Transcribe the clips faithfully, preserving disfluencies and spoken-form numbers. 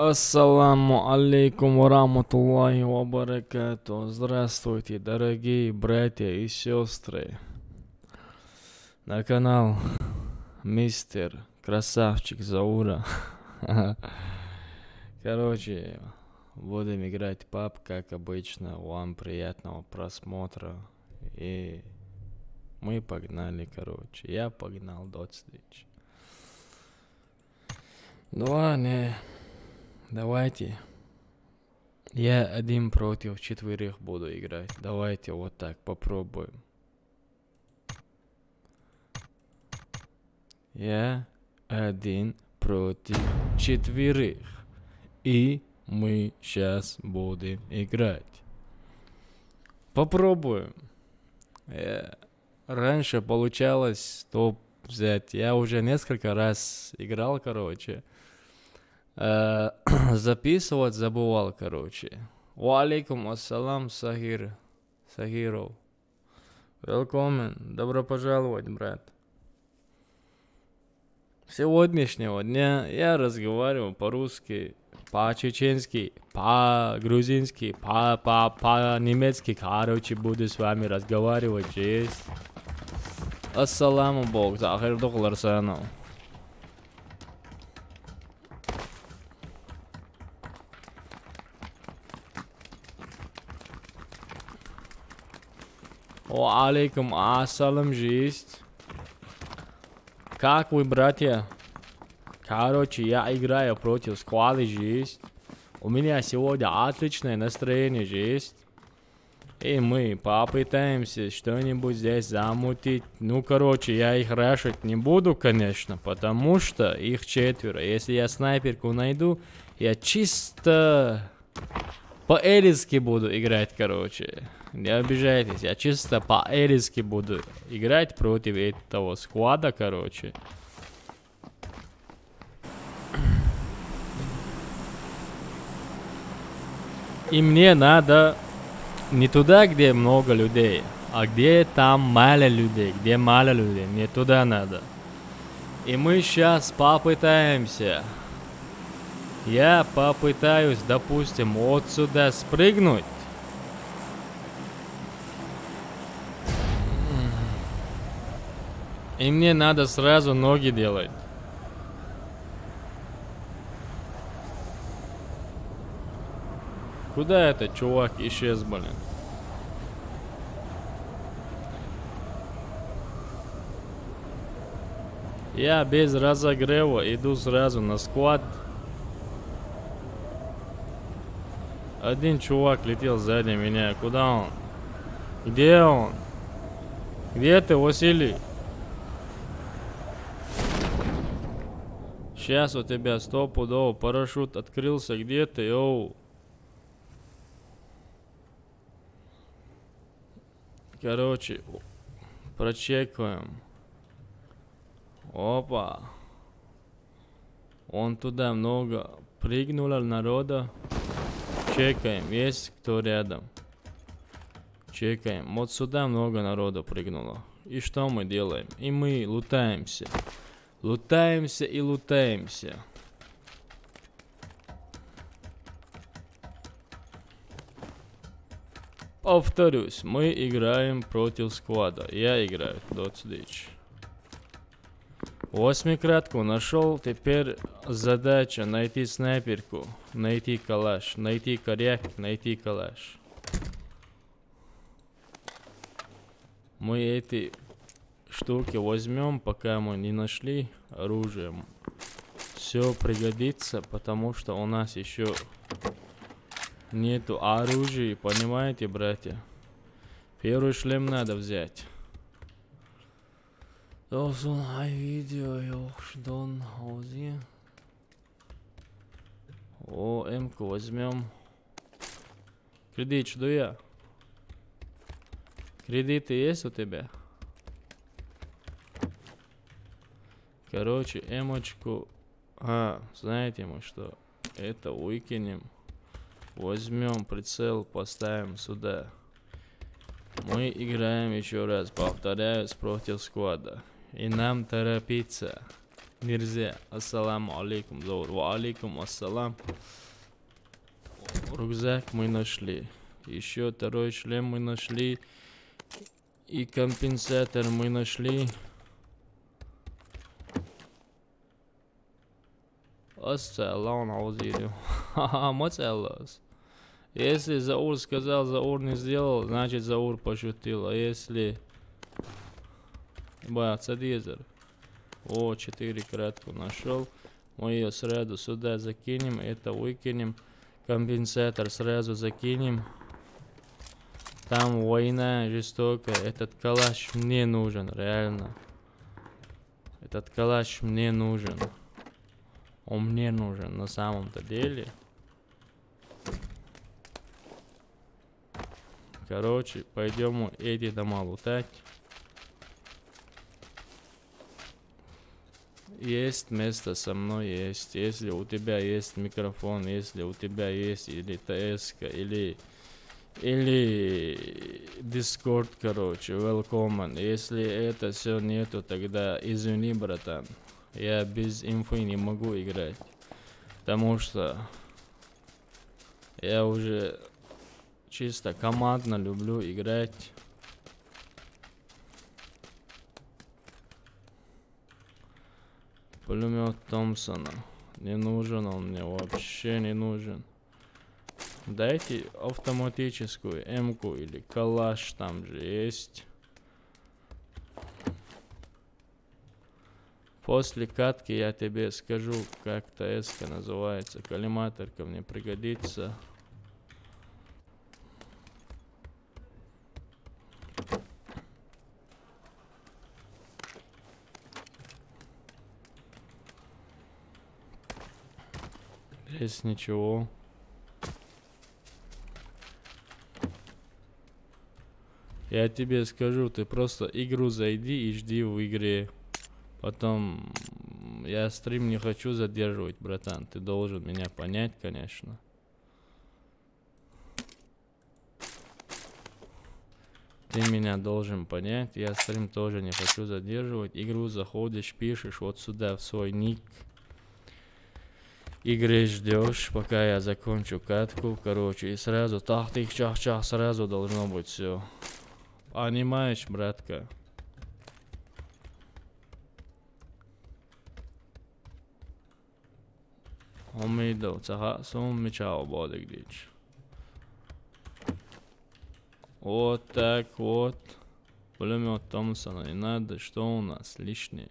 Ассаламу алейкум ва рахматуллахи ва баракату. Здравствуйте, дорогие братья и сестры. На канал Мистер Красавчик Заура. Короче, будем играть паб, как обычно. Вам приятного просмотра. И мы погнали, короче. Я погнал, доцлич. Два, не. Давайте. Я один против четверых буду играть. Давайте вот так попробуем. Я один против четверых. И мы сейчас будем играть. Попробуем. Э, Раньше получалось топ взять. Я уже несколько раз играл, короче. Э, Записывать забывал, короче. Ва алейкум ассалам, Сахир. Сахиров. Welcome. Добро пожаловать, брат. Сегодняшнего дня я разговариваю по-русски, по-чеченски, по-грузински, по, по, по-немецки, короче, буду с вами разговаривать здесь. Ассаламу бок, Захир Духларсанов. Ва алейкум ассалам, жизнь. Как вы, братья? Короче, я играю против сквады, жизнь. У меня сегодня отличное настроение, жизнь. И мы попытаемся что-нибудь здесь замутить. Ну, короче, я их рашить не буду, конечно, потому что их четверо. Если я снайперку найду, я чисто по-элитски буду играть, короче. Не обижайтесь, я чисто по-элитски буду играть против этого сквада, короче. И мне надо не туда, где много людей, а где там мало людей, где мало людей, мне туда надо. И мы сейчас попытаемся. Я попытаюсь, допустим, отсюда спрыгнуть. И мне надо сразу ноги делать. Куда этот чувак исчез, блин? Я без разогрева иду сразу на сквад. Один чувак летел сзади меня. Куда он? Где он? Где ты, Василий? Сейчас у тебя стопудово парашют открылся. Где ты, йоу? Короче, прочекаем. Опа. Он туда много прыгнуло народа. Чекаем, есть кто рядом. Чекаем. Вот сюда много народа прыгнуло. И что мы делаем? И мы лутаемся. Лутаемся и лутаемся. Повторюсь, мы играем против сквада. Я играю, доцлич. Восьмикратку нашел, теперь задача найти снайперку, найти калаш, найти коряк, найти калаш. Мы эти штуки возьмем, пока мы не нашли оружие. Все пригодится, потому что у нас еще нету оружия, понимаете, братья? Первый шлем надо взять. Olsun, ay video yok, şundan hozir. О, эмку возьмем. Кредит, жду я. Кредиты есть у тебя? Короче, эмочку. А, знаете мы что? Это выкинем. Возьмем прицел, поставим сюда. Мы играем, еще раз повторяю, против сквада. И нам торопиться. Нельзя. Ассаламу алейкум, Заур. Ва алейкум ассалам. Рюкзак мы нашли. Еще второй шлем мы нашли. И компенсатор мы нашли. Ас цаалла, Заур. Ха-ха, ма цаалла ас. Если Заур сказал, Заур не сделал, значит, Заур пошутил. А если... Ба, цадезер. О, четыре кратку нашел. Мы ее сразу сюда закинем, это выкинем. Компенсатор сразу закинем. Там война жестокая. Этот калаш мне нужен, реально. Этот калаш мне нужен. Он мне нужен на самом-то деле. Короче, пойдем эти дома лутать. Есть место со мной, есть. Если у тебя есть микрофон, если у тебя есть или Т С, или, или Discord, короче, welcome. Если это все нету, тогда извини, братан. Я без инфы не могу играть. Потому что я уже чисто командно люблю играть. Пулемет Томпсона. Не нужен он мне, вообще не нужен. Дайте автоматическую эмку или калаш, там же есть. После катки я тебе скажу, как Т С называется. Коллиматорка мне пригодится. Здесь ничего. Я тебе скажу, ты просто игру зайди и жди в игре. Потом я стрим не хочу задерживать, братан. Ты должен меня понять, конечно. Ты меня должен понять, я стрим тоже не хочу задерживать. Игру заходишь, пишешь вот сюда в свой ник игры, ждешь, пока я закончу катку, короче, и сразу тах-тых-чах-чах, сразу должно быть все. Понимаешь, братка? Омидов, цаха сум мичао бодыгдич. Вот так вот. Пулемет Томпсона не надо, что у нас лишнее?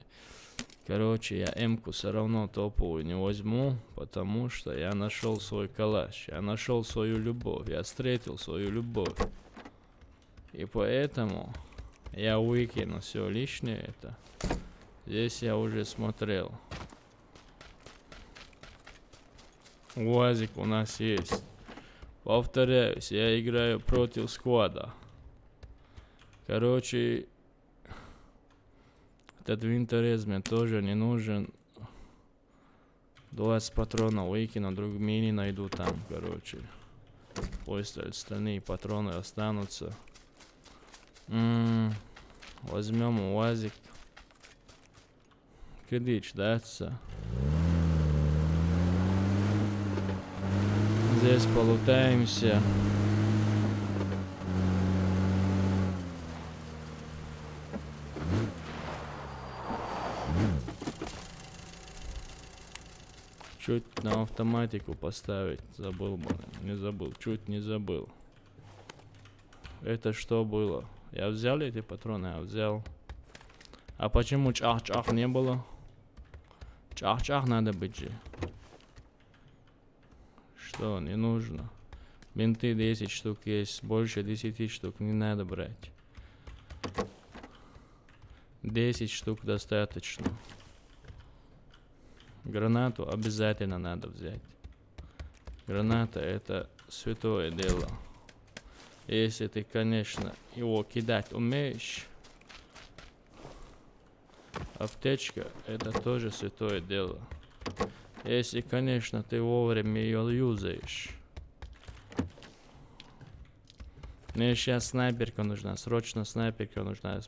Короче, я эмку все равно топовую не возьму, потому что я нашел свой калаш, я нашел свою любовь, я встретил свою любовь. И поэтому я выкину все лишнее это. Здесь я уже смотрел. Уазик у нас есть. Повторяюсь, я играю против сквада. Короче, этот винторез мне тоже не нужен. Двадцать патронов выкину, друг мини найду там, короче. Пусть остальные патроны останутся. М, возьмем уазик. Кыдыч, да, отца? Здесь полутаемся. Чуть на автоматику поставить забыл, блин. Не забыл, чуть не забыл. Это что было? Я взял эти патроны? Я взял. А почему чах-чах не было? Чах-чах надо быть же. Что, не нужно? Бинты десять штук есть. Больше десяти штук не надо брать. Десять штук достаточно. Гранату обязательно надо взять. Граната — это святое дело. Если ты, конечно, его кидать умеешь. Аптечка — это тоже святое дело. Если, конечно, ты вовремя ее юзаешь. Мне сейчас снайперка нужна, срочно снайперка нужна.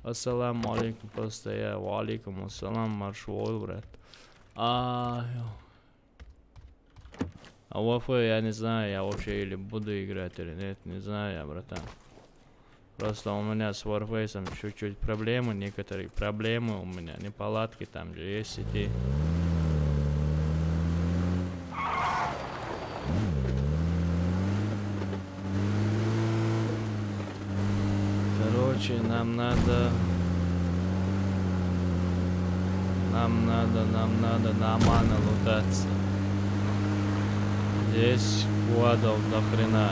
Ассаламу алейкум, просто я. Ва алейкум ассалам, марш вол, брат. А, ё. А в Warfare я не знаю, я вообще или буду играть, или нет, не знаю я, братан. Просто у меня с Warface чуть-чуть проблемы, некоторые проблемы у меня, неполадки там же есть сети. Короче, нам надо, нам надо, нам надо на мана лутаться. Здесь квадов до хрена.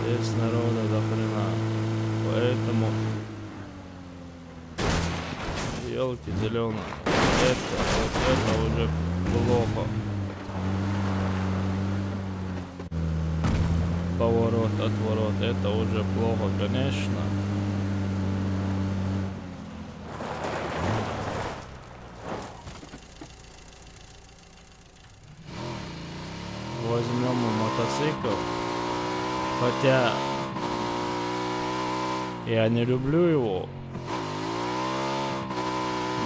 Здесь народа до хрена. Поэтому, елки зеленые, это, вот это уже плохо. Поворот, отворот, это уже плохо, конечно. Возьмем мотоцикл. Хотя я не люблю его.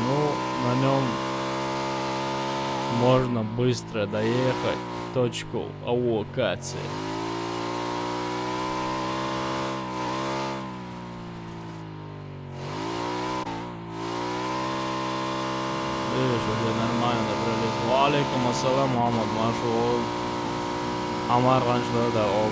Ну, на нем можно быстро доехать в точку локации. Видишь, уже нормально добрались. Ва алейкум ассалам, Мухаммад, марш вол. Амар ганчлы да ол.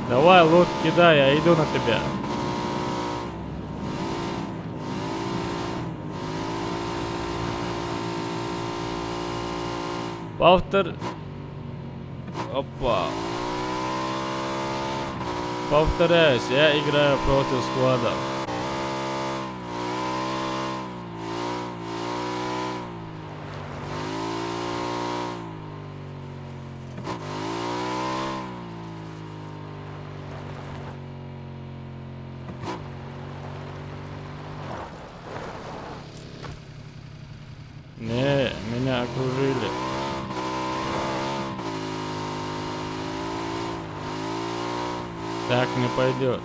Давай лут кидай, я иду на тебя. Повтор... Опа. Повторяюсь, я играю против сквада. Не, меня окружили. Так не пойдет.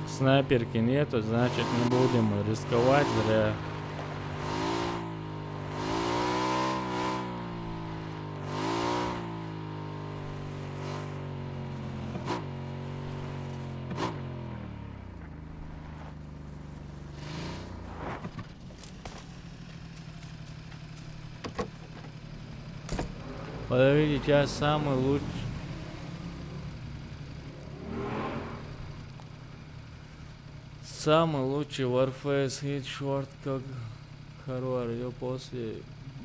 Снайперки нету, значит, не будем рисковать зря. Подождите, сейчас самый лучший. Самый лучший Warface, Headshot, как Харуар, её после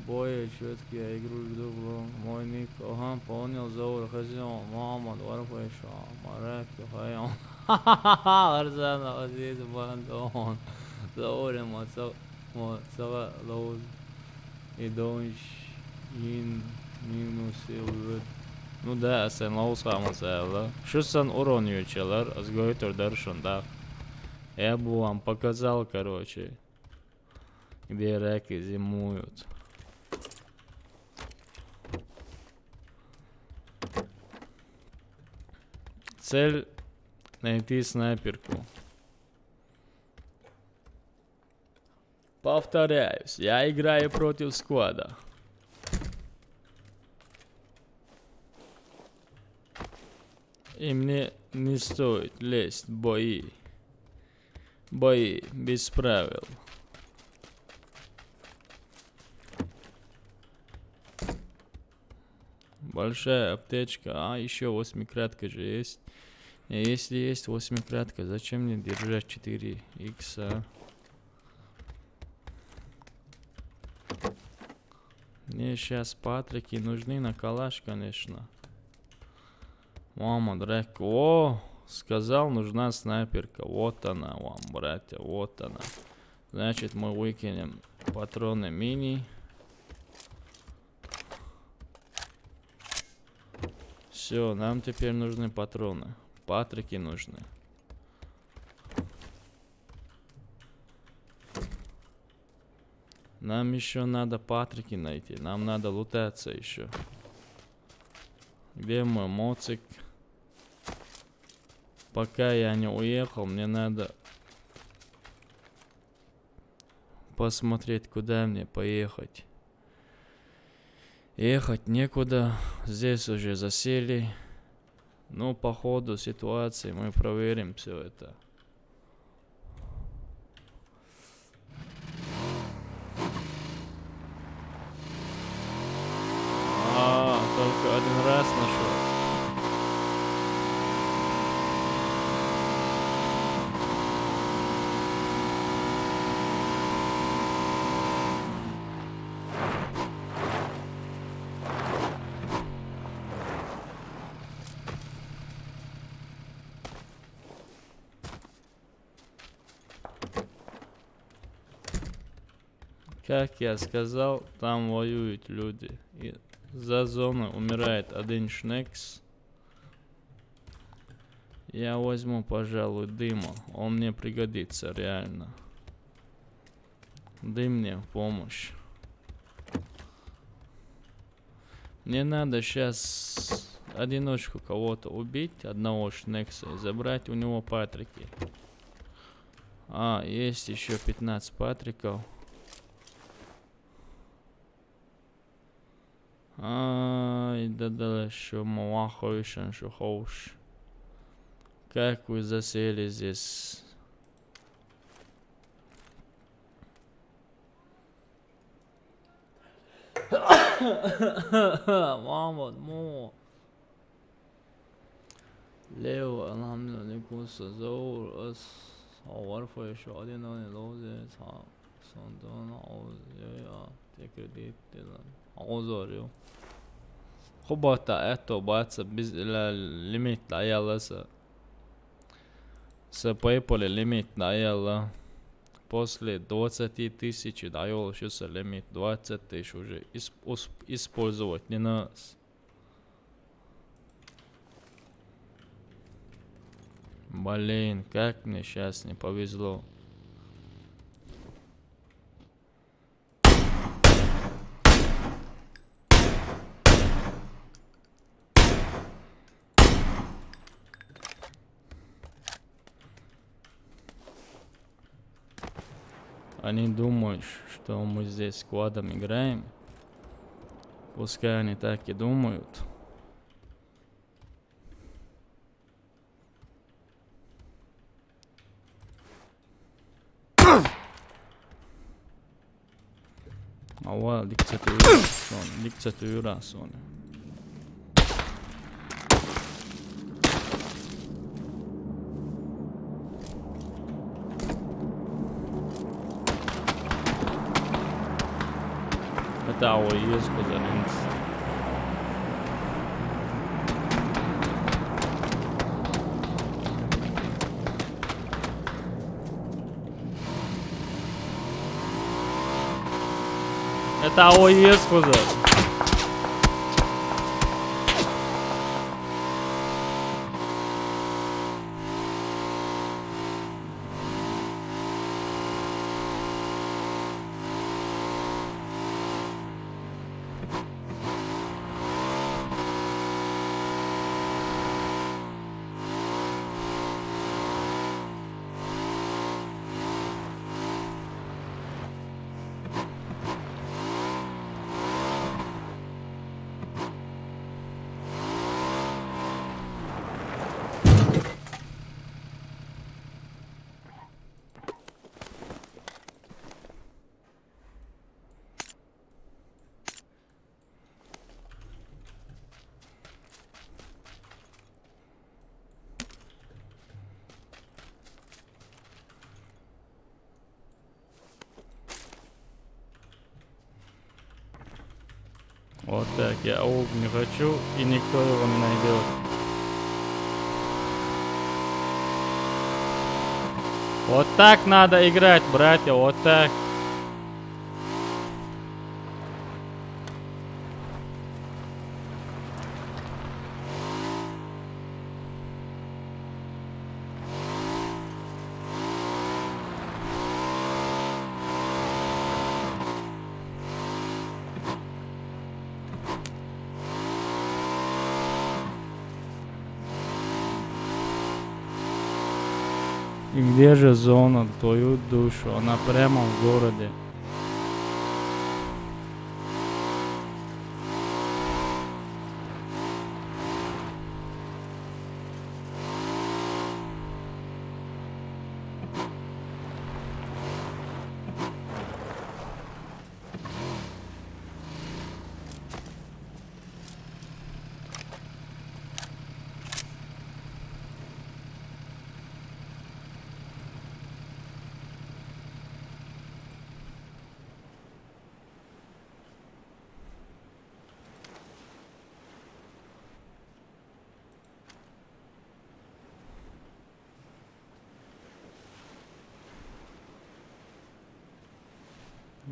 боя четкий, я игру жду, бро. Мой ник, ага, понял, Заур, Хазион, Мухаммад, Warface, Марак, Хайон. Арзанов, Азиз, Бандон, Заур, Мацак. Мо сага лауз идонш ин минус илвет. Ну да, сен лауз хамаса ла. Шусан урон ючалар, азгойтор даршундак. Я бы вам показал, короче, где раки зимуют. Цель — найти снайперку. Повторяюсь, я играю против сквада. И мне не стоит лезть в бои. Бои без правил. Большая аптечка. А, еще восьмикратка же есть. Э, если есть восьмикратка, зачем мне держать четыре икса? Мне сейчас патрики нужны на калаш, конечно. Мама, драка. О, сказал, нужна снайперка. Вот она вам, братья, вот она. Значит, мы выкинем патроны мини. Все, нам теперь нужны патроны. Патрики нужны. Нам еще надо патрики найти. Нам надо лутаться еще. Где мой моцик? Пока я не уехал, мне надо посмотреть, куда мне поехать. Ехать некуда. Здесь уже засели. Ну, по ходу ситуации мы проверим все это. А, только один раз нашел. Как я сказал, там воюют люди. И за зону умирает один шнекс. Я возьму, пожалуй, дыма. Он мне пригодится реально. Дым мне в помощь. Мне надо сейчас одиночку кого-то убить, одного шнекса, и забрать у него патрики. А, есть еще пятнадцать патриков. Ай, да, да, еще малаховишен, что хочешь. Как вы засели здесь? Мама, ну. Лео, алхамдулилла, алейкум сазор, ас, аварфа, ещё один, он лозе, та, сондон, ауз, я, я, текредит, дилан. Ауз ор, ё. Хубата, это, баца, без, ла, лимит, да, я, ласа. С PayPal лимит, да, я, ла. После двадцати тысяч, да, я, лучше с лимит двадцать тысяч уже исп-, усп-, использовать не нас. Блин, как мне сейчас не повезло. Они думают, что мы здесь сквадом играем. Пускай они так и думают. Ава, дикцет уйра соне, дикцет уйра соне. Это ауа ес коза линз. Это ауа ес коза. Вот так, я ауг не хочу, и никто его не найдет. Вот так надо играть, братья, вот так. И где же зона, твою душу? Она прямо в городе.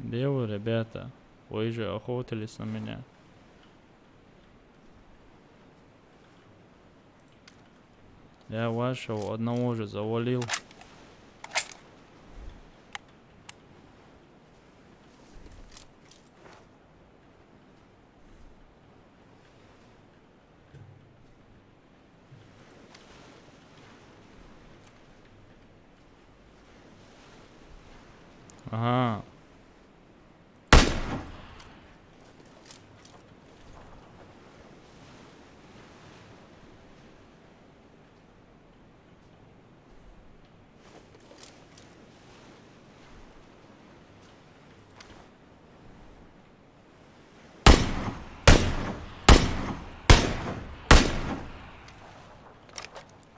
Где вы, ребята? Вы же охотились на меня. Я вашего одного же завалил. Ага.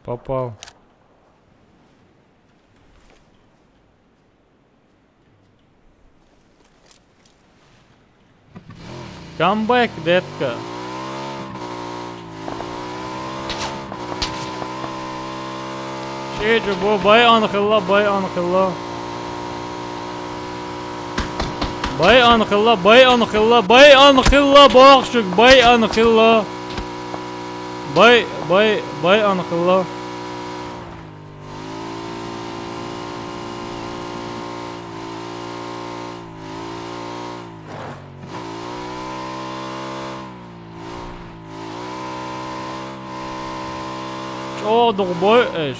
Попал. Come back, детка. Шейджи бу, бай анхилла, бай анхилла. Бай анхилла, бай анхилла, бай анхилла, бахшик, бай анхилла. Бай, бай, бай анхилла. Чё, долбой, эш?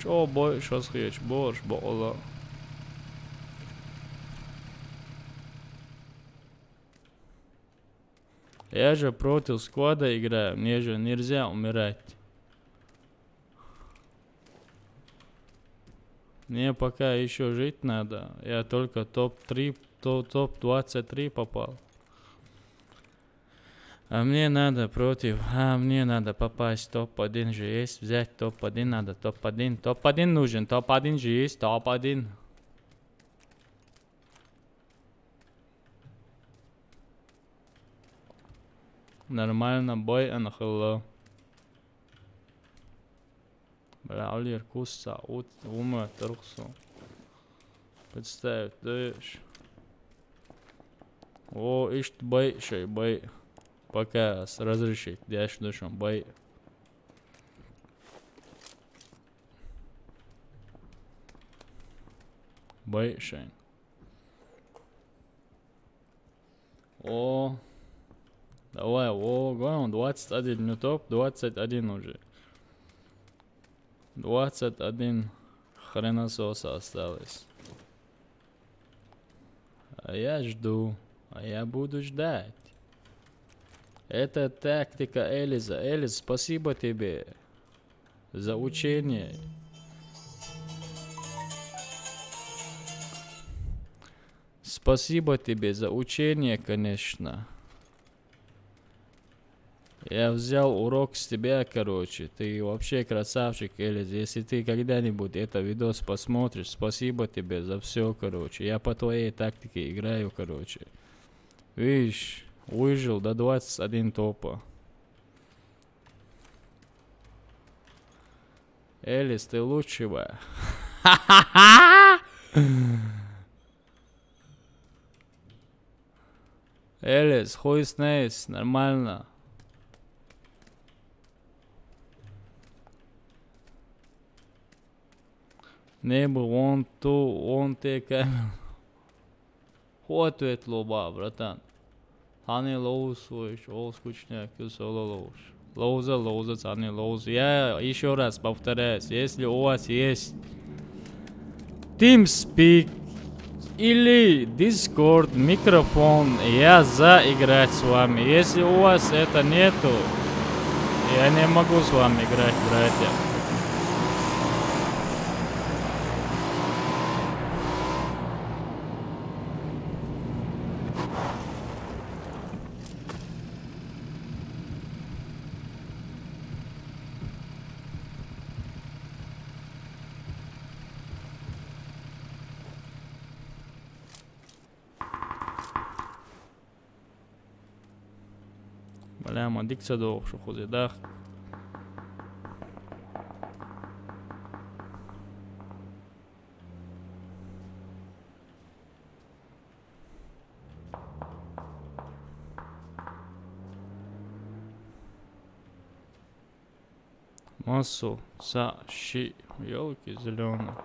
Чё, бой, шо схуеч, борш, бола. Я же против сквада играю, мне же нельзя умирать. Мне пока ещё жить надо. Я только топ три, то, топ двадцать три попал. А мне надо против, а мне надо попасть топ один же есть, взять топ один надо, топ один, топ один нужен, топ один же есть, топ один. Нормально, бой анхылы. Бля, алир кусса, ут, ума, турксу. Представь, даешь. О, ишт бай, шай бай. Пока с-, разрешить, дяш душом, бай. Бай, шайн. О, давай, о, гон, двадцать один, ну топ двадцать один уже. Двадцать один хренососа осталось. А я жду, а я буду ждать. Это тактика Элиза. Элиз, спасибо тебе за учение. Спасибо тебе за учение, конечно. Я взял урок с тебя, короче. Ты вообще красавчик, Элис. Если ты когда-нибудь это видос посмотришь, спасибо тебе за все, короче. Я по твоей тактике играю, короче. Видишь, выжил до двадцать один топа. Элис, ты лучшего. Элис, хуй с ней, нормально. Neighbor one two one take. Хуй ответ лоба, братан. Тани лоуз вуйш, ол скучняк, кюс ола лоуш. Лоуза, лоуза, тани лоуз. Я еще раз повторяюсь, если у вас есть TeamSpeak или Discord, микрофон, я за играть с вами. Если у вас это нету, я не могу с вами играть, братья. Бля, ма дикца дохуш хуза дах. Масу, са, ши, ёлки зелёные.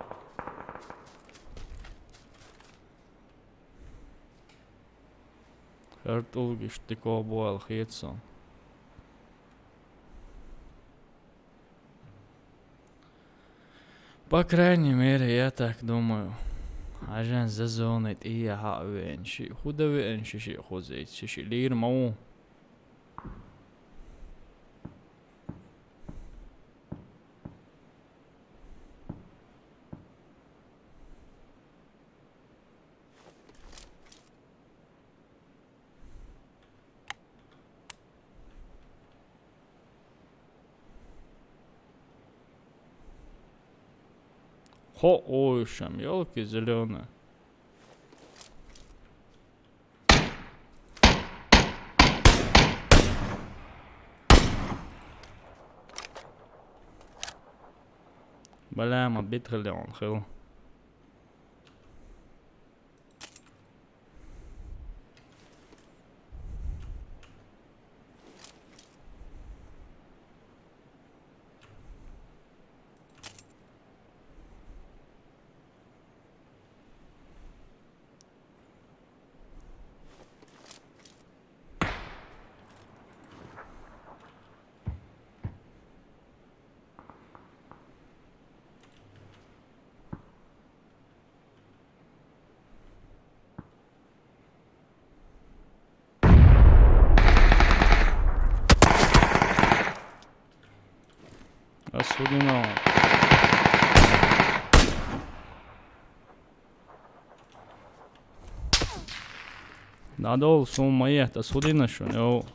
Хартулгиш тико буал хитсон. По крайней мере, я так думаю. Ажан за зоны тия ха вен ши. Худа вен ши ши хузит ши ши лир мау. Хо, ой, шам, ёлки зелёные. Бля, ма битхали он хил. Особенно. Надо сумма ехать, особенно что, ну.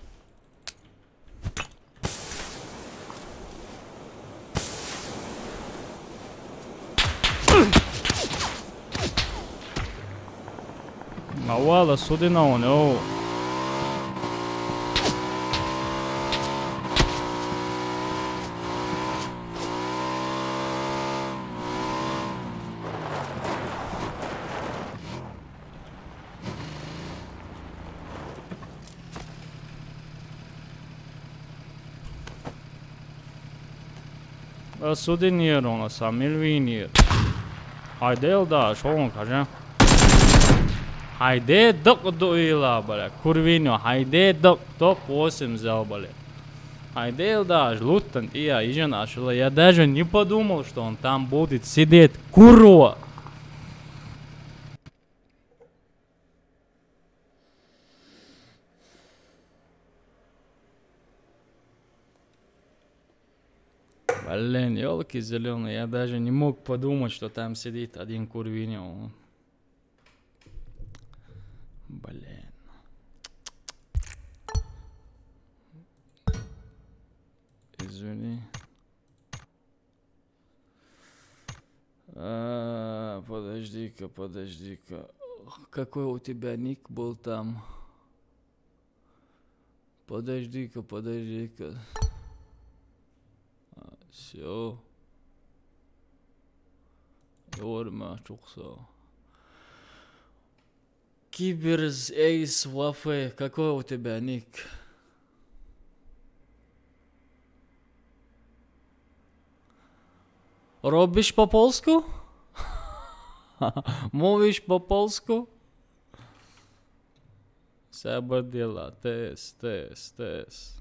Авала судина он, о. Судинир он, а сам милвинир. Хайде ил да, шоун кажа. Хайде дык дуила, бля. Курвиню, хайде дык, топ восемь взял, бля. Хайде ил да, луттан, я, ижен ашила. Я даже не подумал, что он там будет сидеть. Курва. Блин, ёлки зеленые, я даже не мог подумать, что там сидит один курвиню. Блин. А, подожди-ка, подожди-ка. Какой у тебя ник был там? Подожди-ка, подожди-ка. Все. Ёрма чуксо. Киберз Эйс Вафе, какой у тебя ник? Робишь по-польску? Мовишь по-польску? Сабар дела, тес, тес, тес.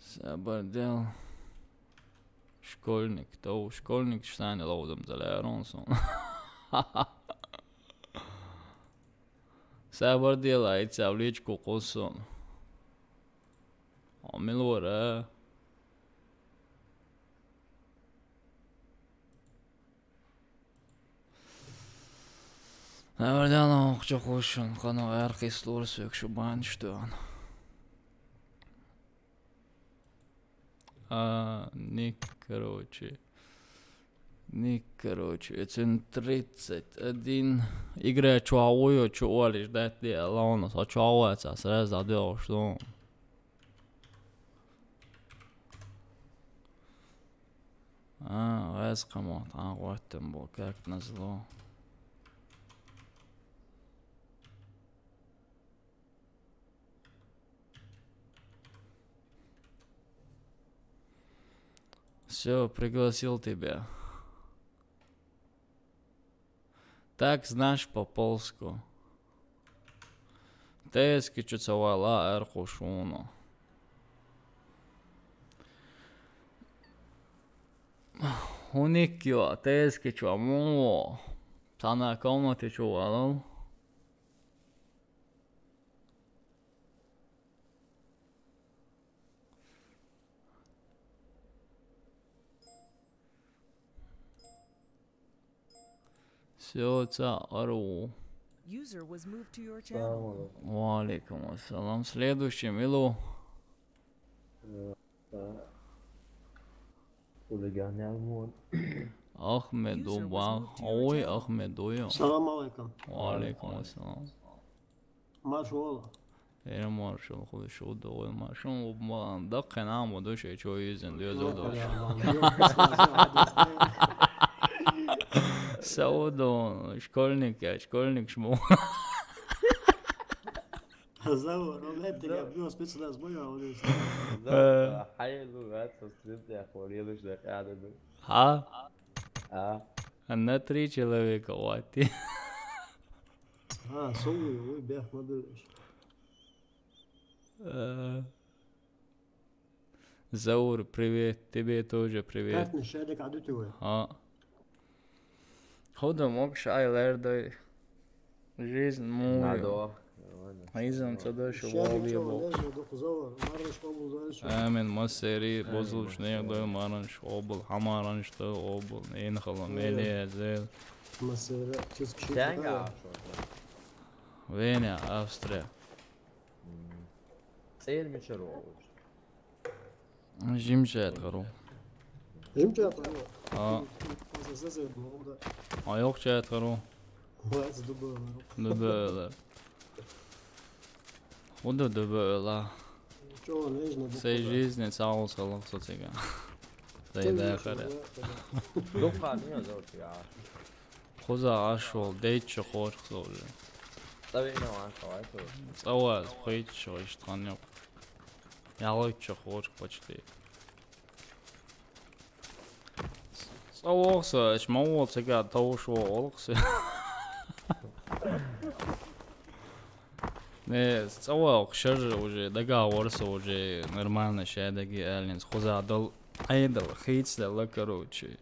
Сабар дел. Школьник, то школьник, что не ловдом за леронсон. Сабар дела, и цавличку кусон. Амилора. Наверное, он хочет хушен, хано архи слур сюк шубан, что он. А, ник, короче. Ник, короче, это тридцать один. Игра чуавую, чуалиш, дать ли, а он, а чуавается, сразу задел, что он. А, вес кому, а, вот там был, как назло. Все, пригласил тебя. Так знаешь по-польску. Тески чуцавала архушуно. Уникио, тески чуамуо. Тана комнате чуалал. Все, ца ару. User was moved to your channel. Салам алейкум. Ва алейкум ассалам. Следующий, Милу. Э, да. Хулиган Ялмон. Ахмед Уба. Ой, Ахмед Уя. Салам алейкум. Ва алейкум ассалам. Машула. Эре маршал, хули шуд, ой, машин, обман. Да, кенам, вот, вообще, чё изен, лёзо, да. Саудон, школьник, я, школьник, шмо. Заур, он это, я бил специально сбоил, он и Да, хайлу, да, со стрит, я хвалил, что я рядом. А? А? А на три человека хватит. А, сулу, ой, бях, мадырыш. Э, Заур, привет. Тебе тоже привет. Как не шедек адутивы? А. Ходу мог шай лердой. Жизнь мою. Надо. Нормально. Изам цадой шо Шедек лови чё, бо. Лезу, духу Заур, марыш, обул, Заур, чё? Амин, масери, Амин, бозулчный, масери. Дой, марыш, обул, хамарыш, дой, обул. Ин халам, Амин. Эли, эзел. Масери, чиз кши. Тянга, да? Веня, Австрия. М. Цел мичаро. Жимчаат хару. Жимчаат хару. А. Паза зезе блода. А ёх чаат хару. Вац дубла. Дубла. Уда дубла. Чё, нежно. Сей жизни цаус халах социга. Сей да харе. Духа не зовут я. Хуза ашвал, дейчча хорх золжа. Цавена ван хавай то. Цава, хойчча, иштхан ёк. Ялойчча хорх почти. Цавохса, эч мавол цега таушо олхса. Не, цава охшар уже, договорса уже нормально, шедаги алинс. Хуза дол, айдал, хейцле ла, короче.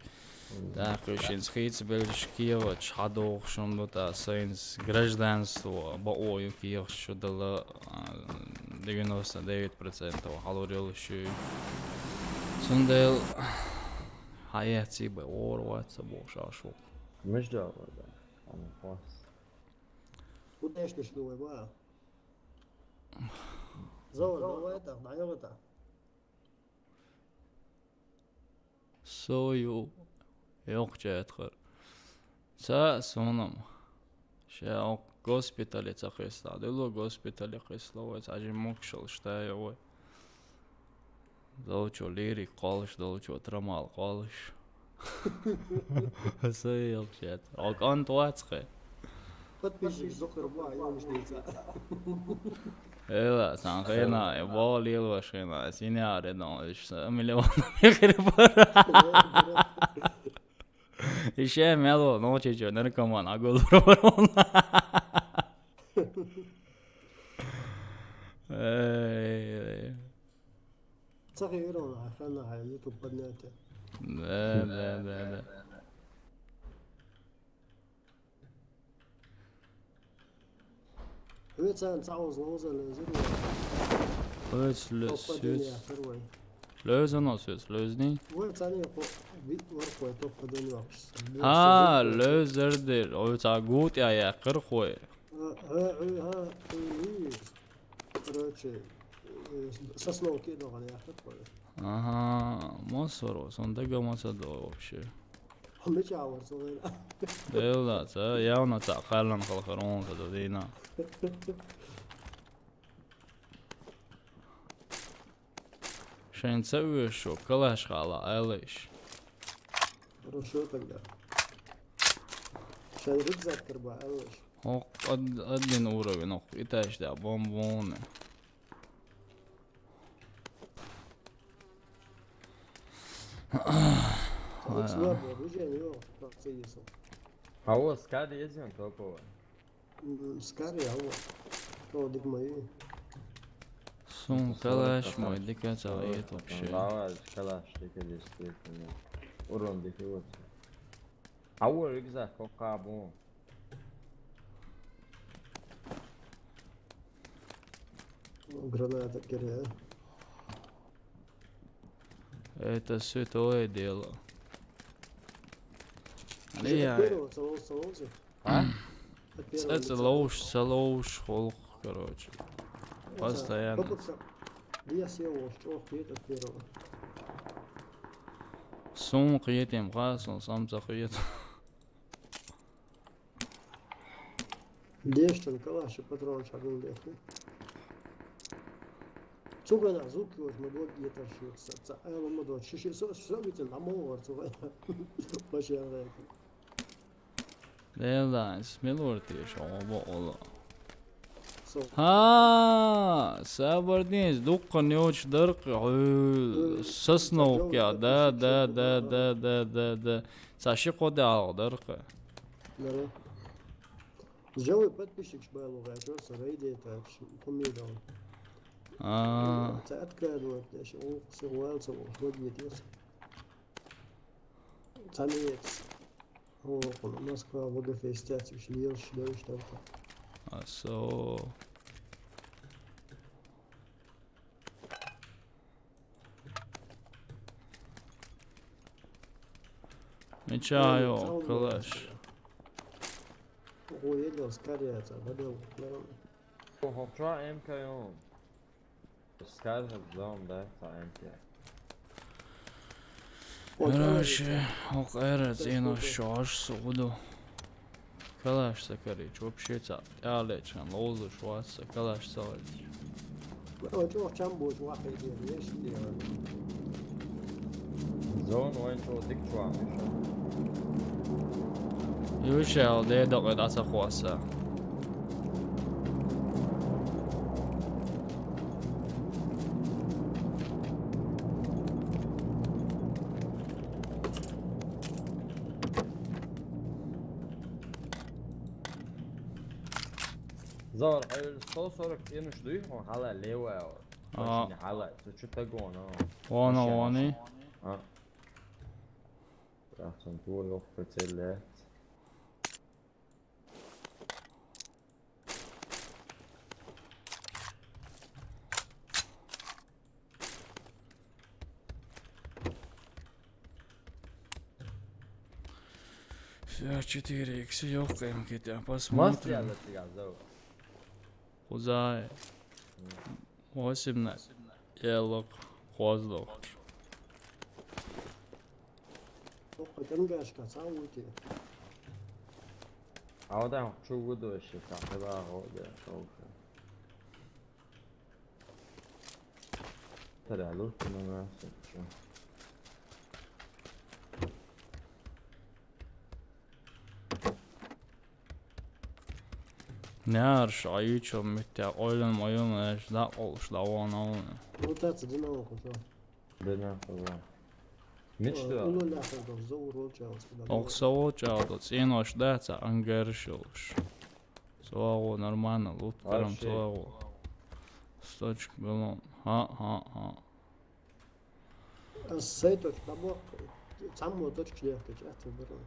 Так, очень схиц бельш киевач, хадох шумбута, сайнс гражданство, бо ою киев шудала, а, девяносто девять процентов халурил шу. Сундел, Хьаэцций бай, вора вац ца бохуш Ӏаш ву. Муьш догӀу вай бай? Хьан хос. ХӀун деш деш ду вай бай? Зовар, давай тӀаккха, дӀайогӀи тӀаккха. Со ю йоккхачаьрхар. Ца а суна-м. Ша оха госпитале ца кхесла. Дело госпитале кхесла вай, цхьа жимма могушалла шта ю вай. Долчо лирик кхоллаш, долчо трамал кхоллаш. Со ю йоккхачаьрхар. Оха кӀант вац кхе. Подписчик зокхар бу, а йомаш дийца. Эла, сан хена, э, бо лелош хена, синяре дон, иш са миллион мехир пара. Ише мело, ночи чё, наркоман, а голубой ворон. Эй, эй. Ца хиро, а хана, а YouTube поднятие. Да, да, да, да. Хьоьца цхьа оза ловза лезира вай. Хьоьца ле-, Топ один сюц. Яхар вай. Левзано сюц, левзни? Вай цхьаьна кхо виъ вар кхой топ один вахаш. А, левзар дер. Ой, цхьа гутӀа яьккхар кхой. А, а, а, а, а, а. Короче, э, Сосновки догӀан яхар кхой. Ага, масоро, сон дага ма ца до вообще. Мича вар цо вайна? Делла, ца явна ца кхаллан халхар он ца до дина. Шайн ца веш шо, калаш хала, алиш. Хорошо тогда. Шайн рюкзак карба, алиш. Ох, од-, один уровень, ох, и таш да бомбоны. Ой, слабо, уже не, о, как це есть. А у вас скады есть, он топовый? М, скорее, а вот. То дик мои. Сум калаш мой дика ца ет вообще. Давай, калаш, дика действительно. Урон дика вот. А у рюкзак, как бу? Граната кире. Это святое дело. Уже Лия. От первого, салон, салон же. А? От первого. Ца, ца лица. Лоуш, ца лоуш, холх, короче. Это, постоянно. Попытка. Да я съел его, что охуеть от первого. Сум кхетим, ха, сум сам ца кхет. Деш тан калаш патрон шагун дехни. Цугана звук йош ма дог етар ши ца, ца, айло ма дог. Ши, ши, со, со битен, а мо вар цугана. Пача яра. Делла, смелор ти шо, бо ола. Со. Ха, сабардинс, дуккан йоч даркъ, э, Сосновка, да, да, да. Ца ши кхо де алгъ даркъ. Нара. Живой подписчик шбайло гачор, са рейде так, хумидал. А. Ца откладывать, дальше, о, всё, валца, о, вот нет, есть. Ца нет. О, Москва, В Г Ф, статус, льёшь, льёшь, там. А со. Мича йо, калаш. Ого, едел, скорее, это, болел, наверное. Ого, чё, М К он? Скажет, зом, да, по М К. Короче, ок, эрец, ино шош, суду. Калаш сакарич, вообще ца, тӀалечан, лозуш вац са, калаш савач. О, чё, чам будешь вахай делаешь, делаешь? Зон вайн чё, дик чё, Миша? Юшел, де докъе даца хваса. Зор, хьо сто сорок кенуш дуй, хьо хьала левая вар. А. Машина хьала, цу чу тагона. Вона, машина, вони. А. Рахсан тур йох прицел ле. Да, четыре икс ёлка, М К Т, посмотрим. Масло я за тебя взял. Кузай. Восемь на. Елок. Козлов. Ох, это НГшка, сам уйти. А вот там чё выдумаешь, там, да, вот, да, шёл. Tere, lūdzu, man esat šo. Nē, ar šo YouTube mit ja oilan ma jun es da olš da ona ona. Ну, так, иди на ухо, всё. Бедна, да. Мечта. Ой, ну, ля, как бы, за урод, чё, вот, куда. Ох, было. Саво, чё, тут синош, да, ца ангершилш. Слава, нормально, лут прям вообще. Слава. Сточка было. Ха, ха, ха. А с этой точки, там вот, там вот точка легче, часто выбрал.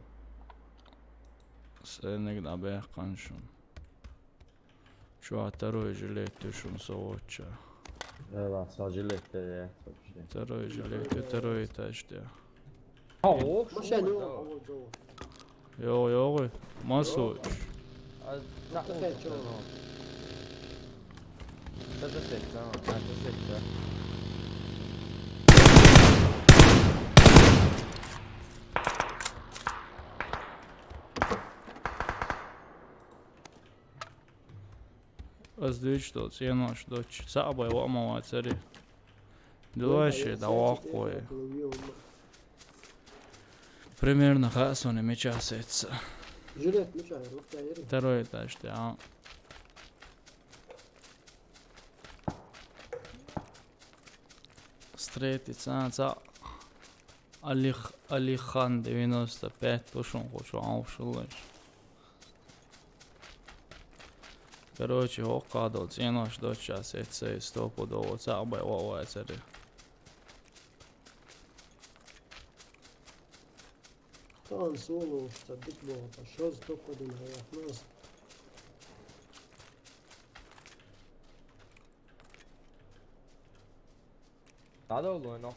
Сенек да бе, конечно. Чё, второй жилет ты шум совоча? Да, да, со жилет, да, да, вообще. Второй жилет, ты второй этаж, да. А, о, машина, шо, да. О, о, о. Йо, йо, ма су. А, да, такая чё? Да, да, да, да, да, да. Аз дичтоц, еночтоц. Сабай вамавацари. Дилайши да вахкой. Примерно хасоне меча сетса. Жилет меча, рука ери. Второй этаж, да. Встретиться, а, ца. Алих-, Алихан девяносто пять, тушун хочу, а, ушулаш. Короче, оккадо, ценош доча, сетсей, стопудово, цабай, ва, ва, цари. Тан соло, ца дик боло, та шоз топудин, а, я, нас. Tadolloin no.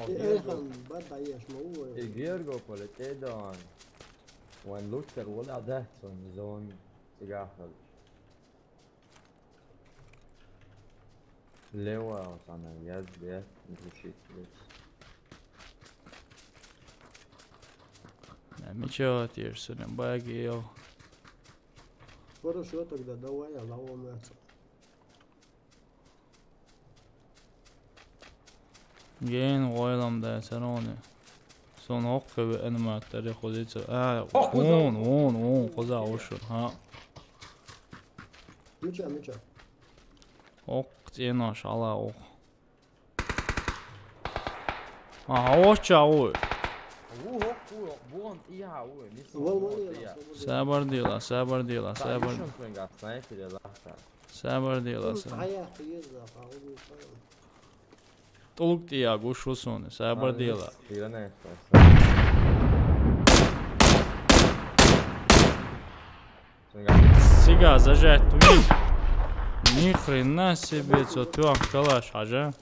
Ei, eihän, bad da ieš, ma uvo. I Gergo politedan. When Luther wola death on his own. Sigahal. Lewa sana yaz de rušit. Ne, mi će otiš su ne bagi, jo. Хорошо, тогда давай, а лаво мясо. Ген ойлам да, сарон. Сон оккхе ве аниматори худица. А, о, куза. Вон, вон, вон, куза ушур, ха. Мича, мича. Ок, ценош, ала ок. Ага, оча, ой. Вон, вон, вон, я, ой, не. Вон, вон, я. Сабар дила, сабар дила, сабар. Ишон квенга снайпер, я, лахта. Сабар дила, сабар. Ая, ты езда, а, ой, ой. Тулук тия гушу суни, сабар дила. Сиране. Сига зажать, ты видишь? Ни хрена себе, цо тюах калаш, хажа.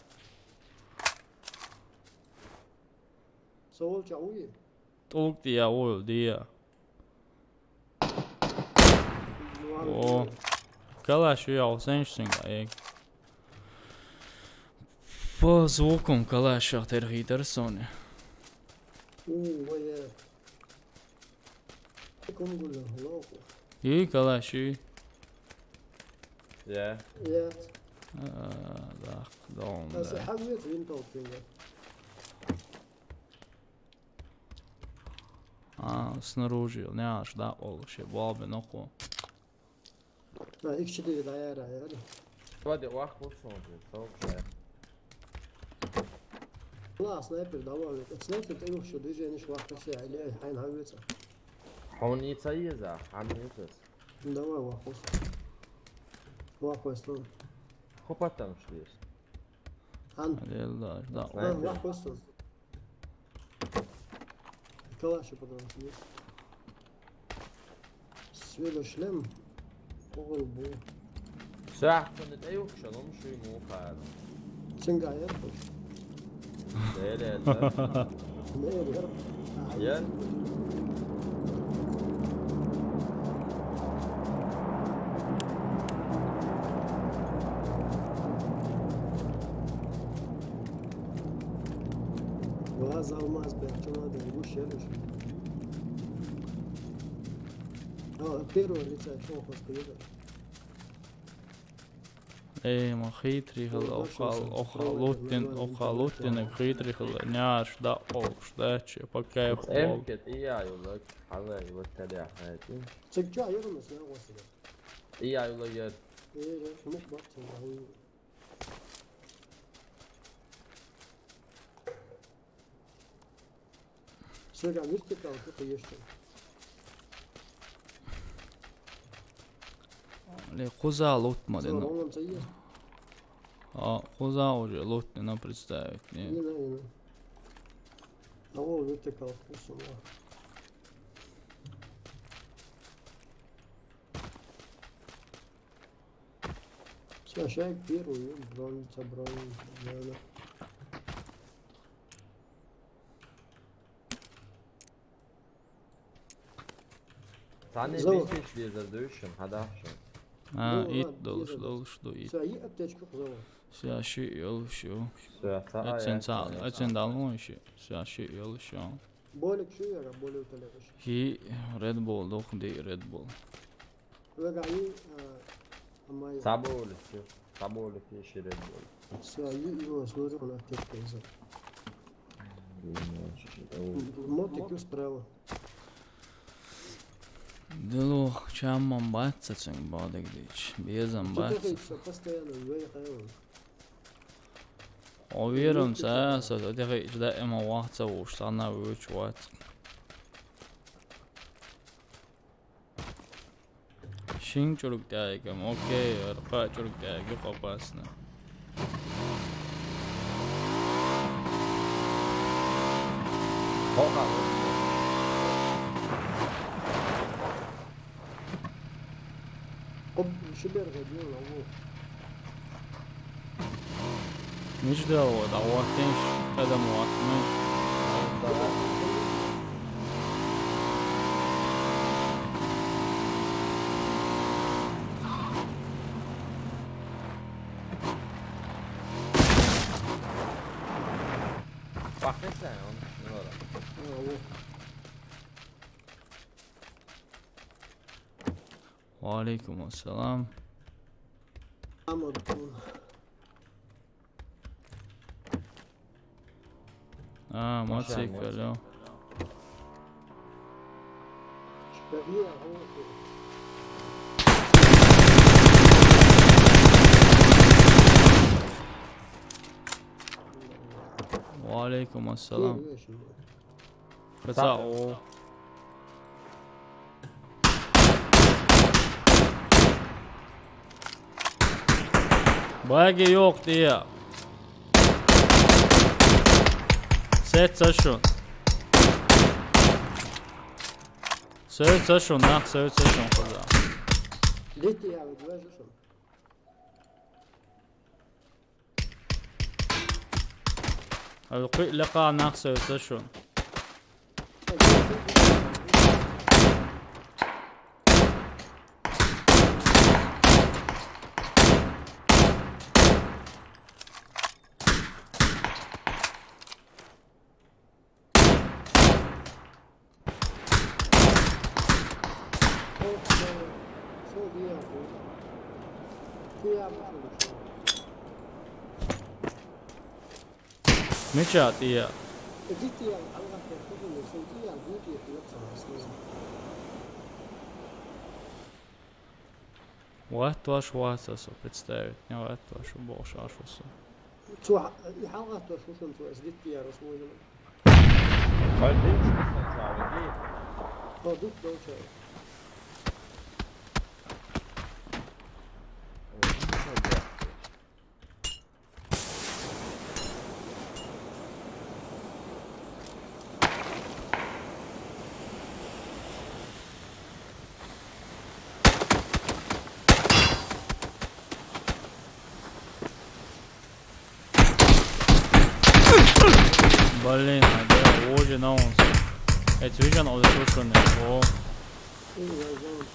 Соул чауи? Тулук тия, ой, дия. О, калаш я, сенш синга, эй. По звукам калаша терхитер сони. У, вая. Ком гулен, локу. И калаши. Я. Я. А, да, да, да. Аса хавет винтов пинга. А, снаружи, не аж, да, ол, ще болбе, ноку. Да, икс четыре, да, я, я, я. Давай, вах, вот что он, блин, что вообще? Ла, снайпер, давай, блин. Снайпер, ты его что, движение, швах, все, или, ай, нравится. А он не цаеза, а не это. Ну, давай, вах, вот. Вах, вот, что. Хопа там, что есть. Ан. Алло, да, да. Снайпер. Вах, вах, вот, что. Калаш, потому что есть. Сведошлем. Огъул бу. Сахтын да юк, шалом, шуй му хар. Синга я? Ле, ле, ле. Не, не. Я? А, первого лица чё у вас поедет? Эй, ма хитрый хила, оха, оха луттин, оха луттин, хитрый хила, няш, да, олш, да, че, по кайфу. Эмкет, и я, юлак, хала, и вот тогда, хати. Цик чё, я думаю, с него себе. И я, юлак, я. Э, я смог бабцам, да, хуй. Сёган вертикал, тут ещё. Ле, куза лут ма дена. Сёган он сая. А, куза уже лут не на представить, не. Не, не, не. А вот вертикал, кусок. Всё, ща первый, бронится, бронится, наверное. Сани бисиш веза душин, хадашин. А, ну, ит ладно, долуш, веза долуш, ду ит. Всё, и аптечку взял. Всё, ши ёлуш, ё. Всё, ца, ацен ца, ацен далмон ши. Всё, ши ёлуш, ё. Болик шу яра, болик талераш. Хи Red Bull, дох ди Red Bull. Вега и, а, амай. Саболи, всё. Саболи пиши Red Bull. Всё, и, и вот, смотри, он аптечка из-за. Мотик справа. Дело, чамман баццацин бадык дич. Безам баццац. Всё, постоянно, вега и. Уверен, са, са, са, дехи, жда эма вахца уж, сана уж вац. Шин чурук тяйгам, окей, арка чурук тяйгам, опасно. Хоха. Оп, шибер гадил, алло. Миждал вот, а вот тенш, адам вот, миш. Бахнеса он, не надо. Алло. Ва алейкум ассалам. Амадун. А, мотик, алло. Ва алейкум ассалам. Кыца о. Баги ёкъ дия. Сет сашун. Сет сашун, нах, сет сашун, кыза. Дити я, вот, знаешь, что? Алкъуьлакъа нах севца шун. Мича тия. Ват ваш васа со представить. Не ват ваш бошаш со. Цо, и хьалгӀатта шушунца эс дитти яра служил. Хай дичи сначала, иди. Хо, дут долча. Блин, а де уже наунс. Эт вижен оле шушуне. О.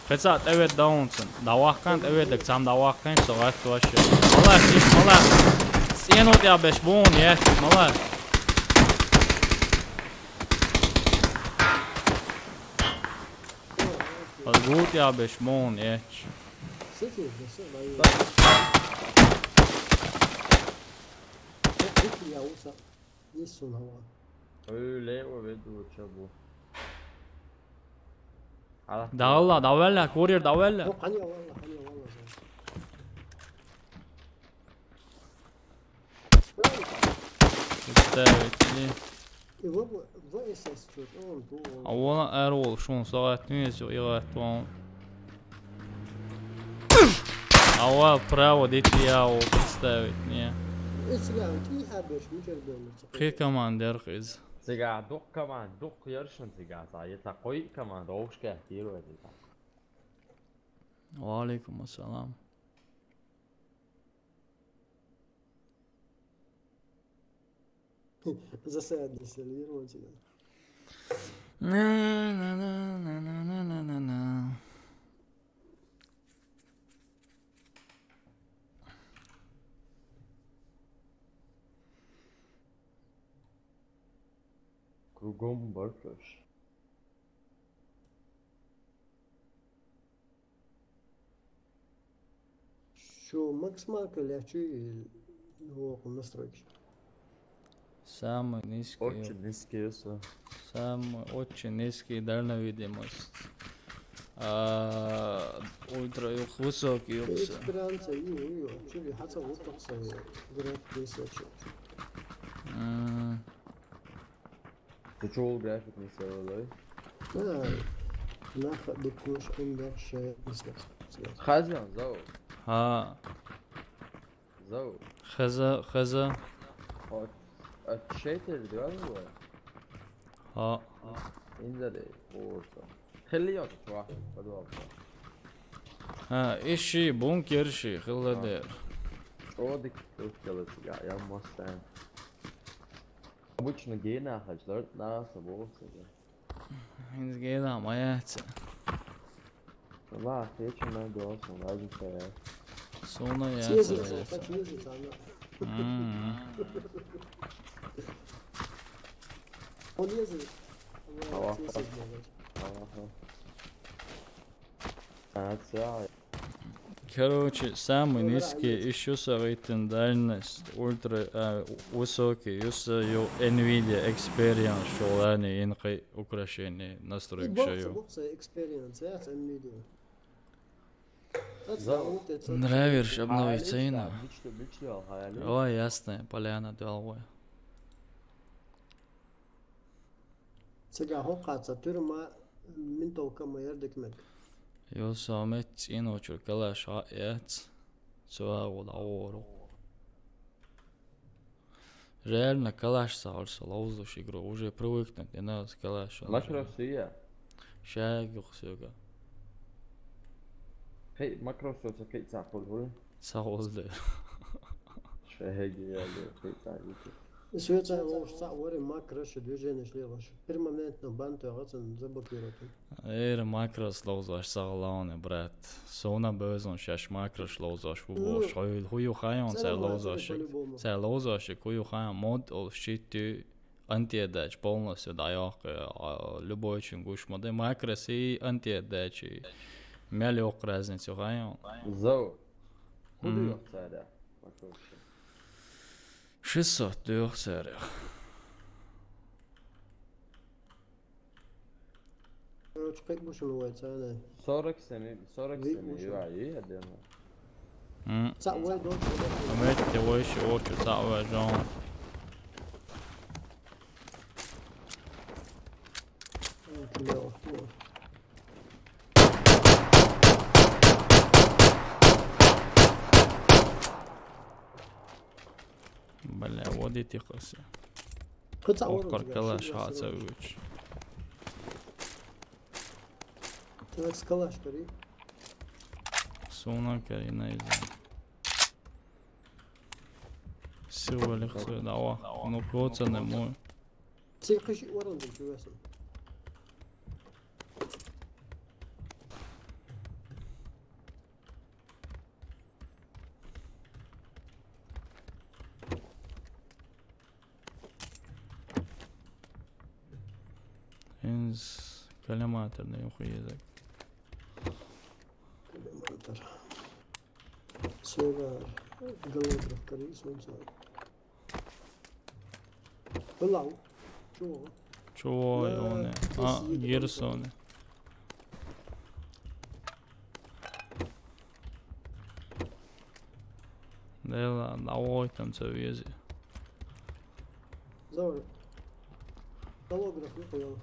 Пеца тевет даунсен. Давахкан тевет, так сам давахкан, что ваш вообще. Мала, иш мала. Сенут я беш бун, я, мала. Pat gūt jābeš mūn, ēč. Sitī, tas ir, vai... Tik jau sa-, visu nav. Öyle o vedu çabu. Ala. Dalla, davvella, kurjer, davvella. Yok, hani ya valla, hani ya valla. Представить, не. И вы, вы, вы эсэс чё-то, он, он. А вон эр ол, шун сагат не есть, играть вон. А вал право дитияу представить, не. Если я, ты хабеш, мы чё делаем? Хи командир хиз. Циган, дук команд, дук яршын циган, са, это кой команд, оушка, первый циган. Ва алейкум ассалам. Засадили, сервировал тебя. На-на-на-на-на-на-на. Кругом баркаш. Şu максималка или чё, или, ну, настройки? Самый низкий. Очень низкий, всё. Самый, очень низкий дальновидимость. А, ультра юх, высокий юх. Экспириенция, ю, ю, чё ли, хотя вот так, график не сочет. М. Ты чё, ол график не сделал, да? Да. Нахуй бекуш, он дальше не снял. Хазян, зау. Ха. Зау. Хаза, хаза. О, а чё это, да, было? Ха. Инзаре, вот. Хелиот, чё? Подвал. А, иши, бункер ши, хелладер. Чё, дик, я, я мастер. Обычно гейна хачлар, на собосе. Инз гейна маяца. Ва, хечи на голосом, важно, что я. Суна я. Съездил, хочу ездить, а она. М. Он ездит. Ава. Ава. А, ца. Короче, самый низкий ещё советин дальность, ультра, а, высокий, юса ю Nvidia Experience, шолани инкъи украшение, настройка шо ю. Бокса Experience, я Nvidia. Нравишь, обновиться и на. О, ясно, поляна, долго. Циган хӀокхаца тюрьма, ментовка ма ярдик мег. Йо, со мет цӀиночур калаш хьаэц, цо агӀо дӀагӀору. Реально калаш ца гӀорса ловзуш игру, уже привыкнуть не надо с калашом. Макрос ия? Шаг юхсуга. Хей, макрос ца кей ца хулгуй? Ца гӀозде. Шеги я, я, кей ца юхсуга. Света, лош ца вари макрош движение шлеваш. Перманентно бан то гацан заблокировать. Эр макрос ловзаш саглавный, брат. Сона безон шаш макрош ловзаш, ху бош, ху, ху ю хайон ца ловзаш. Ца ловзаш, ху ю хайон мод ол щитю антиэдач полностью даёк, а, любой чин гуш моды макрос и антиэдач. Мел ёк разницу хайон. Зо. Худу ёк царя. Макрош. Шестьсот дюйм серия. Короче, как машина ловится, она? Сорок семь, сорок семь, ю ай, я думаю. М. Ца вай дочь. Метте вай ши очу ца вай жон. М, клёво, клёво. Бля, вот эти хосы. Ох, каркалаш, ха, ца уч. Так, скалаш кари. Суна кари на иза. Сила лихсу, давай. Ну, коца не мой. Ци кыши оран да кювеса. Инз коллиматорный ухуезак. Север, голограф, корейцы, он сам. Hello. Чего? Чего он? А, Герсон. Дела, давай там все вези. Зор. Голограф, не понял.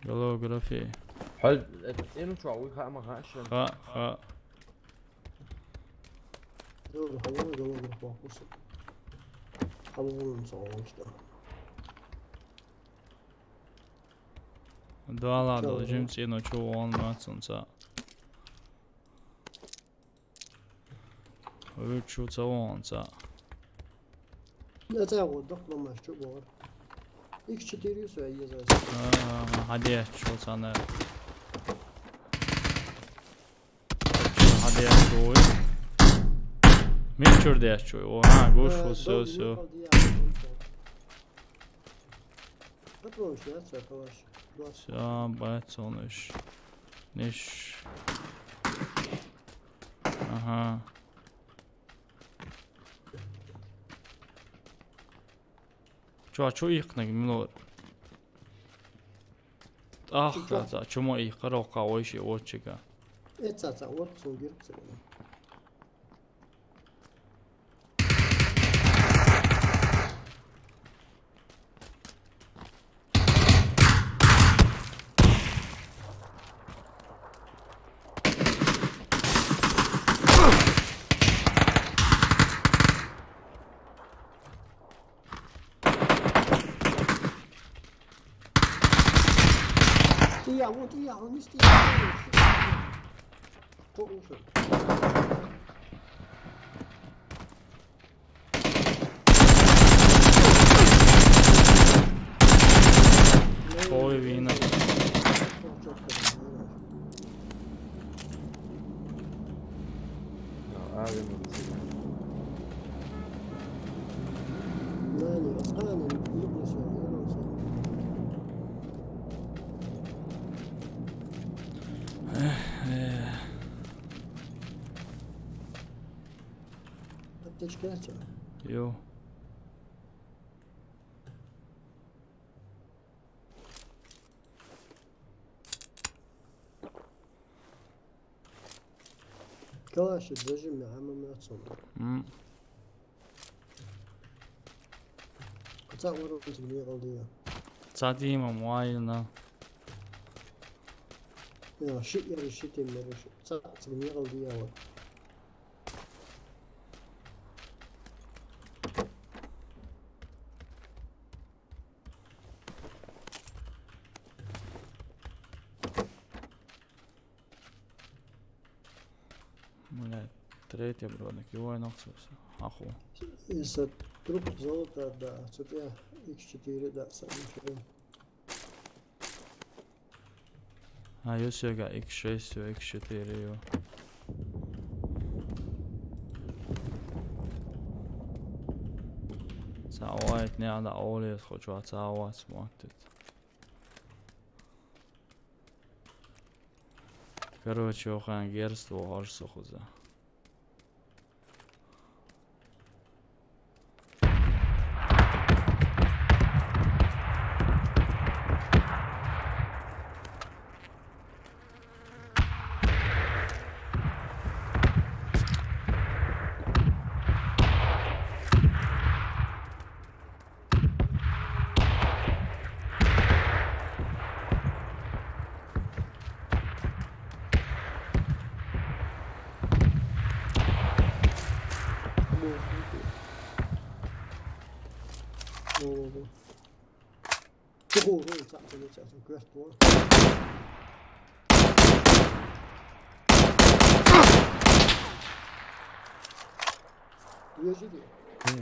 Голография. Хал, это, я ну что, вы хама хашем. Ха, ха. Зор, хама голограф, вопросы. Хама вон сам, что. Дуала должим цену, чего он мацунца. Вы чё, цавонца? Я цавон, дохло маш, чё бор. Икс четыре всё, я за. А, хадеш, чё цана. Хадеш, чё. Мишур деш, чё. О, а, гош, всё, всё. Патроны, я, патроны. Всё, бать, солнышко. Ниш. Ага. Чё, а чё их на минор? Ах, чё? Чё, чё мо их, коробка, ой, ещё вот чека. Это, это, вот, сугир, всё. Ты я, вот я, он не стоит. Кто уже? Ой, вина. Аптечка, чё? Йо. Калаш, зажим, я, а мы отсюда. М. Кыца ворон тигне калды я. Цадима муайна. Я, ши, я, ши тем, я, ши. Ца, тигне калды я, вот. Блядь, третья броник, его и ног слышал. Аху. Из-за труп золота, да, цепя икс четыре, да, самый. А, ё сёга икс шесть, ё икс четыре, ё. Цавайт не ада олес, хочу а цавайт смотрит. Короче, охран герство, аж сухуза.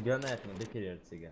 Гранатный, да, перерцыга.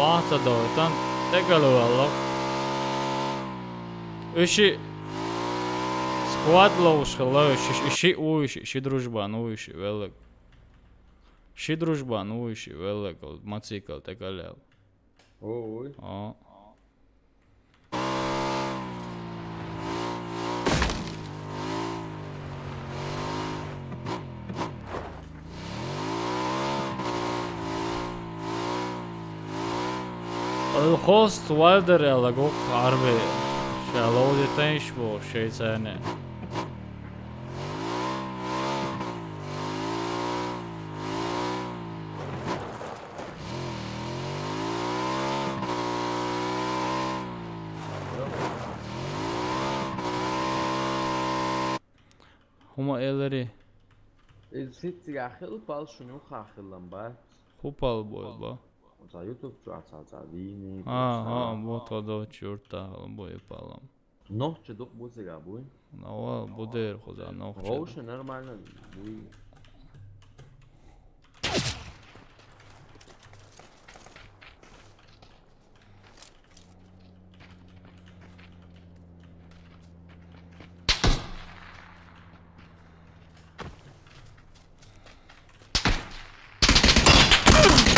Вахта дойта, тӀекӀалвалла. Уьш ши сквад ловш хилла, уьш ши, ши вуй, ши, ши дружбан вуй, ши велаг. Ши дружбан вуй, ши велаг, мотоцикл тӀекӀалваьлла. Ой. А. Алхост Вальдер яла гӀуллакх Ӏарбий. Ша ловзийтайш бу шайцарне. ХӀума элари. Из хӀинцигахь хилла пал шуна юххехь хилла бац. ХӀун пал бой ба? Оцу YouTube чохь цхьа, цхьа вийний. А, а, бо тхо долчу юьртахь хилла бой палам. Нохча дукха бу цигахь буй? Нова, бу дера кхуза нохча. Вовша нормально буй.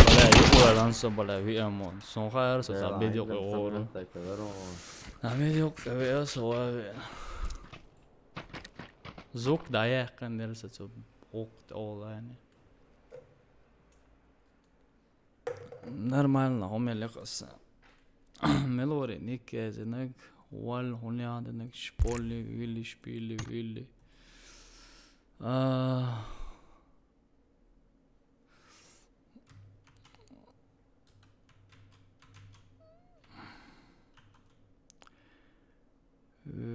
Бала, юкъа лан со, бала, виамон. Сон хайр со, за бедио гӀора. А медио веа со вави. Зук да яхкан дер со цу гӀукт олани. Нормально, хӀума лекхаса. Мелори ник язинаг, вал хӀун ядинаг, шполи, вилли, шпили, вилли. А.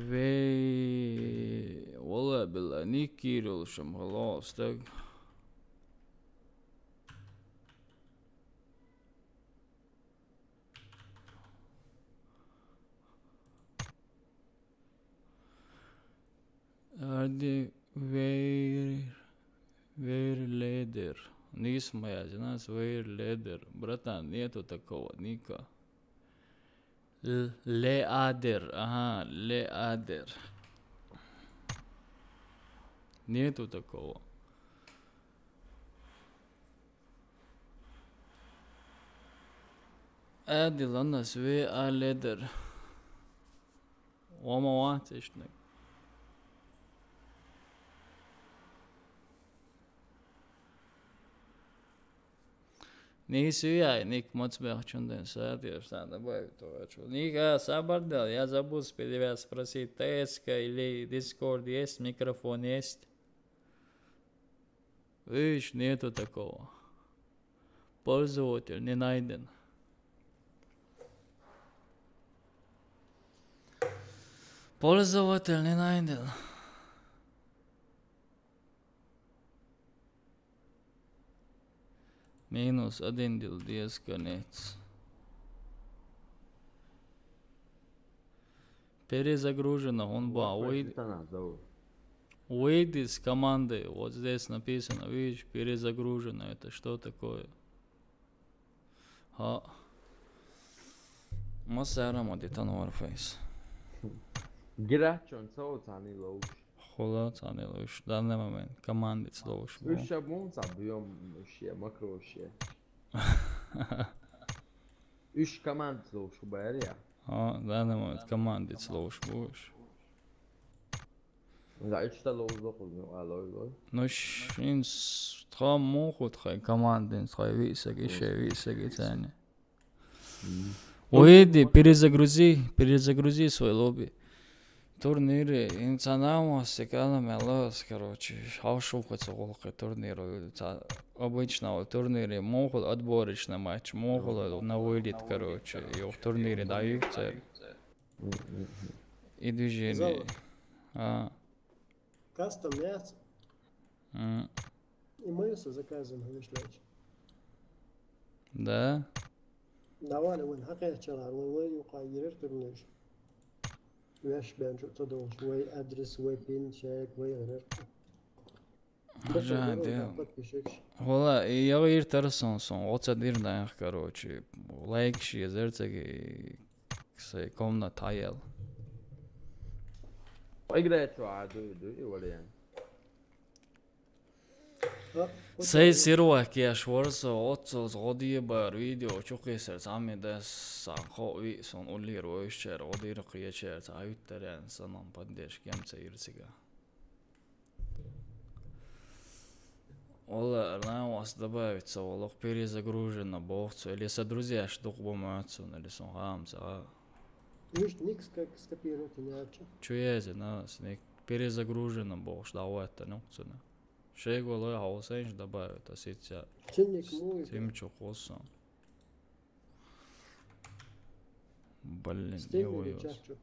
Вей, валла билла, ник кийр йолуш ма хилла стаг. Арди вейр, вейр ледер. Нисма язина, вейр ледер. Братан, нету такого ника. Л-, леадер, ага, леадер. Нету такого. Ади ланас ве а ледер. Вама вац иштнаг. Нийса ю яй, ник мацбехчун ден садеш, надо добавить то, а чё? Ник, а, сабар дал, я забыл с тебя спросить, Т С К или Discord есть, микрофон есть? Видишь, нету такого. Пользователь не найден. Пользователь не найден. Минус один дил десконец. Перезагружено, он ба. Выйди, выйди с команды. Вот здесь написано, видишь, перезагружено. Это что такое? ХӀаъ. Массара ма ди тан Warface. Гирачун ца оцани ловш. Хула цани ловш. Данный момент командец ловш бу. Уьш ша бун ца бьем шия, макро шия. Уьш командец ловш бу баьрия. А, данный момент командец ловш бу уьш. За, иштта ловзо кхуза, алой, лой. Ну, шин с-, тха муху тхай командин, тхай висаг, ише висаг, и цани. Мгм. Уйди, перезагрузи, перезагрузи свой лобби. Турниры, инцанама, секана мялас, короче, хавшу хоть гулхы турниру, ца-, обычного турниры, муху отборочный матч, муху на вылет, короче, и в турнире дают цель. Мгм, мгм. И движение. Зала. А. Кастом яц. М. И мы со заказываем, конечно. Да? Давай, вон хьакхеччалахь, вон вай юкъа йирар турнеш. Веш бен чу ца долуш, вай адрес, вай пин, чек, вай гӀерар. Жан, да. Подписчикаш. Вала, и я вир тарсон сон, оца дир да, короче. Лайк ши зерцеги, се комната ел. Играй, чё, а, ду, ду, и вален. Сей сируак я шворсо, отцо с годие бар видео, чукисер, сами да сан хо ви сон улир войшер, одир киечер, ца виттерен, санам поддержки, ем ца ирсига. Ола, рнай вас добавиться, олох перезагружено, бохцу, или со друзьяш дух бомацу, или сон хамца. Мишт никс как скопировать не арча. Чуезе, на, сник перезагружено, бохш, да, вот это, ну, цена. Шей голой хаусенш добавить, а ситя. Ценник мой. Тим чё косон. Блин, Стенли не чачу.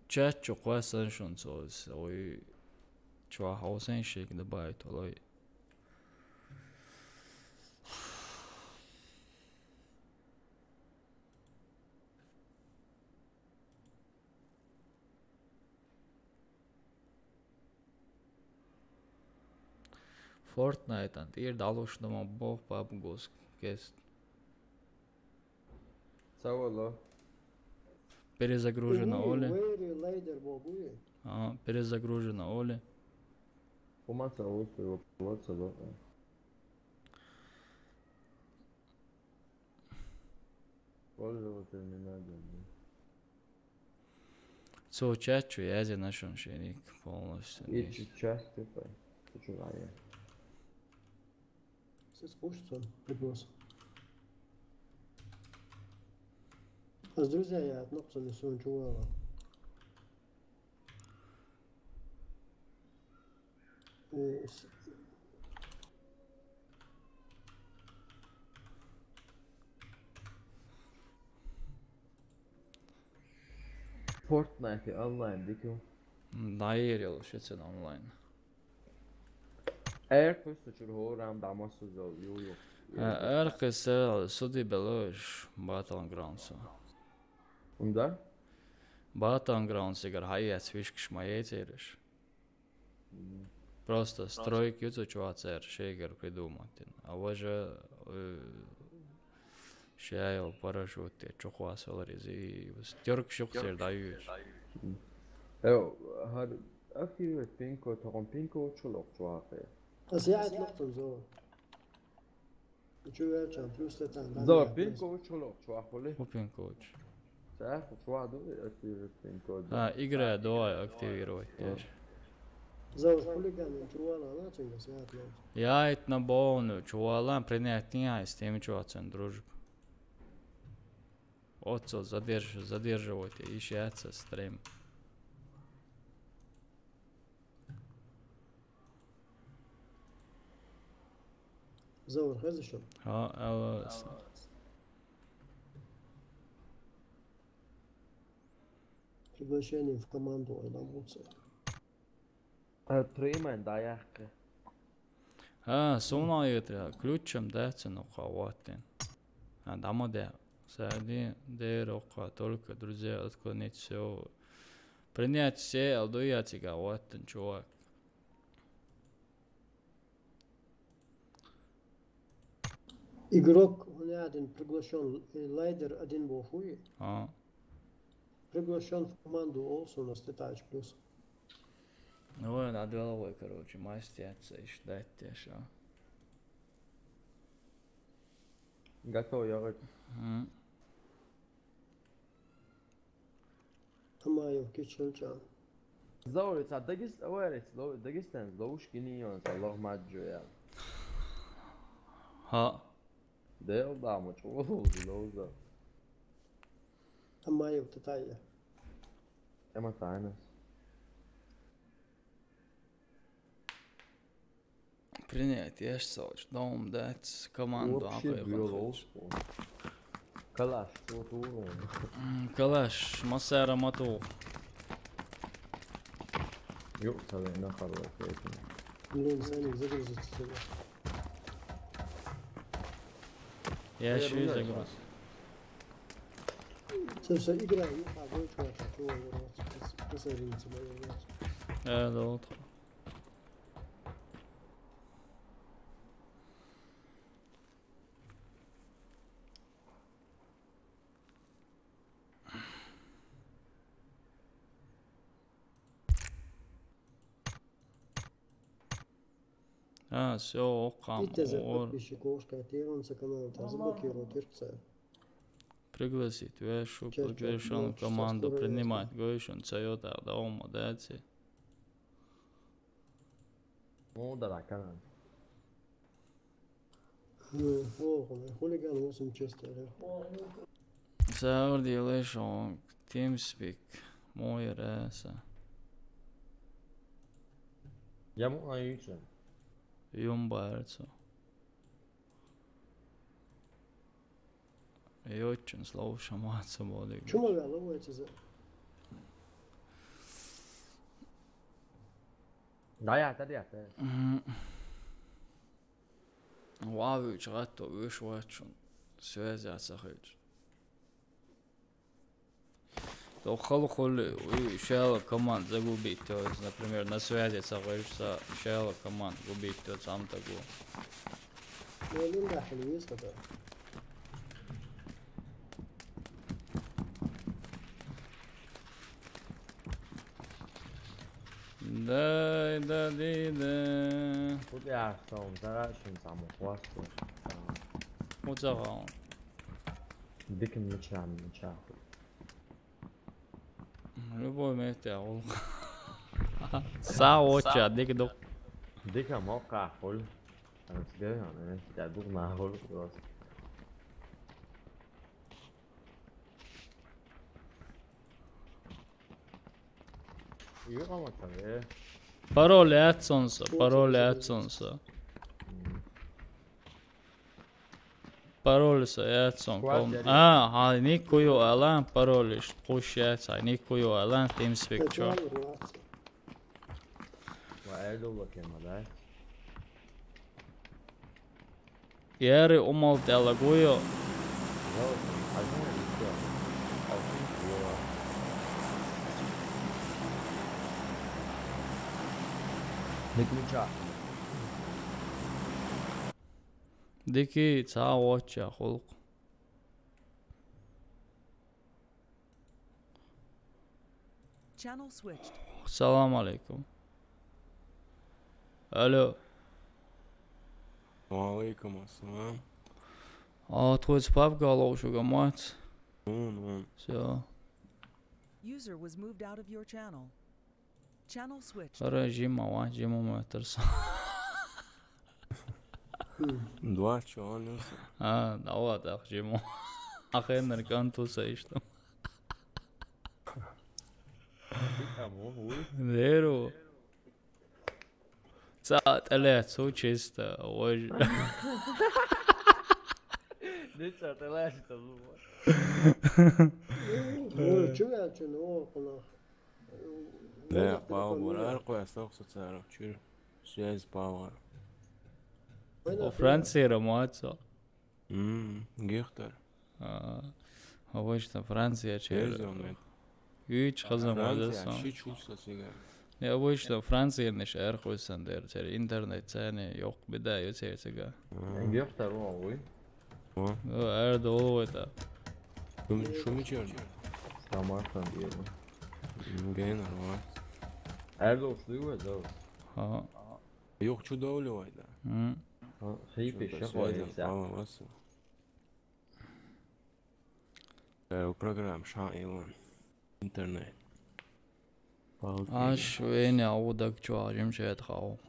Чачу классан шунцо, ой, чё хаусен шик добавить, олой. Fortnite-ан тӀера далуш ма боху пабгус кест. Ца вало. Перезагружено оли. Вери лайдер богу. А, перезагружено оли. Ума ца вало, ца вало. Пользователь не найден. Цо чачу язина шун шерик полностью. И чу часть типа. Ты чё, а я? Сис пушцун приглас. А с друзья я отнопцун и сун чувала. Э, с- Fortnite онлайн дикю. М, наерил шицен онлайн. Эр кус чур хорам дамасу зол ю ю. Э, эр кус, э, суди белош Battlegrounds. Унда? Battlegrounds игр хайяц фишкш маецериш. Просто стройк юцу чуацер шейгер придумать. А важе, э, шяйл парашют те чухуас валаризи. Тёрк шук сер даю. Э, хар активировать пинко, тогон пинко чулок чуаке. Аз яйт локтун зо. Чувачам, плюс это там. Зо, пинко учулок чуахули. Ху пинко уч. Ца, чуаду активировать пинко. А, игра давай активировать. Зо, хулиган чувала, она цинга сятло. Я это на бону чувала, принять не ай, с тем чуацен, дружб. Отцо задерж-, задерживайте, ищется стрим. Заур, хаза шо? А, ала. Приглашение в команду ойламутся. А, тримай, да, яхкы. А, сунал йытра, ключем, да, цену хаватин. А, дамо да. Сади, дер, окха, только друзья отклонить всё. Принять все, алдуя тига, вот он, чувак. Игрок, он один приглашён, э, лайдер один бохуи. А. Приглашён в команду Олсона с Тетач плюс. Ну, надо головой, короче, мастер, ждать тебя, что. Готов, я говорю. Мгм. Тамаев кичилчан. Заури, ца Дагест-, ой, рец, ло-, Дагестан, ловушки не ён, ца лох маджо я. Ха. Дел да, муч, о, лоуза. Тамаев Татая. Эма тайнас. Принять, я ж соч. Дом дать команду. Вообще ахуй, белоус. Калаш, что турун. М, калаш, масара мату. Ё, саве на харва поэтому. Блин, Саня, загрузится тебе. Я ещё и загруз. Всё, всё, играй, ну, а, ну, чувак, чувак, присоединиться, блин. Э, да, вот. А, всё, окхам. Итезер подписчик ошка тирунца канал та заблокирует ирца. Пригласить, вешу, приглашен команду принимать, гойшун, цайота, да, ома, да, ци. Ну, да, да, канал. Хулиган восемь честер. Саур делаешь он, TeamSpeak, мой реса. Я му а ючен. Юмбарцу. Йочин слов шамаца боди. Чума вяло войца за. Да, я, да, я, да. Вавич гатто виш вачун. Связаться хич. То халу хули, шала команд загубить, то есть, например, на связи сагыш са шала команд губить, то сам таго. Ну, один да, хули есть такое. Да, да, да, да. Куда я стал? Да, очень там классно. Куда он? Диким мечам, мечам. Любой месте, а он. Са оча, дик дук. Дика мока, хуй. Разбеган, э, я дух на хуй просто. Пароль ятсонса, пароль ятсонса. Пароль са ятсон. А, ха, никую алан пароль иш, куш ятса, никую алан TeamSpeak чо. Ва элдо лакема, да? Яри умал тялагую. Дики ца оча хулк. Channel switched. Салам алейкум. Алло. Ва алейкум ассалам. А, твой папка лоушуга мать. Ну, ну. Всё. User was moved out of your channel. Channel switched. Ара жима ва, жима матарса. Два чё, он. А, да вот, ах, жима. Ахеннер кантуса иштам. Деру. Ца тэлэцу чисто, ой. Дыца тэлэцу. Ну, чё я, чё, ну, окуна. Да, пауэр, аркуя сохсуцара, чур. Связь пауэр. О, Франция рамуацо. М, Гехтер. А, обычно Франция чер. Езон вет. Юич хазам Франция, вазасан. Ши чувство сига. Не, обычно Франция не шер хуйсан дер, чер интернет цене ёк бида ю чер сига. Гехтер о, уй. О. О, эр долу это. Шуми, шуми чер. Самарканд ери. Генер, о. Эр долу шлюга, да. Ага. Ёк, чудо уливай, да. М. Хипи шахуа. Пава васу. Э, программ ша илон. Интернет. Аш вене аудак чуа жим шет хау.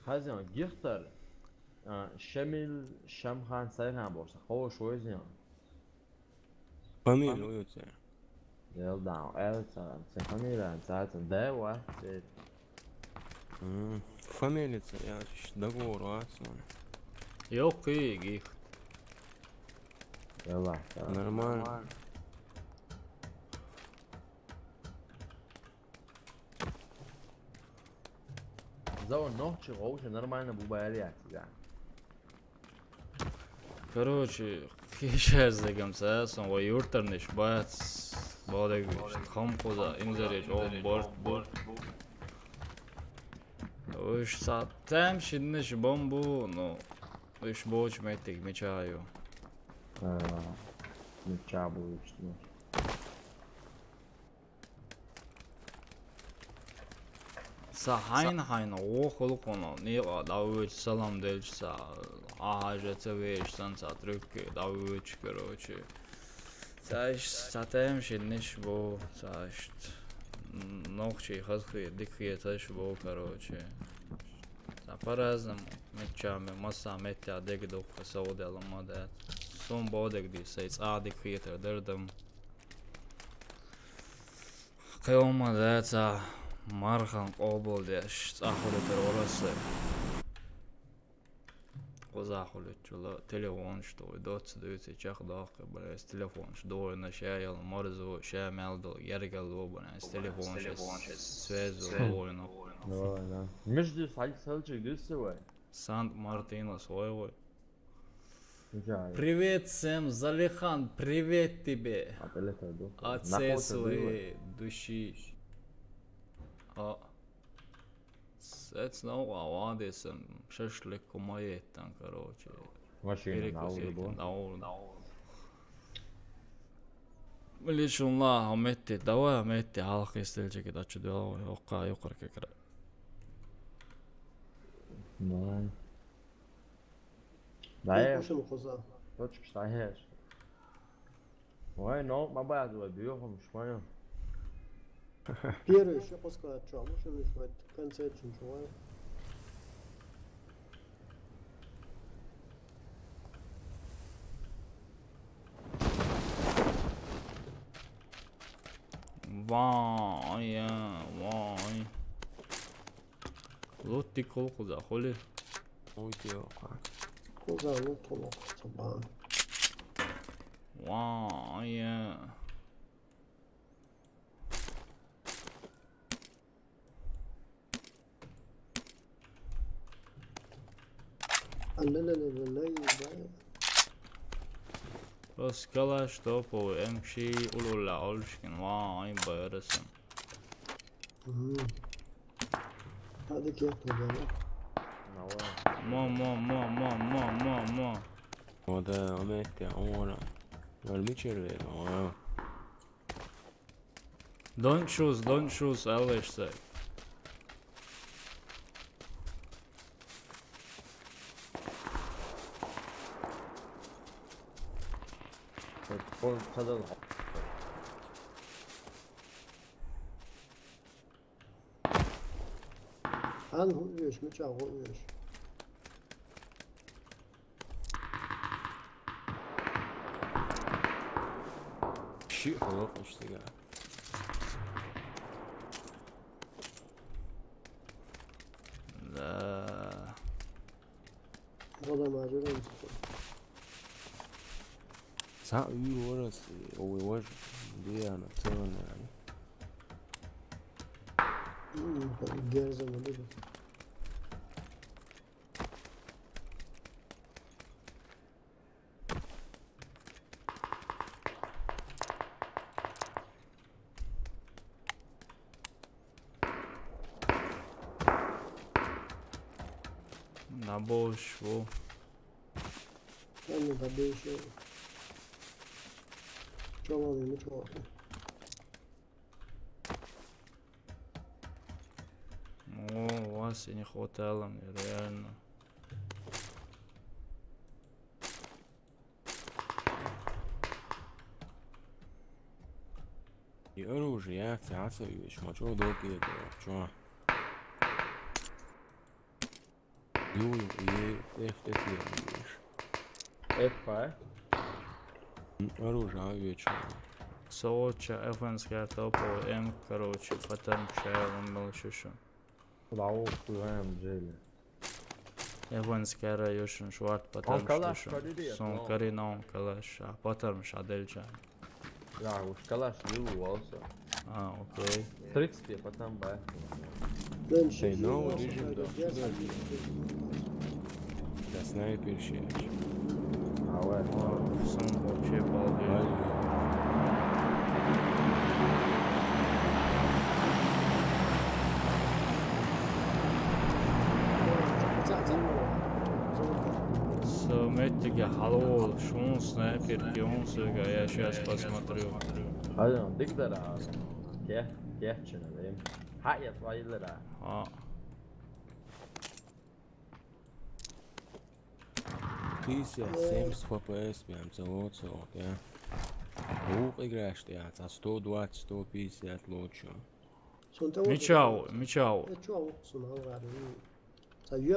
Хазян, Гехтер, а, Шамил, Шамхан, Сайхан болса, ховш войзян. Фамилия уйуця. Эл даун, эл царан, ци фамилия, царцан, да, ва, ци. М, фамилия ци, я ш-, договор, а, ци. Ёк, и Гехт. Эл, а, царан. Нормально. Заур, нохчи, вообще нормально бубали, я тебя. Короче, хишер зегам са, сон ва юртарниш бац, бодег хам куза, инзерич, о, борт, борт. Уж са там шидниш бомбу, ну, уж боч метик мечаю. А. Мича буйчту. Са хьайна-хьайна вохалкъуна некъа дӀавоьдуш салам делча, са хьажа ца веш санна, са трюкке дӀавоьдуш, короче. Цааш цхьа тайм шинниш бу, цааш нохчий хазхи дикхеташ бу, короче. Са по-разному, мичча ме, масса меття дег дукха сов дела ма дац. Сум бодег ди, сай цӀа дикхетар дардам. Кхелма даьца мархан къобалдеш, цӀа хулитар варасе. Кхуза хулитчула телефонаш дуй, доцца дуьйци чех дохка, бара, эс телефонаш дуйна, ша ял марзо, ша мел дол, яргал ло, бара, эс телефонаш эс связь дуйна. Давай, да. Между саль-, сальчик дюссе вай. Сант-Мартинос вай вай. Привет всем, Залихан, привет тебе. От всей своей души. А, сец наука вадесен шашлык кумаеттан, короче. Машина на улицу. Лишун ла, а метте, давай, а метте, халкъ истелчеги дачу дела, окка, юкъар кекра. Давай. Да, я. Точка стоишь. Ой, ну, ма баьд вай, бюхум, шмайо. Первый ещё пускай, чё, мы ещё в конце чё, чё. Вай, вай. Лутти кул куза, хули? Уйди окъа. Куза лут кул окъа, цабан. Вай. Просто калаш топовый эм ши улула олшкин, вай, байрасым. Hadi gel, gel. Мо, мо, мо, мо, мо, мо, мо. Ода, а метте, ора. Валми червей, ора. Don't choose, don't choose, аллешсай. Пол садал. Ан хуйш, мича хуйш. Ши хлоп иштега. Да. Вода мажора. Са уйу ворас, овой вож, диана, целана, ани. Герза мадыды. На больше. Ладно, добейся. Чё вам, ничего. О, у вас и не хватало мне, реально. И оружие, я, цяца, и ещё, чё, долгие, чё? Ю, и F F F. F, а? М, оружие, а, вечер. Соча, F N скар топовый, M, короче, потом чай, он был шишен. Лао, хуем, джели. F N скар, юшен, шварт, потом калаш, шишен. Сон кари, но он калаш, а потом шадель чай. Да, уж калаш лил волса. А, окей. Тридцать потом, ба. Say no, режим, да. Да, снайпер щас. А, вот. Сон вообще балдеет. Со меттиге хьалаволуш, хӀун снайперки, хӀун соьга, я щас посмотрю. Хьажа, дика дара. Ке-, кеччина, вем. Хьаэц вайлара. А. Пятьдесят, семьдесят Ф П С прям целого, целого, я. Лучше играешь ты, я, за сто двадцать, сто пятьдесят лучше. Мичав, мичав. Э, чё, сунал ради. Ца юа.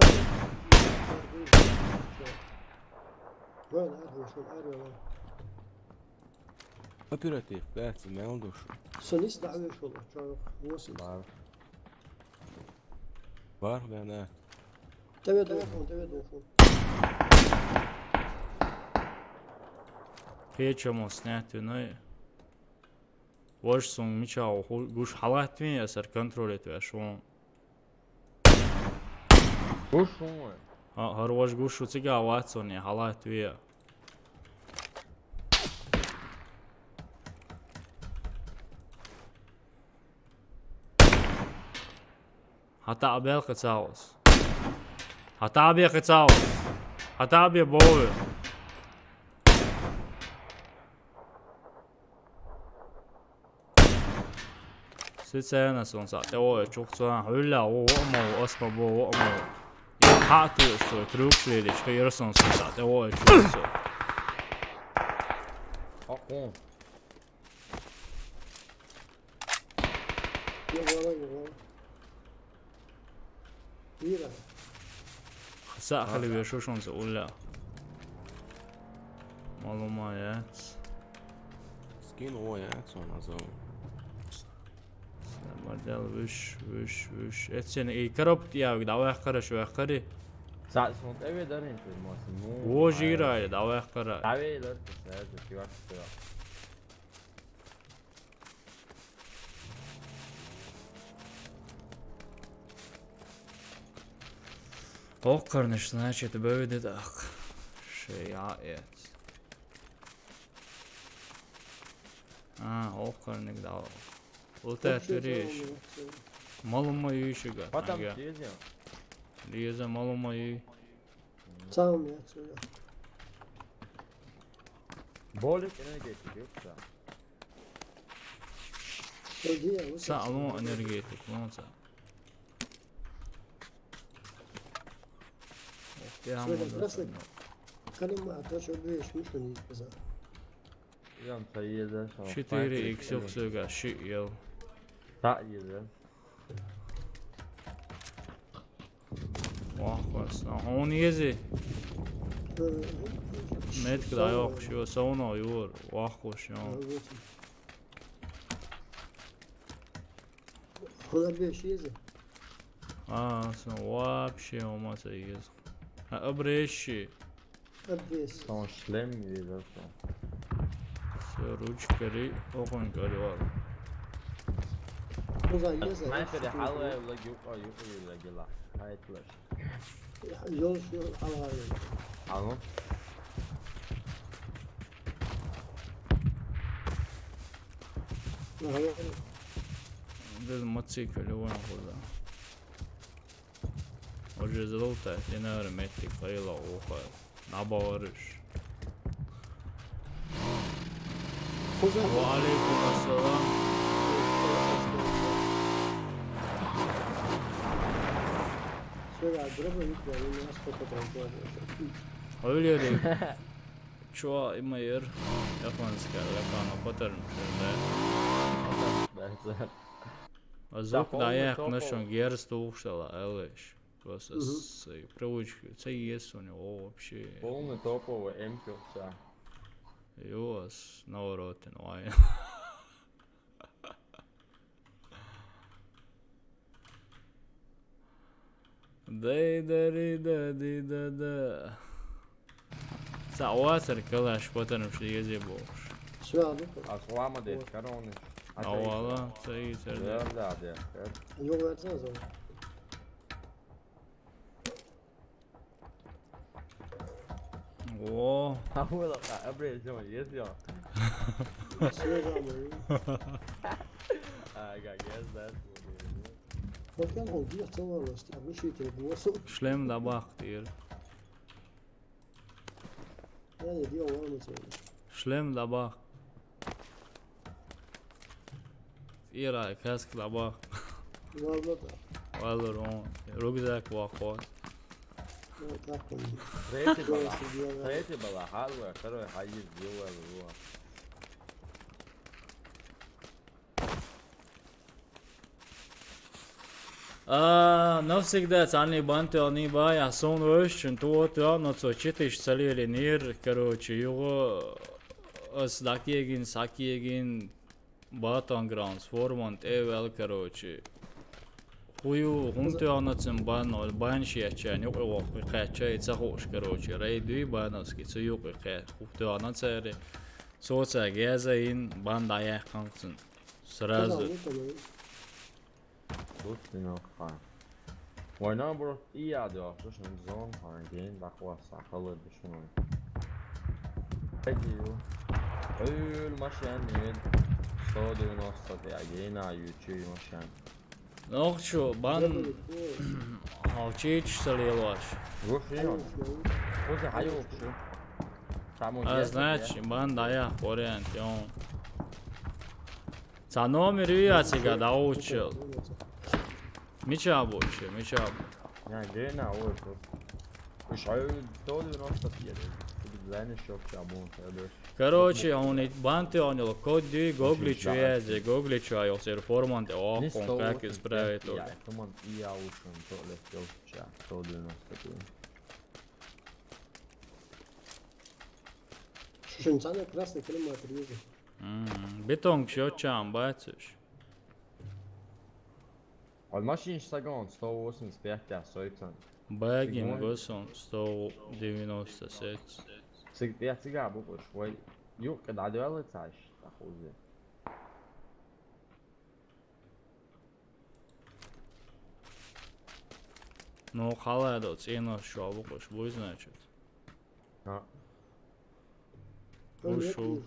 Вон, аргъуш, вон, аргъуш. Оператив, да, ца мел душ. Сунис да, аргъуш, вон, чё, восемь. Бар. Бар, да, да. Тебе доху, тебе доху. Печему снять, ну и. Вож сун мича уху-, гуш хьалаттавен, я сар контролить веш вон. Гуш вон. А, гьар вож гуш шу цига вацун, я хьалаттаве. ХӀата а бел кхецалас. ХӀата а бе кхецалас. ХӀата а бе бове. Сицена сон са тӀе вогӀе чухцан, хьуьлла, во, во мо, ас ма бо, во мо. Я хьа а туьйш, цо крюк шериш, хи ирсон сон са тӀе вогӀе чухцо. Акун. Йо, вала, йо, вала. Ира. Са хали вешушунца улля. Малума яц. Скин о яц, он азов. Са модел виш, виш, виш. Эцен и коробка явг да вахкара швахкари. Са сон теве дарин ты мос. Вож ира да вахкара. Таве лар ты, са ты чувак ты. Оккарниш, значит, бевдит ах. Шей а эц. А, оккарник дал. Лута тюриш. Малума юшига. Потом чизи. Лиза малума ю. Сам я отсюда. Болик энергетик, ёпта. Саълу энергетик, ну, ца. Ох, я Сегодня мудак, красный. Ну. Калима, а то, что две штучки не сказал. Ям, та еза, шо. Четыре икс юхсуга, ши ел. Та еза. Вахвас, а, он ези. Метк да йохш, ё, сауна юр, вахвас, ё. Хулар беш ези. А, сон вообще умаса ез. А, обрещи. Обвес. Сон шлем еза, сон. Всё, ручка ри, окон каривал. Уза еза. Снайпер, хала, лаги, укъа, юкъа, лагила. Хайтлаш. Ёлш, ёл, алгъа, ёл. Алло. Алло. Без мотоцикл, любой нахуй, да. Уже залутать, и, наверное, метрик, хайла, ухай. Набаварыш. Ва алейкум ассалам. Всё, я дробовик, я не знаю, сколько там было. Ойлери. Чё, имайыр? Японская, лакана, паттерн, да? А звук да, я, нашон герз тулшала, элэш. Просто с привычки. Ца ес у него вообще. Полный топовый М пятьдесят. Юас, наоборот, вай. Дай, дари, да, ди, да, да. Ца вацар калаш, потом шли езде болш. Всё, ну. А слама дед, короны. А вала, ца и церде. Да, да, да. Йо, это за. О. А было, а, обрезал, есть я. Всё, да, мы. А, как я знаю, что. Вот он, он, где целовалась, а мы шли, ты, голосом. Шлем да бахтир. Шлем дӀабахка. Ира, каска дӀабахка. Валлар, он рюкзак вахот. Третий бала. Третий бала. Хьалла, второй хьайиз, ювал, ювал. А, навсегда царни бан тоьхний бай, а сон вешчун то тоьхна цо читиш ца лелинир, короче, юго ас дакегин, сакегин, Battlegrounds, форман тӀе вел, короче. Хую, хӀун тоьхна цун бан, бан шеччан, юкъе вохкхи кхаьчча, и ца хууш, короче, рейд дуй бановский, цу юкъе кхаь, хӀу тоьхна цари. Соца геза ин, бан дӀаяьккханг цун. Сразу. Дус динах ха. Вайна бро, и я дё, слушай, зон хан, ген, да хваса, хала душман. Пойдём. Ой, машин нет. Сто девяносто пять, гена, ючи машин. Нохчу, бан алчич салилаш. Вуфион. Озе хайо вуфшу. А, значит, бан дая, вариант, ён. Ца номер вия цига да учил. Мича бу, чи, мича бу. Я, гена, ой, тут. Уж, ай, сто девяносто пять. Тут главный шок, ча бу, я дальше. Короче, он и банты, он его код дюй, гугли чу я, зе гугли чу, а его сер форман, те, о, он как исправить, то. Я, команд, и я ушел, то ли, всё, ча, сто девяносто пять. Шушенцана красный климат, вижу. Мгм. Бетон ксёчам, бачишь. А машин сагон сто восемьдесят пять, а сойцан. Бэгин Сигон. Госон сто девяносто семь. Сиг-, я цига буквы швой. Юк, когда дёлы цаш, так уже. Ну, халай да, цена шо буквы швой, значит. А. Ушёл.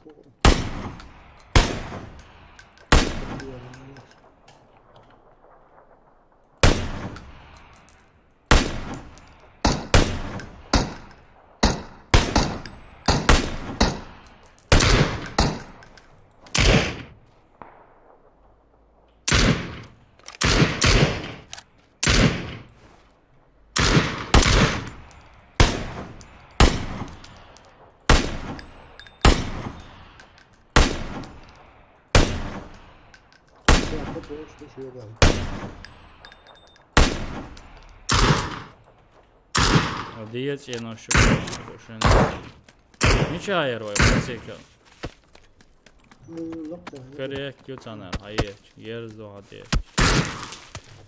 Диец я ношу. Ничего, я рой, мотоцикл. Коррект, ютана, аеч, ерз до хатеч.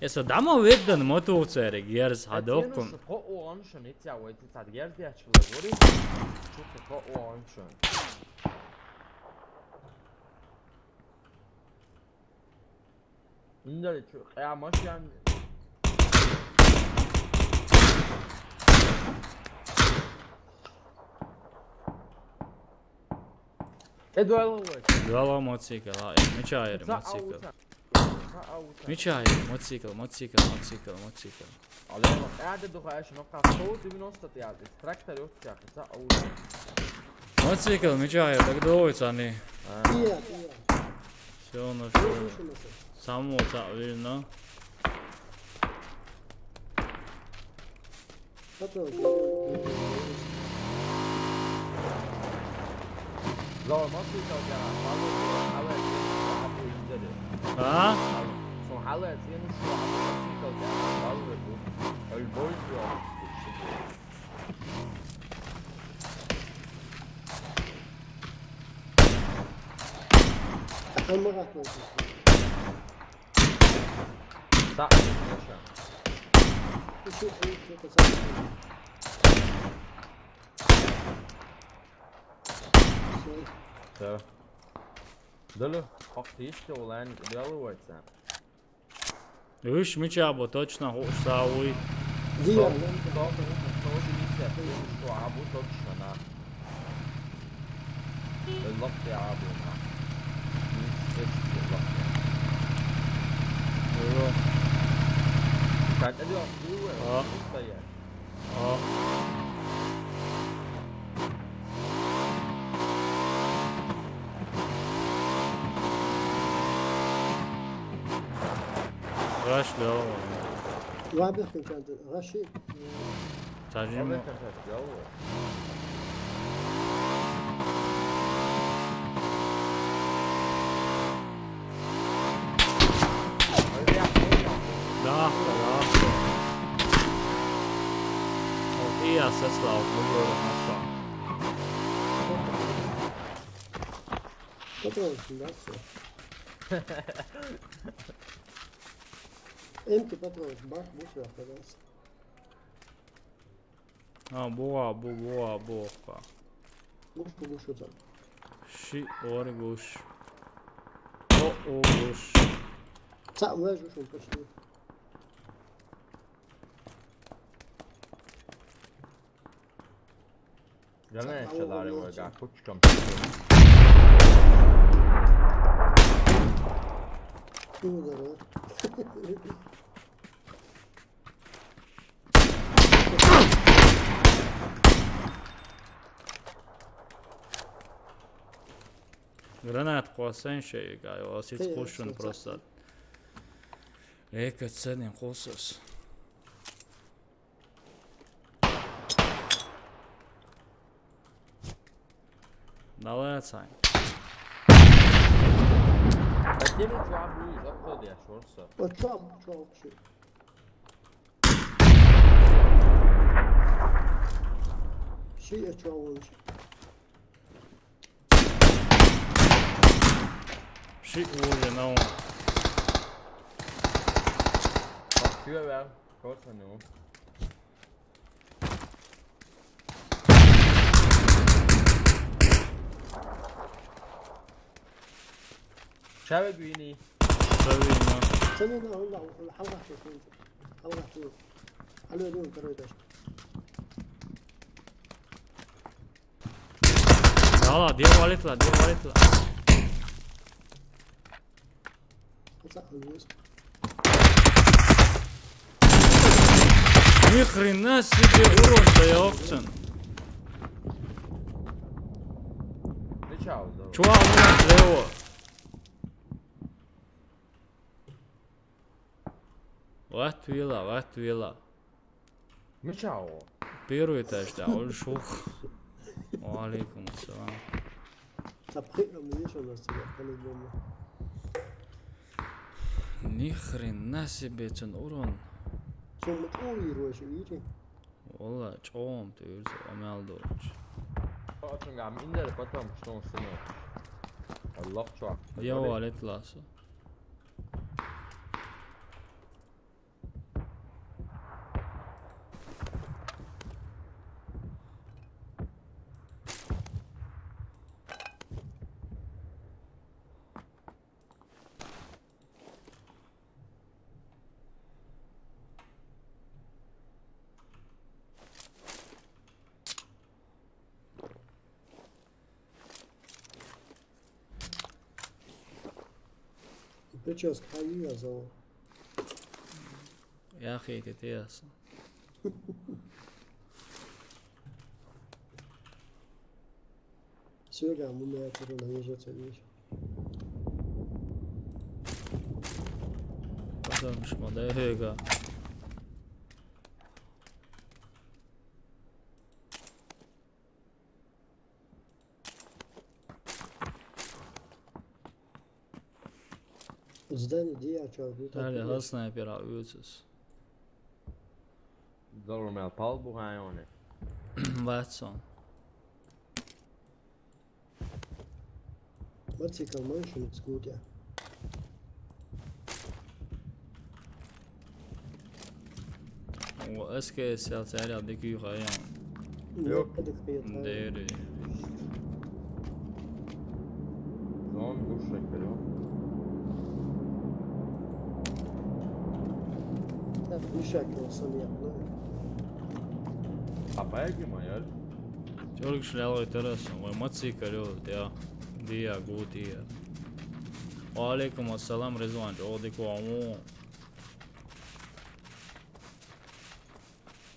Эса дама веддан мотоцерик, ерз хадоккун. Ко оаншон, итя вайти тад ерз дячкла гори. Чука ко оаншон. Индали чу, я машин. Э, дуэло вай. Дуэло мотоцикл, а, э, мича ери мотоцикл. Мича ери мотоцикл, мотоцикл, мотоцикл, мотоцикл. Алло, я де духаешь, но как сто девяносто пять, трактор ёт тя, это аудио. Мотоцикл, мича ери, так довой цани. А. Всё, ну что. Само ца видно. А? Всё. Дали, как ты ещё онлайн делывается? Уж мича бу точно хуш сауй. Диа, сто, сто пятьдесят, что абу точно на. Лок я абу на. Лок. Как это дело? А. Стоять. А. Kaç lira oğlum? Var bir kırk tane. Raşi. Çarjım mı? Daha, daha. Okey ya, ses var. Bu böyle nasıl? Fotoğrafında. Empty patrols, bak, bu şey yapacağız. Ha, bu var, bu, bu var, bu var. Guš, guš, guš. Šī ori guš. O, o, guš. Sa, veš, guš, guš. Ja ne, čelari, ovo je ga, kučkom. Tu da, da. Granātu, ko sen šeit gāju, es Te, izkušanu es prosta. Ēkat seniem klausos. Dalēcāji. Vai tie ir čuā blūzi, apkaldies, Šorsa? O čuā, čuā, šī. Šī ir čuā blūzi. Šī ūža nav. Bak, šī vēl. Kaut kā, nu. Šāve grīnī. Šāve grīnī. Sen, nu, nu, nu, halva, halva, halva. Halva, halva. Halva, halva. Dala, dievo alitla, dievo alitla. Ni hre na себе urun da je općen. Neće auto. Čuva urun levo. Vat vila, vat vila. Mičao. Pirui taš da, ol šuh. Alaikum salam. T'as pris la munition, là, c'est-à-dire, t'as le bon mot. Ni hre na себе цен урон. Цо муч ури ройш ури. Валла, чӀом тӀуьрца амал долчу. Потом гам индер, потом что он сынок. Аллах чуак. Я валет ласа. Прическа, а я зову. Я хейте, ты ясно. Всё, я, мы на это ровно ниже цель вещь. Потому что мы, да, эго. Здание, где я чё, где Далее, там, снайпера, уютсус. Здорово, мел пал бухайоне. Ватсон. Мотоцикл мой, что ли, скутер? О, эс кей эс ял царял дикий хайян. Лёк. Лёк, дикий хайян. Дэри. Зон гушек, лёк. Так, мешак его сам я, ну. А поедем, а я? Тёргш лялгай терес, ой, маци карёл, я. Дия, гу, дия. Ва алейкум ассалам, Ризван, о, дико, аму.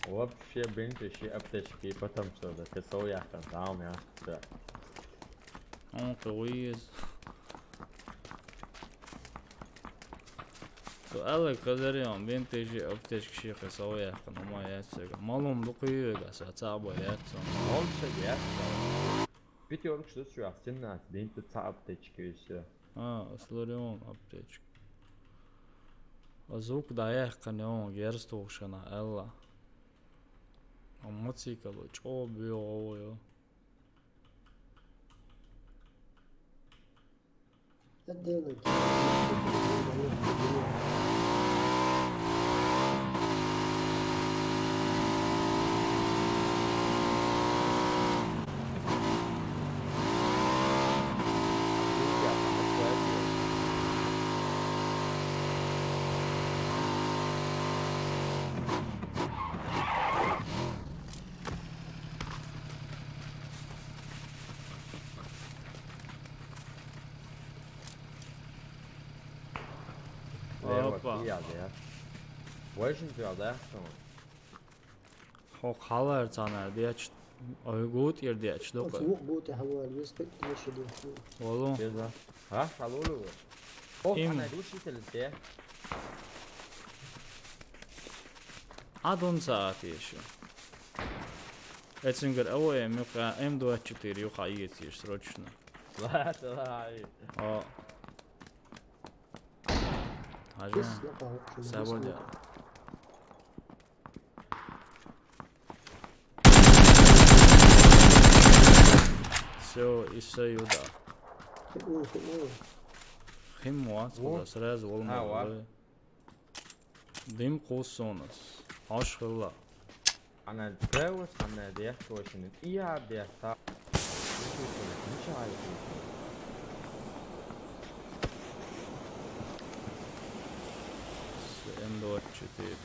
Вообще, бинты, ши аптечки, и потом что, да, ты соуяхтан, там, я, всё. Он круиз. Аьлла, хазарем, бинтежи аптечка шийха сов яьккхина, ма яц сега. Малум дукха вега са, цаба яц. Мол шег яц. Пятёрка шу чуяхь, семнадцать бинта, цхьа аптечка и всё. А, асларем аптечка. А звук дӀаяьккхина, герз тухуш хинна аьлла. А мотоцикл чӀогӀа боьгӀу йо. Опа. Вай шин туял да? Хьо хьалар цанар дечт. Ой, гут ир дечт, докъа. Вух гути хьалвар, вес пек деши деши. Волу. Беза. Ха, хьалулу. О, им. Ана души телте. Адун саат еши. Эцингер АВМ, М двадцать четыре юха иетиш срочно. Ла, ла, ай. О. Хажа. Сабодя. Всё, и всё, Юда. Хим вац, куда сразу волна. Дим кусунас. Аш хилла. Ана тревос, ана дехт очень. И я дехта. С М двадцать четыре.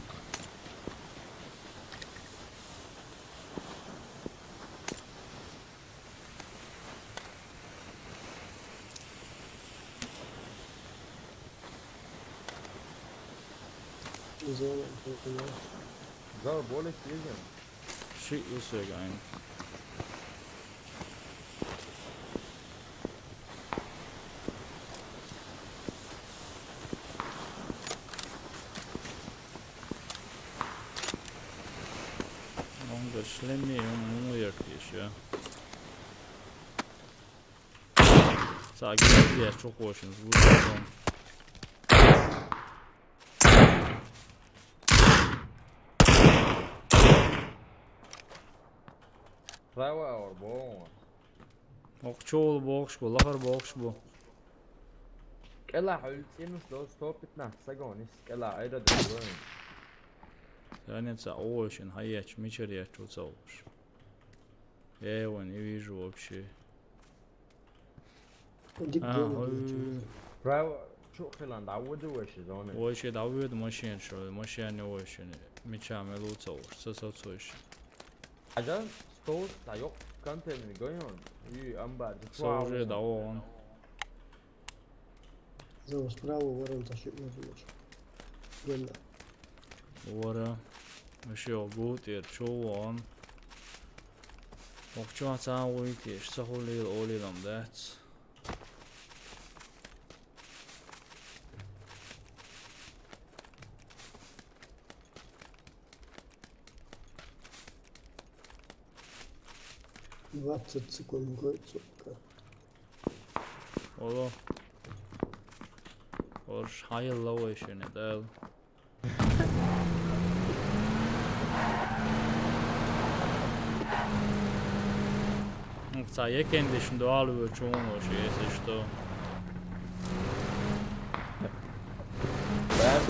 Зал более свежий. Ши усег айн. Онда шлеми, он муер пише. Саги я чухошин звучит. Право ор бо. Охчул бохш бу, лахар бохш бу. Кела хулцинус до сто пятнадцать сагонис, кела айда дурын. Танец а очень, хаяч, мичер я чуцауш. Я его не вижу вообще. Дик А, дело, ой. Право, чё хилан, да, вот ты вообще зоны. Вообще, да, вот машин, что, машин не очень. Мечами луцауш, со соцуш. Хажа стол, да, ёк, контейнер, гойон. И амбар, Со уже да, он. Зал справа, ворон, тащит на дочь. Генда. Вара. Вообще, гут, ир, чё он. Охчуан цан уйти, что хули, оли нам дац. Двадцать секунд, гой, сука. Оло. Орш хайыл лавай шене дал. Ца екендиш дуал вычун вообще, если что. Бер.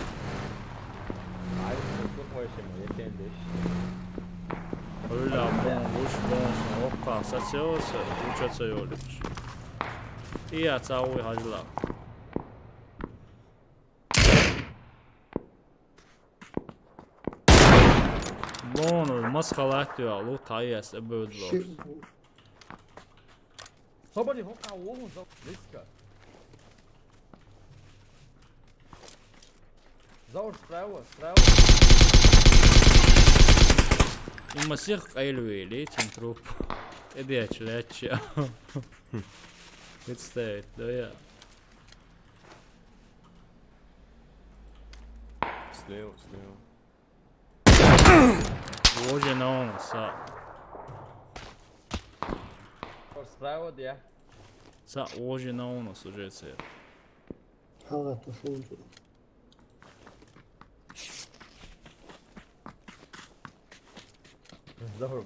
Ай, слухай, шене екендиш. Öyle bom, boş bom, okka, saçıyorsa, uçaça yolmuş. İyi hata, o hacılar. Лону, масхалат я, лу тайяс, эбэд лор. Ши-, Сободи, хока, лону, за-, близко. Заур, справа, справа. Има сих къайлуили, центруп. Эдиач, ляча. Представить, да я. Слева, слева. Боже, на он, са. По справа, да. Са, боже, на он, уже це. Хала то шунчу. Dobro.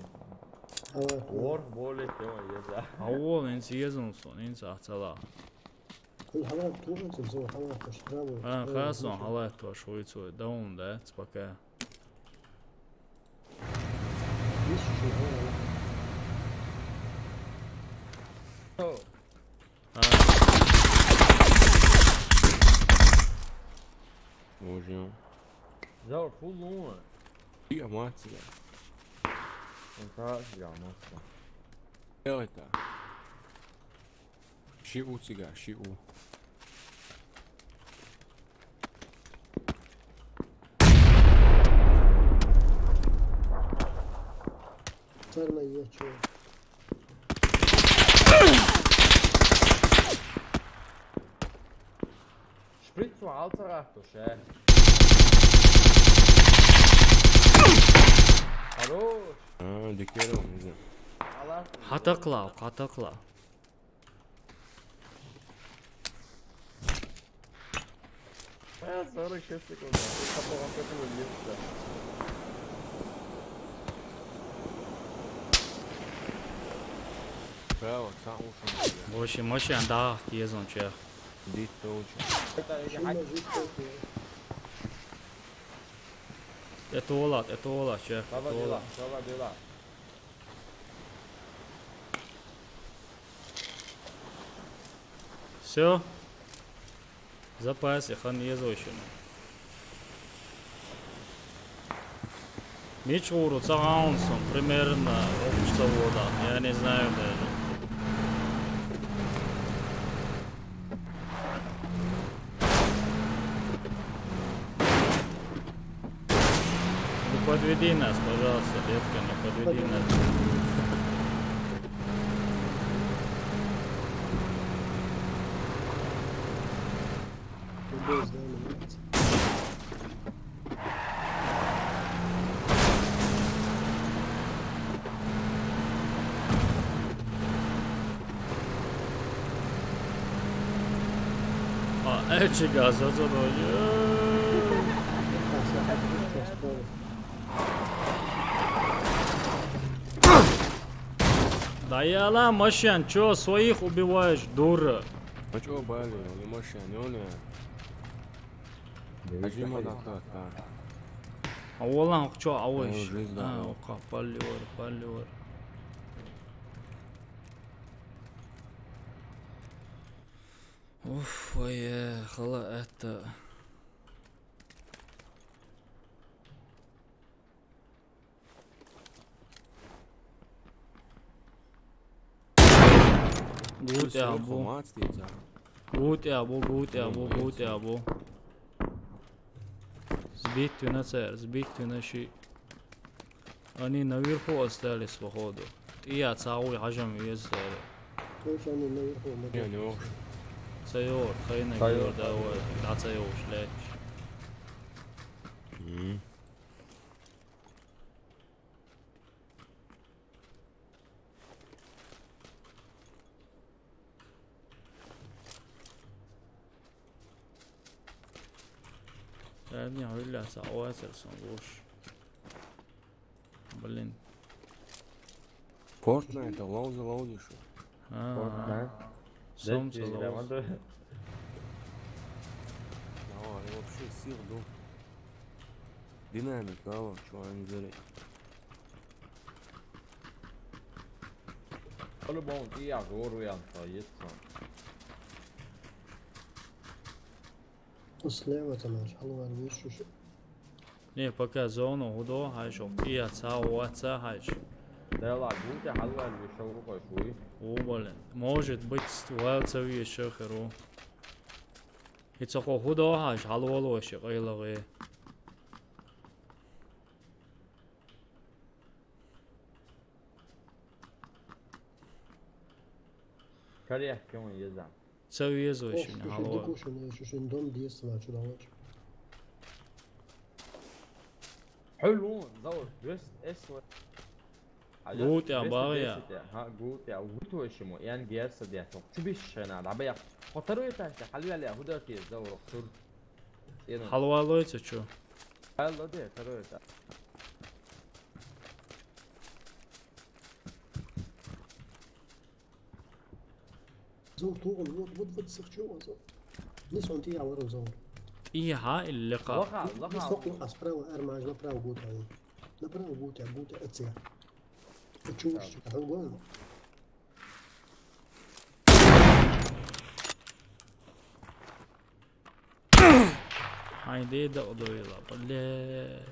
Хала то. War, war, лет, ё-моё, еза. А о, нин сиезун сон, нин са цала. Кул хала то шунчу, зо хала то штраво. А, хасон, хала то шуицу, даун, да, спака. Иши хала. О, А, Боже. Заур, фул луна. Иа мать, да. Он та, я, маска. Делай-то. Ши у тебя, ши у. Царна ечо. Шприц у алцара, то ше. Хорош. А, декером, не знаю. Алар. хатакла, хатакла. А, сорок шесть секунд. Это по-моему, как его есть, да. Право, сам ушел. Боже, машина, да, езун, че. Дит толча. Это, это, Шума жить такое. Это олат, это олат, че. Слава дела, слава дела. Все. Запас, я хан езочен. Мичуру цагаунсом, примерно, общего, да. Я не знаю даже. Не подведи нас, пожалуйста, детка, не подведи нас. Любой здание нравится. А, эчи газа задаю. Да я ла, машин, чё своих убиваешь, дура? А чё, бали, не машина, не он. Хажима да та та. А олан чё, а ой. Ну, жизнь, да, А, ну. Ока, палливар, палливар. Уф, ой, э, хала это. Гути абу. Хомац ти за. Гути абу, гути абу, гути абу. Сбить на цер, сбить на ши. Они наверху остались, походу. И я цауи хажам езер. Короче, они наверху, мы Не, тут. не ох. Цайор, хайна Цайор, гиор, да, ой, да, цайор, шлять. М. Да, не, хуйля, са, ой, цер сон, луш. Блин. Fortnite, лоузи, лоузи, шо? А, Fortnite. Сом Дайте целовал. ремонту. Давай, вообще сил, дух. Динамик, давай, чё, они зря. По-любому, и я говорю, я на есть сам. Слева там аж, алло, ар вишуш. Не, пока зону худо, хай шо. И я цау, ца, хай шо. Да ладно, гути халвар вишел рукой шуй. О, блин. Может быть, ствол цави ещё херу. И цако худо, хай шо, халвало ещё, кайлаги. Корея кем еза. Цави езо Ох, ещё не ты халвало. Дикушин, я ещё дом действовал, что давай. Хьул вон, Заур, вест эс ва. Гу тӀе вест багӀа я. Эс тӀе, ха, гу тӀе, вуй тхо шимо, ян герса де, тхо. Чу биш шена, да бая. Хо таруй таш, хьалвали, худа ти, Заур, тур. Ена. Хьалвалой це чу? Хьалло де, таруй та. Заур, тугъун, вот, вот, вот, сыхчу, Заур. Не сон ти, я вару, Заур. И ха, или ха. Лоха, лоха. Не сок, лоха, справа, армаж, направо, гута. Направо, гута, гута, эце. Чувствую, что там гон. Айде да одоила, бля.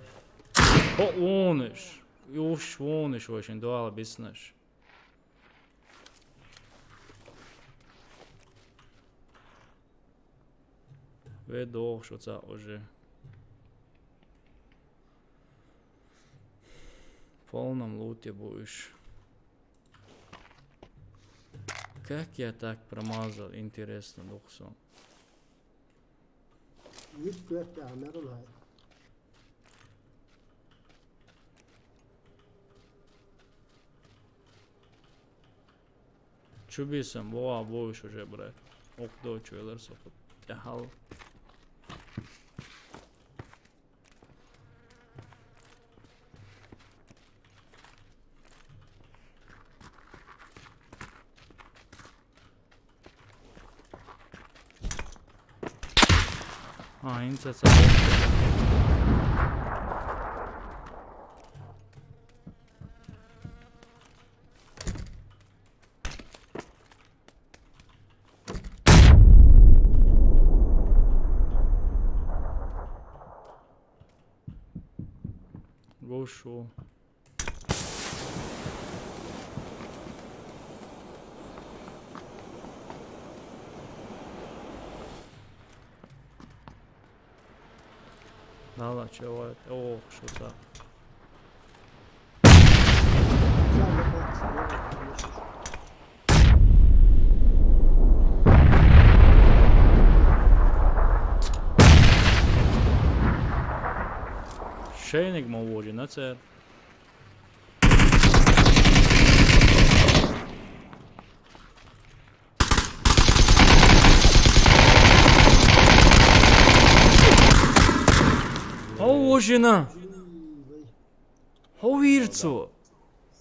Хо, вуниш. Юш вуниш, очень дуала биснеш. Ве дохш оца уже. В полном луте будешь. Как я так промазал, интересно, духсон. Вид кверти, а, мерон хай. Чу бисам, бова, будешь уже, брат. Ок, до чу, элэр сокут. Яхал. А, ин ца ца. Гошу. Надо чего? О, что-то. Шейник ма вожи, на цер. Ма вожи, на. Хо вирцу.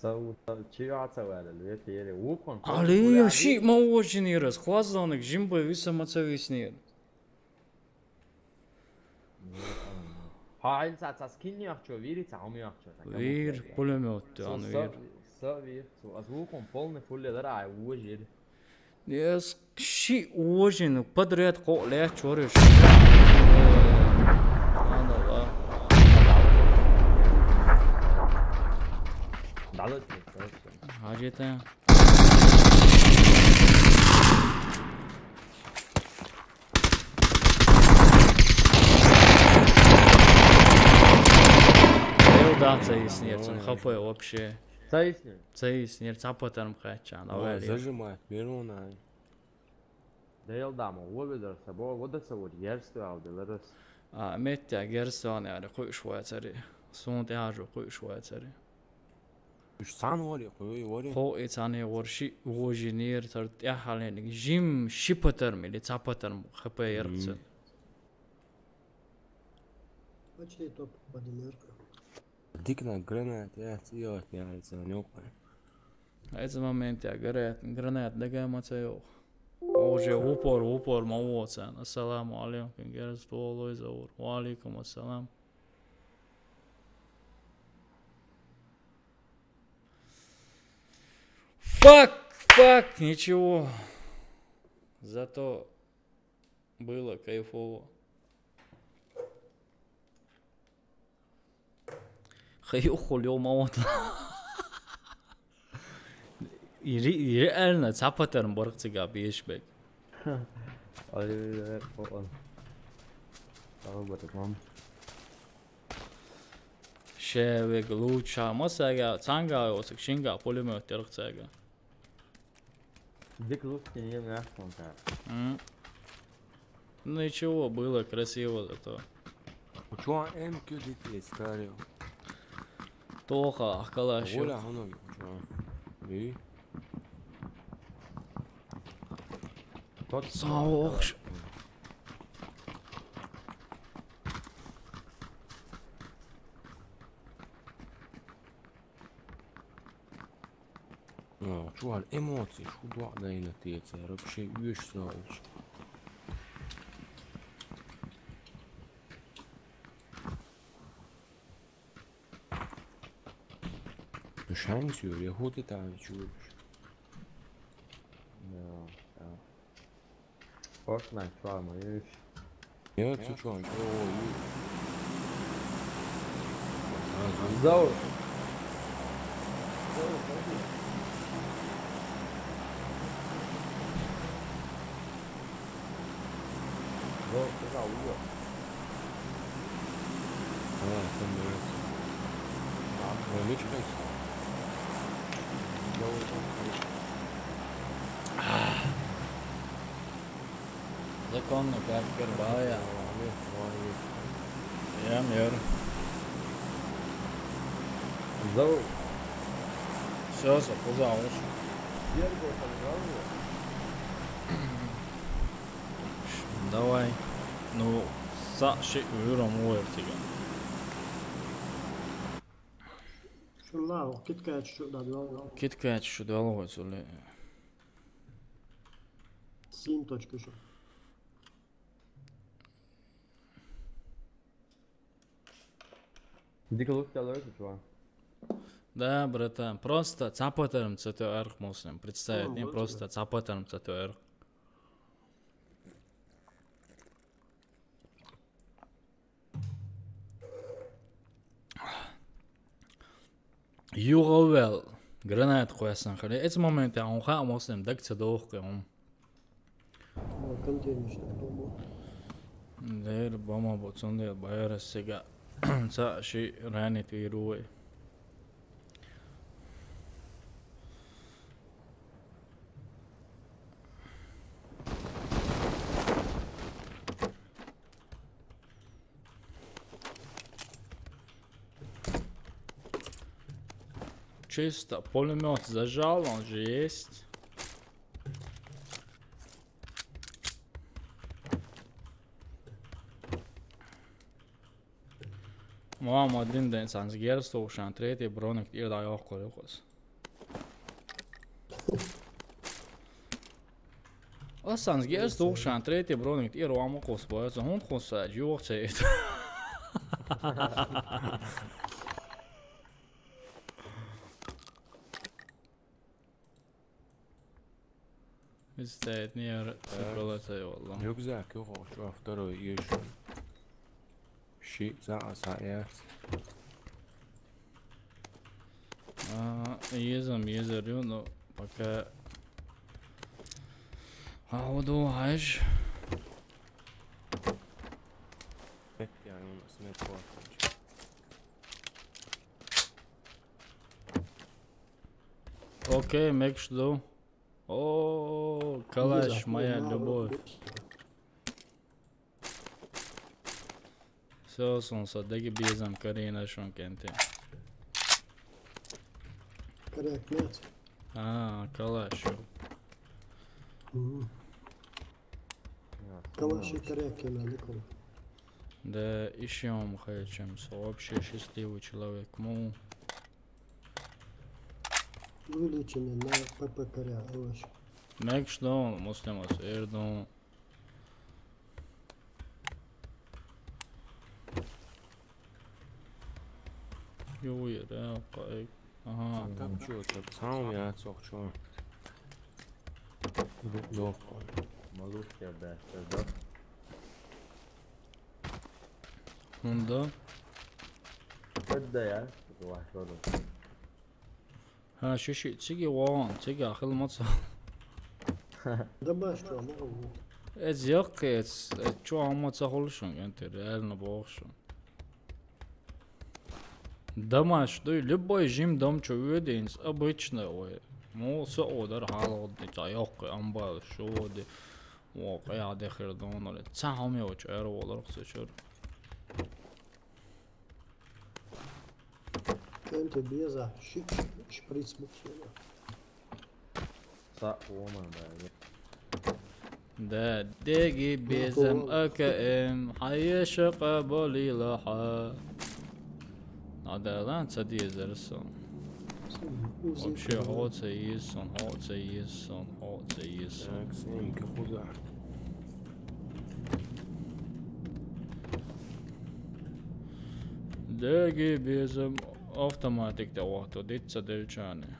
Са, са, чи аца валал, ве тире, укон. Али, ши ма вожи нирас, хвазланик, жимбай виса маца виснир. Ха, ин ца, ца скинни ахчо, вири ца, ами ахчо. Вир, пулемёт, ан вир. Са, вир, ца, а звуком полный фулле дара, ай, вожир. Yes, ши вожин, подряд ко ле чориш. Надо, да. Дало тебе, короче. Хажета. Эл да, ца иснер, цун хапай вообще. Ца иснер? Ца иснер, ца патарм качан. Ой, давай, зажимает, Мирона. Да эл да, ма, воведар са, бо, вода са, вот, ярство ал, белорус. А, меття, герсон, яри, куш вацари. Сунт яжу, куш вацари. Уж сан вори, хуй вори. Хо и цане ворши вожинир тар тяхален жим шипатар мили цапатар хп ярцен. Почти топ поднёрка. Дикна гранат, я, я, я, это нёк. А этот момент я гранат, гранат дага мацаёх. Уже в упор, в упор, мавоцан. Ассаламу алейкум, герс, туолой заур. Ва алейкум ассалам. Фак, фак, ничего. Зато было кайфово. Хаюхул ё мават. Ири, ири эрна цапатарм барх цига бешбек. Ай, ай, ай. Тағы бар, мам. Шевек луча масага, цанга осык шинга пулемёт ярх цага. Дик лучки не мяхтон так. М. Ну ничего, было красиво зато. Учуан М Q дикли старил. Оха, калаш. Оля, хьона. Эй. Тот. Саохш. Чувал эмоций, шу дуа дайна теца, вообще уеш саохш. Шанс ю, я худи та чуваш. Да, да. Fortnite, чувал, ма еш. Я цу чувал, о, ю. Заур. Заур, пойди. Заур, куда уйдёт? А, там, да. Там. Ой, ну чё, конечно. Заур, там, конечно. Законно, как Гербая. Я мер. Заур. Всё, запуза уж. Гербо, там, Заур. Давай. Ну, са ши уйрам уэр тига. Шулла, о, киткач шу да, да, да. Киткач шу да, ло, цуле. Син точка шу. Дикалук, ты алоэ, ты чего? Да, братан, просто цапатарым цатё арх муслим. Представить, не просто цапатарым цатё арх. Югъа вел гранат къоясан хали. Эц момент я, он ха муслим даг цадох кэ он. О, контейнер, что ли, бомба? Дэр бомба буцун дэр байра сега. Ца ши ранит ируэ. Чисто пулемёт зажал, он же есть. Муам один дэн санс герс тохшан, третий броник ир да ёх корюхос. О санс герс тохшан, третий броник ир вама кос боя, за хун кос са, жух цейт. Представить, не р-, цикл это, валла. Рюкзак, ё, хочу, а второй ещё. Щи, за, а, за, я. А, езам, езар, ё, но пока. А, вот, аж. Я, у нас нет платочек. Окей, мекш ду. О, калаш, моя любовь. Всё, солнце, даги безам, Карина, шон кенте. Коряк, нет. А, калаш. Мгм. Калаш и коряк, я надо кого. Да, ещё вам хочу, вообще счастливый человек. Му. Вылечены на П П К Р А, овощ. Мекш дон, муслимас, эр дон. Ё, эр, а, кай. Ага. Там чё, там сам я, цох, чё? Лёгко. Малышка, да, да. Мунда. Хадда я, вахлоду. Ха, шиши, циги вон, циги ахыл маца. Да баш, чё, могу. Эц яккы, эц, эц чё, амма цахулшун, энте реально бохшун. Домаш, дуй, любой жим дом, чё, уединс, обычно, ой. Му, со одар халгы, та яккы, амбал, шо, де. О, кая де хер дон, оле. Ца хам я, чё, эр олар, ксо, чё. أنت بيزا شيك شبريتس بوكسونا. صح، هو ما بعرف. Да, деги безам А К М, хьаеша къа боли лаха. Надалан ца дезар сон. Вообще, хьо ца еза сон, хьо ца еза сон, хьо ца еза сон. Так, снимки худа. Деги безам автоматик да вахто, дицца делчани.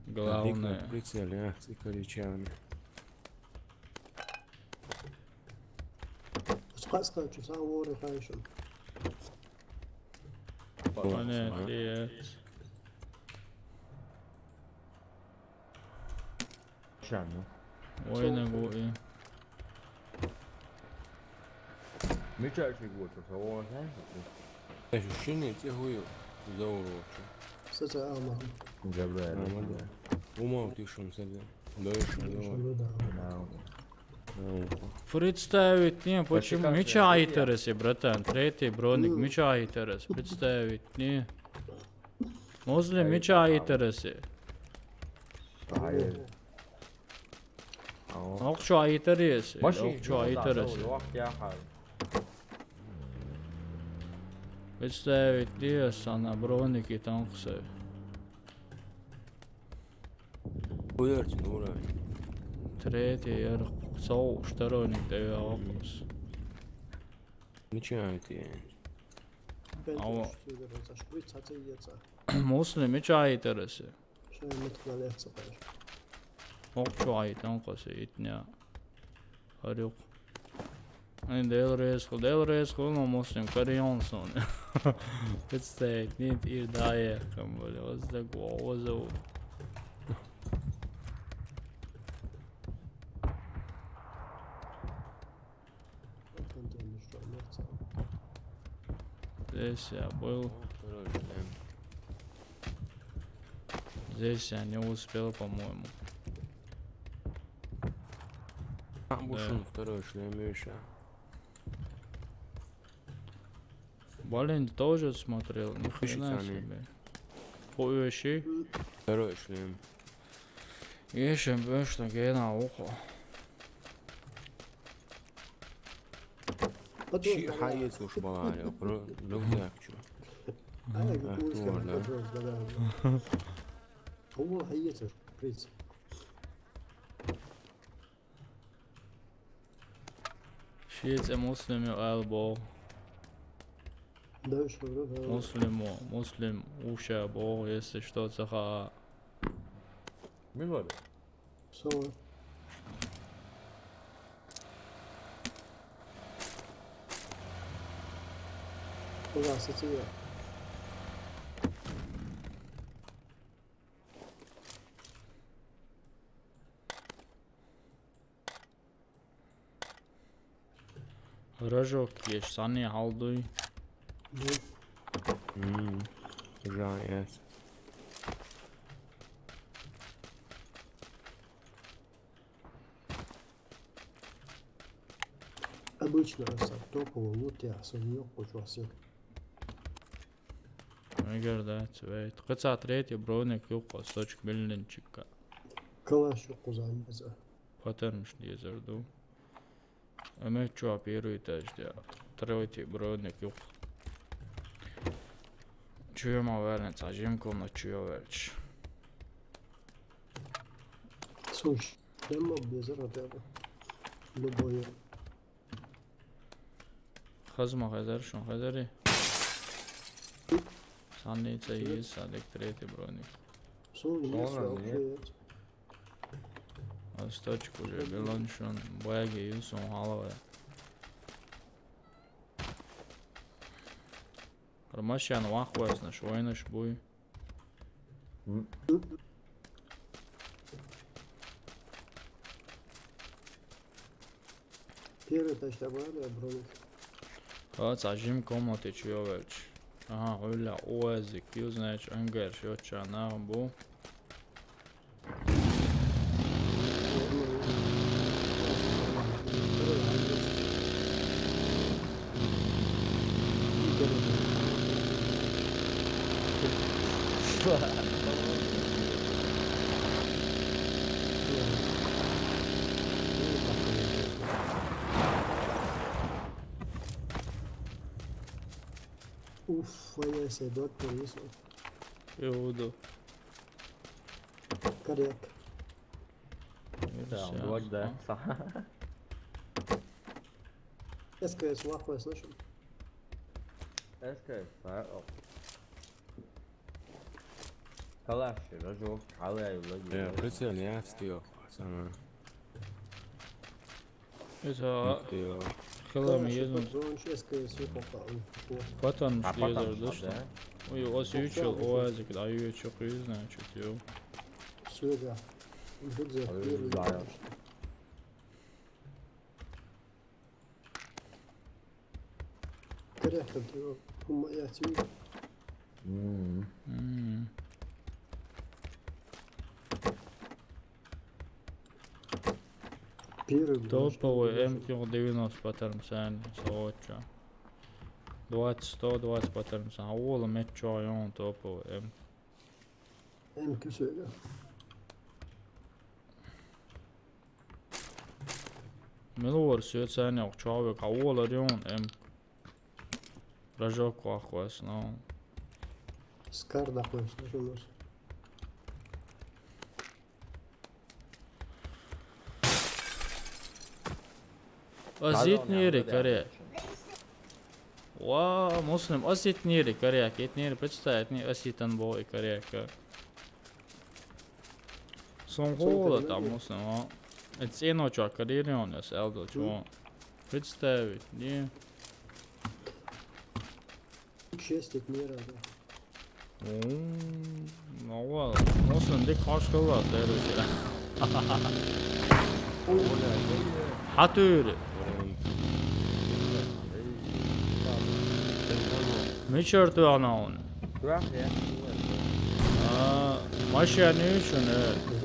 Главное. Прицел, я, цикаричани. Сколько скачу, сам вори хайшем. Понятно. Шану. Ой, на гуи. Мича чего-то, кого он знает? Ощущение тех уё. Заурочу. Саца ама. Габриэль. Ама, да. Ума утишун себе. Да, ещё. Представить не, почему? Мича айтарес, братан, третий броник, мича айтарес, представить не. Муслим, мича айтарес. Охчу айтарес, охчу айтарес. Представить не, сана броники танксы. Хуярчы, ну, ура. Третий, яр, сау, второй, не, да, я вопрос. Начинают, я. Ава. Муслим, мича айтарес. Шай мыткале цапар. Охчу айтан касы итня. Арюк. Ай, дел резко, дел резко, но Муслим, карион сон. Представить, нет, ир дае, кам были, воздагуа, озау. Здесь я был. Здесь я не успел, по-моему. А, да. Вышел второй шлем ещё. Блин, тоже смотрел, ни хрена себе. Хуёши. Второй шлем. Ещё бы что, гена ухо. Ши хайес уж баланя, рюкзак чё. Ай, а, курс, да. Кого хайес уж, приц. Шиец Муслим албо. Да, что, да. Муслиму, Муслим уша бо, если что, цаха. Милвали. Сова. Куда сатия? Рожок еш сани халдуй. Мм. Жан ес. Обычно раз топовый лут я сумнёк почвасы. Эгер да, цвет. Кыца третий броник юкъа, сочк миллинчика. Калаш юкъа заниза. Паттерн ш дезер ду. Эмет чуа первый этаж да. Третий броник юкъа. Чуя ма вернец, а жим комнат чуя верч. Слушай, я мог без этого. Любой. Хазма хазар, шун хазари. Санни ца ис, садик третий броник. Слушай, если вообще. Аз точку уже белан шун, баяги юсун халаве. Рамашян вахвазнаш, войнаш буй. М. Первый тачка была, я броню. Хац, а жим комнаты чё, велч? Ага, Оля, Оазик, ю, значит, Энгер, ещё чё, на, бу. Уф, ваня се доктор, если. Иуду. Коряк. Да, блок, да. СКС, лахуя, слышал? СКС, а, о. Калаш, рожок, алай, логи. Э, прицел не отстёл. Самое. Это Отстёл. хилам едем. Зонч СКС, упал. Потом А что я потом дождусь. что, да? Ой, у вас ючил, уазик, да, ючил, значит, ё. Все, да. Быдза, Ой, первый. Да. Коряк там, ты его, я отсюда. М. М. Первый. Топовый М Q девяносто паттерн сани, соча. Двадцать сто, двадцать паттерн сани. А уола мет чё, он топовый М. М Q, все, да. Милуар сё сани, чё, а уола рион М. Рожок квахвас, но. Скар нахуй, слышал нас. Азит нери, коряк. Ва, Муслим, азит нери, коряк. Ит нери, представь, не азитан бо и коряк. Сон хола там, Муслим, а. Это цено чё, коряк, он, я сел до чё. Представить, не. Честь от мира, да. Ну ладно. Муслим, дик хаш хыла, следующий. Хатыр. Мичер ты анаун. А, машина не ещё, не.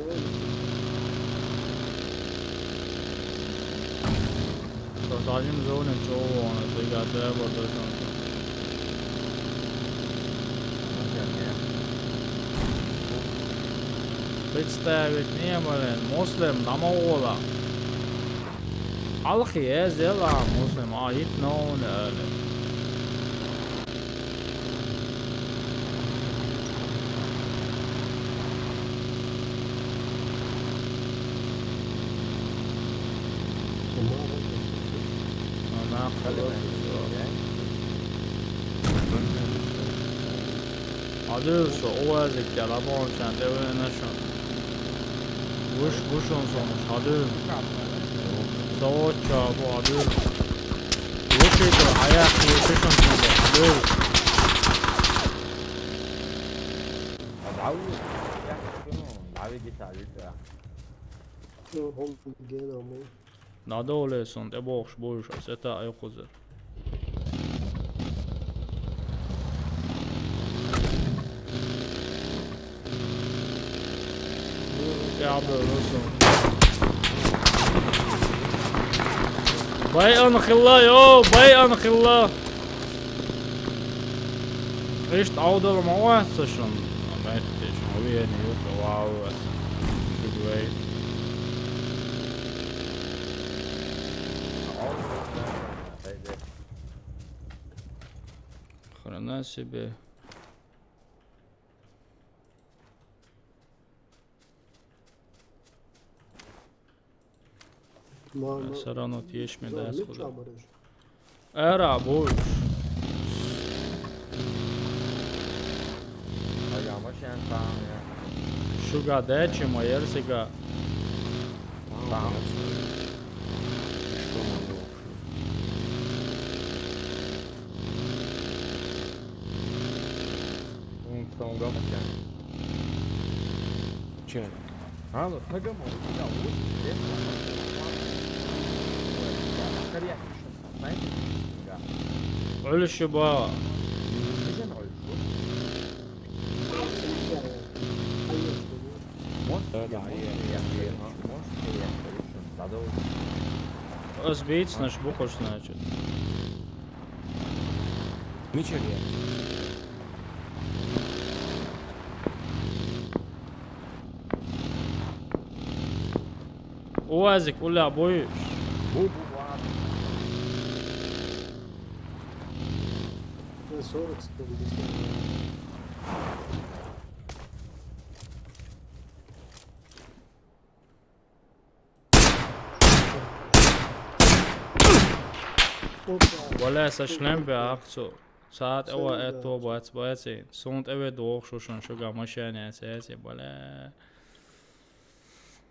Сосалим зоны чё, он, это я, да, вот это. Представить не, блин, Муслим, намола. Алхи, э, зела, Муслим, а, ит, но, не. Адырсо, уазик, я лабон чан, деве нашон. Вуш, вушон сон, адыр. Савоча, бу адыр. Вуши то, аяк, вушон сон, адыр. Дави, я, ну, дави, где-то, где-то. Ну, он где-то мы. Надо оле сон, те бохш, бойш, а сета ай кузы. Я бы русу. Бай анхилла, йо, бай анхилла. Ишт аудал ма уасса шун. Амайт шун уен юк вау. Good way. Хрена себе. Мама. Все равно тиеш ми да Зор, сходу. Чабарыш. Эра, бу. А я машина там, я. Шуга дечи, моер сига. Там. Что могу? М, там гамакен. Че? А, ну, хагама, у тебя вот, это, знаете, Улиши ба. Можно? Да, да, Можно? я, Я, я, я, я. можно? Я, надо вот. Озбейц наш бухаш, значит. Ничего. Уазик, уля, бой. Бу, бу, бу. Сорок секунд. Валя, са шлем бе ахцу. Саат эва эт то бац баци. Сунт эве дохшушун шуга машине сеси, валя.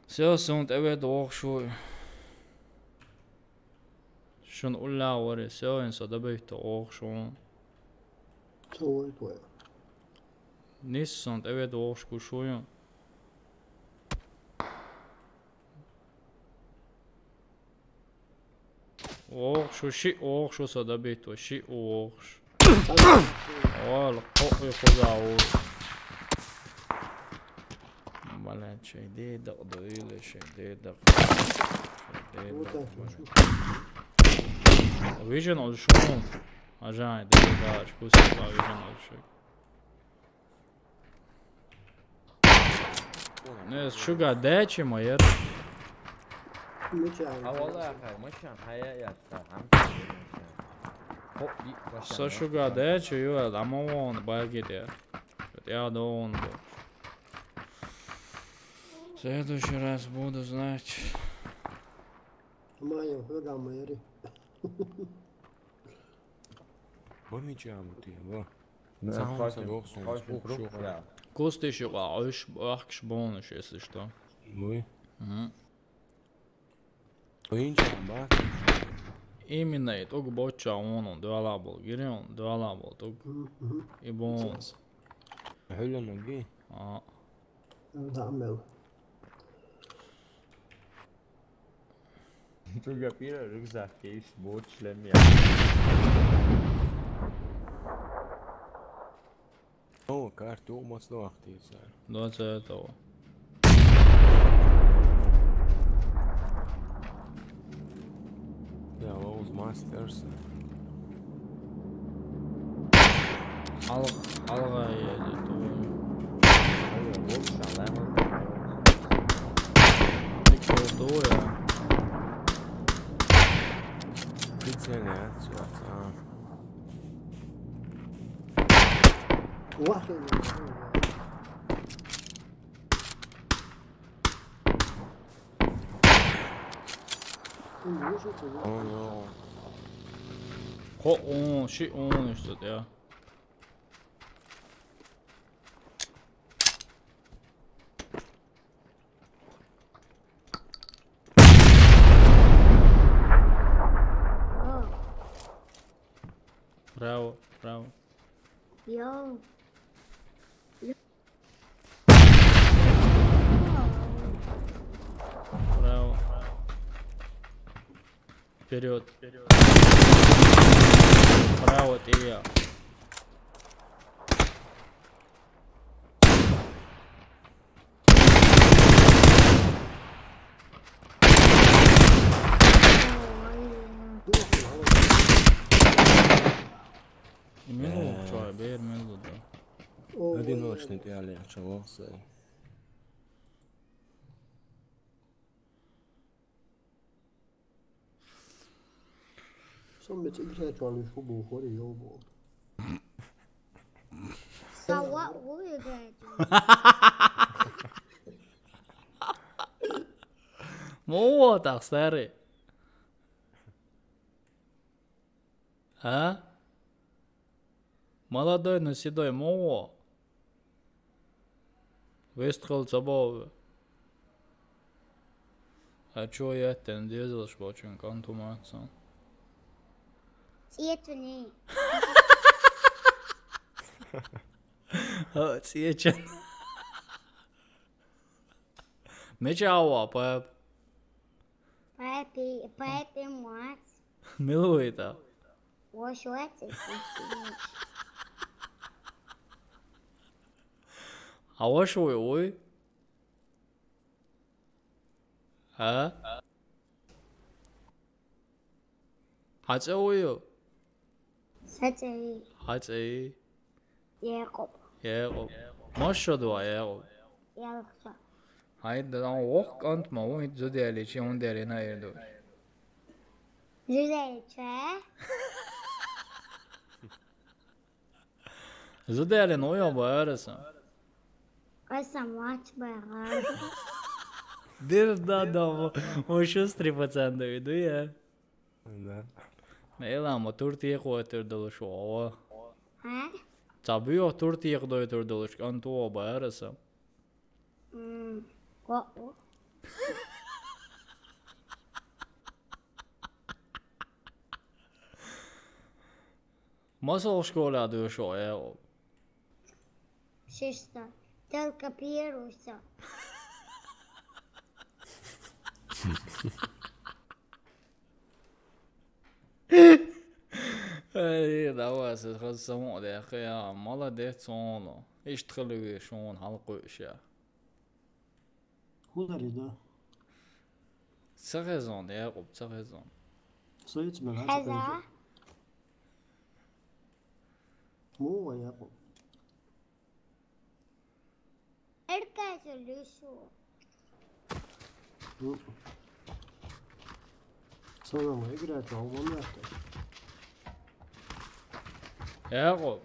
Всё, сунт эве дохшу. Шун улла вари, всё, ин со добить то охшун. Целует твоя. Нис сунт эве дохш кушуюн. Ох, шу ши, ох, шу со добить то, ши, ох. Вал, ой, хоза, ой. Блин, чей дедок, да или чей дедок. Чей дедок, блин. Вижен ол шумун. Ажай, дедок, шкус, вижен ол шумун. Не, шуга дечи моер. Мыча. А вала хай, мычан, хая ятса, хам. Хоп, и Со шуга дечи, ю, а дамон багиде. Я дон. В следующий раз буду знать. Мая, хвега мэри. Бо мича бути, бо. Ну, Сам хватит, са дохсун, хватит ух, круг, шух. Да. Кусти шуга, ой, ахкш бонус, если что. Буй. Мгм. Уинча ба. Именно и тук боча он, он дуала был, гири он дуала был, тук и бон. Хулана ги. А, Да, мел. Туга пира рюкзак кейс, борч лемия. О, карту мас вахти са. Двадцать этого. Я лоуз мастерс. Ал, алга еди, то. Ой, борч, алама. Тик болду я. Прицельная акция. А. Вах. О, йо. Хо, он, ши, он, что-то я. Браво, браво. Йоу. Браво. Вперед. Браво, ты я. Именно что, бер, именно, да. Одиночный ты, Али, чего? Сам бит играть валишку бухори, ёбу. So what will you gonna do? Мова так, старый. А? Молодой, но седой, мова. Вестхол забавы. А чё я тен дезал, что очень контумацию? Цветный. А, цечен. Мечава, пап. Папи, папи, мать. Милуита. Вош ватсик. А вош уй уй? А? Хацэ уйу? Сатсэй. Хацэ. Якуб. Якуб. Машо два, Якуб. Ялхса. Хьайда, дан воккха кӀант ма ву, хӀинца зуделичи, хӀун дерина эр ду. Зуделича? Зуделин уйо бара сан. Аса мач бара. Дир да да, мо шустрый пацан да, виду я. Да. Мела мо туртиек хӀойтур долуш вова. А? Ца буьйо туртиек дойтур долуш, кӀант ву бара сан. М, кӀоӀу. Масал школа дуьйш ву, э? Шишта. Только первый всё. Ай, давай, се хаза самукъадехкая, молодец, хьуна. Иштта хила веза шуна хьалакхуьуш я. ХӀун дарий да? Ца хезон, Якъуб, ца хезон. Соьца мел хьа ца хеза? Хеза. Муха, Якъуб? Эркаьча луьйш ву. М. Сона ма играть, а вон это. Якъуб.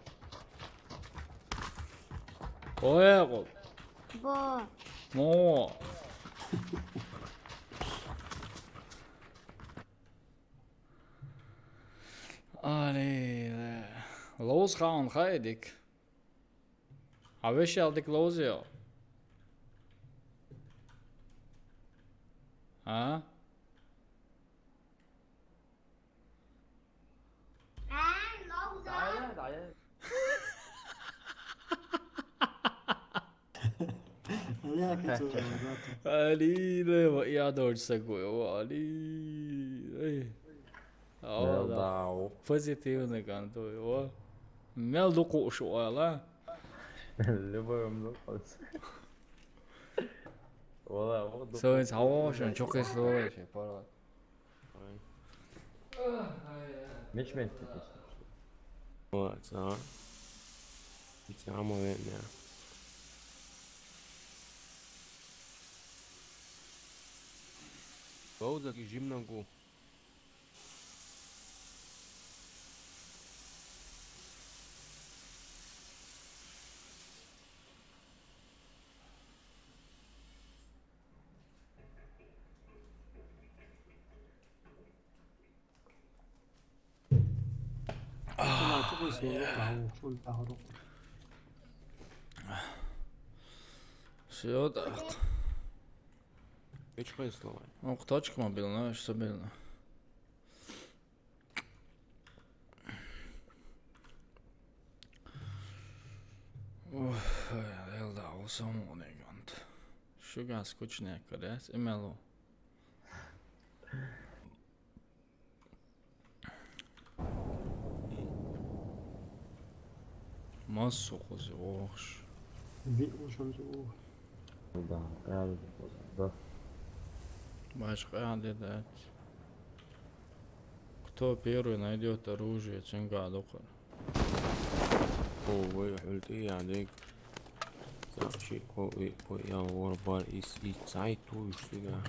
О, Якъуб. Бо. Мо. Али, ле. Ловза хаун хай дик. Хьан вешал дика ловзайо? А? Али, а кицо вара, да. Али, ле, ва, я дорж сагу, ва, Али. Эй. О, да. Мел дав. Позитивный кӀант ву, ва. Мел ду кхуъуш ву ала? Любой ум ду кхуъуш. Вала, вот ду. Со хӀинца хьавогӀуш, чокхи слова ши паргӀат. Ой. Меч мен тетиш. Вот, а. Ца ма веъна. Ловза ки жимнагу. Всё, так. Ох, точка мобильная, что мобильная. Ух, элда, усамонеганд. Шуган скучнее, коряс, имелу. Массо кхузи вохуш. Биъ ушан зу. Да, правильно, да. Баш къаде дац. Кто первый найдёт оружие, цинга докхар. О, вай, хьулти, я, дек. Цаъ ши, ко, и, ко, я, вор бар, ис, и, цай, ту, иш, сига.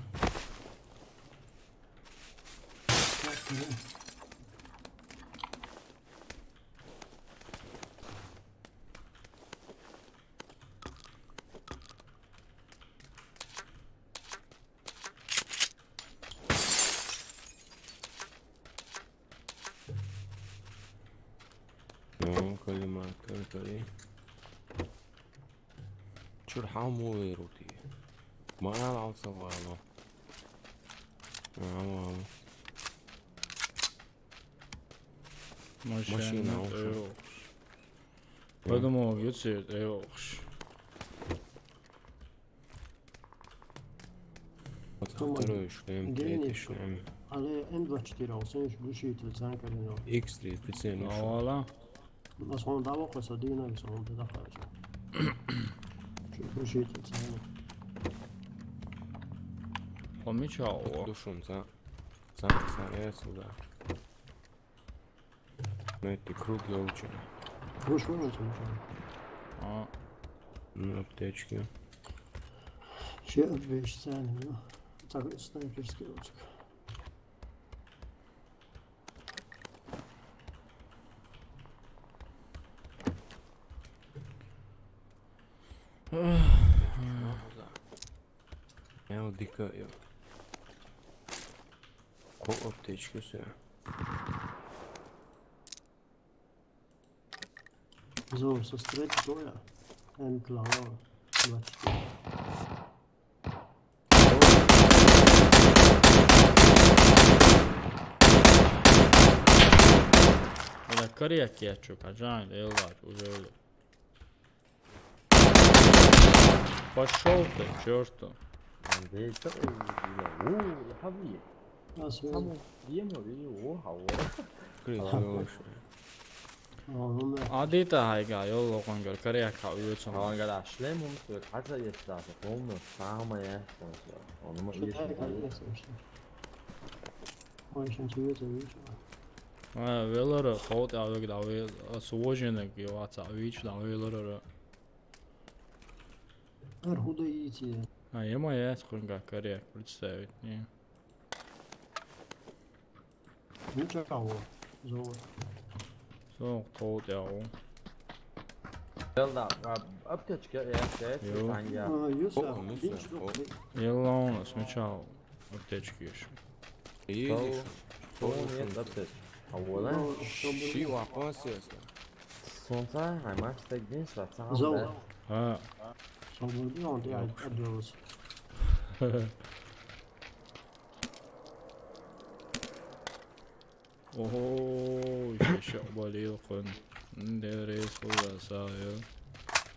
Ну, коллиматор, кори. Чур хьан мулайрути? Ма ала алсавала. Ала, ала. Машина, машина, алша. Подумал, юцерт, эвокш. Таман. Второй шлем, третий шлем. Але М двадцать четыре алсен, иш гуши, это цанка, ну. Икс три, прицельный. Вала. Нас он дало, косо дина, и сон туда хача. Чё гуши, это цанка. Помечал. Душун, за. За, за, я сюда. Ну, это круг я учу. Вышел на телефон. А. Ну, аптечки. Вещь ценная, ну. Так, снайперский лучик. Я вот дика, я. О, аптечка, все. So, ist das dritte Tor, ja. Ein blauer. Warte. Ela kariya kiya chuka jan el var, уже. Пошёл ты, к чёрту. Андрей, так, о, я хавье. А, свет. Саму, ему, и о, хавье. Красиво. А, ну да. Адита хайга, ёллогон гөр, корея кавьёцон. Хавье, да, шлем, он стоит, хотя есть даже, помню, самое, он, он, Что так, конечно, что. Ой, еще интересно, видишь? А, велора, хоут, а, вегда, ве, а, сложенный, гиваца, вич, да, велора. Архуда идите. А, ема я, сколько корея, представить, не. Ну, чего? Золото. Соң хоут, я, о. Zelda, а, аптечка, я, я, Ё. я, я. А, Юса, О, Юса, видишь, о. Еллаун, сначала аптечки ещё. Видишь? Что нет аптечки? А вот, да? Ну, чтобы Щи вапон сеса. Солнце, а, Макс, так день, что отца, Золото. А, Чтобы, ну, он я отбилась. Ого, ещё болел хон. Дерес, хуя, сая.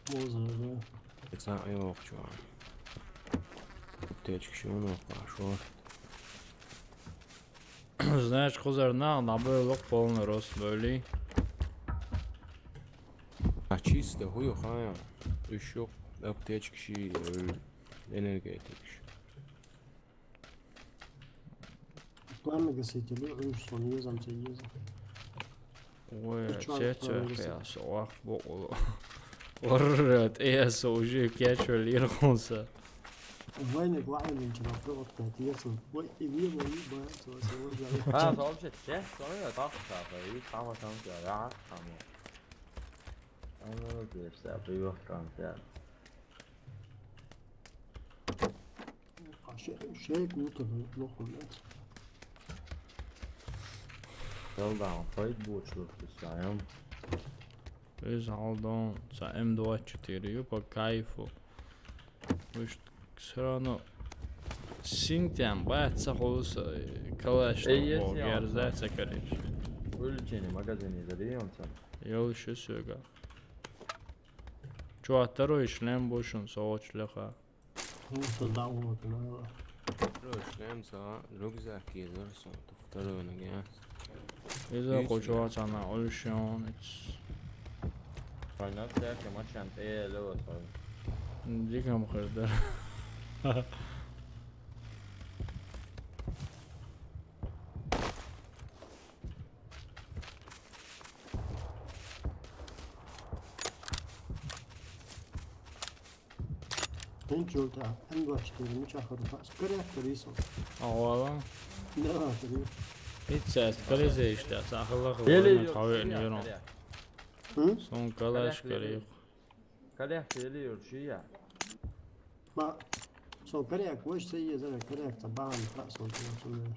Боза, да. Ца, ё, чё? Аптечка, щи, ну, пошёл. Знаешь, хузар на, на было полный рост, были. А чисто, хуё, хая. Ещё аптечка, щи, э, энергетик. Пламя гаситель, ой, что он езом, тебе езом. Ой, Ты чё, чё, Антон, чё, если- я сох, бо, о. Оррет, я со уже кечу лирхунса. Войны главный ничего, вот пять езом. Ой, и не было, не боится, вот сегодня. А, вообще, все, что я так, и там, там, я, там. А, ну, здесь, я привёз конфет. А, шейк, шейк, ну, то, ну, блядь. Zelda, он пойдет, что ты саем. Из алдон, са М двадцать четыре, ю, по кайфу. Уж всё равно синтям, бать, са холус, э, калаш, Э, там, если я он за, короче. Вылечение, магазин не задаемся. Я лучше сюга. Чё, а второй шлем бушен, соч леха. Ну, что, да, вот, ну, Короче, шлем, ца, рюкзак, и дальше, то второй ноге. Иза Ещё. Кочуацана, Ольшон, it's Война всякая, мачан, э, лёва, сорри. Диком хырдыр. Ничего, да, М двадцать четыре, ну, чё, хорошо. Скорее, скорее, сон. Авала. Да, скорее. Ицес, калезе иште, сахала Еле хала, идёт, хаве шия, нерон. Коля. М? Сон калаш Коля, карих. Коля, еле идёт, шия. Ба, сон коряк, больше сей еза, коряк, та баан, та сон, сон, сон.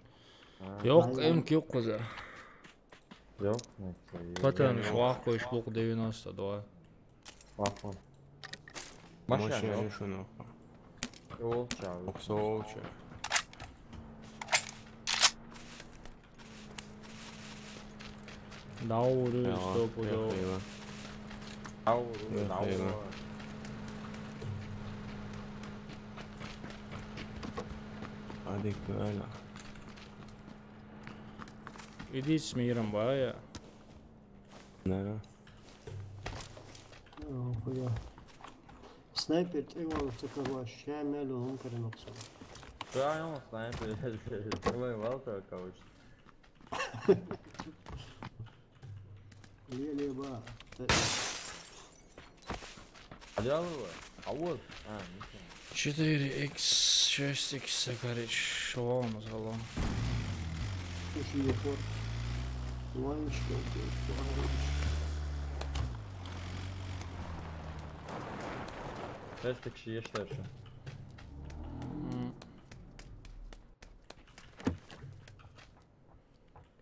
А, Ёк, эм кюк куза. Ёк, ну, это и- Патон я не швах кой шпук девяносто два. Папа. Машина, Машина ёк. Решено. Олча, ёк. Оксоуча. Дауру, Яла, стоп, удо. яла. Ауру, Эх, ауру. Эва. Адеквально. Иди с миром, бая. Да. О, хуя. Снайпер, ты его, ты кого, ща мелю, он коренок свой. Да, он снайпер. Ой, Валтер, короче. Ле-ле-ба. Ты- А дело его? А вот. А, не понял. Четыре икс, шесть икс, короче, шо у нас было? Уж ехать. Ланчка, Шесть икс есть дальше.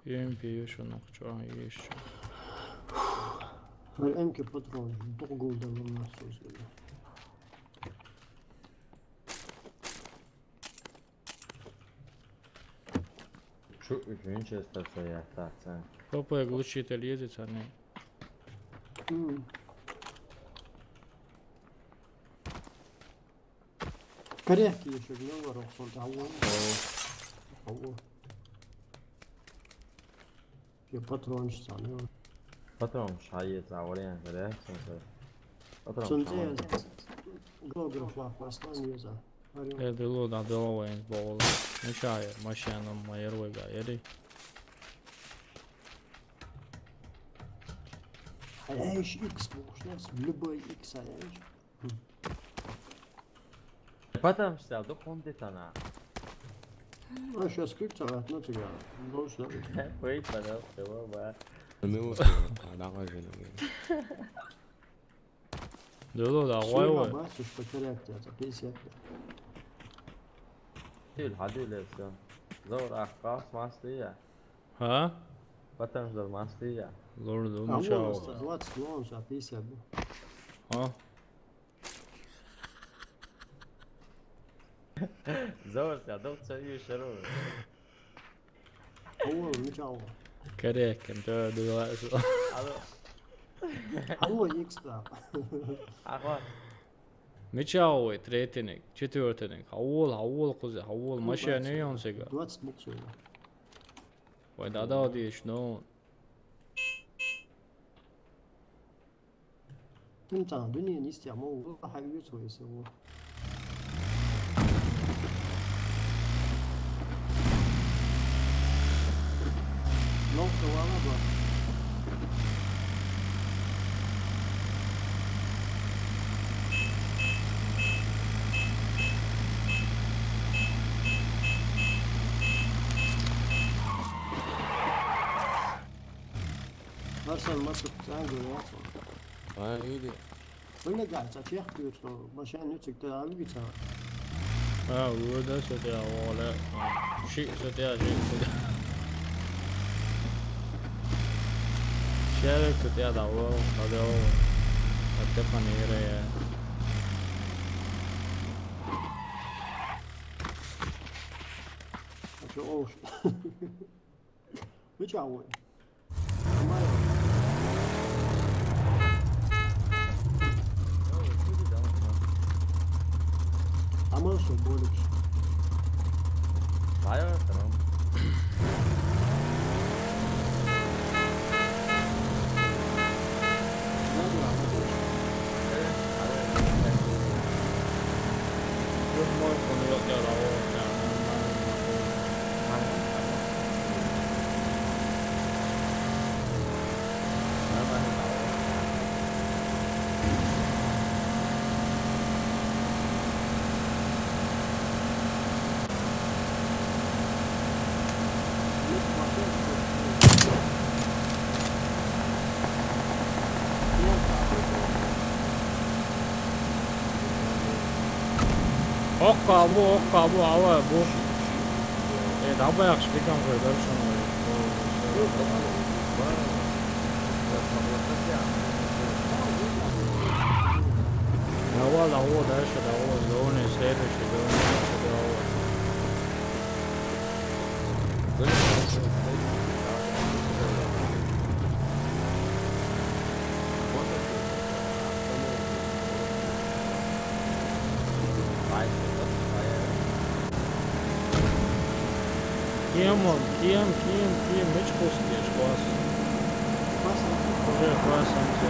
Ем пиво, шо нахуй, чё, есть чё? Ар эмки патрон, дугулда вырнасыз. Şu üçüncü sırası ya, tahsan. Попой глушитель ездит, они. Коряки еще не ворох, он того. Того. Я патрон читал. Патрон шайет, а вариант, да? Патрон Sun шаман. Gogro флаг не за. Э, дело, да, дело воин, богол. Ничего, машина, моя руга, ери. А я еще X можешь, любой X, а я еще. Патрон шайет, да, хондетана. Ну, сейчас скрипт, а, ну тебя. Должен. Wait, пожалуйста, баба. Минуту, а, давай же, ну, Дело, да, Все, ой, ой. Батюшка, коряк, это пятьдесят. Değil, hadi öyle sen. Zor, ah, kas mastı ya. А? Патрон зор мастı ya. Лорду, А ничего. вон двадцать, вон сейчас пятьдесят был. А? Zor sen, dok sen iyi şarı. А вон, ничего. Коряк, да, да. Alo. А вон X там. Aha. Ничего, ой, третий, четвертый. Хавол, хавол, кузе, хавол, машина не он сега. Двадцать буксов. Ой, да, да, вот есть, ну. Ну там, да не, не стя, мол, хавец, ой, если его. Ну, что, ладно, Varsan maçı sen görüyorsun. А, люди. Öyle gelse çek diyor işte o. Başa ne çıktı abi bir tane. А, вывода с этого, оля. Ши с этого, ши с этого. Человек с этого, да, о, да, да, о. Это понятно. Açı o. Bir çavuş. Ama şu bolik. Bayağı tamam. Okka bu, okka bu, hava bu. E, daha bayağı çıkacağım kadar şunu. Давай, давай, дальше, давай, зоны, следующий, зоны, дальше, давай. Кем он? Кем, кем, кем? Меч пустишь, класс. Уже класс, он всё.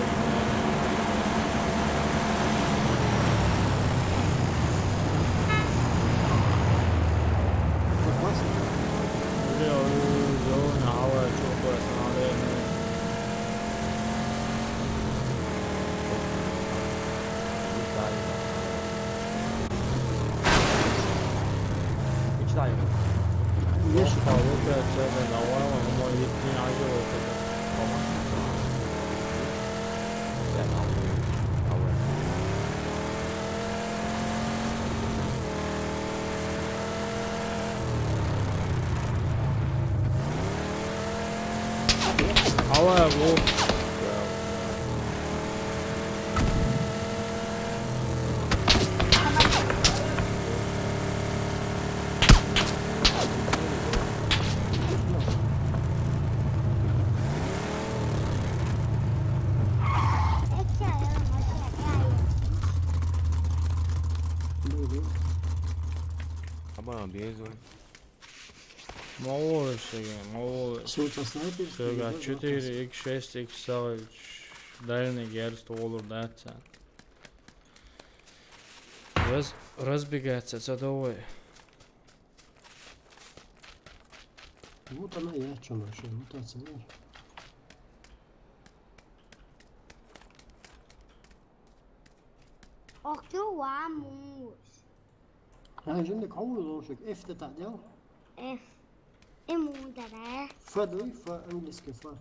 Уже, уже, уже, надо. Леш. Лука, Лука, це не давала, воно їхній ангел. Але, ну, Ama benziyor. Молодец, молодец. Слушай, снайпер. Всё, четыре икс шесть, икс семь. Дальний герст олур датца. Раз-, разбегаться, садовой. Вот она, я чё нашёл, вот оценил. Ох, чё вам муж? А, жинде кого лошик? F-те так делал? F. И мундара. F, да, F, английский F.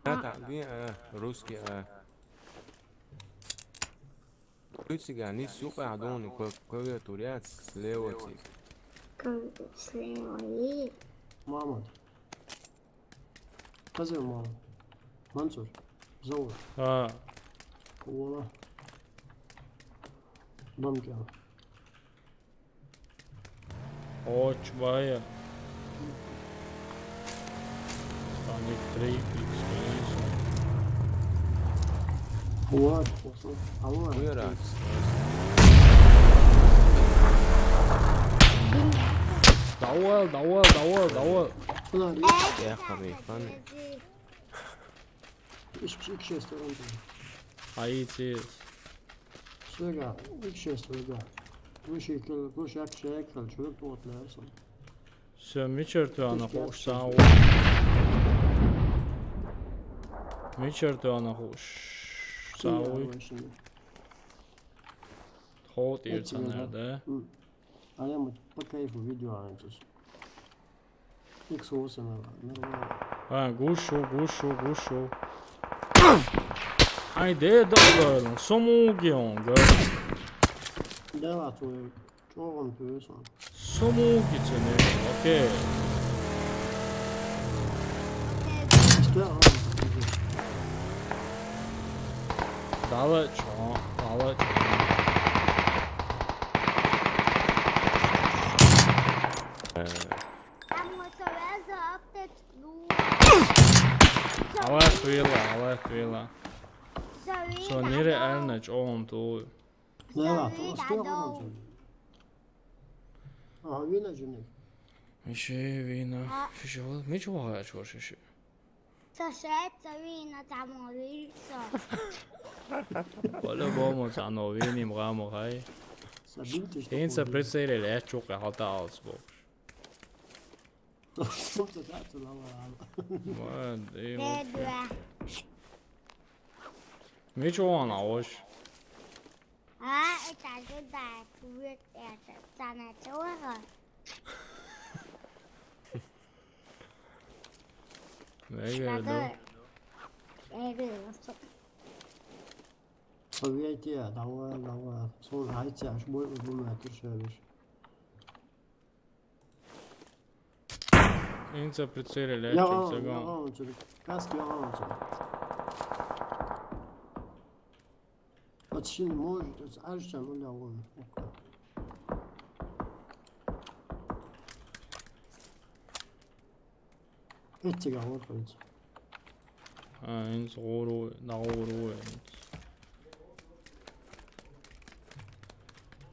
Да, да, не, э, русский, э. Ицигани супер адони ква-, клавиатуряц слева ци. Кам слева и? Мамад. Казе мама. Мансур. Заур. А. Кула. Бамка. Оч бая. Там их три икс, конечно. Вот, вот, вот. А вот. Buyur abi. Давай, давай, давай, давай. Bunlar Яхами, фан. Üç, üç şey istiyorum. Hayır, siz. Süga, üç şey istiyorum. Bu şekil, bu şak şey ekran, çocuk tuvaletler son. Всё, мичер ту ана хуш сау. Мичер ту ана хуш сау. Ход иртанарда. А я мы по кайфу видео анчыз. Икс восемь, нормально. А, гушу, гушу, гушу. Ай, де да, да, сомуги он, га. Да, а то чё он пьёс, он? Сомуги цене, окей. Что он? Дала чё, дала чё. Э. Алай хуила, алай хуила. Со нереально чё он ту. Нела, то что он? А, вина жени. Мише вина. Шишо, мичо вага чё шишо. Сашет, Савина, там увидел. По-любому, там увидим, гаму, хай. Инца прицелили, я чё, хата алс бокш. Мичо ана ош. А, это же да, привет, это, там это. Вегер да. Вегер. Советия, давай, давай. Сон айтса, аш бой, бу мэтир шериш. Инца прицелили, я чё, ягъан, ягъан чё, каск ягъан чё. Вот şimdi может, вот аж там ягъан. Эцега вот, вот. А, инц гъуру, на гъуру, инц.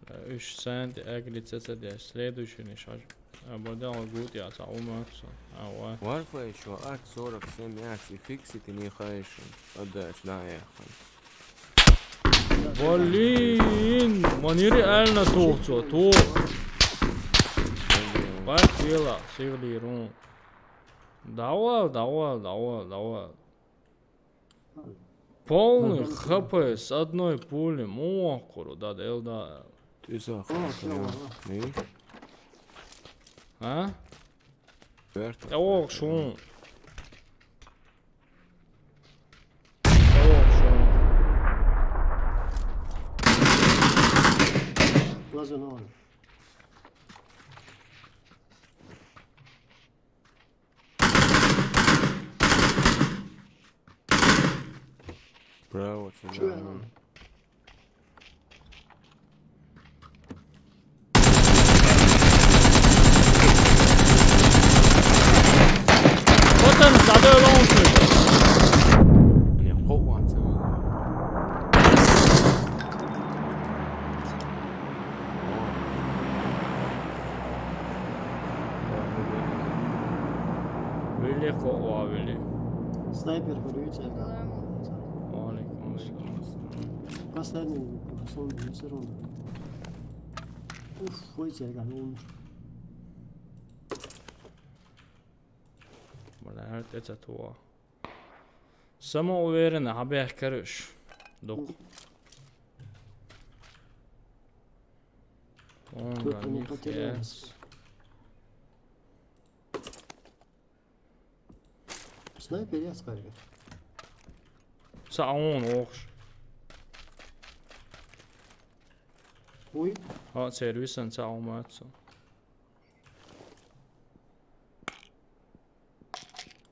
Э, уьш сент, эгли цецадеш. Следующий не шаж. А, бодял гуд я, ца умаксо. А, ва. Варфа ещё ак сорок семь акс и фиксит и не хайшин. Отдача, да, я хан. Блин, ма нереально тухцо, тух. Бак вела, сигли рун. Давай, давай, давай, давай. Полный хп с одной пули, муакуру, да, да, да. Ты за. Не? А? Верт. Тӏавогӏа шун. Тӏавогӏа шун. Глаза ноль. Браво, Чё я чё. ноль? What the hell? Не, хо ванца. Вили, къо ва вили. Снайпер, говорю, тебя. Ва алейкум ассалам. Последний, последний, все равно. Уф, ой, тебя, говорю. Бля, это, это то. Самоуверенно, хьабехкараш. Дукха. Он Кто-то не гонит, потерялся. yes. Снайпер я скажу. Цаун охш. Ой, А, сервисан цаун мацу.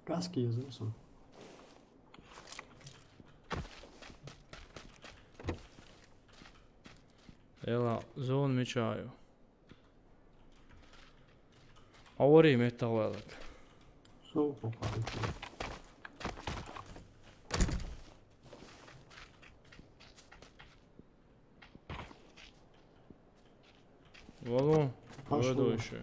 каски я забыл. Эла, зон мечаю. Авари металлалак. Что попал? Валу, Пошёл. Ведущий.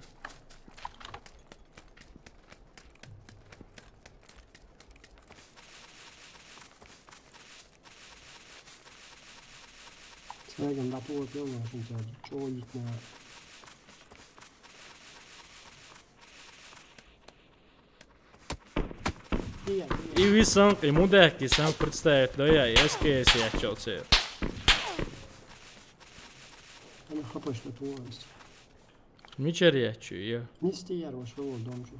Снайпер на пол отвёл, очень тебя чё видно. И висан, и мудехки сан представит, да я, и эскейс я чё це. Она хапаешь на полностью. Мичер я чё, я. Нести яр вошёл в дом же.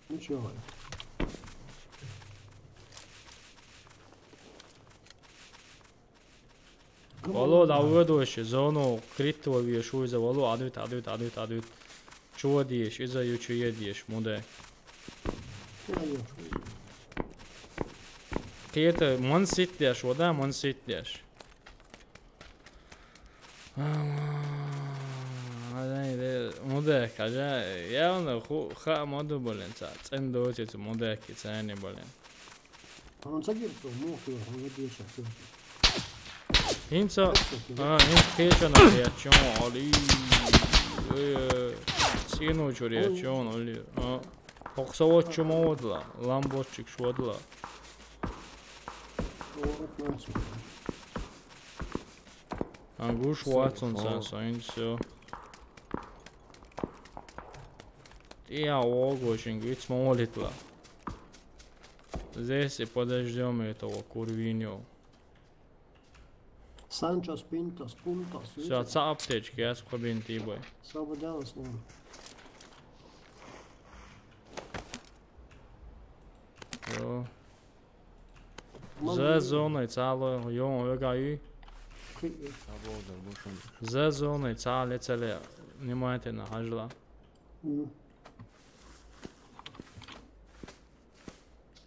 Ну чё, Валя? Валу, да, Ведущий, зону критого вешуй за валу, адвит, адвит, адвит, адвит. Чё дишь, иза ю чё едишь, муде. Куда ехал? Кета, ман сит деш, вода, ман сит деш. Муде, кажа, явно ху, ха, моду, блин, ца, цен доти, цу муде, ки цени, блин. А он садится, мог его, он надеется, что Инца, а, инца кечана я чё, али. Э, сину чё я чё, али. А, оксаво чё модла, ламбочек шводла. вот начал. А гуш Со-, ватсон со- са, са, инца. Я ого, шин гуч молитла. Здесь и подождём этого курвиню. Санчос, Пинтос, Пунтос. Всё, ца аптечки, я скобин тибой. Свободен с ним. Йо. За зоной цало, йо, вега и. Або да бушан. За зоной цале, цале. Внимательно, хажла. Мгм.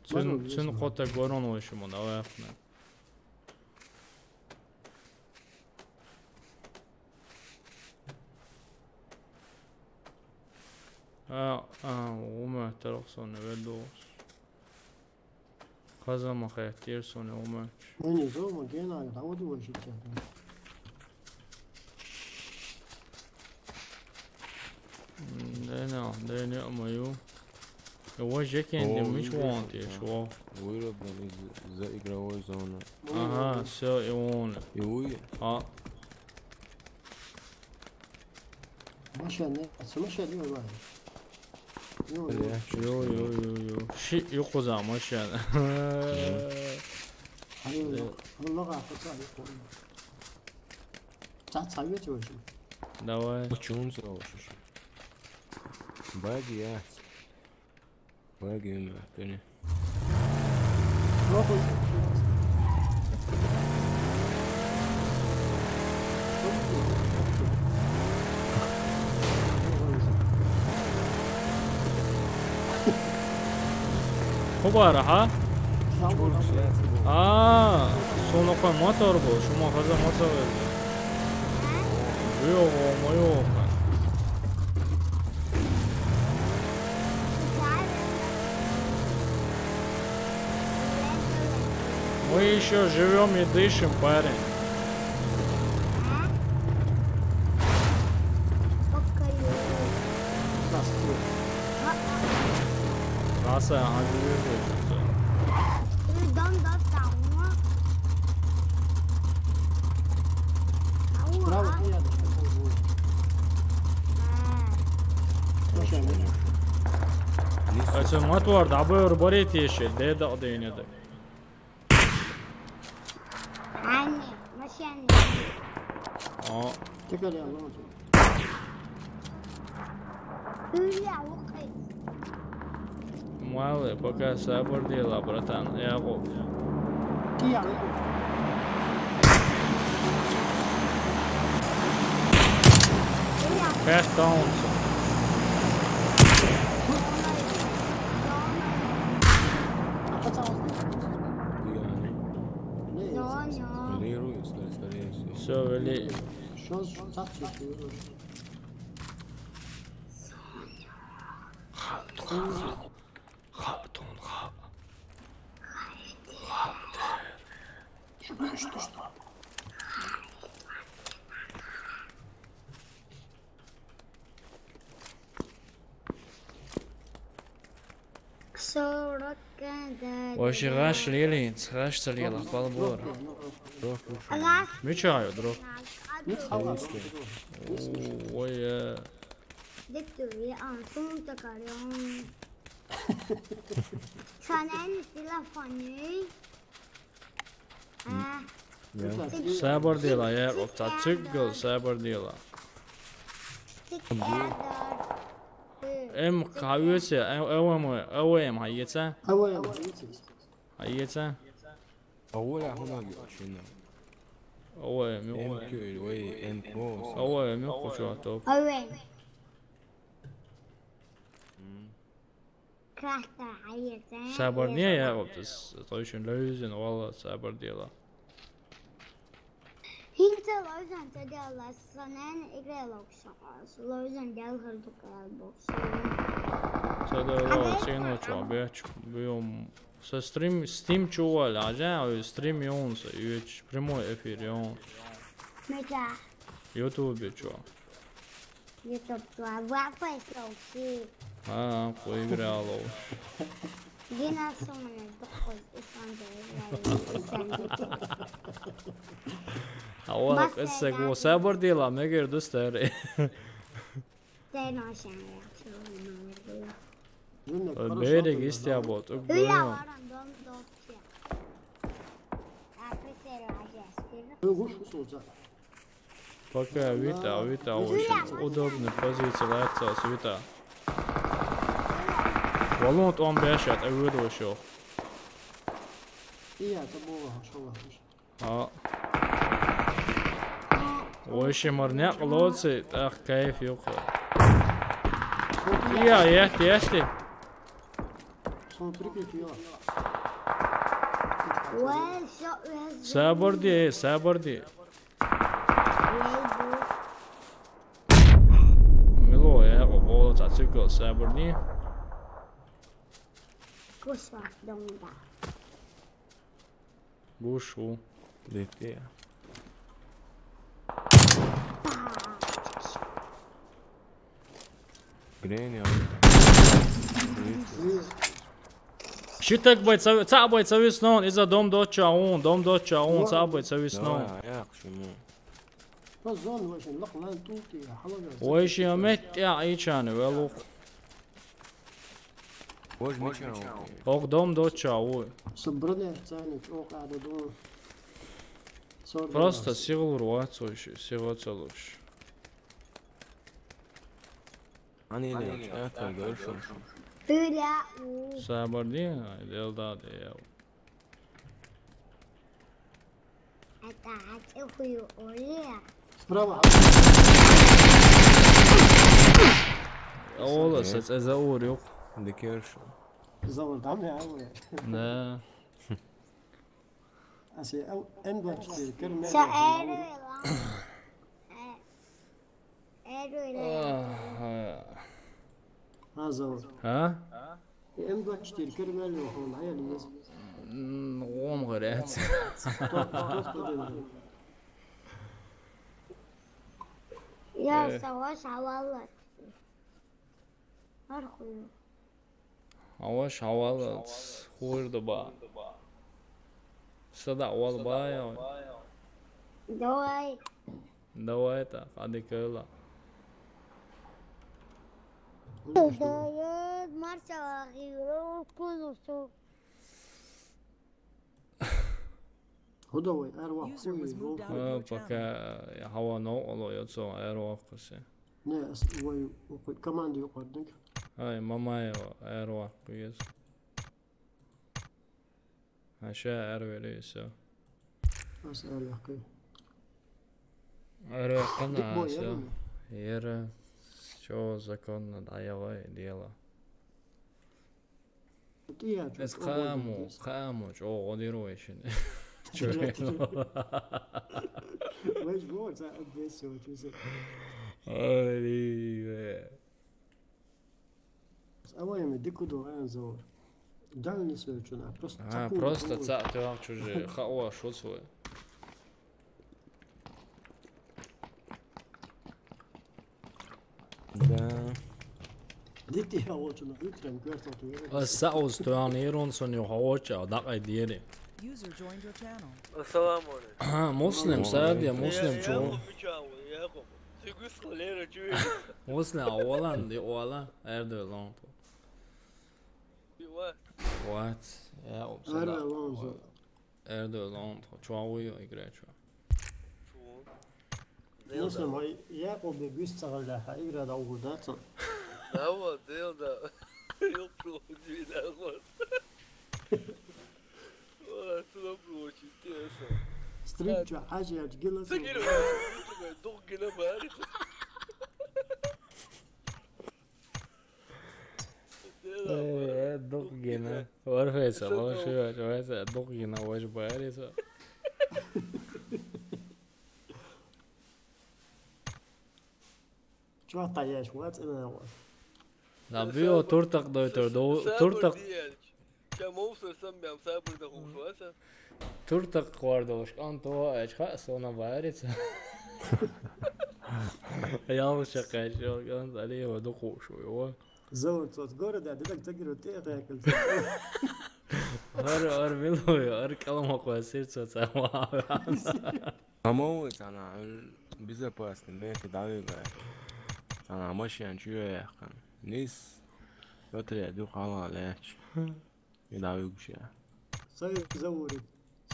Цун, Можно цун здесь? Кота горон вышему, давай ахне. А, а, ума тарахсон ведос. Казама хайтир соне ума. Ну не зома, гена, а вот его жить. Дена, дена мою. Его же кенди О, мич видишь, вон ти да. Шо. Вырубил из-за игровой зоны. Ага, всё, и он. И уй. А, Машина, а сумасшедший бывает. Ну, Бля, йо, йо, йо, йо. Ши, йо, куза машина. а ну, ну, ну, а, пацан, ну, That's how you do it. Давай. Почему он зовёт? Баги, я. Баги, я, ты не. Хубара, ха? А, сунуха мотор бу, шума хаза мотор бу. Ё-моё. Мы ещё живём и дышим, парень. Трасса, ага, живём. Справа ты рядышком, пол будет. Вообще, нет. Ай, сен мотор, да, бу барит ещё, да, да, да, не, да. А, не, машина. О. Ты когда ломать? Юля, лукай. Малы, пока сабыр дела, братан, я гу. Ты я лукай. Юля. Пять таунсов. Все, вели. Вообще гаш лелин, гаш цалила, балбор. Мичаю, друг? Ой, э. Диктория, а, сумта карион. Санани телефони. А. Сабар дела, я, опта цикл, сабар дела. Эм, хаюсе, эм, эм, эм, хаеца? Хаеца? Аволя хунаг ё, шина. Аволя, мё. Эм кё, вай, эм кос. Аволя, мё, кучу атоп. Аволя. М. Крахта, хаеца? Сабар не, я, опта, точно лёзин, вала, сабар дела. Хинта лозан тедела санен игрелокса. Лозан делгер дукалбокса. Тедела сено чо беч биом. Со стрим, Steam чувал, а же, а стрим ёнса, юч, прямой эфир ён. Меча. YouTube чо. YouTube чо, вапай соуси. А, поиграло. Дина сумана дохоз ислам. Ава, эссе го сабар дела, мегер дустари. Берег истя бот, уг. Пока Вита, Вита очень удобная позиция, лайк, Вита. Валон он бешат, а выдал ещё. И я, это было, что вы. А. Вообще марняк лоци, ах, кайф юха. Я, ехти, ехти. Сабарди, э, сабарди. Мило, я, о, о, зацикл, сабарди. Кусва, домда. Гушу. Дете. Грени. Шитак бойца, ца бойца виснон, иза дом доча он, дом доча он, ца бойца виснон. Давай, аяк шуну. Ой, ши амет я ичане, велук. Ог дом доча, ой. Собрание ценит, ог ададун. Просто сигъалур вацуш, сигъа ца луш. Ани ле, чакай гашуш. Ты ля у. Сабар ди, дел да де яв. Это хатихую оле. Справа. Ола, сац, э, заур юк. Дикерш. Заур, там я, ола. Да. А се, М двадцать четыре, кер мер. Са эре ла. Э, эре ла. Ага. А, заур. А? М двадцать четыре, кер мер, он, а я не знаю. М, он горят. Кто, кто, кто, кто? Я Э. Саваш авалла. Архуй. Аваш авалла, хуйр да ба. Сада авал ба я. Давай. Давай та, хадикала. Давай, Марсала, гиро, кузусу. Худовой, аьр вакъ User was хуй, moved out of А, your пока channel. Я хава но оло, я цо аьр вакъ кусе. Не, ас вай, команда юкъардынг. Ай, Мамаева, аьр вакъ куез. Аша аьр вели, всё. Ас аьр вакъ куй. Аьр вакъ куна, Биг бой, всё. Яра. Яра, всё законно, да, я вай, дело. Эс къаму, къаму, чӀоагӀа дир вай шин. Чё? Вай жо, за обвесил, чё за? Ай, ри, ве. Авай ме дикудо ан зор. Дальний сёрчуна, просто А, цакун просто кулу. Ца тёгъ чуже, хава шо свой. Да. Дити я очуна, утром квартал ту. А саус то ан ирон сон ё хавоча, да кай диери. User joined your channel. Ассаламу алейкум. А, Муслим, Саадия, Муслим, Я чё? Якуб, Якуб. Сигус лера чё? Муслим, а валан, ди вала, эрдо лонто. What? What? Я обсада. Эрдо лонто. Эрдо лонто. Чё уйо игра чё? Чё? Муслим, ай, Якуб бе гусь цагалда, ха, игра да угу да цо. Да, вот, дел да. Ёпру, да, вот. Ой, это было очень интересно. Стрим чё, хажи, аж гила. Сагира, дух гина бари. Э, дух гина. Варфейса, варфейса, варфейса, дух гина, ваш бариса. Чё, таяш, вот, э, вот. Набио туртак дойтор, до туртак. Чамоуса сам бям сабыр да хушуаса. Туртак квардош, кан то, эч ха, сона барица. Ялша качо, кан дали его до хушу его. Зовут от города, да так тагиру те, это я кольцо. Ар, ар милую, ар калама квасир цо цама. Амоу цана безопасный, бе, давига. Цана машин чуя яхан. Нис, патре, духала леч. И давига ше. Сай заурит.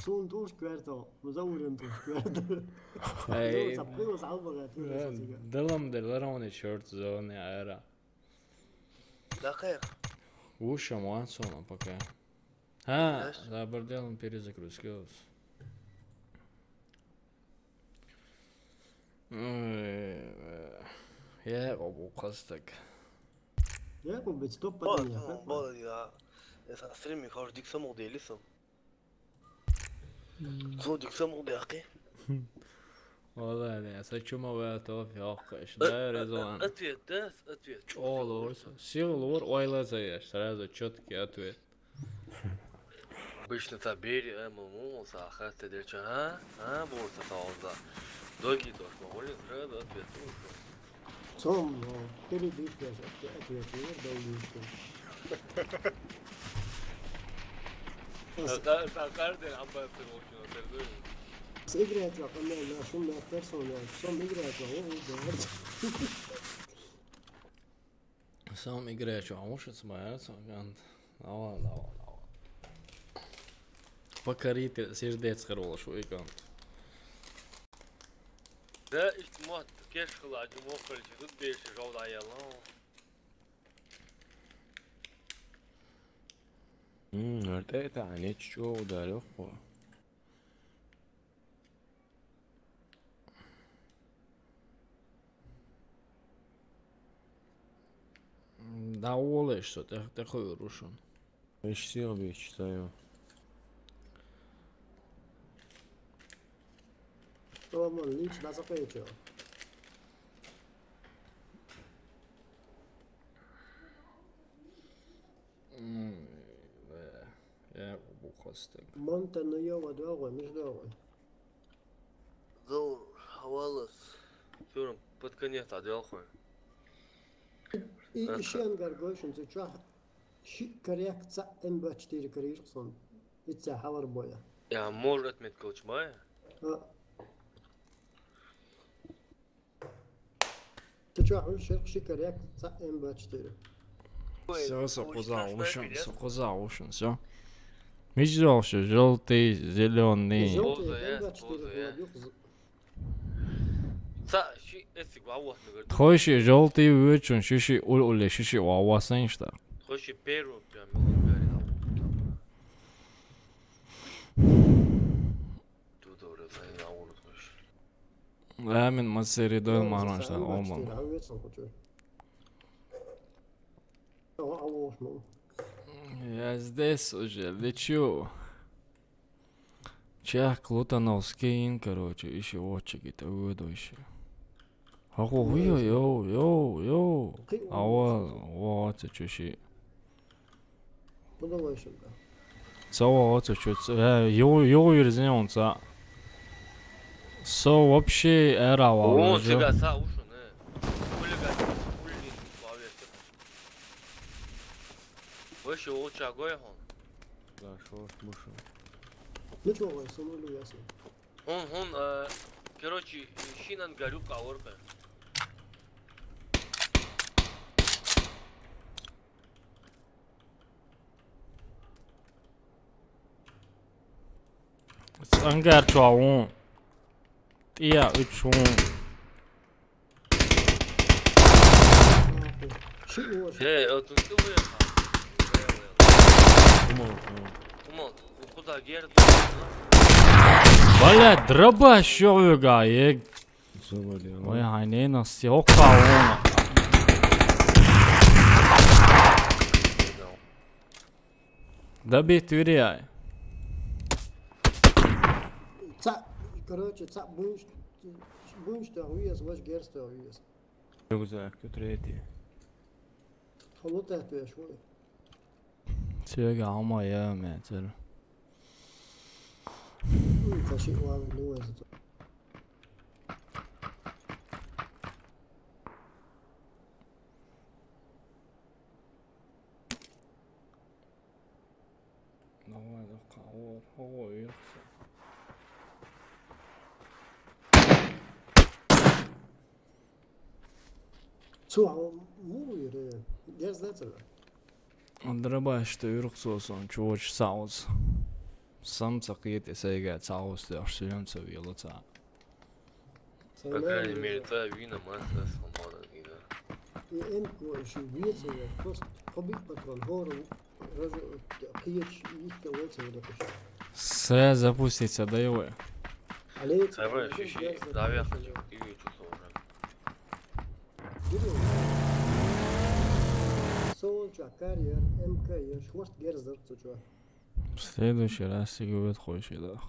Сун туш квартал, ну заурин туш квартал. Эй. Ну, сапкыло салбага, ты же сатига. Далам де лароне чёрт зоне аэра. Да как? Уша муансона пока. А, знаешь? Да, борделом перезагрузка. Ой, э, я обу кастак. Я обу стоп Бо, потом я, ну, как бо, бы? Я, я со стриме хожу, дик саму делисом. М. Со дик саму дяки. Валла, не, со чума вел то, фёк, каш, да, Резуан. Ответ, да, ответ. Чё лор, сил лор, ойла заяш, сразу чёткий ответ. Обычно та бери, э, маму, сахар, ты дерча, а? А, вот это он, да. Доги тоже, могу ли сразу ответ? Сом, но, перебить, я же ответ, ответ, не дал ничего. Сахар, сахар, ты обоссывал, что ты. Сыграть, а, по-моему, на шум, на персону, сом играть, а, о, о, да. Сам играючи, а может, смеяться, гант. Давай, давай, давай. Покоритель сердец хороший, гант. Да, иштта мотт кеш хилча, мохкалча, зудбеша жовда аялла. М, артета, а не чё ударил, хо. Да, олеш, что ты, ты хуй рушен. Ишсиъ бичтаю. Соломон, лич дасакъечо. М, э, я бухастык. Монта, ну, ё, вот, ё, между. Зо, хавалас. Сюрм, под конец, а, делхуй. И, и Аха. Шен гаргой шунца чё? Ши коряк цаӀ М двадцать четыре кориш сон. Ица хавар боя. Я, может, отметка учбая? А. Ты чё, хуй шерх ши коряк цаӀ М двадцать четыре. Всё, со куза ушен, со куза ушен, всё. Мижал ши, жёлтый, зелёный. Жёлтый, М двадцать четыре, поза, я, холодюк, поза, я. Ца, ши, эсиг, ва, вот, наверное. Тхой ши жёлтый вычун, ши ши уль-уле, ши ши ва, ва, сэн шта. Тхой ши первый, прям, мелкий, говорит, а вот там. Тут, говорит, они на улицу вышли. Амин, масери дой. Ну, маран шта, оман. Я здесь уже лечу. Чак Лутановский ин, короче, ещё отчики-то выдо ещё. Ахо, йо, йо, йо, йо. Ава, ава, це чё ши. Подавай сюда. Сава, ава, це чё, це, э, йо, йо, юрзен он ца. Со вообще эра ва. О, уже. Тебя са уши, не. Хулиган, хулиган, славе. Вообще, о, чагой он. Да, шо, бушо. Ну чё, вай, сынулю ясно. Хун, хун, э, короче, шинан горю каурка. Цангар чуаун. Тия учун. Э, вот тут ты выехал. Кумал, кумал. Кумал, куда, Герд? Бля, дроба щёлга, э. Завалил. Ой, ай, не, на сёка, вон. Добить дверь. Ца, короче, ца бунш, бунш да уйес, ваш герс да уйес. Рюкзак, третий. Халута ты швой. Цвега ама я, мя, цер. М, каши уан, ну, это. Давай, давай, вот, вот, вот. Цу, а, му, ире, я знаю, это. Андрабай, что юрк сосон, чувач сауз. Сам цакиет эсэйгэ сауз, ты аж сюлем цавила ца. По крайней мере, та вина масса сломана, да. И энко ещё вьется, я просто побить патрон, гору, раз, киеч, их колодцы, вот это всё. Сэ запустится, да его. Алло, давай, щи, щи, давай, я хочу, ты чувствовал уже. Солнце, карьер, М К, я шварт герзер, ты чё? В следующий раз тебе будет хочешь, да.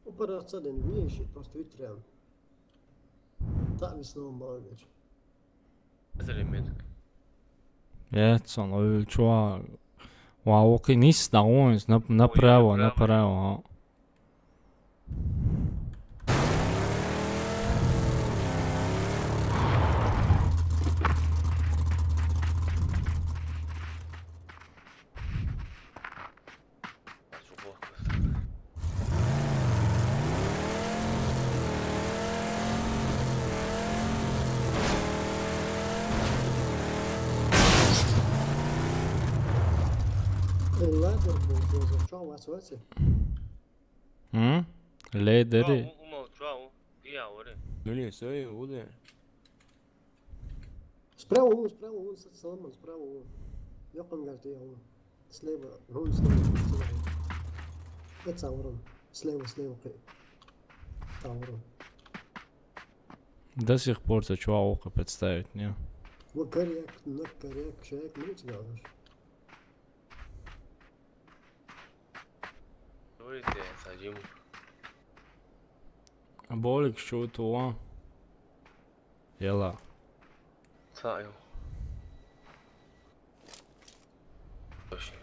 Операция ден вещи, просто ветрян. Так весна молодец. Это элемент. Нет, сон, ой, чё? Вау, окей, низ, да, он, нап-, направо, направо. Ладно, был, был, был, что у вас в эти? М? Ледери. Чё, у-, умал, чё, у-, я, говори. Ну не, всё, и уды. Справа вон, справа вон, с-, Соломон, справа вон. Якын гар, я вон. Слева, вон слева, слева. Это Саурон. Слева, слева, кы-, Саурон. До сих пор ты чё, ухо представить, не? Вот коряк, на коряк, человек, ну, тебя говоришь. Говорит, я садим. Болик, что-то, а? Ела. Саю. Точно.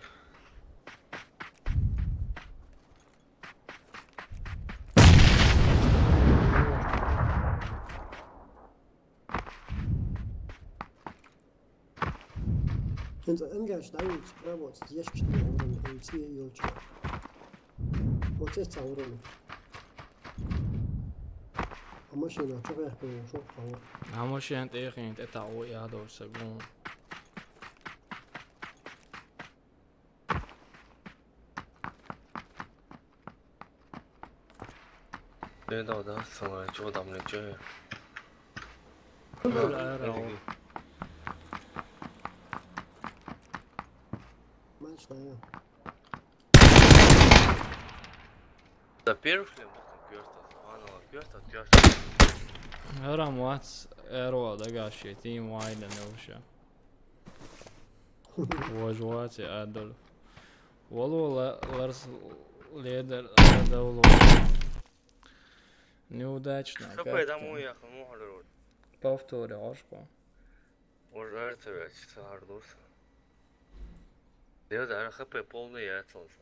Хинца ангаш дают справа, здесь четыре уровня, и все елча. Вот здесь ца уровень. А машина, чё я хотел, шо хава? А машина, ты их не, это, о, я должен сагун. Э, да, да, самое, чего там, блин, чё я? Ну, да, да, да. Мощная. Да, первый шлем, вот он, кёртас. Ладно, ладно, кёртас, кёртас. Ара мац, эро, да, гаши, тим вайда, не вообще. Вожвати, Адольф. Валу ла-, Ларс лидер, Адольф. Неудачно. Хапай, как-то. Домой ехал, ну, говорю. Повтори, ошко. Уже это, блядь, что, Ардус? Я, да, хапай полный, я целся.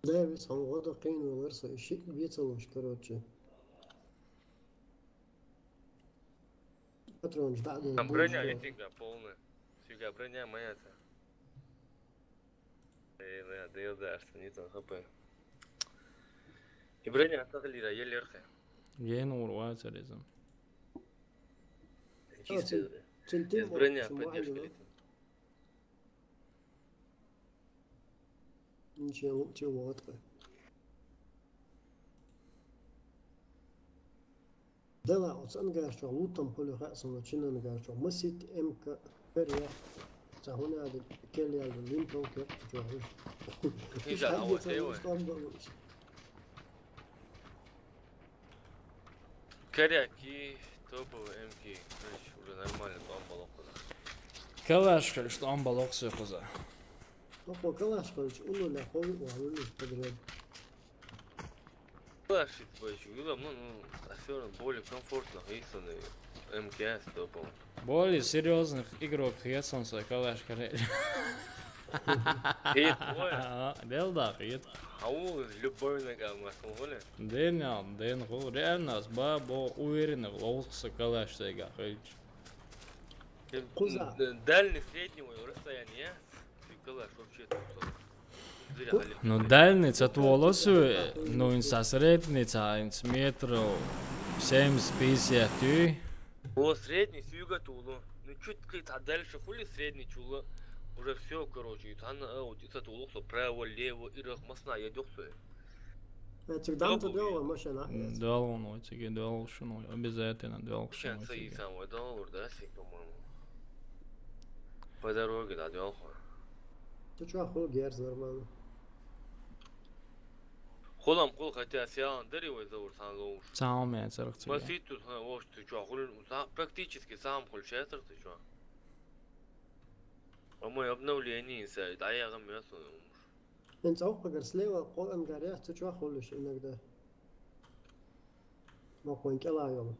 Да, ведь он вот такой, ну, версия, щит бьется лучше, короче. Патрон ждать. Там броня, я тебя полная. Фига, броня моя-то. Э, да, да, да, что не там хп. И броня отогли, да, еле рхе. Ен урваться резом. Чистый. Без броня поддержка летит. Ничего, чего откры. Дела, оцан гарчо, лутом поле хасано, чинан гарчо. Мысит эмка, перья. Цахуна ады, келял, линтол, кёк, чё. Хижа, а вот его. Коряки, топовый эмки. Короче, уже нормально, там балок. Калаш, короче, там балок всё коза. Охо, калаш, короче, улу ля хови, уа, улу подряд. Калаш, короче, ну, ну, а всё равно более комфортно, если МКС топовый. Более серьёзных игрок, я сам свой калаш, короче. Хит, ой. Ага, дел да, хит. А у любой нога, масса, воля. Дэн, дэн, ху, реально, с бабо уверенных, лоускса калаш, сайга, хич. Куза. Д-, дальний, среднего расстояния. Ты калаш вообще тут. Ну, дальний, ца туолосу, ну, инса средний, ца инс метров семьдесят, пятьдесят, ты. О, средний, сюга тулу. Ну, чуть-чуть, а дальше хули средний чула. Уже всё, короче, и там, э, вот, и ца тулу, что право, лево, и рахмасна, я дёхсу. Этик дам то дёл машина. Дёл он, этик дёл шуну, обязательно дёл шуну. Сейчас и самое дёл, да, си, по-моему. По дороге, да, дёл. Ты чё, оху, герз, нормально. Холам, хол, хотя сян, дыры его зовут, сан зовут. Сам я царх тебе. Масит тут, ха, вот, ты чё, хули, ну, сам, практически сам хол, сейчас ты чё. А мой обновление, сайт, а я гам я сон. Эн цаухка гар слева, кол ангар я, ты чё, холишь иногда. Махуин кела йом.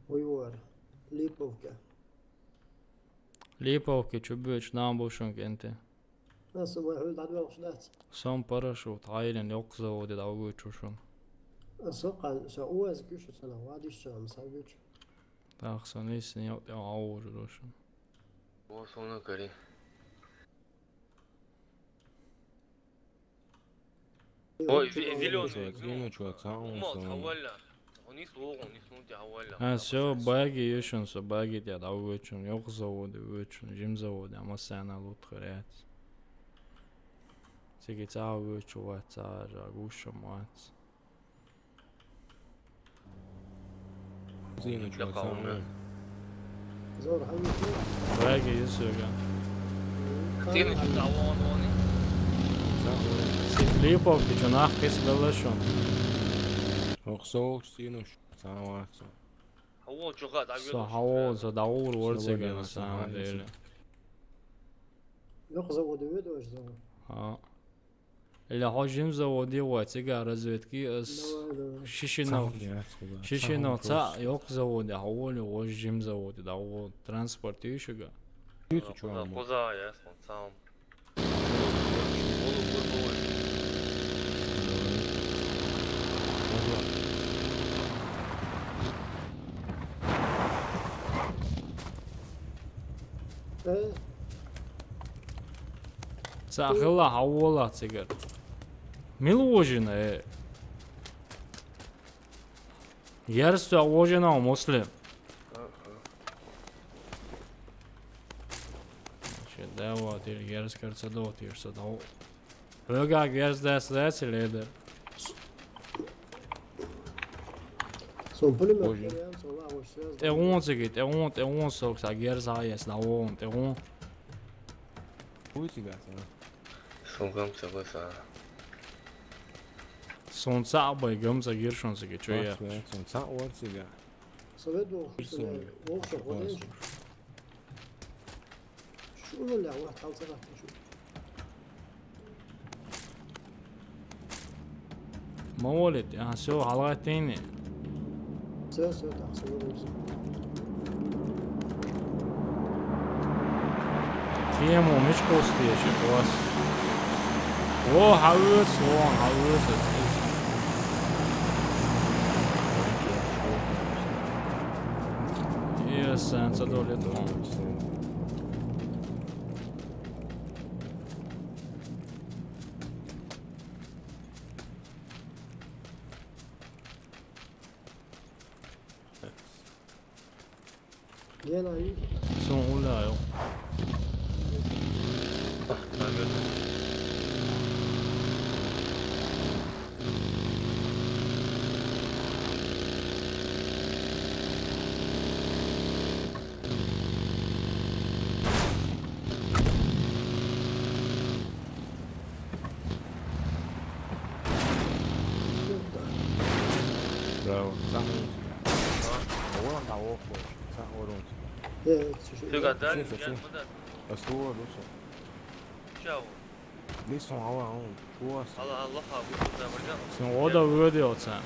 Уйвар. Липовка. Липовка, чё бюч, нам бушун кенте. Нас уа хул дадвал шдац. Сом парашют, айлен ёк заводе да угу чушун. Асо кан, са уаз гюш сана, вадиш сана, са гюч. Так, сон ис не ёк, я ау журушун. О, сона кари. Ой, зелёный. Чувак, зелёный чувак, сам умот, сам. Хавалла. Он ис лог, он ис нути хавалла. А, всё, баги ешун, со баги тя да угу чун, ёк заводе, угу чун, жим заводе, а масана лут хряц. Цига цӀа вуьйцу вац, цӀа гуш ма вац. Зина чу Лакха вац, уна. а? Зор, хьан вуьйцу? Вайга изу соьга. Тина чу дӀавон вони. Цига липовки чу нах кхис белла шун. Ох, солчу цӀийнуш цӀа вац. Хьавол чуха дӀавон. Со хьавол, со дӀавур вар Со цига вагина на самом сахьа деле. Йокъа заводе ведь ваш завод? А. Или хьо жим заводе вай цига разведки ас Давай, давай. шишинов. Цахьа яц хӀума. Шишинов Цахьа цӀа йокъа заводе, хьавол ваш жим заводе, дӀавол транспорт ю шуга. Юцу чуама. Хоза яс, он сам. Олу гурбовой. Э, ЦӀа хила хьавола цигара. Мила вожина, э? Ярс цӀа вожина, Муслим. Ши дава тир ярс карца до тир са дав. Хьоьга ярс дас дас ледер. Сон пулемёт Боже. Терян, сон ла ваш связь. ТӀегӀун циги, тӀегӀун, тӀегӀун сок са герз хьаяс дӀавон, тӀегӀун. Хуй цига цӀа. Сунгам цӀа баса. Сон цӀа бай гам цӀа гиршон циги, чу я. Сон цӀа вар цига. Совет вол, Сон. вол шо ходеш. Шу ла ва талца шу. Ма волит, а, всё, хьалгӀаттийни. Всё, всё, так, всё, всё. Тему миш костеш, класс. О, хьавоьц, о, хьавоьц. Е, сан ца долит, о. Гена и Сон уляю. Браво. Цахьа вон цига. Вон да охло. Цахьа вон цига. Э, слушай. Ты гадал, Син, син. Я мада. Астуо дусу. Чао. Дис сон ала он. Чуас. Алла, Аллаха, бу да барга. Сон ода вуьйди оца.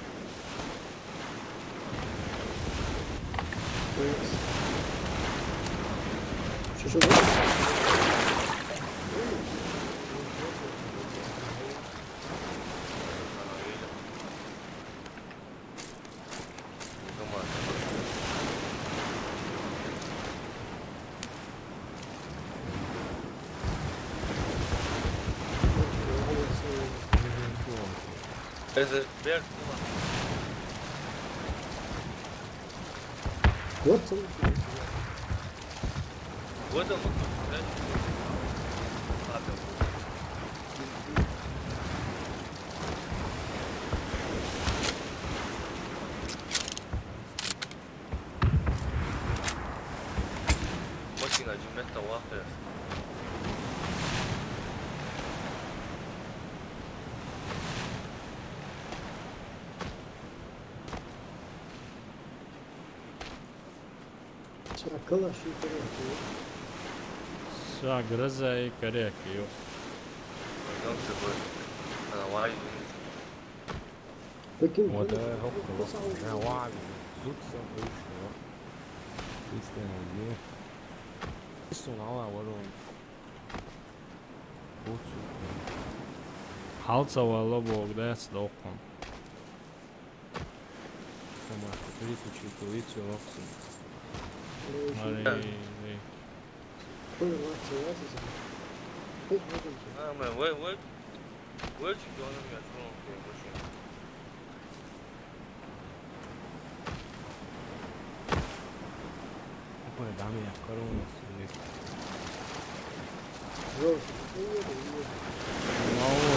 Слушай, Это бег. Вот он. Вот он, вот он, знаешь, вот он. Машина, один метр, ладно. Чакала шутер. Са гроза и коряк, ё. Пойдём с тобой. Давай. Пекин. Вот, э, хоп, хоп. Э, ладно. Зуд сам вышел. Истинно, где? Сон ала ворон. Вот, Хьалца валла бог дац доккхун. Сама, переключи, полицию, локси. Мари. Хуй, ладно, согласен. Хуй, ладно. А, мы, вы, вы, вы чемпионом я шёл, я машина. Какое даме я корона сунит. Жёлтый. Хуй, ладно, ладно. Мало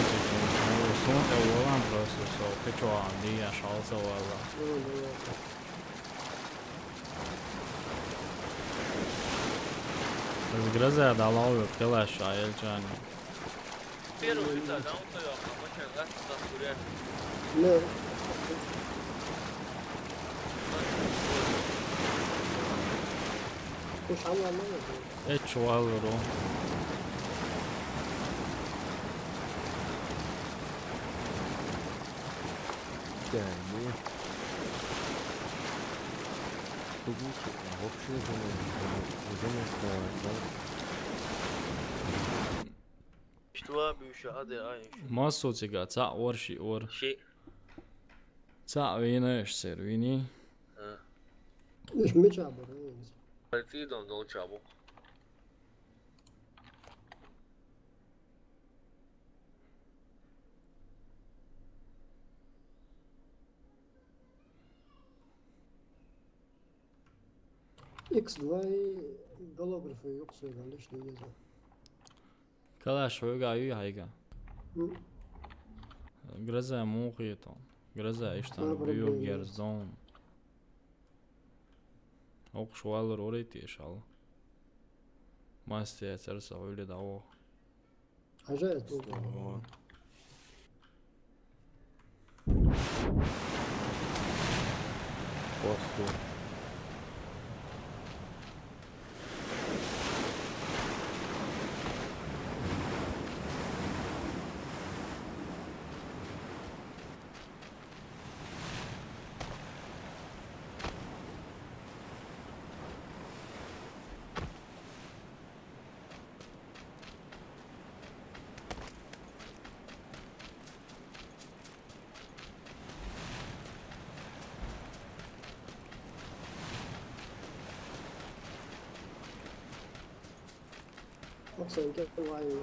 Вон тӀе волан просто со, кичо ам, дия шалса вала. Давай, давай. Из гроза дала, калаш, а, эльчани. Первый, да, да, он твоё, а мы сейчас, да, туда курят. Не. Кушала, ну, Эч валру. Да, не. Тут лучше, а, вообще уже не, уже не оставалось, да? Что, Бюша, а, да, а, ещё. Масу цига, ца ор ши ор. Ши. Ца вина эш сер, вини. А. Иш мича бар, вини. Пальцы дом дол чабу. Икс два и голографы юксой лишний еза. Калаш хуйга ю хайга. М. Гроза мухитон. Гроза иштан. Ма проблема бюргер есть. Зон. Окш валр орити шал. Масте церса хуйли даво. Ажа это. О. После. Оксан кепте вайын.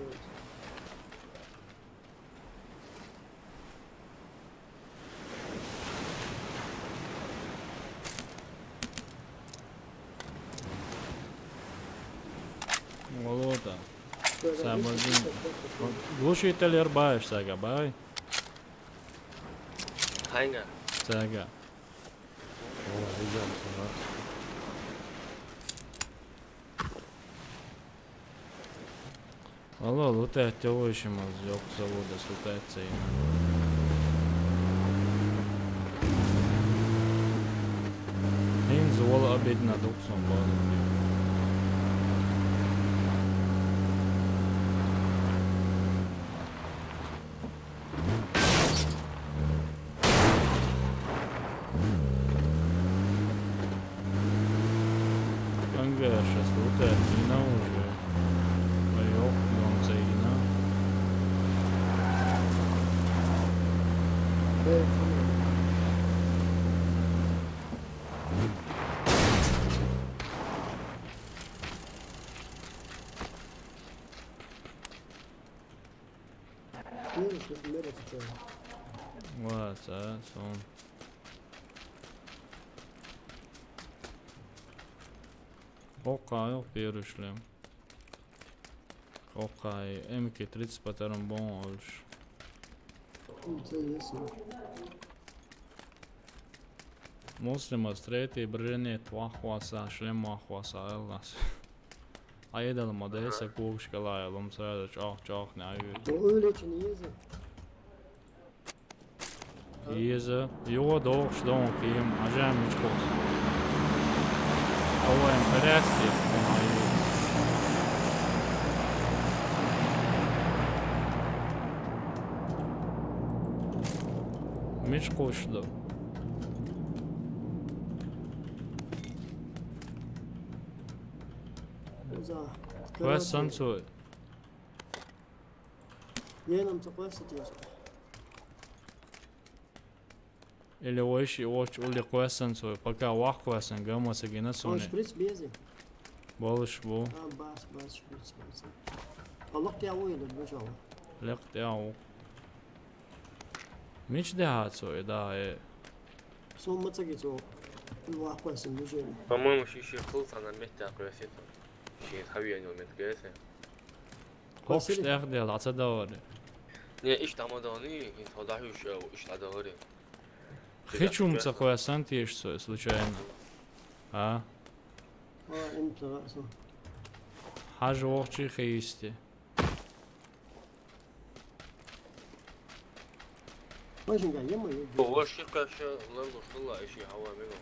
Волода. Сабазин. Глушитель баеш сага бай. Хайнга. Сага. О, идём сюда. Алло, лутать овощи маз, ёк, завода лутать цейна. Хин звол обед на дуксон базу. Ангар сейчас лутает, не на уже. Поёк, дом Цаина. Ва, са, сон. Окай, ок, берушлем. Окай, М К тридцать патарон бон олш. Интересно. Муслима стрети бренет вахваса, шлем вахваса, эллас. Айдал модеса кукшкалая, лом сразу чох, чох, не аю. Увеличенный язык. Еза, йо, дохш, дон, ким, ажам, мичкос. Оваем, прясти, он аю. Мичкос, да. За. Квест сансу. Енам ца квест сетес. Или ойши оч ули квест сансу, пока вах квест сан, гамма сагина. Он суни. Шприц бези. Болуш бу. А, бас, бас, шприц, бас. Аллах тя уйду, бежала. Лек тя у. Мич де хацу, да, э. Сумма цаги цо. Вах квест сан, бежала. По-моему, ши ши хыл сана метта квест сету. Ши хави анил мет квест. Кокш тях дел, аца давали. Не, иштта ма дани, ин тхо дахьуш, э, иштта дагӀари. Хи чум ца хвасан теш со, случайно. А? Ва, ин тара со. Хьажа вохчи хи йисте. Машинка ема, е. О, ваши каша, ларло шула, иши хава мего.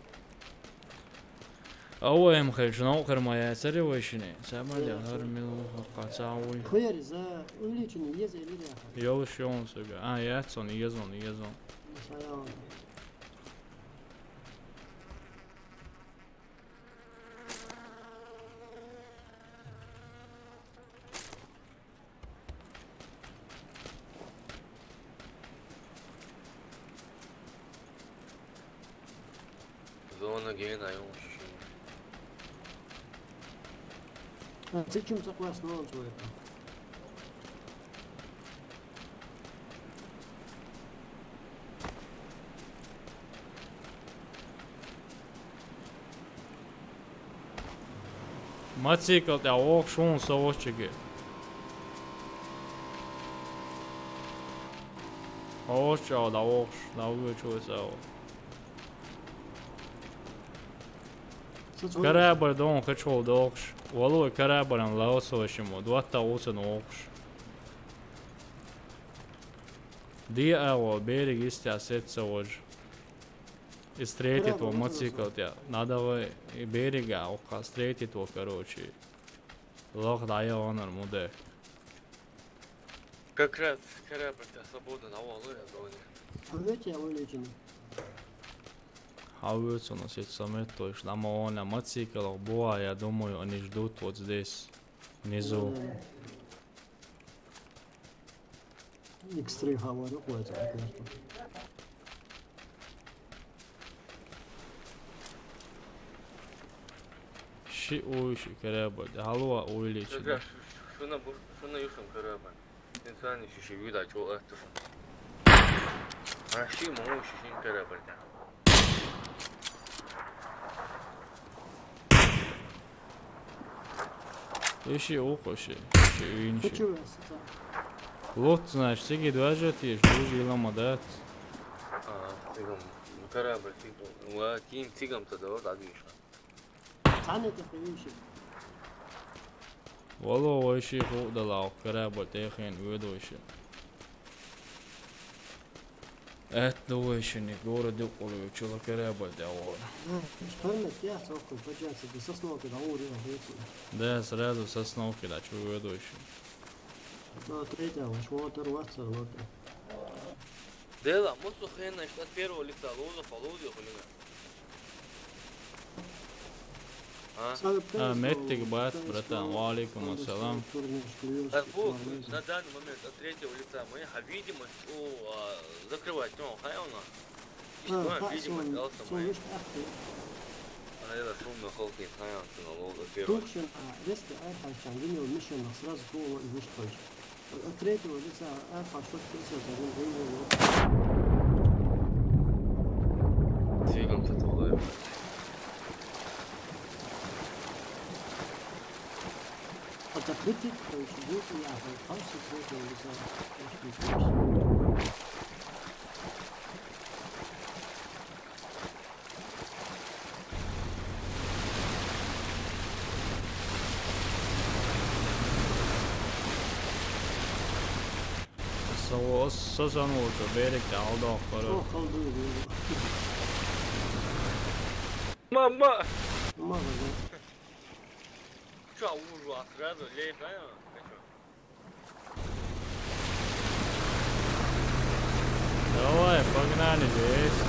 Ава эм хел, шуна ухар ма яцари вайшини. Сама де, яцари. Гьар мил хакъа цауй. Хуяри за увеличение, еза или яха. Йолуш йолун сага. А, яцон, езон, езон. Салам. Зона ген айон шишин. А, цичим ца классно он твой. Моцикл тӀе вохуш ву со вочиге. Воча да вохуш, да вочу со. Корабль дон хачхол дохуш. Валу корабльан лаосо шимо, дуатта уцан вохуш. Ди аво, берег истя сетца вож. И встретит во моцикл тя. Надо вы и берега, а уха встретит во, короче. Лох дая онор муде. Как раз корабль-то свободно на валу, я говорю. А видите, я вылечен. Хавец у нас есть самет, то есть нам он на моциклах была, я думаю, они ждут вот здесь, внизу. Да, да, да. Икс три хавару кваза, конечно. Ши уйши корабль, да, халуа уйличи. Как раз шуна бу-, шуна юшум корабль. Инсан иши ши вида чо аттушун. А ши мо уйши шин корабль, да. Иши ухуши, иши уйнши. Хочу вас, да. Лот, знаешь, сиги даже тиеш, дуги лама дат. А, цигам, корабль, цигам. Ва, тим цигам-то да, да, гиша. Цане-то поющий. Вало вайши худала корабль техен ведущий. Эт дувайшини город юкъулуй чула корабль тя вора. М, шпармет я цокол, подняться до Сосновки, да, ури, а, выйти. Да, сразу Сосновки, да, чу ведущий. Ну, третья, ваш вот рваться, вот. Дела, мусу хрена, что от первого лица, лоза, по лозе, хулина. А? А, меттиг бат, братан, ва алейкум ассалам. А, вот, на данный момент от третьего лица мы, а, видимость у, а, закрывать, ну, хай она. А, видимость, пожалуйста, мы. А, это шумно, холки, хай он, на лол, первый. Тухшин, а, резко, а, хай чан, видел, мишен, сразу, то, и вышел. От третьего лица, а, пошёл, трясётся, один, один, один. Двигом-то туда, ебать. От открытых, то есть, будет, я, пошёл с третьего лица. Со, со санвучу берегде алдокъара. О, халдуй. Мама! Мама, да. Чё, ужу сразу лей, а? Давай, погнали здесь.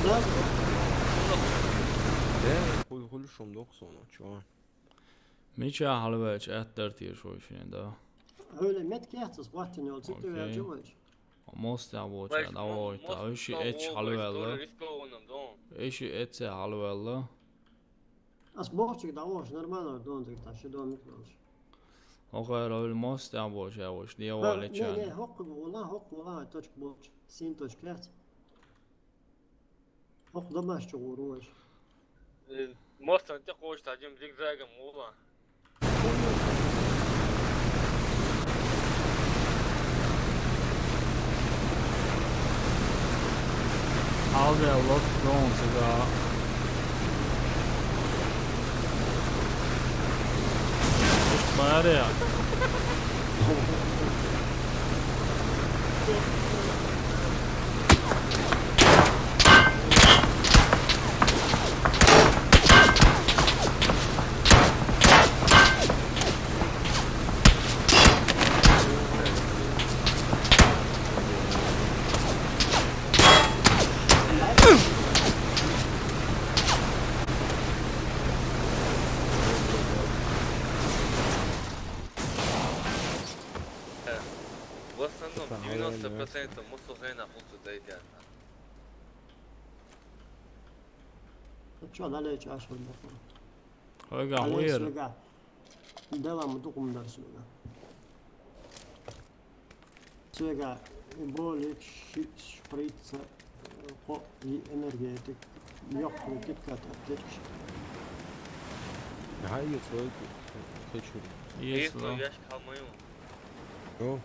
Сразу? Да, хуй, хуй, шум дохсону, чё? Мича хьалвелча аьттар тешой шен, да? Хьуьле мет кехцас хӀоттина йолу цитиваьлча вайша. Мост тӀехь болчу дӀавохуьйту. Веши эццахь хьалаваьлла. Веши эццахь хьалаваьлла. Ас бохучуьнга дӀавохуш нормально вара, дон дерг тхьа ши дон муьтӀа долуш. ХӀокхара хӀуьлла мост тӀехь болчу аьлла, дӀаволлича. Не, не, хӀокхуьнга вала, хӀокху вала, точка болчу. Син точка яц. ХӀокху домаш чу гӀур ву аша. Э, мостагӀна тӀе кхочуш цхьа жима зигзагом вула. Хьалде лоцу зона цигахь. Иштта баре. В основном девяносто процентов мусульман хулцу зайдят. Чо далеча ашхур боху. Хьоьга хӀун яра? Соьга. Дела ма дукха ма дара соьга. Соьга и болик, ши шприца, кхо и энергетик, йоккхачу киткат аптечкаш. Ага, и свой хочу. Есть, но ящик хьалмаю. Йо. Йо.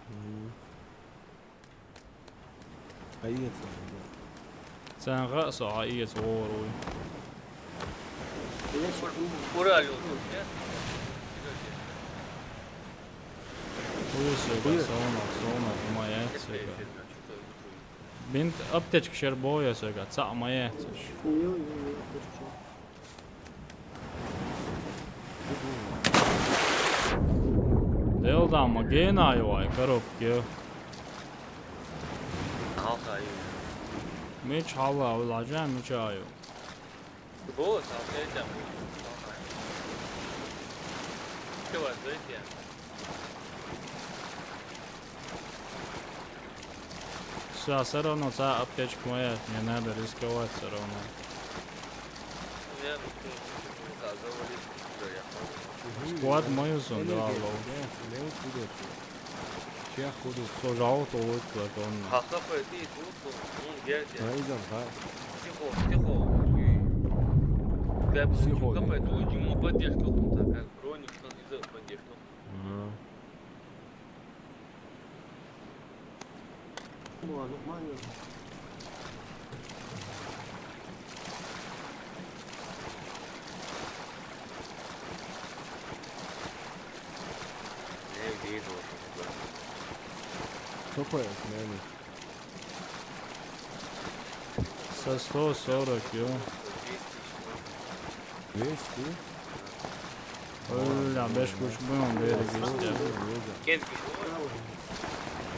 Мгм. Хьаэца. Царна хаьа со хьаэца вогӀур вуй. Ура, Лёша. Хуя соьга, совнах, совнах, ма яц соьга. Бинт аптечка шер боху я соьга, цхьаъ ма яц. Делда ма гена ю вай коробка. Хьалха ю. Мича хьалха ю, лажа мича ю? Бо, салфетка. Чего зайти? Всё, всё равно цхьа аптечка моя, не надо рисковать всё равно. Я, ну, завалить, куда я хожу. Сквад мою сон, да, лоу. Чех худу. Со жаут улуц платонна. Хахапа ти тут, ну, герти. Райзан, ха. Психо, психо. Психо. Капа ту, ему поддержку, так, как броник, что не за поддержку. Ага. Кто поет, наверное? Со сто сорок, ё. Двести? Ой, беш кучу будем берегись, я. Есть,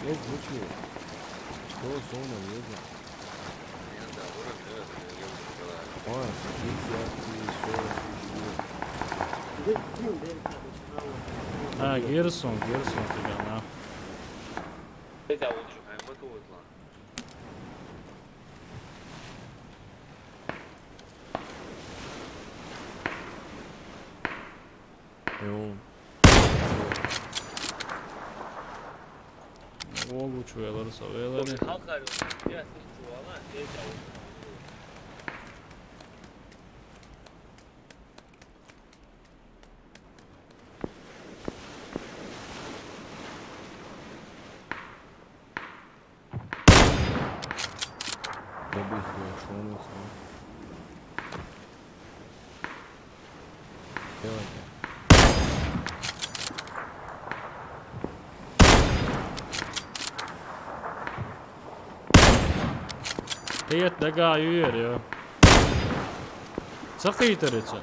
лучше. Сто сорок, есть. Ой, пятьдесят и сорок. А, Герсон, Герсон, тебя, на. Йо. Олучу велар со велари. Добить его, что у нас, а? Делайте. Хьет дага юьер, ё. Ца хийтарца.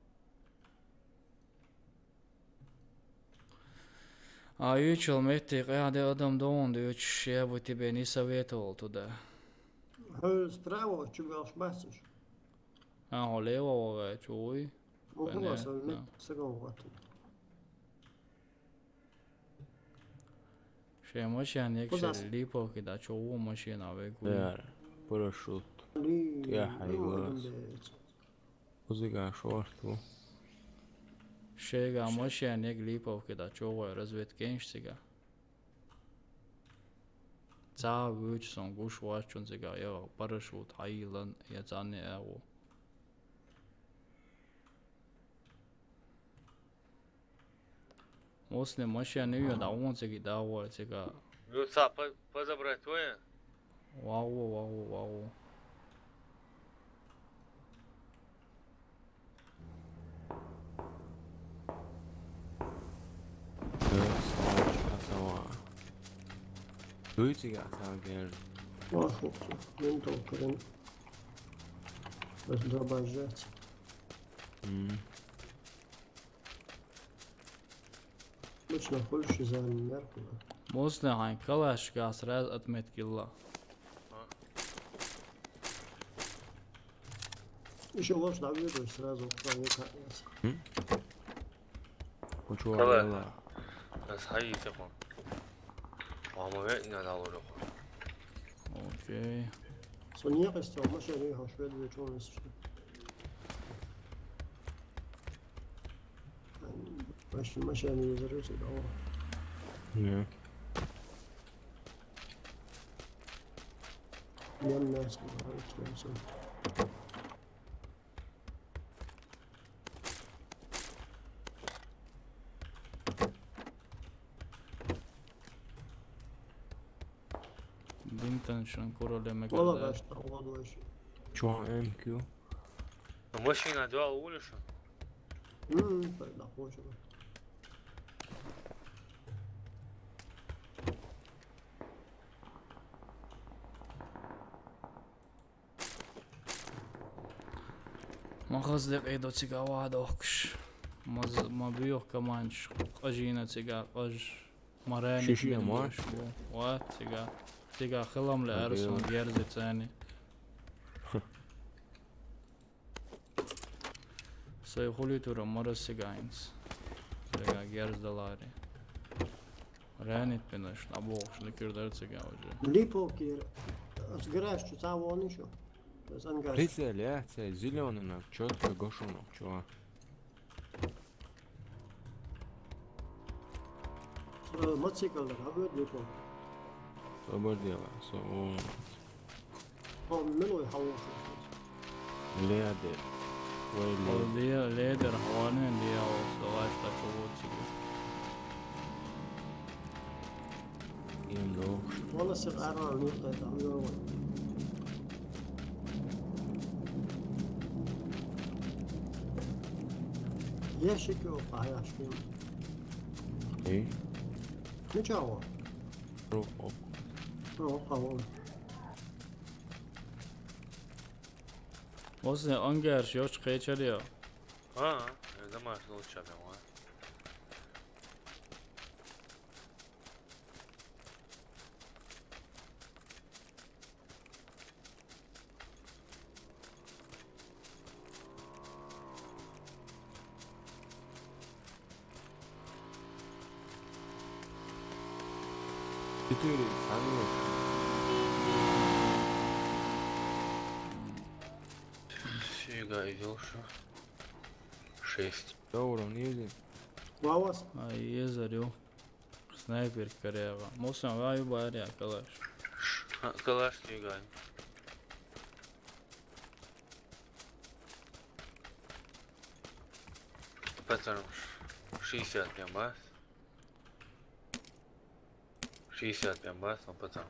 А юьчул метте къаьхьа де адам догӀун дуьйцуш, я бы тебе не советовал туда. Хьо справа чу ваьлча бац уж. А, хьо лево ваха чу вуй? Охула Понятно. Сагон вату. Шен машен ек Куда шен с- липовки да чу ву машина вегу. Яр, парашют. Ли, ТӀехьа ну, йигӀо. Адам бец. Узига шорт ву. Шега машен ек липовки да чу ву разведкенш цига. Ца вуч сон гуш вачун цига, я парашют хьайилан, я цани агу. Осле машина ю да он циги да ву цига. Ну, ца по-, позабрать твоя? Вау, вау, вау. Дуйци гасагер. Ваху, ментол курен. Раздробажать. М. Обычно хочешь из-за мерку. Можно хай калаш гас раз отметкила. Ещё ложь наведуешь сразу, кто не как нас. М? Кучу Давай. Варила. Нас хай цепон. Мама ве ина дало рохо. Окей. Со не костел, машине хо швед ве чон если что. Машине, машине не зарыться, да. Не. Немножко, короче, всё. Бинтон шун куроле мекалда. Вала башта, вала башта. Чё, М Q? А машина дуал улица? М, так, да, хочешь. Ма хазде къедо цига вадохкш. Ма з-, ма буьйху командш, къажийна цига, къаж, ма рани Шиши ма? Бу. Ва, цига. Цига хилам ле Ма арсон буьйху. Герзи цани. Сай хули тура мара цига инц. Цига герз далари. Ранит пинаш, наболш, ликвидация гаужа. Липо кир, с гараж чё, ца вон ещё. То есть ангар. Прицел, я, це зелёный нах, чётко гошунок, чё? Э, мотоцикл, да, а вы липо. Свободела, со, о. О, милой хавон. Леде. Ой, О, ле. Ле-, ледер хавон, ле, о, давай, что, чё, вот тебе. Ем лох. Вона се арва лурда там лёва. Ящик его паяшки. Эй? Ну чего? Рухо. Ну, хавон. Оз не ангар, ёч кечер я. А, это маш лучше, прям, а. Четыре, а ну. Фига, идёшь. Шесть. Да, уровень ездит. Вавас. А, езарю. Снайпер карева. Мусам ваю баря, калаш. Ш-, а, калаш фига. Пацан, ш-, шестьдесят прям, а? Шестьдесят прям, а, ну, пацан.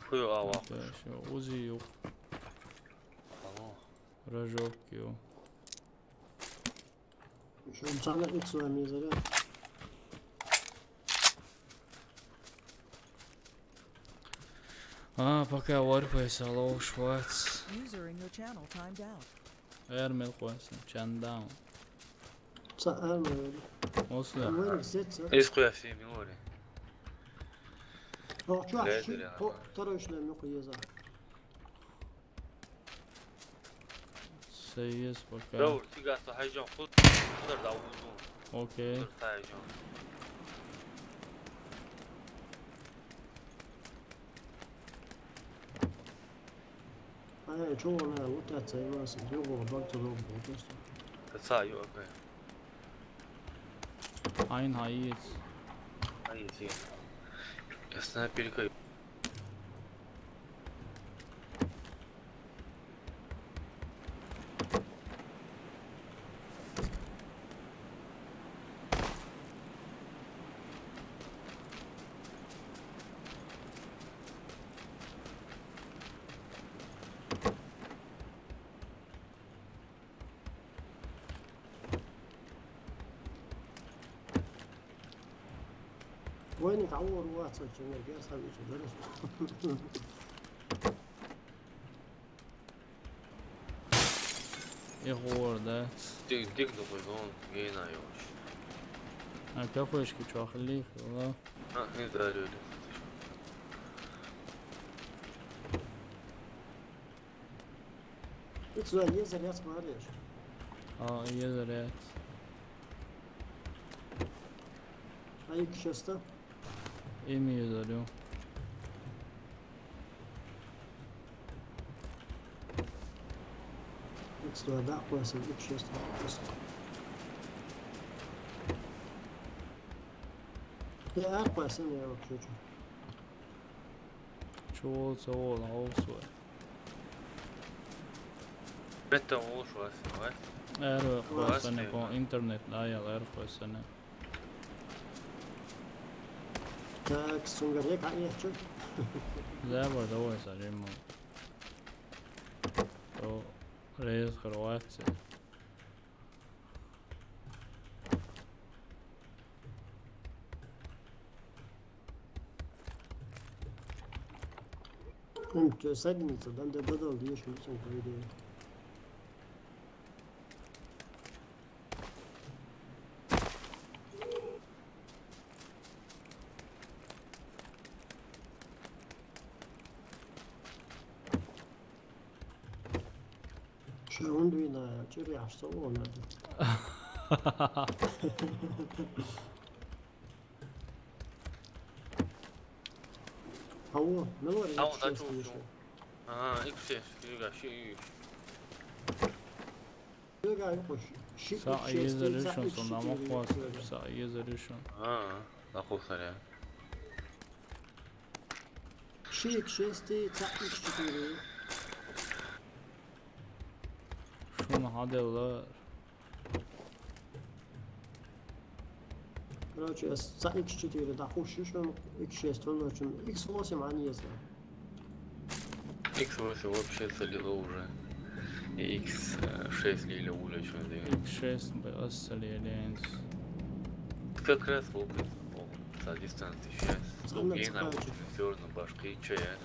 Хуй, а, ва. Да, всё, узи юк. Алло. Рожок, ё. Ещё он сам икс вами заряд. А, пока Warface, алло, швац. User in your channel timed out. Эрмел хвац, чандаун. Ца эрмел. Осле. Вайнинг сетса. Эс къуясем, милори. О, чувак, Ледер, ши, ага. По-, второй шлем, ну, хуеза. Сейес пока. Даур, тигас, хайжан, худ, худар да узун. Окей. Худар хайжан. Ай, чё она, вот это, и вас, ё, вот так, вот так, вот так. Ца, ё, окей. Айн хайец. Хайец, ё. Ясно, перекай. Вайнинг авар ваца ченер герса вичу дерес. Их ворда. Дик, дик да хуйгон, гейна ёш. А кафешки чё, хлиф, да? А, не да, люди. Ит сюда, е заряд смотришь. А, е заряд. А их чисто? Ими е зарю. Ит сюда, да, классно, их чисто, классно. Я, классно, я вообще чё. Чё, целого на голосовое. Бетта улуш вас, давай. Эр Вас хосане не. По интернет, да, я эр хосане. Так, сунгаре, как я чё? Да, вот, давай, зажиму. То рез Хорватия. М, чё, садница, да, да, да, да, ещё не по идее. Шаунд вина, чё, я что, вон, это. Ау, мелори, Ау, икс шесть да, чё, ещё. Ага, икс шесть, фига, ши. Фига, икс шесть, Са икс шесть, езер са ишон икс сон, ама четыре, хвас, икс шесть. Са езер ишон. А, да, хвас, я. Ши икс шесть, са икс четыре. Шуна хаделла. Короче, я с-, са икс четыре, да, хуши, что икс шесть, он очень, икс восемь, а не если. Икс восемь вообще солило уже. И икс шесть лили уже, что ли. Икс шесть бы осолили. Как раз лопает, о, за дистанцию сейчас. Самое Лугина, цепочка. Очень всё равно башки, чё я.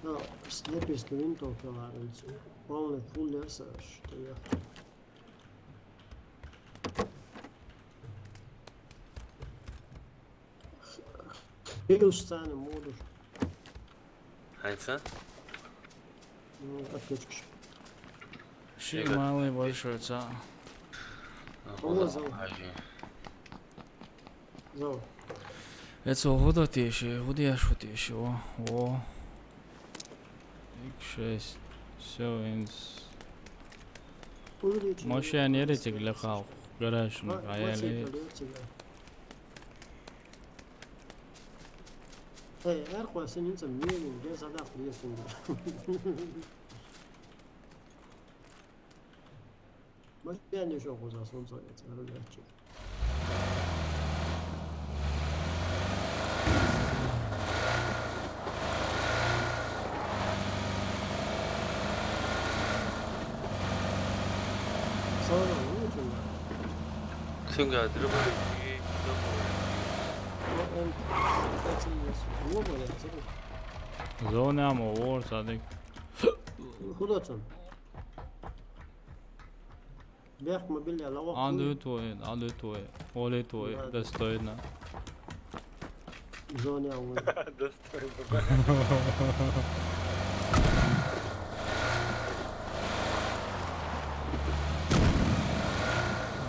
Ну, снайперский винтовка, ладно, полный фуллер, что я. Минус сцены модуш. Хайца? Ну, аптечки. Ши Эга. Малый большой ца. Ага, О, зал. Ази. Зал. Эцо худа теши, худия шу теши, о, о. Икс шесть. Всё, инс. Увеличили. Машина не ретик лехал. Гараж, Ма-, а я машина не. Колёсики. Эй, эр хвасин инца милин, где задав приезд. Может, я не ещё хуже солнце, я тебе говорю, я чё. Сауна, ну, чё, да? Синга, дрыба, и, Ну, он, это есть. Ну, блин, это. Зона мо вор садик. Куда ты? Бехк ма билла, ла вахт. Ан дуй туй, ан дуй туй. Оли туй, да, достойно. Зоне а вон. Достойно.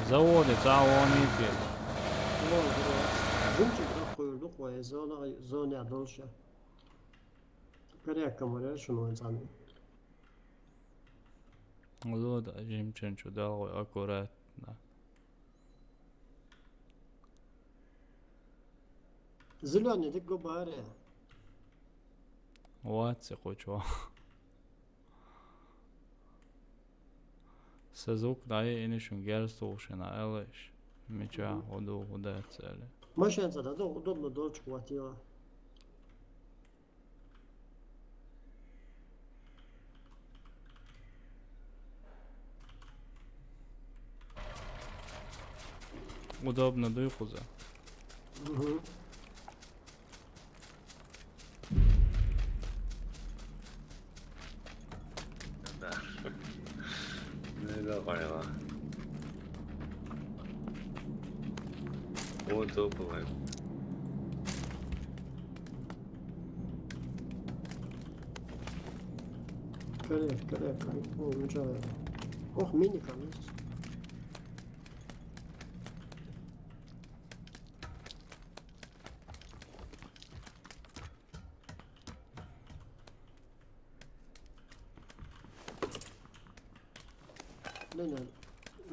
Заводи, ца вон ипи. Вон, вон. Жимчи драх куйрдук вай, зона, зоне а долша. Коряк камарер шуну ван цами. Лода жимчен чудал вай аккуратно. Зелёный дик губаре. Ватси кучо. Се звук дай инишун герстушина элиш. Мича, мгм, худу, худа цели. Машинца да, да, удобно дочку хватило. Удобно дуй хуза. Мгм. Да. Ну и давай, ладно. Вот топовый. Коряк, коряк, коряк. О, ну чё, ох, мини, конечно. Не, не.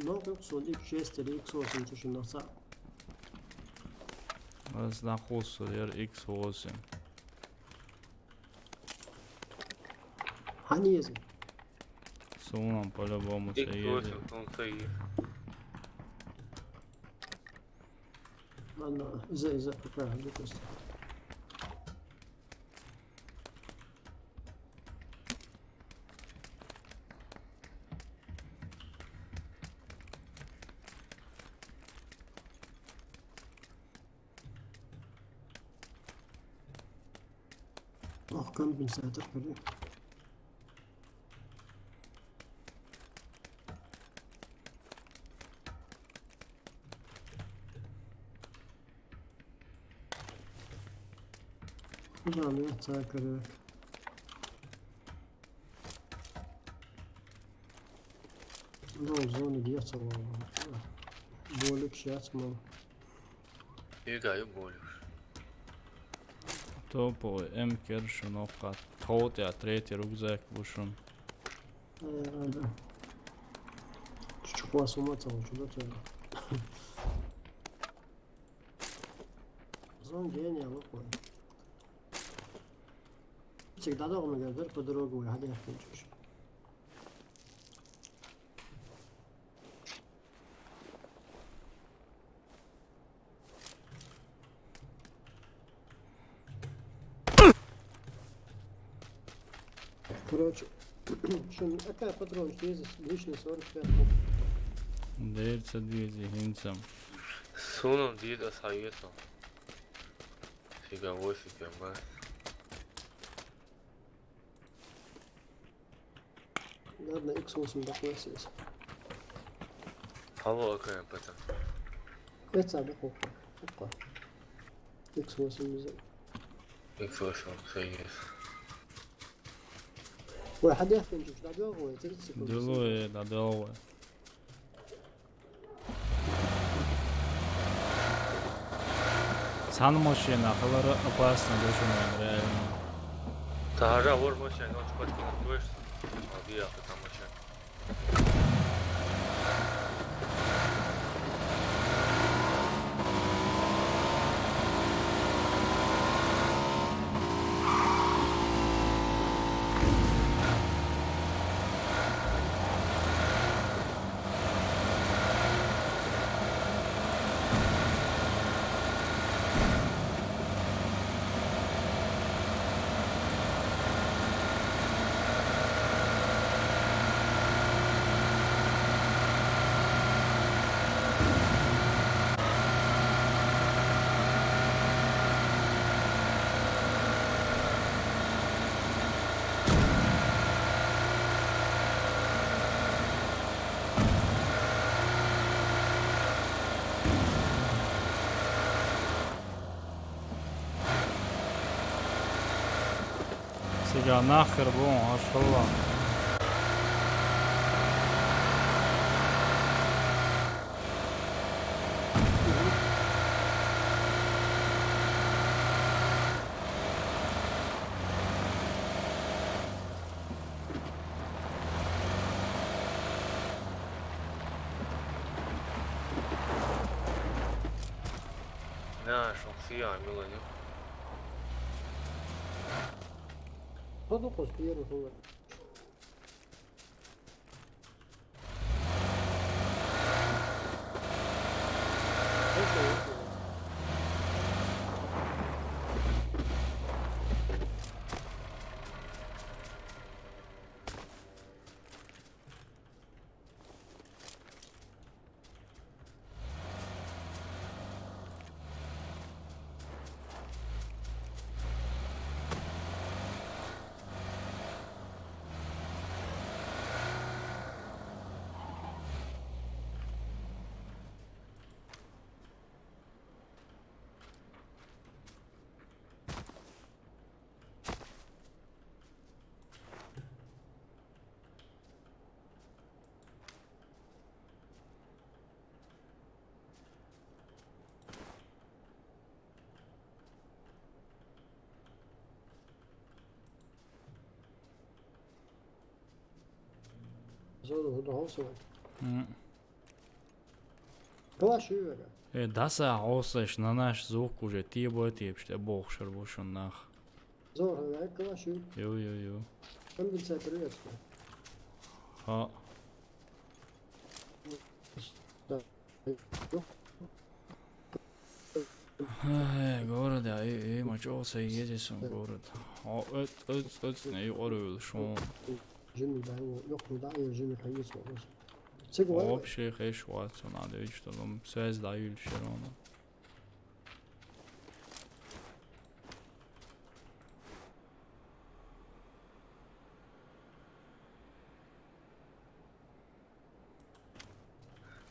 Ног икс он, икс шесть или икс восемь тишина са. Раз на хусу, яр икс восемь. Хани ези? Сунам по-любому се ези. Икс восемь, он се ези. Ладно, из-за, из-за пока, допустим. Ох, компенсатор, блин. Куда мне цакарек? Ну, зоны где-то, болик сейчас, мол. Игаю болик. Топовый М кершун окат. Хаот я третий рюкзак бушун. Э, да. Чучук вас ума целый, чудо целый. Зон гения, лопой. Всегда дома говорит, по дорогу, я ходил, чуть. Короче, шун, какая патрон, что есть личный сорок пять. Дерца две зихинцам. Суном дид асхайетом. Фига восемь, мать. Ладно, икс восемь такой есть. Алло, какая потом? Это да, хопа. Хопа. Икс восемь взял. Икс восемь, всё есть. Ой, ходя в кончик, да, долго, тридцать секунд. Дело, да, долго. Цхьана машина, халара опасно дошуна, реально. Та хӀара вор машина, он чпать кина точно. Молодец, та машина. Цигара нах хир бу, машалла. نعم، شخصية عاملة دي. خذوا قصدير وهو. Зону худа хосо. М. Калаш ювера. Э, даса хосо, ш-, на наш звук уже тиебо тиеб, что бог шер бушун нах. Зор, э, калаш ю. Ю, ю, ю. Компенсатор есть. Ха. Да. Э, город, а, э, э, мачо, сай едет он город. О, эт, эт, эт, не, орел, шо. Жими, да, ю, ю, да, ю, жими, конечно. Вообще, хеш, вот, надо видеть, что там связь, да, ю, всё равно.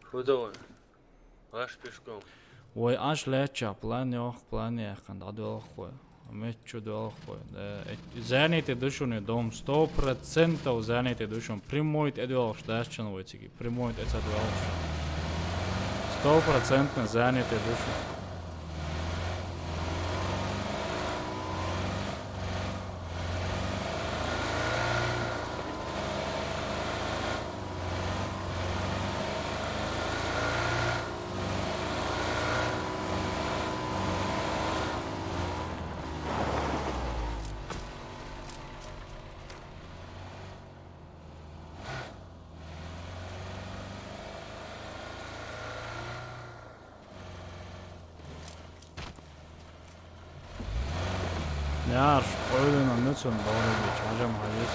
Худой. Аш пешком. Вай, аш леча, план ёх, план яхан, да, дёлхой. Мет чу дёлхой. Да, э, занятый душуни дом, сто процентов занятый душун. Прямой эдвелш дашчан войциги. Прямой эца дёлш. Сто процентно занятый душун. Яш, ойлана мецун баврыгич, ажам хажис.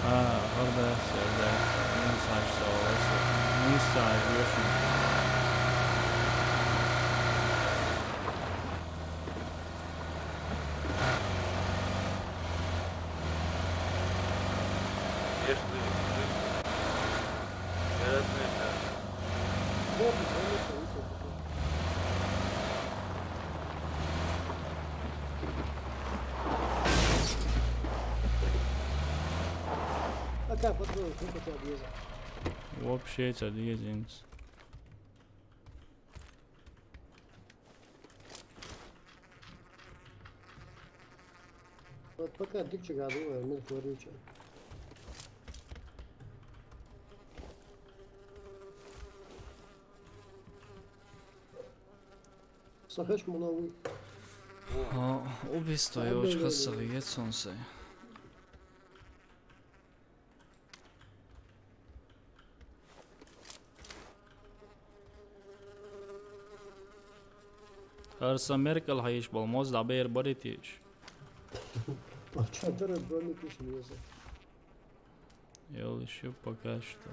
А, горда, сердец, не саш, согласен. Не саш, ёшин. Вообще, это один из. Вот пока дикчик гадываю, мир творючий. Сахаш мунави. А, убийство, я очень хасал, я солнце. Арса Меркель хайш болмоз, да бер баритиш. Ачадыр броникиш меза. Ёл ещё пока что.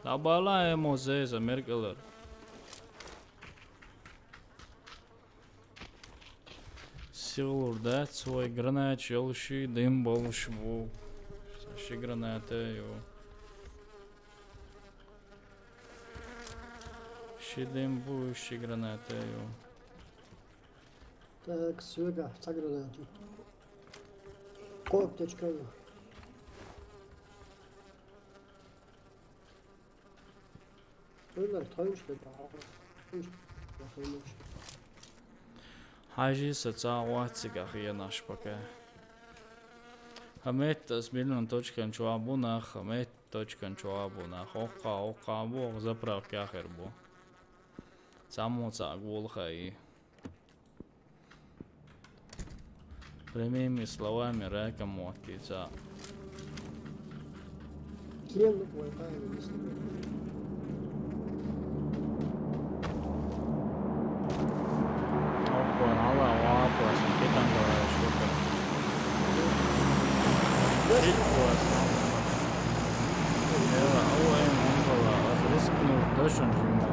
Да бала эмо зеза Меркелер. Силур, да, свой гранач, ёл ши дым болуш бу. Ши граната, ё. Ши дым бу, ши граната, ё. Так, сюда, загрузить. Коптечка. Хьажи, са ца ваццигахь хенаш пока. Хьамет ас миллион точкан чохь бу нах, хьамет точкан чохь бу нах. Оккха, оккха бу, заправка хир бу. Цаммо цхьаъ гула хаий. Прямыми словами раком мотти цхьаъ. Кем вай паьлла висна? Оккхо хьала вапас, питан давай шука. Шит вас. Эла, ау эм умбала, ас рискну дошун жимма.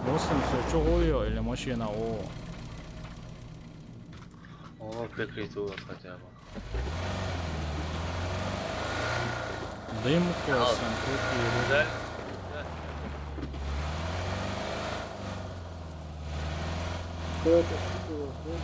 Муслим, всё, чё гуё или машина о? О, прикрыть улас хотя бы. Дым классно, крутые. Да. Кто это? Что у вас, нет?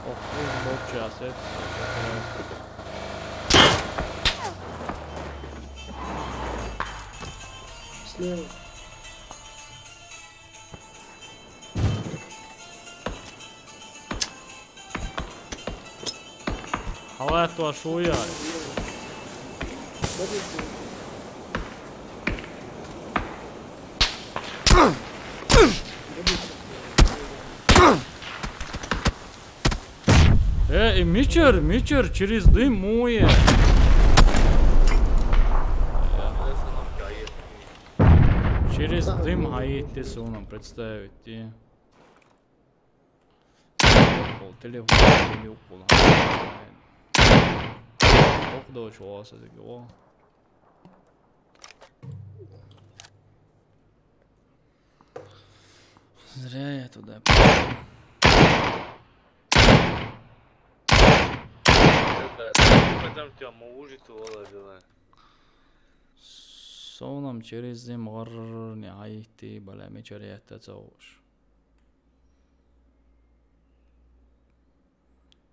Ох, вот сейчас это как раз. Слева. Хьала тхо шу яй. Э, и мичара, мичара через дым муе. Через дым гаит те суна, представить те. Телефон, телефон. Ох, да, чё, о. Зря я туда пошёл. Потом тебя мужицу выложила. Сонам через дым гӀаррни гӀайти, бала мичара ятта ца уш.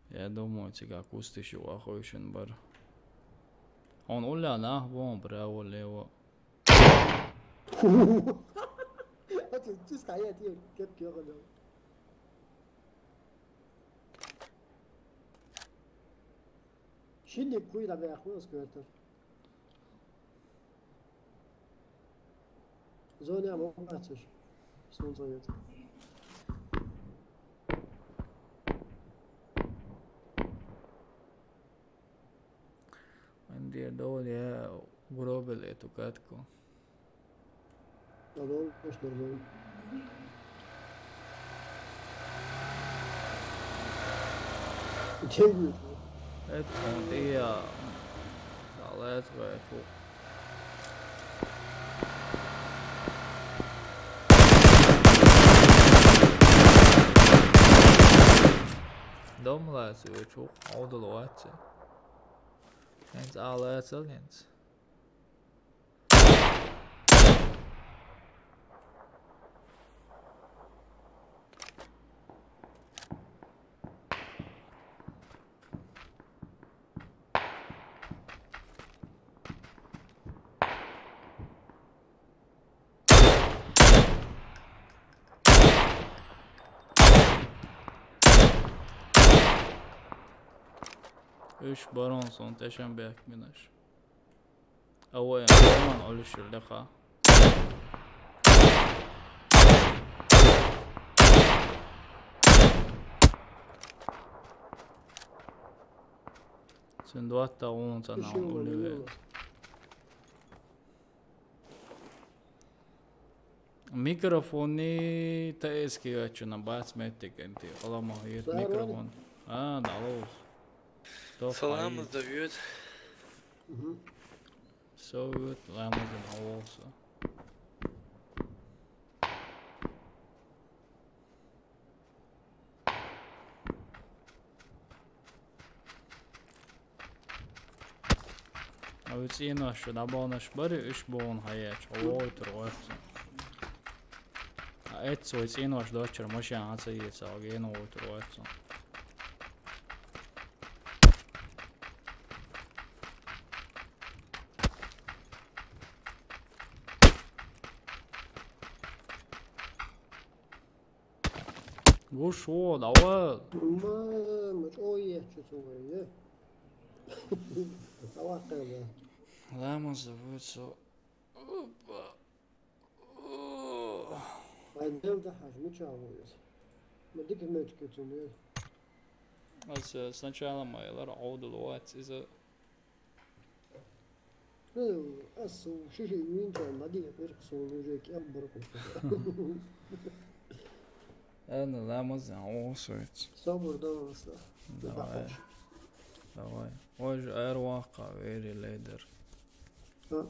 Я думаю, цигахь кусташ ю ахуйшин бар. Он улла нах бу, браво, лево. Ати, тис хая ти, кеп кёгъа да. Шинник куй да бяху сквертер. Зоне ам вацаш. Сон зовет. Вайн дер дол я гробил эту катку. Алло, что ли? Чем будет? Это он, я. Салат, это. Дом лаьцна ву чу, хьовдал вац. ХӀинца а лаьцал хӀинца. Уьш барон сон тӀе шен бехк бинаш. Ава, я, барон Ӏуьллуш ю лекха. Цуьнан доттагӀа вон ца нахана улле ве. Микрофони таэски ваьччунна бац меттиг, кӀентий, хала ма хӀета микрофон. А, далуз. Салам сдает. Мгм. Со вет, ламазин хьаволса. Вай цӀенош шу дӀабаханаш барий, уьш бахана хьаеча, хьо вохуьйтур вац цунна. Ткъа эцца вай цӀенош доцчара машен хьан ца еза, гена вохуьйтур вац цунна. Гуш ву, давай. Ма, ма чӀогӀа ечу цу вай, е. Давай, къайла. Ламаз вуьйцу. Опа. Вай дел дахьаш, мича ву иза? Ма дика мечке цуьнан. Аса сначала ма элар, Ӏовдал вац иза. Ну, ас шиши винчан лади, пирх сун уже кем бурку. Ана ламаз, а, о, соец. Собур даваса. Давай. Давай. Ой, же аэровака, вери ледер. А.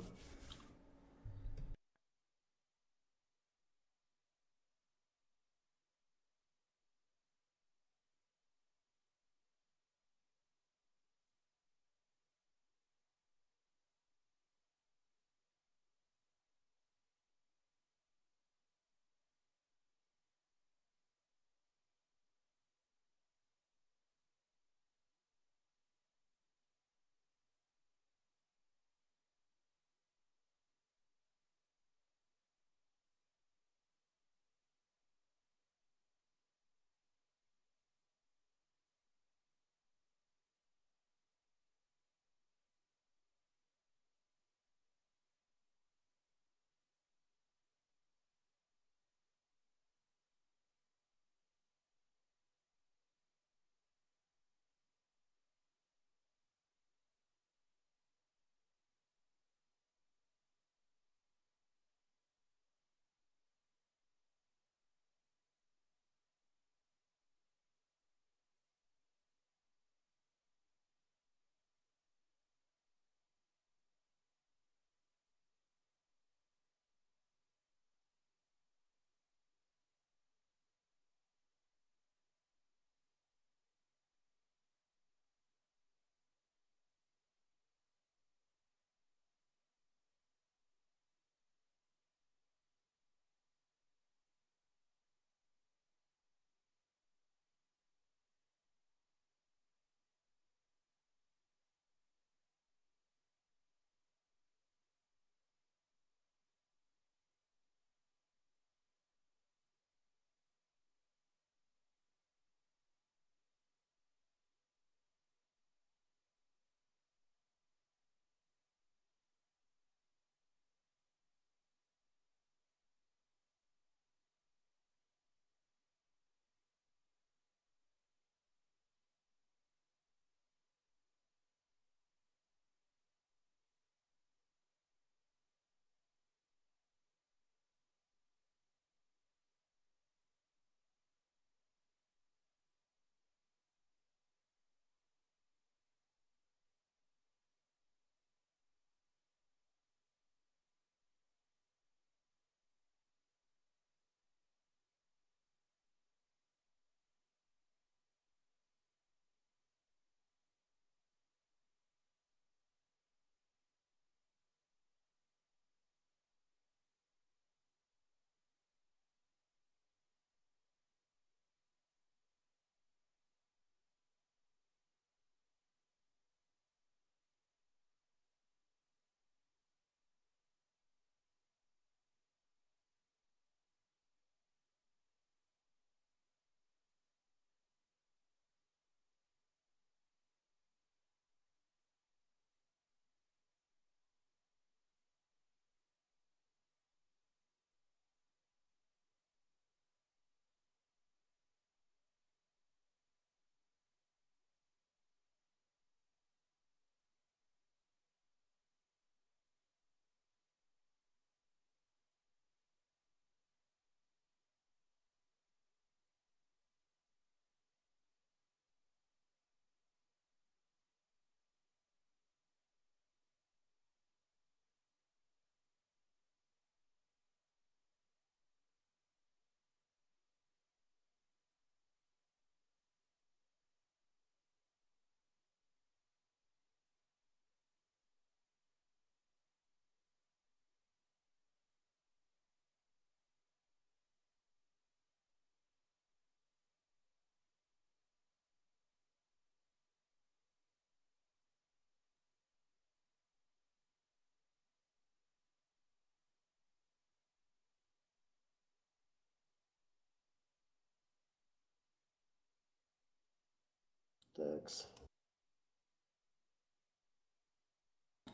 Так.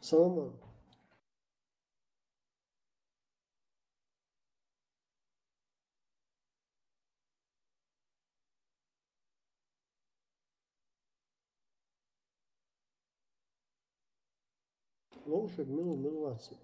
Салам. Лоушек, мин, мин ваци.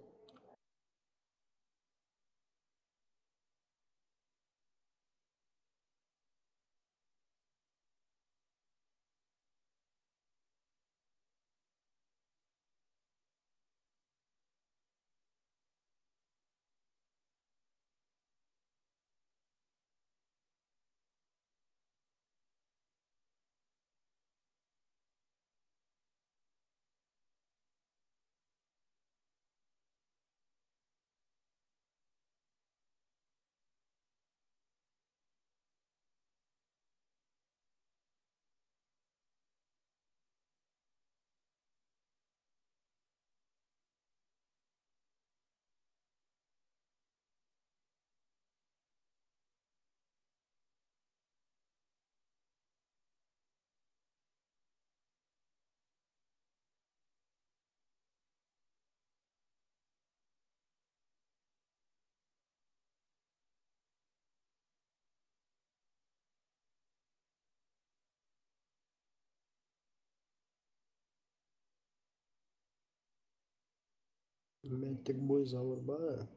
Меттиг буй залурба.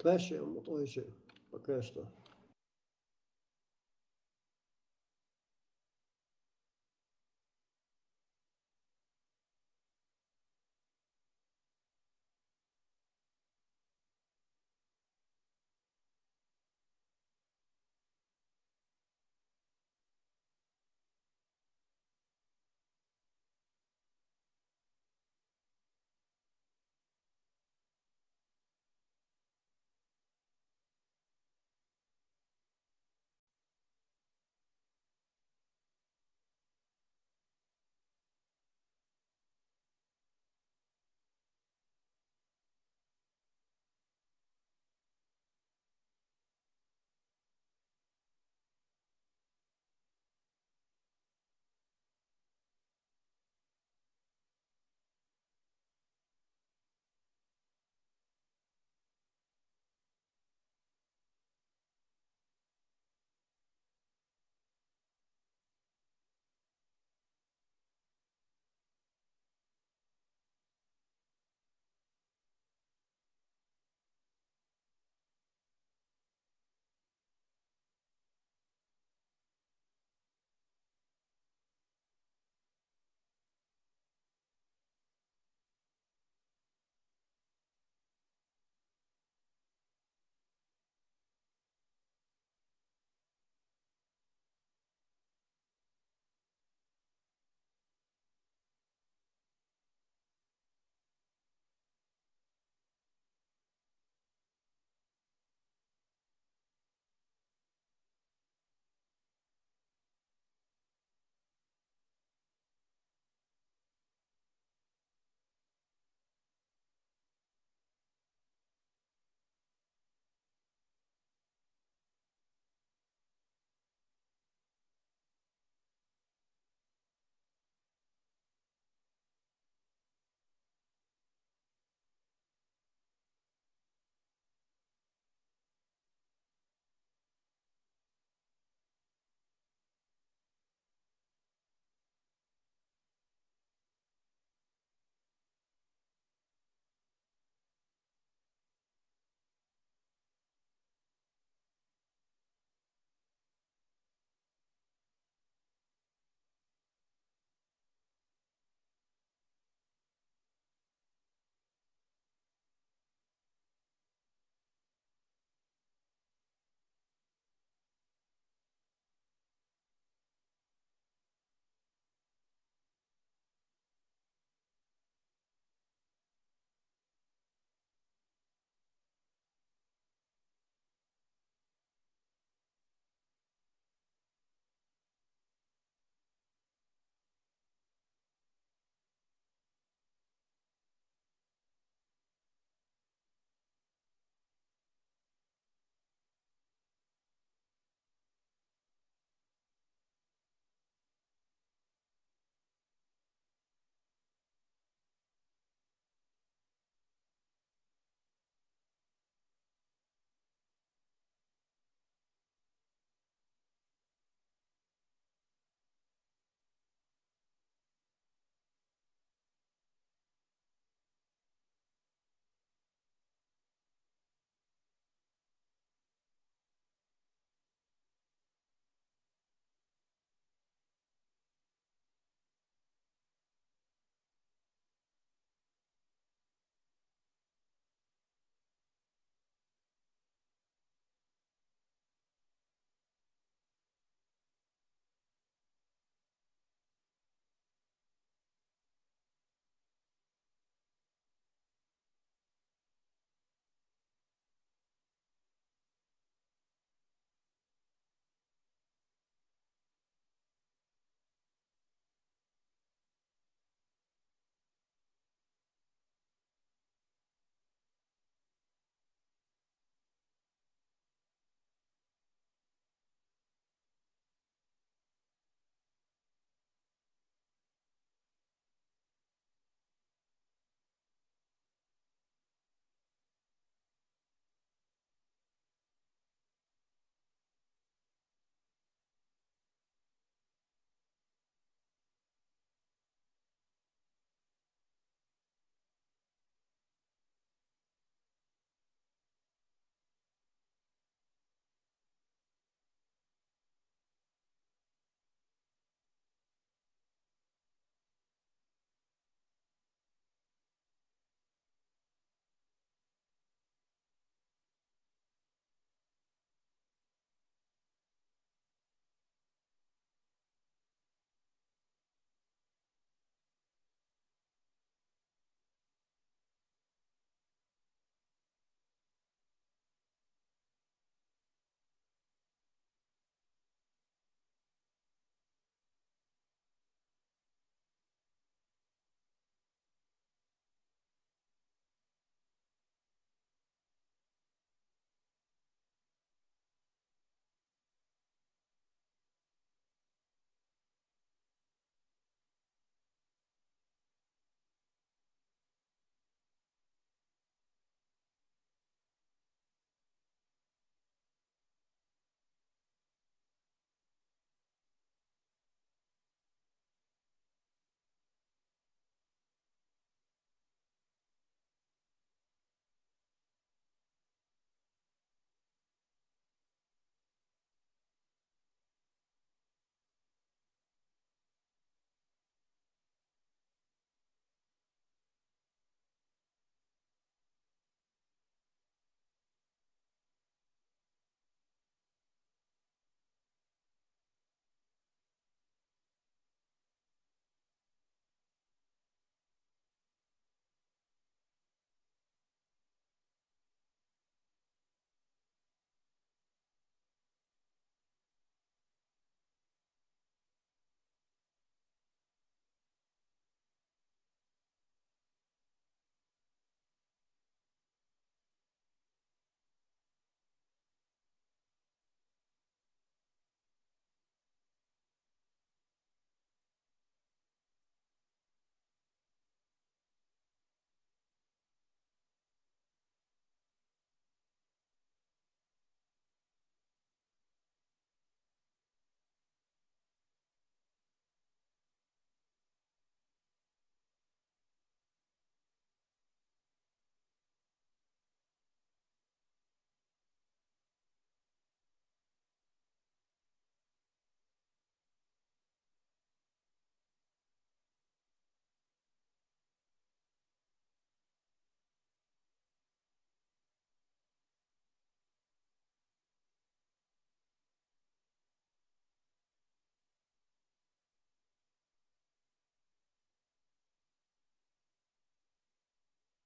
Дальше, вот, ой, ещё. Пока что.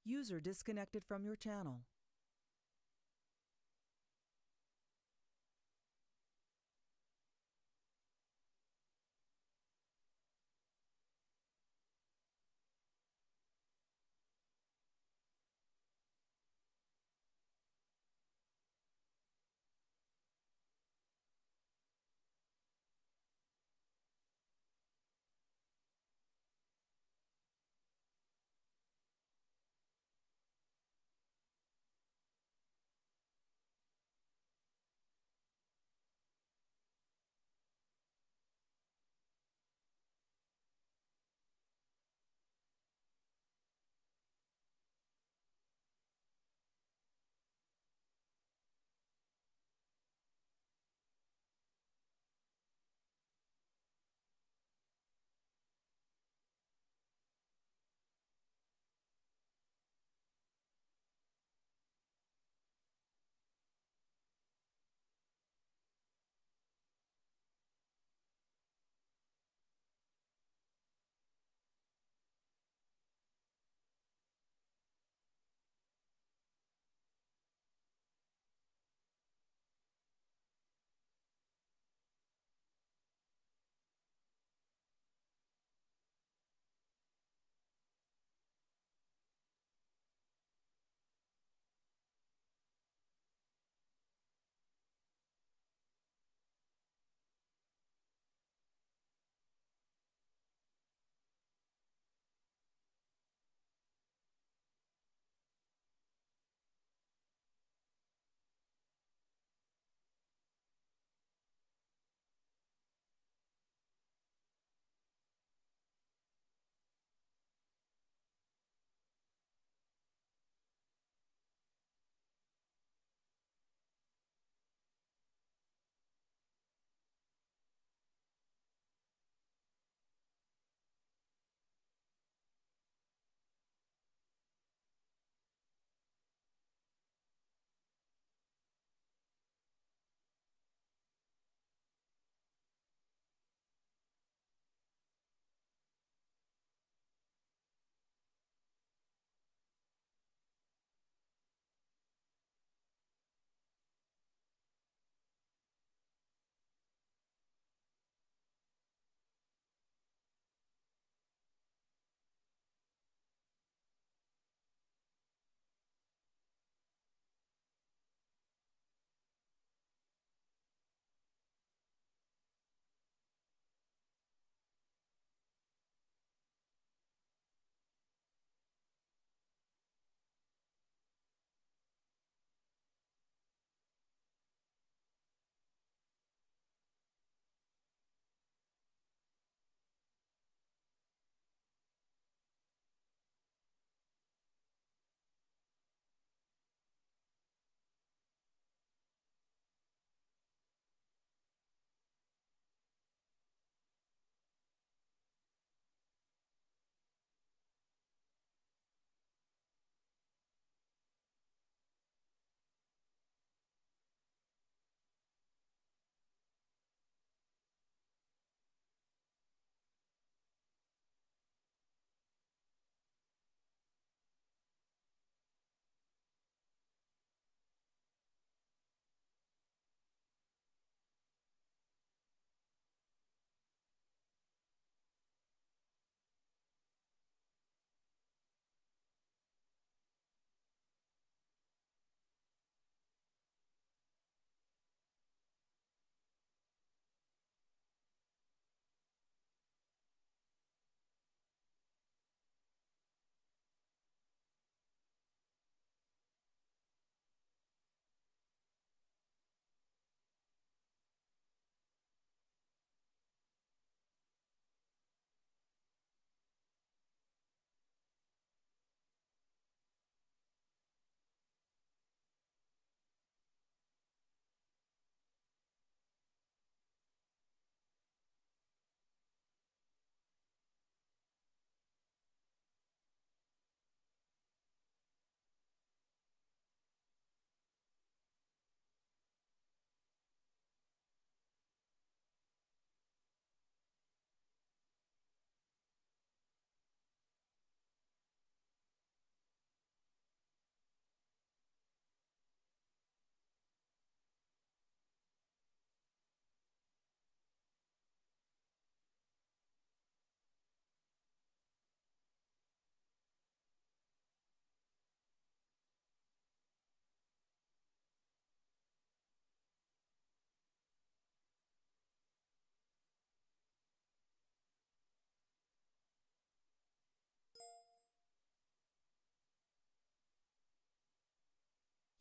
User disconnected from your channel.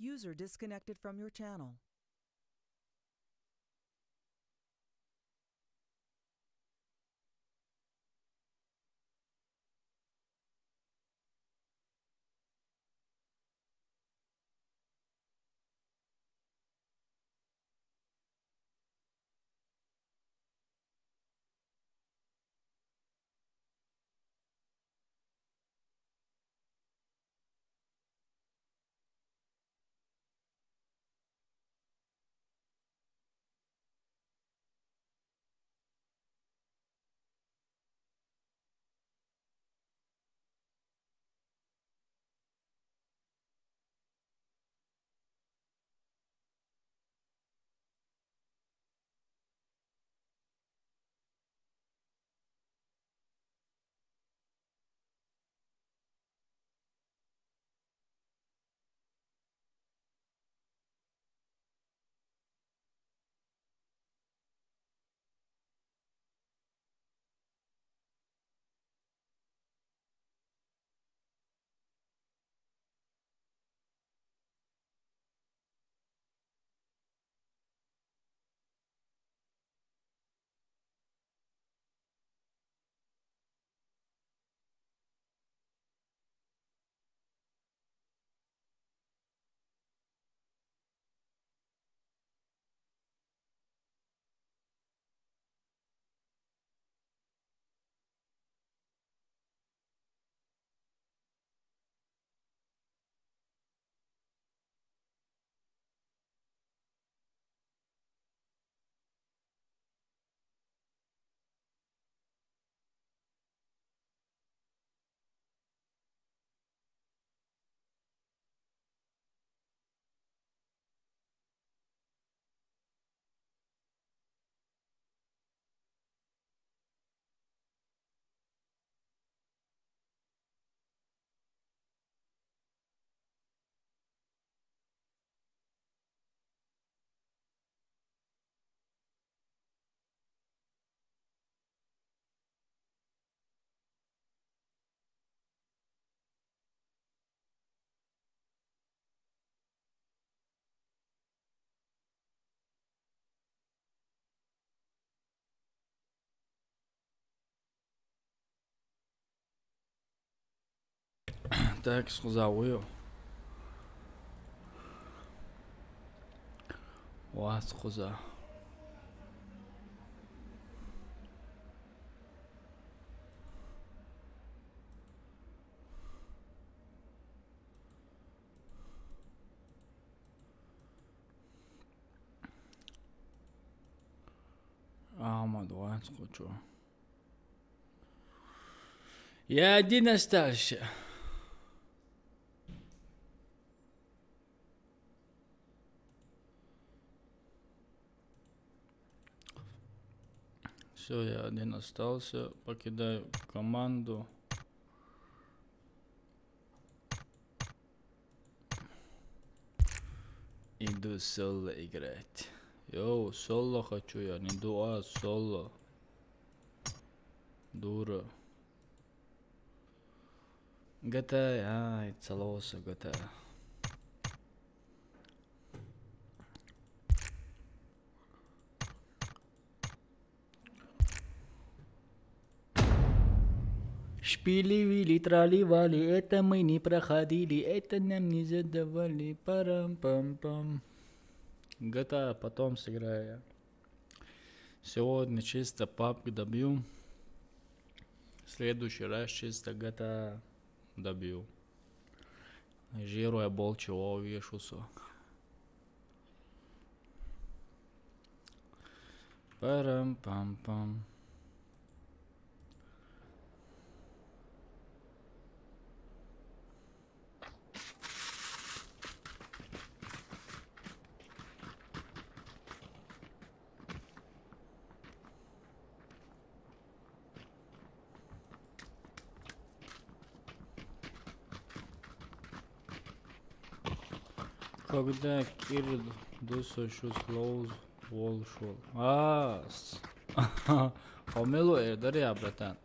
User disconnected from your channel. Так, схуза уйо. Ва, схуза. Ахмад, ва, схучу. Я один остался. Все, я один остался. Покидаю команду. Иду соло играть. Йоу, соло хочу я, не дуа, соло. Дура. G T A, ай, целовался G T A. Шпили-вили, трали-вали, это мы не проходили, это нам не задавали, парам-пам-пам. G T A потом сыграю. Сегодня чисто пабг добью. В следующий раз чисто G T A добью. Жируя болче, о, вешусо. Парам-пам-пам. Когда Кир Дусо шус лоуз волшул. А, с-, Омелу эрдер я, братан.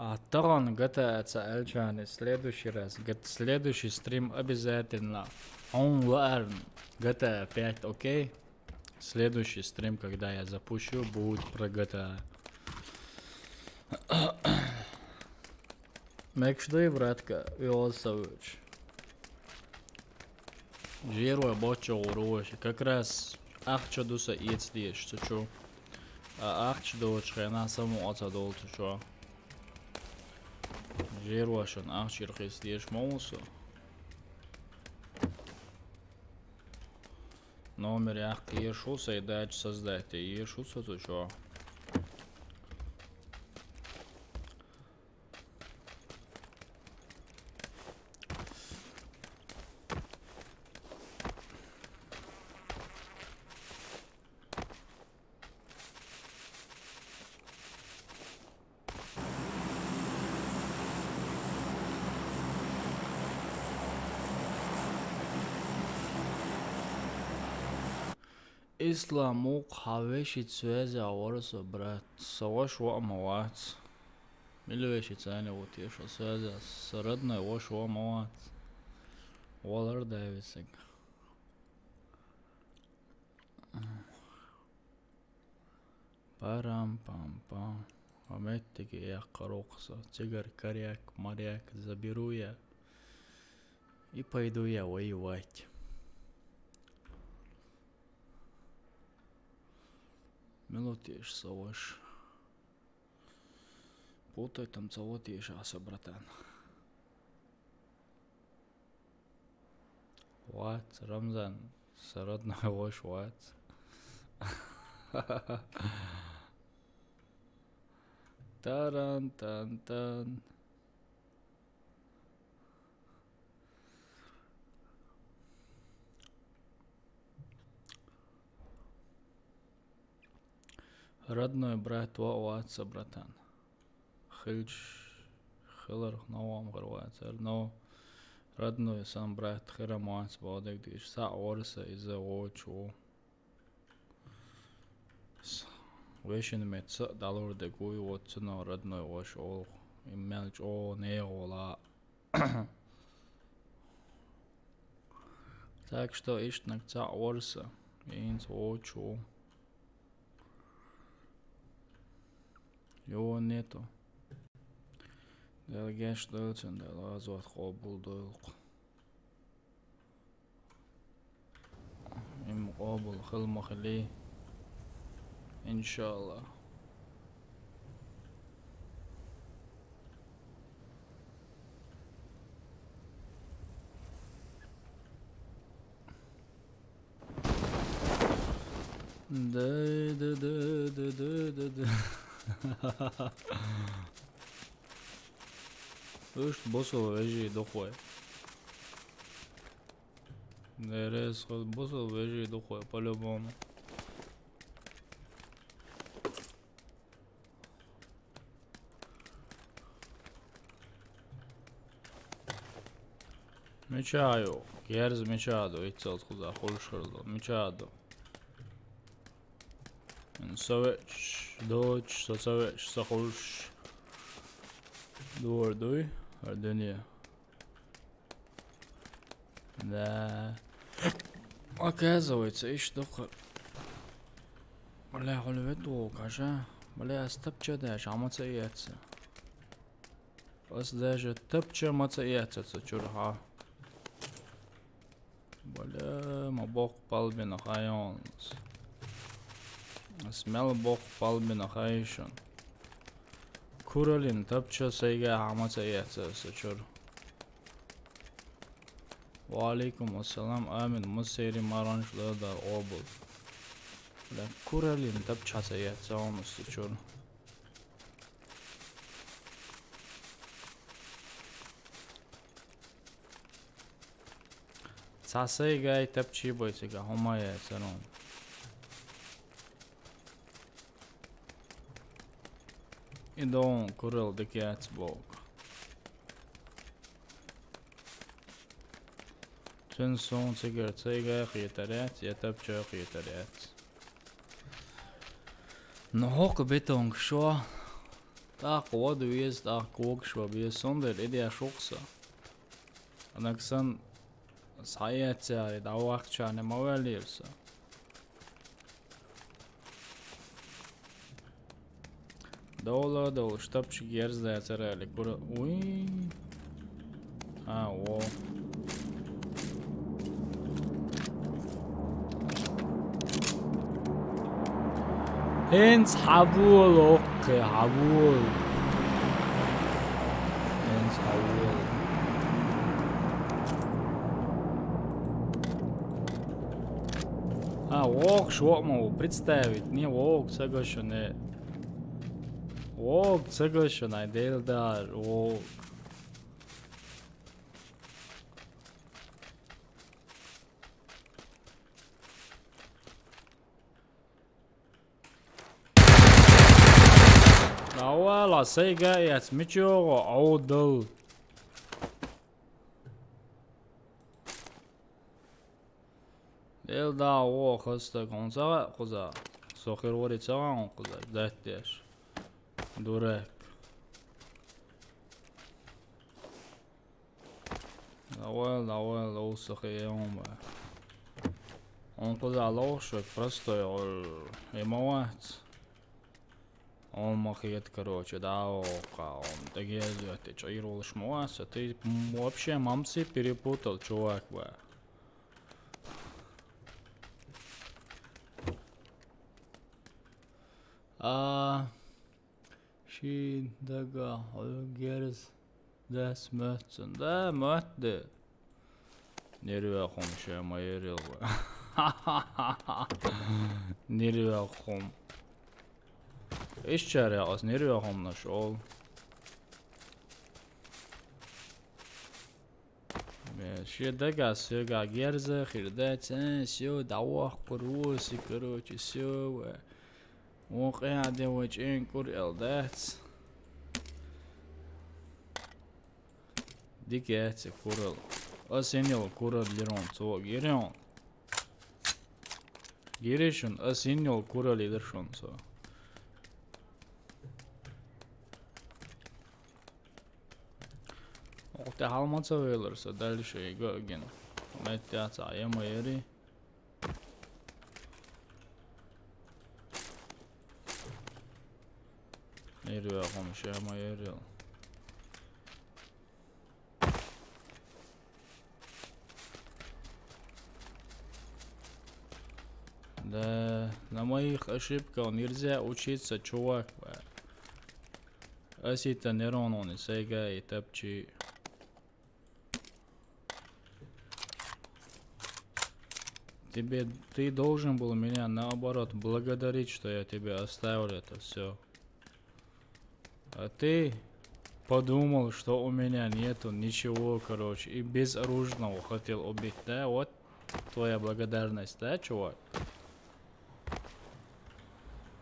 А тагӀан G T A ца аьлча, следующий раз, г-, следующий стрим обязательно. Он лаарн G T A пять, окей? Следующий стрим, когда я запущу, будет про G T A. Мекш дай, братка, Виолсович. Жирвай бочо уруш. Как раз ахча дуса иец деш, цу чу. А ахча доч хена саму оца дол цу чу. Жирвашан ахча ирхис деш маусу. Номер ях ешу, сайдач создать ешу, цу чу. Ислам, ук хьа веши цвязи аварса, брат. Са ваш ва ма вац. Мила веши цани вот ешо связя, с родной ваш ва ма вац. Валар дависаг. Парам-пам-пам. Аметти ки яхкарокса. Цигар каряк, маряк, заберу я. И пойду я воевать. Милотиш са ваш. Путай там цалотиш аса, братан. Вац, Рамзан, са родной ваш вац. Таран-тан-тан. Родной брат ва ваца, братан. Хилч хилар новам гар вацар, но родной сам брат хирам вац бадег диш са орса иза вочу. Вешин мет са далур де гуй вот цуно родной ваш ол. Им мелч о не гола. Так что иштнак ца орса, инц очу. Его нету. Дел геш дольцен, дел азот къобул долк. Им къобул хил махли. Иншалла. Да, да, да, да, да, да, да. Уж босо вежи дохуй. Дерес ход босо вежи дохуй, по-любому. Мечаю, герз мечаду, иццалт хуза хулшхарду, мечаду. Ин совеч, доч, со совеч, со хулш. Дуар дуй, ардения. Да. Оказывается, иш дохуй. Бля, хули вету, каша. Бля, астап ча даш, ама ца яца. Ас даже тапча маца яца ца чурха. Бля, ма бок палбина хайонс. Ас мел бок палбина хайшон. Куралин тапча сайга хамаца яца ца чур. Ва алейкум ассалам, амин, мусери маранч да обул. Бля, куралин тапча ца яца он ца чур. Цасайгай тапчи бойцега хомая царон. Идон курел декяц бок. Цун сон цигар цайгай хитаряц, я тапча хитаряц. Но хок бетонг шо. ТӀаккха вада веза, тӀаккха когаш ва беза, цундела идеш ву-кх со. Анаксан схьаэццари, дӀавахчарна ма ваьллера со. Довла, довла, штабчик ерзлаьцара али кура. Уй. А, во. ХӀинца хьавола, оккхе, хьавола. ХӀинца хьавола. А, вогӀуш вокъ ма ву, представить, не вогӀу ца гашуне. ВогӀу ца гашуне, Дела дажа, вогӀу. Давай, ла, сайга яц, мичо го, аудал. Дела дагӀа, вогӀу хаза стаг, хьуна ца гӀа кхуза. Со хир вари ца гӀа хьуна кхуза, даттеш. Дурак. Давай, давай, лоу сахе, ё-моё. Хьуна кхуза лоу шо простой, э, ма вац. Хьуна ма хета, короче, да, о, ка, хьуна дагездойтте, чӀир волуш ма вац, а ты, м, вообще мамси перепутал, чувак, ва. А, ши дага, хьо герз. Дас моьтту цунна. Да, моьтту де. Нерве хӀума ше ма ерил вай. Нерве хӀума. Ишчара ас нерве хӀуманаш ол. Бе, ше дага соьга герза хир дац, э, сё, дӀавоккхур ву со, короче, сё, ва. Вон къяде вай чӀен кур эл дац. Дика яц и курал. Ас йина йолу курал йира хьуна цо, гири хьуна. Гири шуна, ас йина йолу курал йира шуна цо. Оха тӀе хьал ма ца велара со, дальше и го а гина. Меттаца а яма яри. Нерве хӀума ше ма ерил. Да, на моих ошибках нельзя учиться, чувак, ва. Ас и та неронный сайга и тапчи. Тебе, ты должен был меня, наоборот, благодарить, что я тебе оставил это всё. А ты подумал, что у меня нету ничего, короче, и безоружного хотел убить, да? Вот твоя благодарность, да, чувак?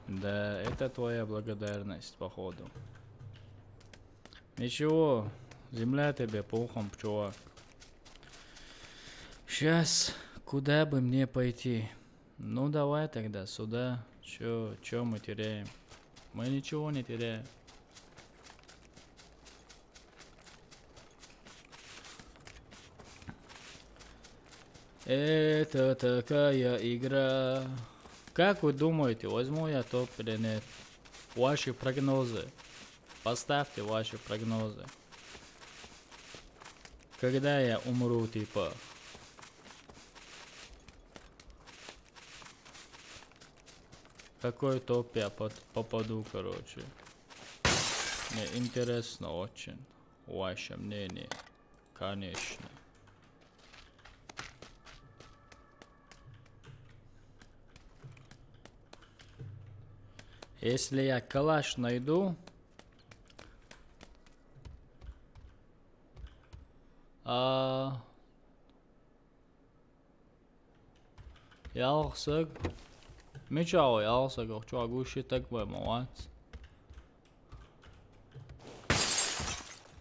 Да, это твоя благодарность, походу. Ничего, земля тебе пухом, чувак. Щас, куда бы мне пойти? Ну, давай тогда сюда. Чё, чё мы теряем? Мы ничего не теряем. Это такая игра. Как вы думаете, возьму я топ или нет? Ваши прогнозы. Поставьте ваши прогнозы. Когда я умру, типа. Какой топ я под-, попаду, короче. Мне интересно очень ваше мнение, конечно. Если я калаш найду, а, ялх саг. Мича ву ялх саг? Ох, чуа гуш и таг бай ма вац.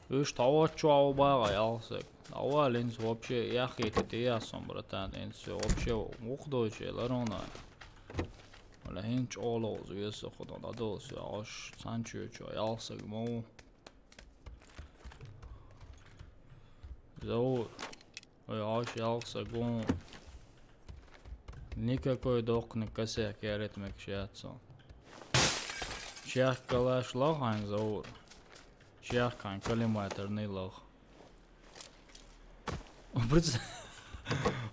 Уьш тхьоват чуа ву баха ялх саг. Дӏавал инца вообще яххийта тӏе ясун, братан. Инца вообще вукх дойчу ларуна. Вале хӀинца чӀоагӀа ловза весо хӀуна дӀадолсу, аш цхьанчуьйчу ялх саг ма ву. Заур. Ой, аш ялх саг ву. Никакой доккханиг касехка ярет мегаш яц со. Чехка калаш лохайн, Заур. Чехкан коллиматорный лох. Представь.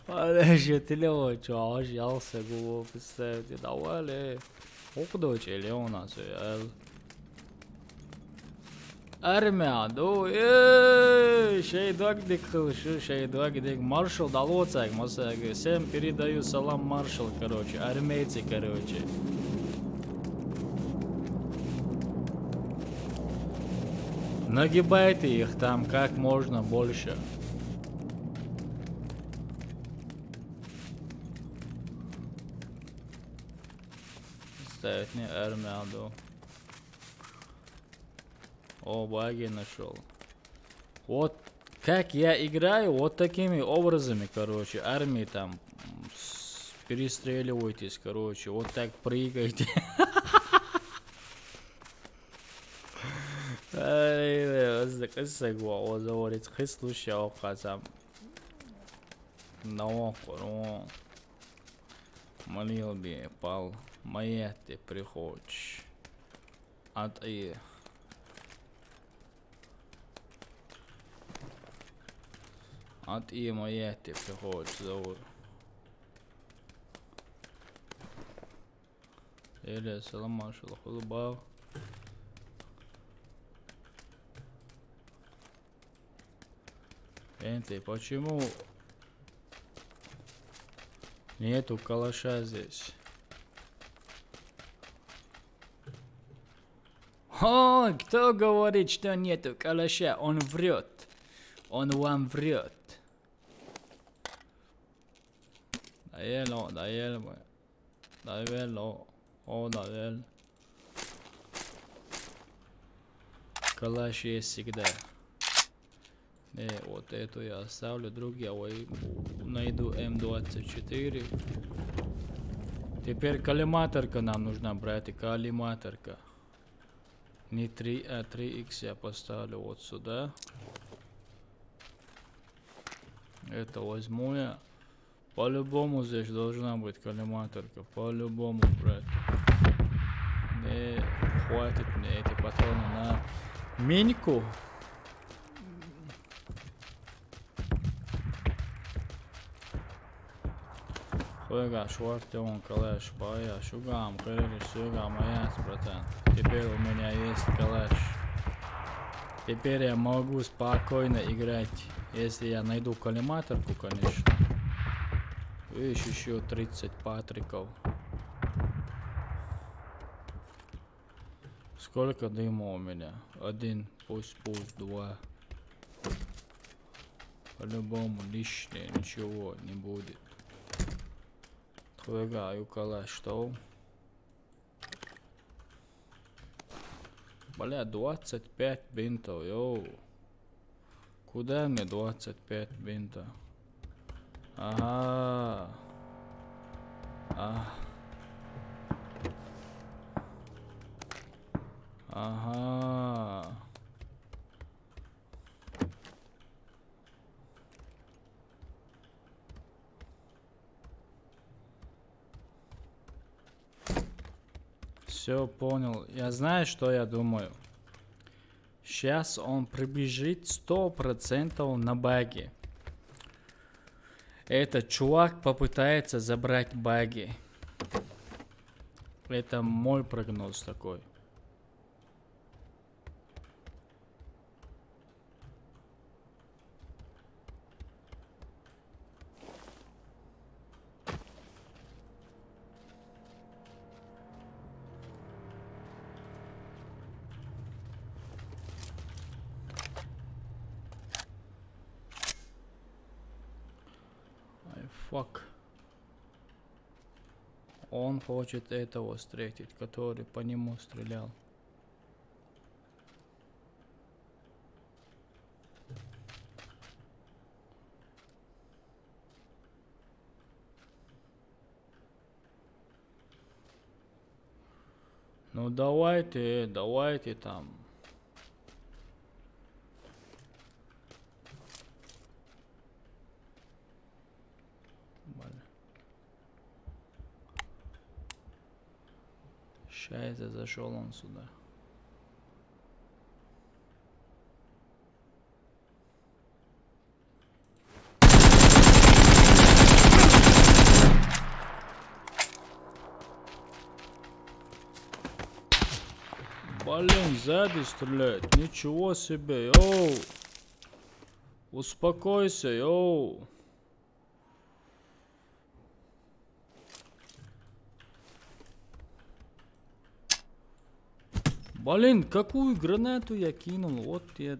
Подожди, телефон, чё, аж ялса голову, представь, ты давай, э. Ох, дочь, или у нас, э, Армия, ду, э, шей дог дик хыл, шу шей дог дик, маршал, да лоцак, масак, всем передаю салам, маршал, короче, армейцы, короче. Нагибайте их там как можно больше. Ставить не армяду. О, баги нашёл. Вот как я играю, вот такими образами, короче, армии там, м, с- перестреливайтесь, короче, вот так прыгайте. Ай, бля, озза къиссаг ва, озза варец хис луш я, оха сам. Нао, куру. Малил би пал, маятти приходишь. Ат и. Ат и маятти приходишь, Заур. Или салам, маршал, хулу бав. Энты, почему нету калаша здесь? О, кто говорит, что нету калаша? Он врет. Он вам врет. Даел, о, даел, бля. Даел, о, о, даел. Калаш есть всегда. Не, вот эту я оставлю, друг, я вой- найду М двадцать четыре. Теперь коллиматорка нам нужна, братья, коллиматорка. Не три, а три икс я поставлю вот сюда. Это возьму я. По-любому здесь должна быть коллиматорка. По-любому, брат. Не хватит мне эти патроны на миньку. Хуйга, швартион, калаш, бая, шугам, кырыш, шугам, аяс, братан. Теперь у меня есть калаш. Теперь я могу спокойно играть, если я найду коллиматорку, конечно. Видишь, еще тридцать патриков. Сколько дыма у меня? Один, пусть, пусть, два. По-любому лишнее ничего не будет. Хуйга, ю калаш, что? Бля, двадцать пять бинтов, йоу. Куда мне двадцать пять бинта? Ага. А. Ага. Все, понял. Я знаю, что я думаю. Сейчас он прибежит сто процентов на баги. Этот чувак попытается забрать баги. Это мой прогноз такой. Ай, fuck. Он хочет этого встретить, который по нему стрелял. Ну давайте, давайте там. Блин. Сейчас я зашел он сюда. Блин, сзади стреляет. Ничего себе, йоу. Успокойся, йоу. Блин, какую гранату я кинул? Вот я.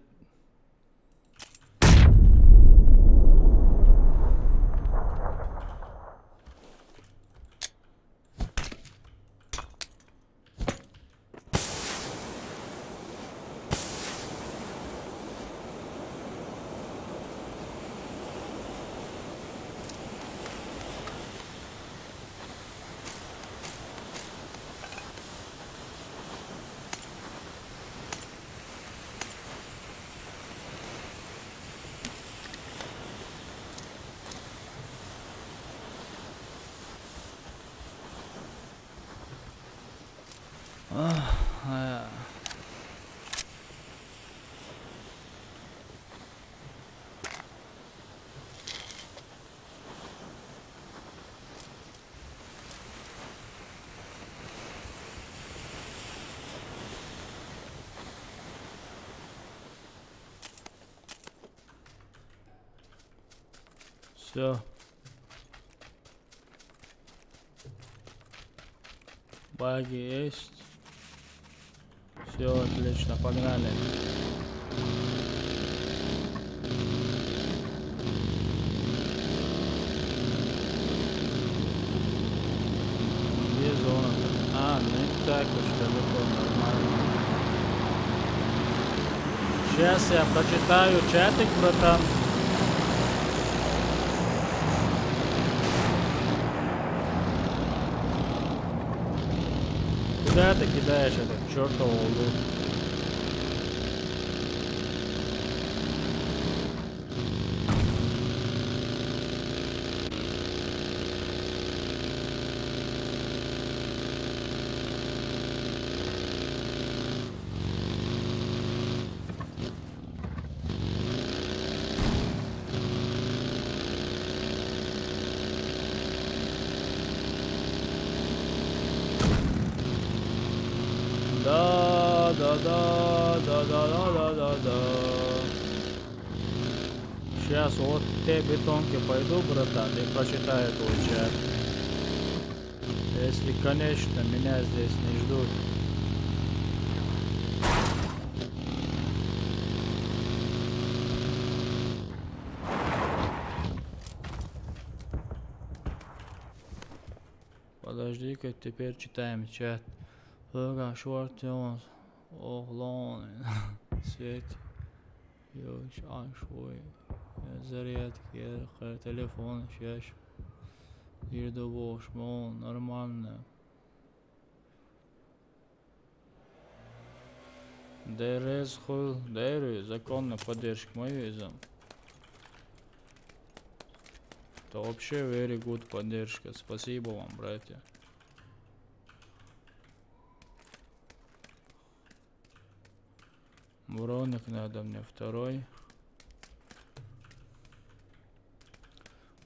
Все. Баги есть. Все, отлично, погнали. Где зона? А, не так уж далеко, нормально. Сейчас я прочитаю чатик, братан. Куда ты кидаешь этот чертову лут? Да, да, да, да, да, да, да, да, да. Сейчас вот те бетонки пойду, братан, и прочитаю твой чат. Если, конечно, меня здесь не ждут. Подожди-ка, теперь читаем чат. Logan Schwartz, Jones, O'Loughlin, Sweet, Josh, Ashway, Zariat, Kier, Telefon, Şaş, Ирдовош, Мол, нормально. Дерез хуй, деру, законная поддержка мою изам. Это вообще very good поддержка. Спасибо вам, братья. Броник надо мне второй.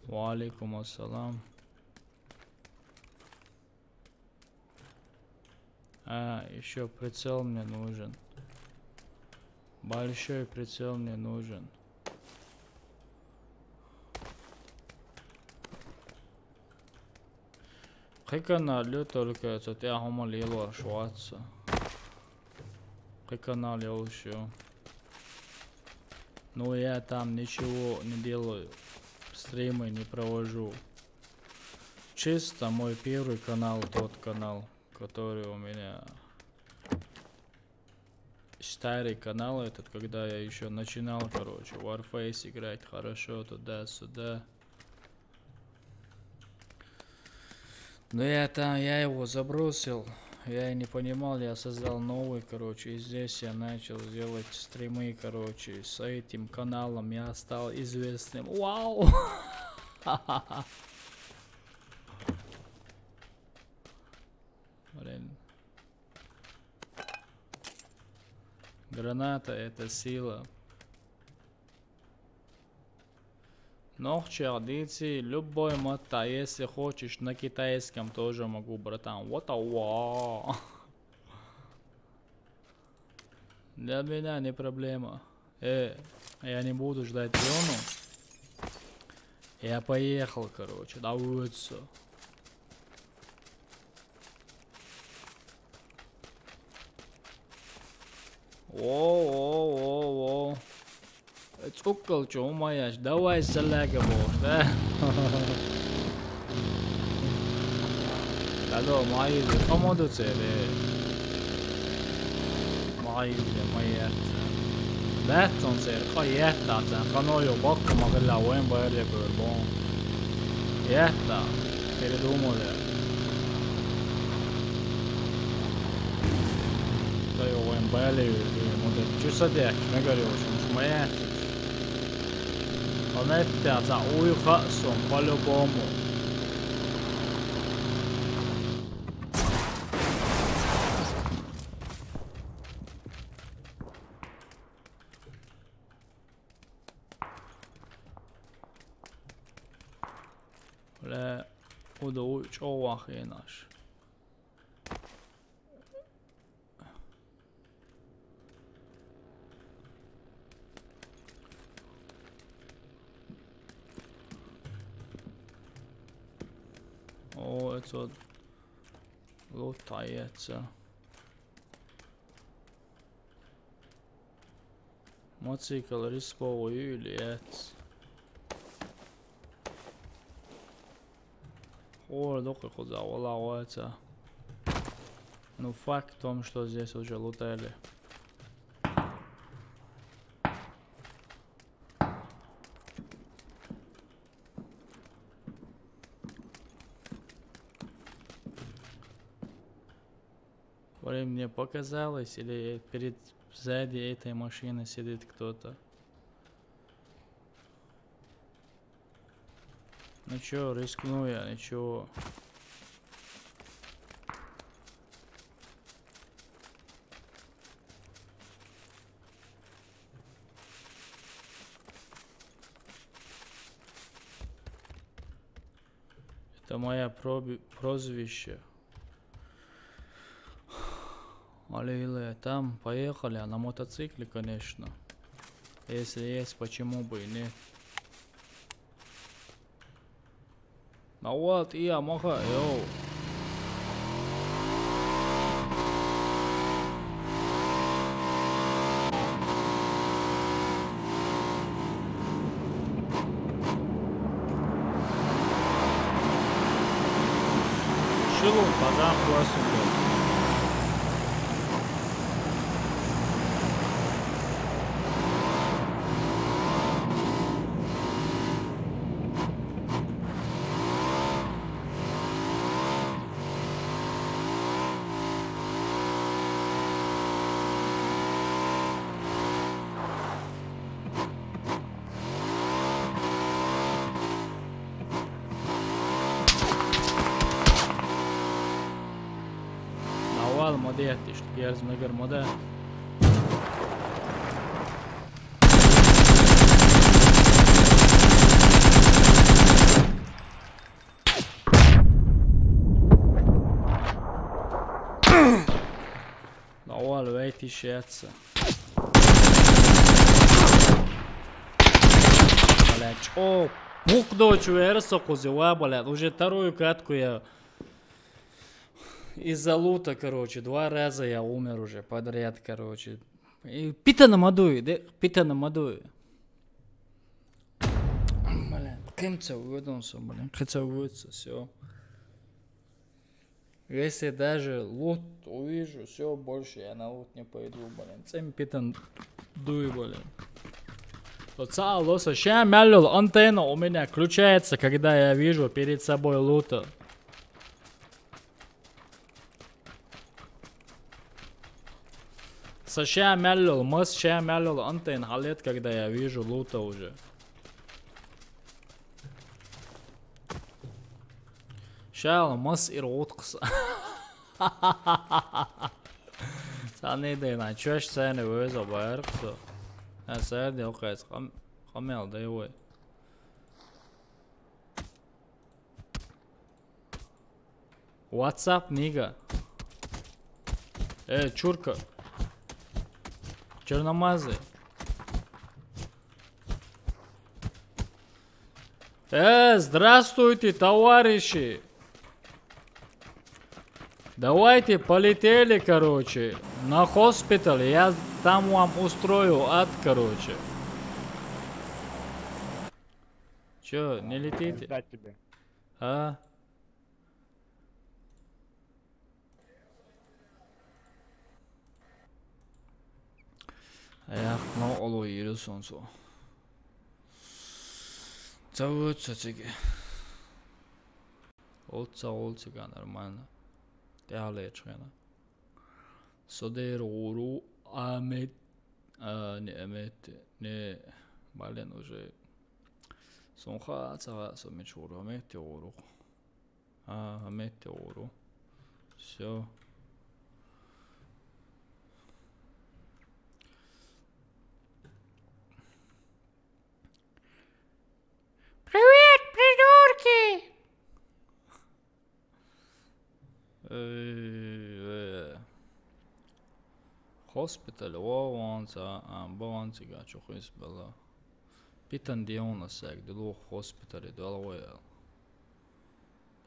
Ва алейкум ассалам. А, еще прицел мне нужен. Большой прицел мне нужен. Хикана лю только цо тя хома лило шваца. Хикана лил шо. Ну, я там ничего не делаю. Стримы не провожу. Чисто мой первый канал, тот канал, который у меня старый канал этот, когда я еще начинал, короче, Warface играть хорошо туда-сюда. Но я там, я его забросил. Я и не понимал, я создал новый, короче, и здесь я начал делать стримы, короче, с этим каналом я стал известным. Вау! Блин. Граната — это сила. Нохчи, дици, любой мата, если хочешь, на китайском тоже могу, братан. What a wow. Для меня не проблема. Э, я не буду ждать Лёну. Я поехал, короче, да улица. О, о, о, о. Цуккал чё, умаяш, давай саляга бо, да? Алло, маизи, комоду цере. Маизи, маизи. Бэтсон цер, каетта цен, канойо бакка магала вен байре бөлбон. Етта, передумали. Кайо вен байре, модер, чё садяк, мегарио, шумш маетта. Анетта, за уйха сом, по-любому. Бля, удо чё вахенаш. О, это вот лутается. Моцикл рисковый или это? О, докы куда, вала, вала. Ну, факт в том, что здесь уже лутали. Блин, мне показалось, или перед, сзади этой машины сидит кто-то. Ну чё, рискну я, ничего. Это моя проби-, прозвище. Аллилуйя, там поехали, а на мотоцикле, конечно. Если есть, почему бы и нет. На вот, и Ямаха, йоу. Шилу, пожалуйста. Навал моде яттиш, пиарз мегар моде. Навал вейтиш ятса. Блядь, о, мук дочь верса кузева, блядь, уже вторую катку я из-за лута, короче, два раза я умер уже подряд, короче. И питана мадуй, де, питана мадуй. Блядь, кем це выдумался, блядь, хотя выдумался, всё. Если даже лут увижу, всё, больше я на лут не пойду, блин. Цем питан дуй, блин. То цао лоса, ща мялил, антенна у меня включается, когда я вижу перед собой лута. Ца ша мел йола, мас ша мел йола антенна хьалет, когда я вижу лута уже. Шала мас ир утхас. Цани дена, чош цани веза бархсо. А сади окайс къам-, къамел дай вой. What's up, nigga? Э, чурка. Черномазый. Э, здравствуйте, товарищи. Давайте полетели, короче, на госпиталь. Я там вам устрою ад, короче. Чё, не летите? Ждать тебе. А? Эх, ну, оло ирис онсо. Цавыт сациги. Олца, олцига нормально. Тяхлечхена. Содер гуру амет, а, не амет, не, блин, уже. Сонха цага сомич гуру амет гуру. А, амет гуру. Всё. Привет, придурки! Э, э. Госпиталь, о, ванца, а, ба ванцига чухис бала. Питан диона саг, дилу госпиталь, дала воял.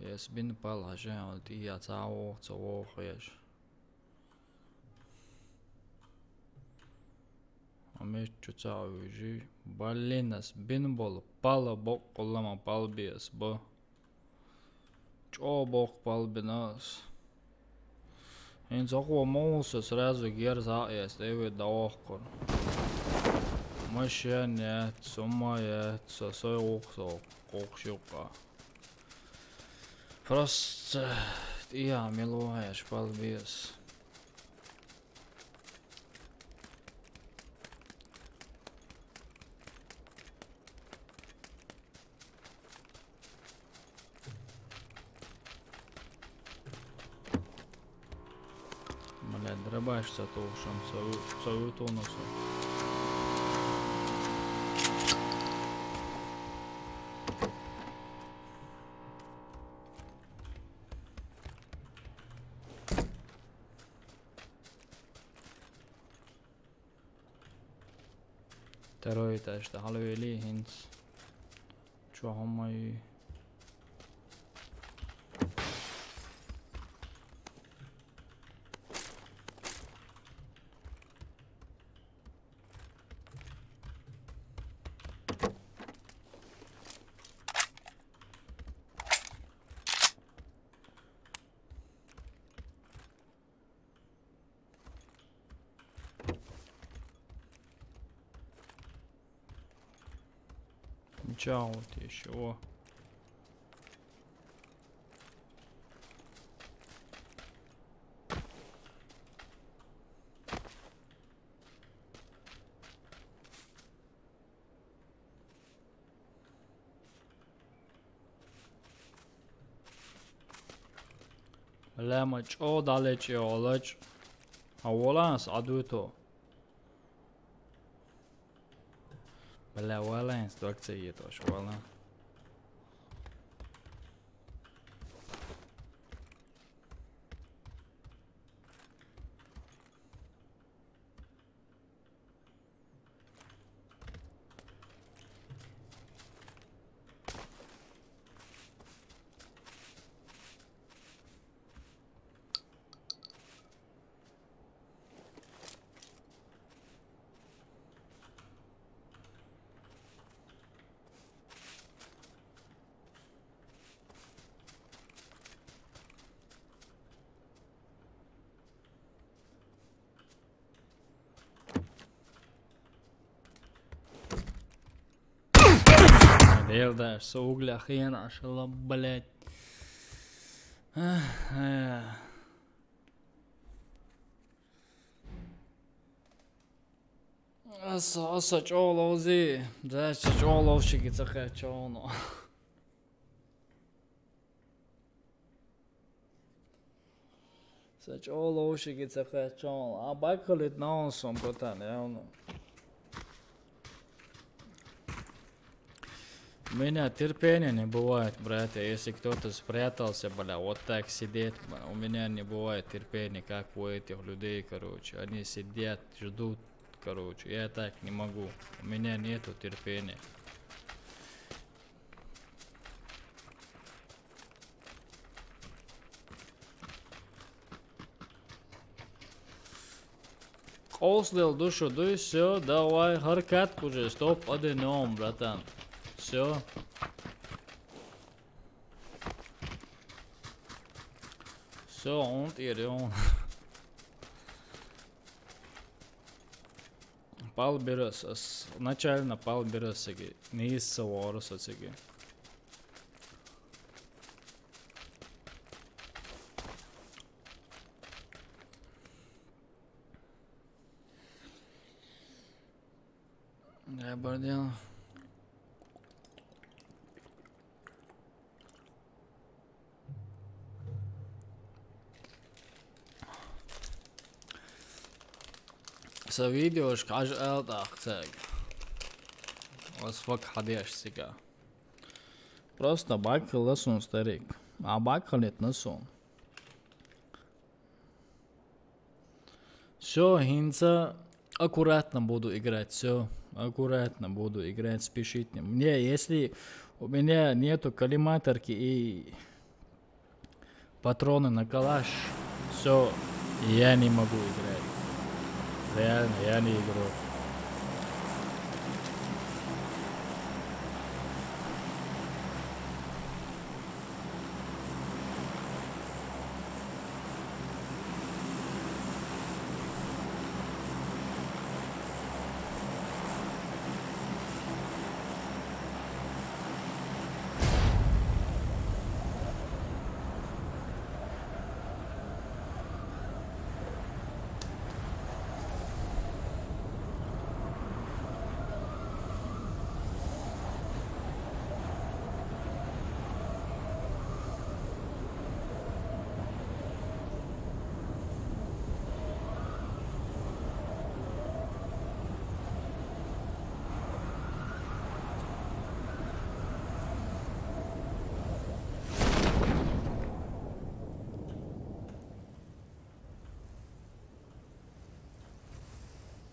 Ес бин пал хажа, ти я цао, цао хеш. Амеш чуца уйжи. Баллинас бин бол, пала бок, коллама пал биас ба. Чо бок пал бинас. Ин цохо моуса сразу гер за ес, эве да охкор. Машен нет, сума нет, со сой охсо, кокшука. Просто я милуаеш пал биас. Блядь, дробаш сатушам, сою, сою тонусу. Второй этаж, да, халвели хинц. Чё хамай? Ничего, вот ещё. Лема чо далечи олач. А воланс адуто. Бля, валанс докце етош, валан. Дел да, со угля хрен, ашала, блядь. Эх, эх. Са, са чӀоагӀа ловзий, да, са чӀоагӀа ловзийтаргья цу кхаьччоно. Са чӀоагӀа ловзийтаргья цу кхаьччоно. А баккхалит наун сом котан, явно. У меня терпения не бывает, братья, если кто-то спрятался, бля, вот так сидеть, бля, у меня не бывает терпения, как у этих людей, короче. Они сидят, ждут, короче. Я так не могу. У меня нету терпения. Къовсадел душу дуй, всё, давай, хӀара катка уже, стоп, аденом, братан. Всё. Всё, он тӀера, он. Пал бира со, с-, начально пал бира сага, нийса ца вора со цига. Я бордел. Са видеошка хьажа аьлла тӀаккха цаьрга. Ас фак хьадеш цига. Просто баккхал сун, старик. А баккхалит на сун. Всё, хӀинца аккуратно буду играть, всё. Аккуратно буду играть, спешить не. Мне, если у меня нету коллиматорки и патроны на калаш, всё, я не могу играть. Реально, я не игрок.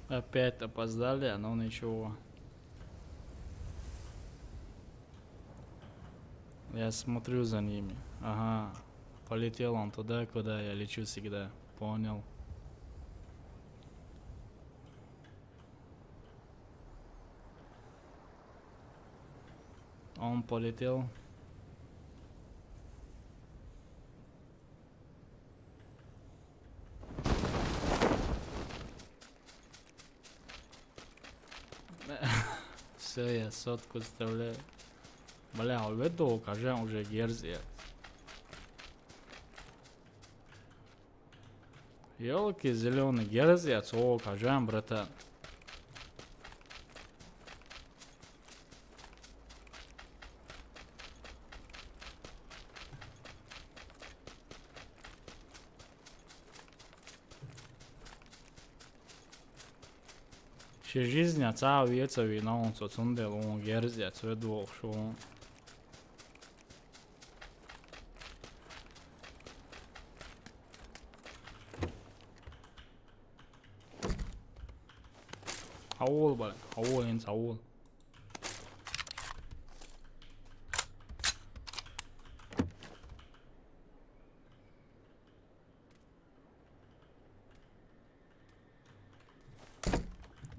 Опять опоздали, но ничего. Я смотрю за ними. Ага. Полетел он туда, куда я лечу всегда. Понял. Он полетел. Всё, я сотку вставляю. Бля, а ведь долго, а же уже герз я. Ёлки зелёные, герз я, цо кажан, братан. Ши жизнь а цаӀ вецавий наунца, цундела ун герз я, цвет вохуш ву. Хьавола, бала, хьавола, хӀинца хьавола.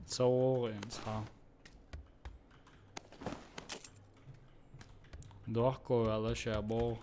Ца вогӀу хӀинца хьа. Дохко ваьлла ша боху.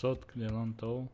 Сотка делан то.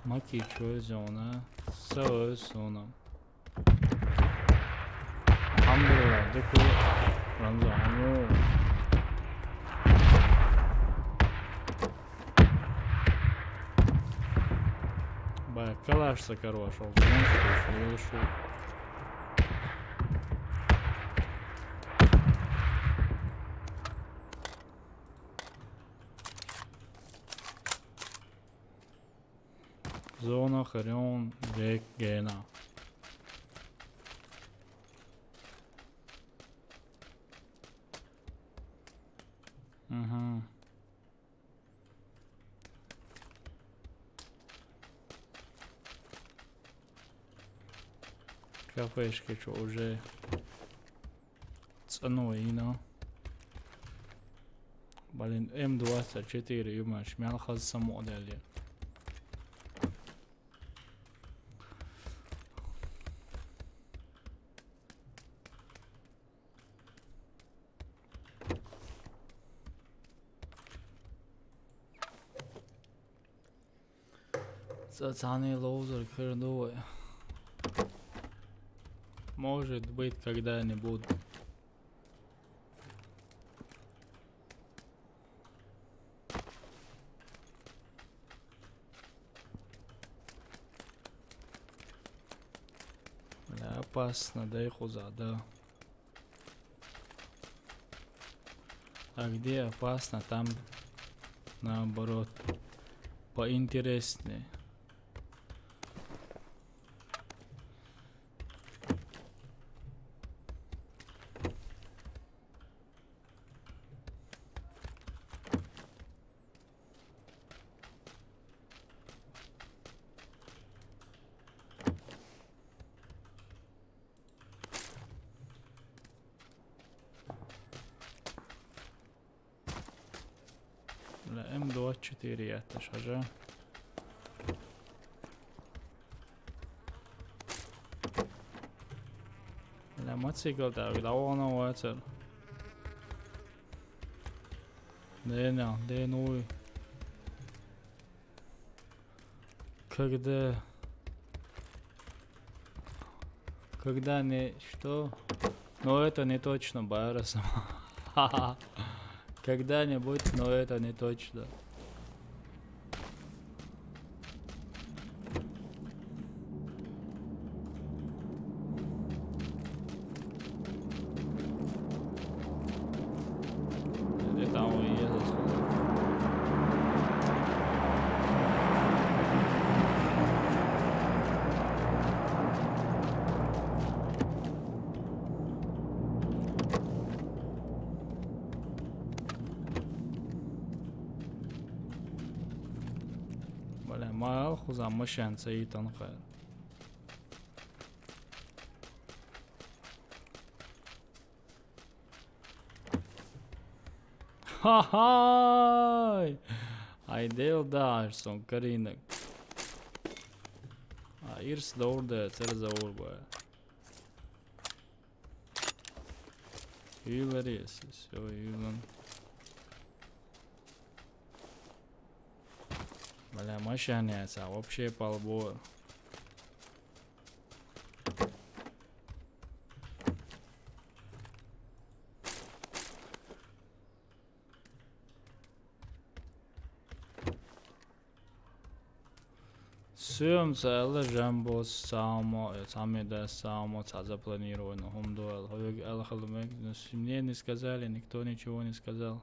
Макичо зона, сао зона. Алхамдулилла, дуку Рамзан, ну. Бай, калаш са карваш, ол, знаешь, что ли, что ли? Зона хрен век гена. Мгм. Кафешка чё уже ценой, you know. Блин, М двадцать четыре, юмаш, мял хаз само дали. Цацани лоузер кырдуй. Может быть, когда-нибудь. Бля, опасно, да и хуза, да. А где опасно, там наоборот поинтереснее. Бля, М двадцать четыре я-то шажа. Бля, мотоцикл так, да он его это. Да, да, да, ну. Когда? Когда не что? Но это не точно, Байра сама. Когда-нибудь, но это не точно. Бля, мал хуза машан цаитан хайр. Ха-хай! Ай, дел даш сон каринак. А, ирс дорде, церза урба. Юларис, всё, юлан. Бля, машан яца, вообще полбор. Всё, ца аьлла, Жамбос, Само, э, цхьаммо да, Само, цхьа запланированный хӀума ду аьлла. Хьоьга аьлла хила мег, но с-, мне не сказали, никто ничего не сказал.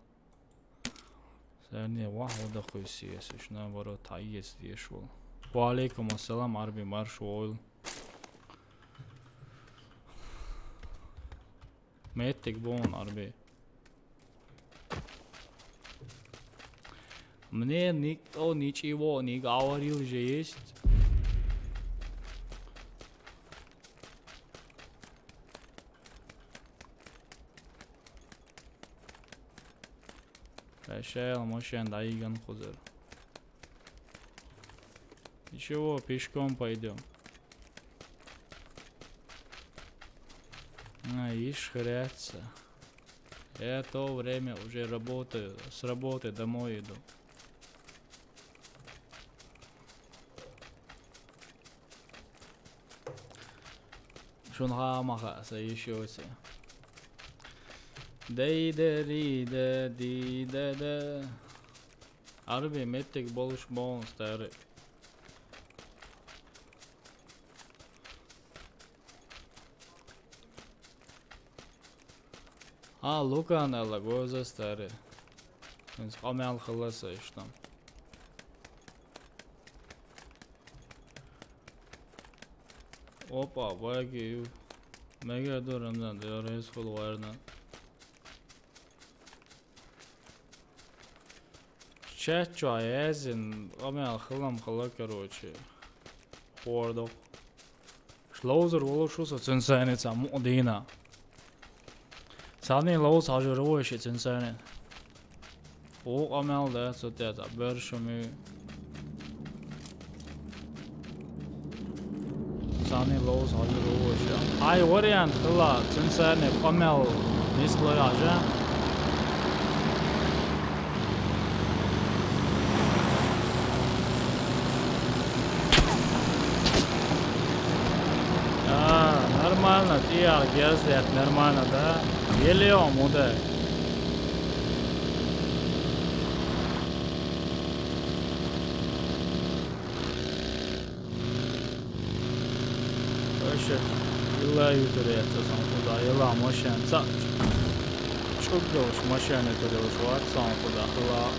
Сарне вахь вада кхуьссиэс, уьш наоборот, хьаэца деш волу. Ва алейкум ассалам, Арби, марш войла. Меттиг бу хьуна, Арби. Мне никто ничего не говорил же есть. Прощай, машен дайган хузар. Ничего, пешком пойдём. А, иш хряться. Я то время уже работаю, с работы домой иду. Шуна хьа ма хаьа, сан йиш йоций. Дайда, рида, дида, да. Арби меттиг болуш бонус тари. А, Лукан аьлла, гоза старе. Хинца къамел хилла сан иштта. Опа, баги ю. Мега ду, Рамзан, деррес хул варна. Чат чу яздина, къамел хилам хала, короче. Хордо. Шлоузер волуш ву со цуьнан сайне цхьа мукъа дийна. Цхьанний ловца хьажур ву вай ши цуьнан сайне. Вукху къамел дац цу тӀе цхьа боьрша шу муьй. Цхьанний ловца хьажур ву вай ша. Хьайн вариант хила, цуьнан сайне къамел нисло яжа. А, нормально, тӀера герз даьтта, нормально, да? Еле он муде. Вообще, ила ютур яц сан кхуза, ила машен цхьаъ чӀуг йолуш, машен ютур йолуш вац сан кхуза, хила.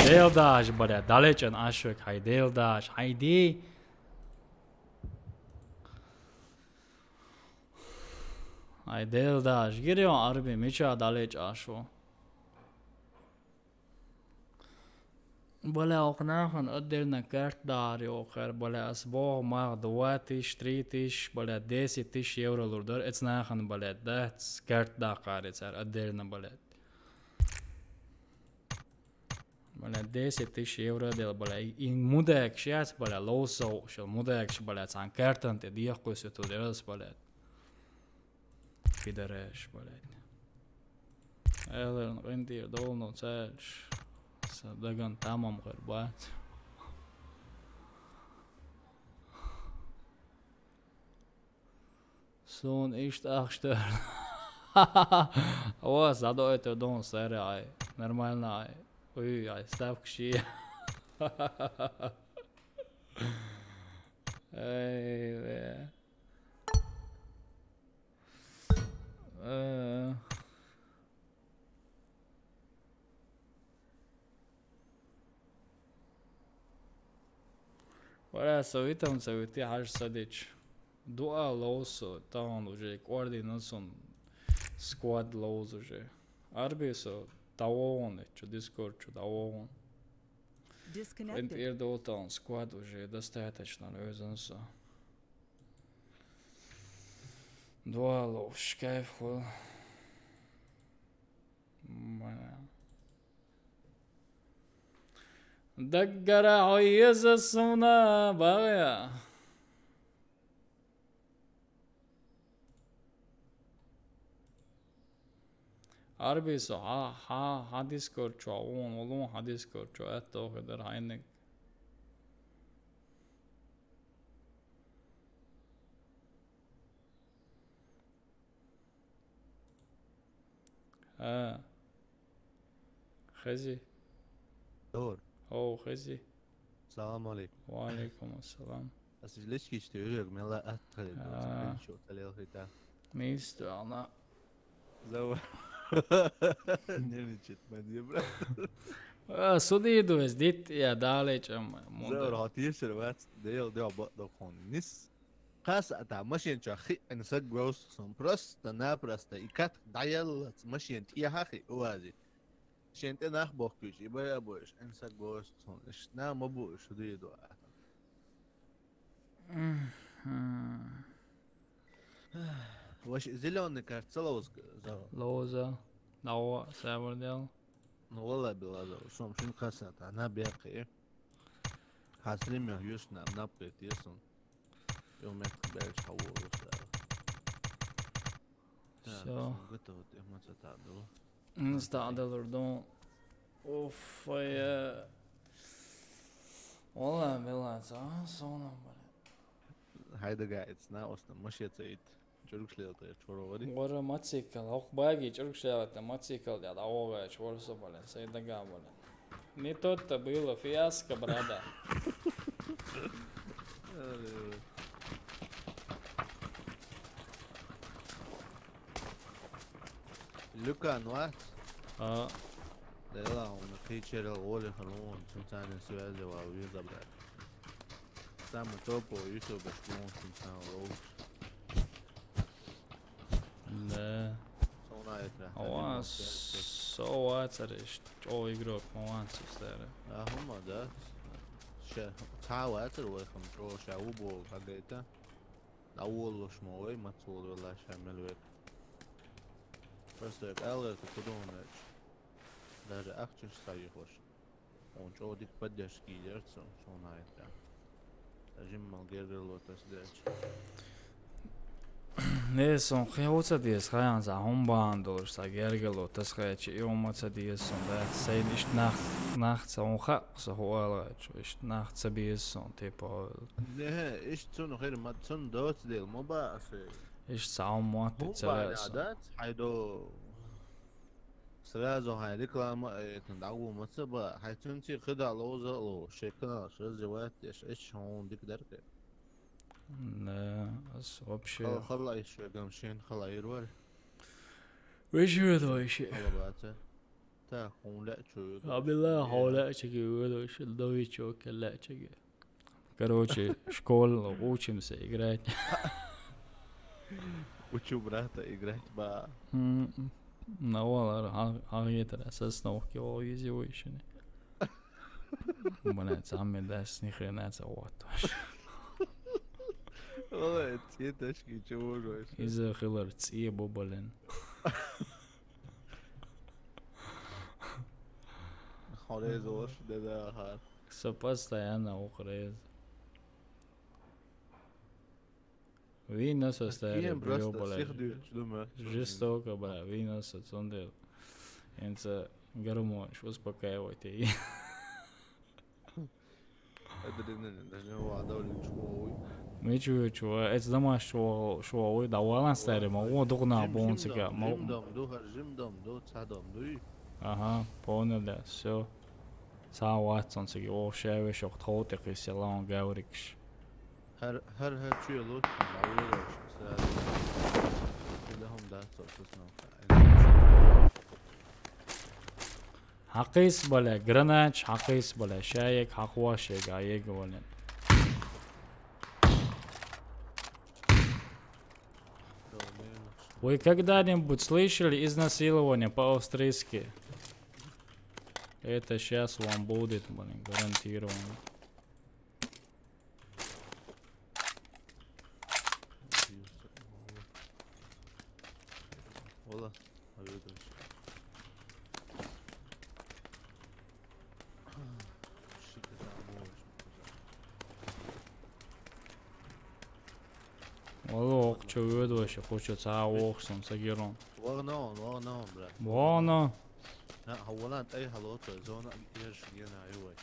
Дел даш, бля, далечан ашвек, хай дел даш, хайди. Ай, дел даш, гирион арби, мича далеча ашу. Бля, ох нахана отдельно карт дар йохар, бля, ас бог мах два тысяч, три тысяч, бля, десять тысяч евро лур дар, эц нахана, бля, дац карт даккхари цар отдельно, бля. Бля, десять тысяч евро дел, бля, и мудакш яц, бля, лоусов, шел мудакш, бля, цан картан те дехкусь ту дерас, бля. Пидораш, блядь. Эллен, къинтӀера долу цаьрш. Сан даган тамам хир бац. Суна иштта ахча тӀе. О, задойту дон саре ай. Нормально ай. Уй, ай, ставка ши. Эй, бля. Э. Вара со витам ца вити хьаж садич. Дуа лоусо, таун уже кӀордина сун сквад лоуз уже. Арби со дӀавогӀун, чу дискорд чу дӀавогӀун. Disconnected. КъинтӀера долу таун сквад уже достаточно лоьзун со. Дуа лоуш, кайф хуьлу. Ма. Даггара хьо еза суна багӀа. Арби со, хьа, хьа, хьа дискорд чу, вон, вон, хьа дискорд чу, аьтту хи дар хьайниг. А. Хези. Дор. О, хези. Салам алейкум. Ва алейкум ассалам. Ас из лечкичте юрек мела атхали. А. Шо талел хита. Мисто ана. Зава. Нервничает, мой брат. А, судиду эс дит, я далечам. Зава, хатир сер вац, дел, дел, бат, докон. Нис. Кас ата машин ча хи, эн саг гос, сон просто-напросто и кат даяллац машин тияхахи, увази. Шен тӀе нах бохкуьйтуш, и бая а буьйш, эн саг бохуш сон, иш нах ма бу, иш хӀу дуьйду ахьа. Мгм. Ваш зелёный карт ца лоуз, Зава? Лоуза. Нава, савар дел. Ну, вала била, Зава. Сом шин касат, ана бяхъи. Хасрим я юш на, на пет, есон. Ё мет бельч хаву, Зава. Так, всё. Сон готов, эмоция та дала. М, стаъдалурду. Уф, ай, э. Валла, мелаца, а, сонам, бля. Хайда гайц, на, осна, машеца ит. ЧӀургуш лелта, чура вари. Вара мацикал, ох, баги, чӀургуш лелта, мацикал, я, да, ога, чура со, бля, сайда га, бля. Не тот-то было фиаско, брада. Люкан вац? А. Дела, он кичерел воли халон, цунцане связи вал виза, брат. Самый топовый ютубер, он цунцан лоуш. Да. Сона это. Ава, сова цареш, чо игрок, маван сустара. Ахума, да. Ша, цава цар вайхам, чо, ша убо, как это. Даволуш ма вай, мацул вела ша мелвек. Просто як алгар, ты куда он, даже ахчеш сави хош. Он чо дик поддержки дерцу, сона это. Жиммал гергерло тас дерч. Не, сон хе уца дес, хаян за хумбан долш, са гергерло тас хаяч, и он маца дес, сон да, сейд ишт нах, нах ца он хак, са хуалгач, ишт нах ца бес, сон, типа. Не, ишт цун хер мат цун доц дел, моба асе. Ишт са он мат ца. Хумбан ца. Адат, хайдо. Сразу хай реклама, э, это, дагу маца ба, хай цунци хыда лоуза ло, шекна, развивать, эш, эш, он дик дарке. Да, ас вообще. Хала, хала ещё гамшин, хала ирвар. Вы живёт вообще. Хала баца. Так, он ля чё. Абила, хала чеки, вы вообще, да вы чё, келя чеки. Короче, школа, учимся играть. Учу брата играть, ба. М, на валар, а, а это, да, со сновки, о, изи, ой, ещё не. Блядь, сам мне даст, ни хрена, ца вот. Ой, цветочки, чего же? Из-за хылар, цие бобален. Хорез ош, деда, ахар. Со постоянно охрез. Вина со старый, кем просто бля, всех дают, думаю, что жестоко, бля, вина со цундел. Инца гормон, успокаивать, эй. Адреналин, даже не вада, блин, чего, ой. Мичу, чего, это дома, чего, чего, ой, да, валан старый, ма, о, дугна, жим, бон жим цыга, дом, ма. Жим дом, ду, хар, жим дом, ду, ца дом, ду, и. Ага, понял, да, всё. Ца ватсон цыги, о, шеве шок, тхоу текы селан гаврикш. Хар, хар, хар, чуя лот, ма, о, да, сразу. Куда хом да, со, со, сно. Хьакхийса, бля, гранач, хьакхийса, бля, шаек, хьакхош, ега, ега, бля. Вы когда-нибудь слышали изнасилование по-австрийски? Это щас вам будет, блин, гарантированно. Ола, а видишь. Шика там можешь. Ола, ох, чё, видишь, хочет, а, ох, сон, сагирон. Вагнон, вагнон, брат. Вагнон. На, хавалан, ай, халото, зона, еш, гена, ай, вай.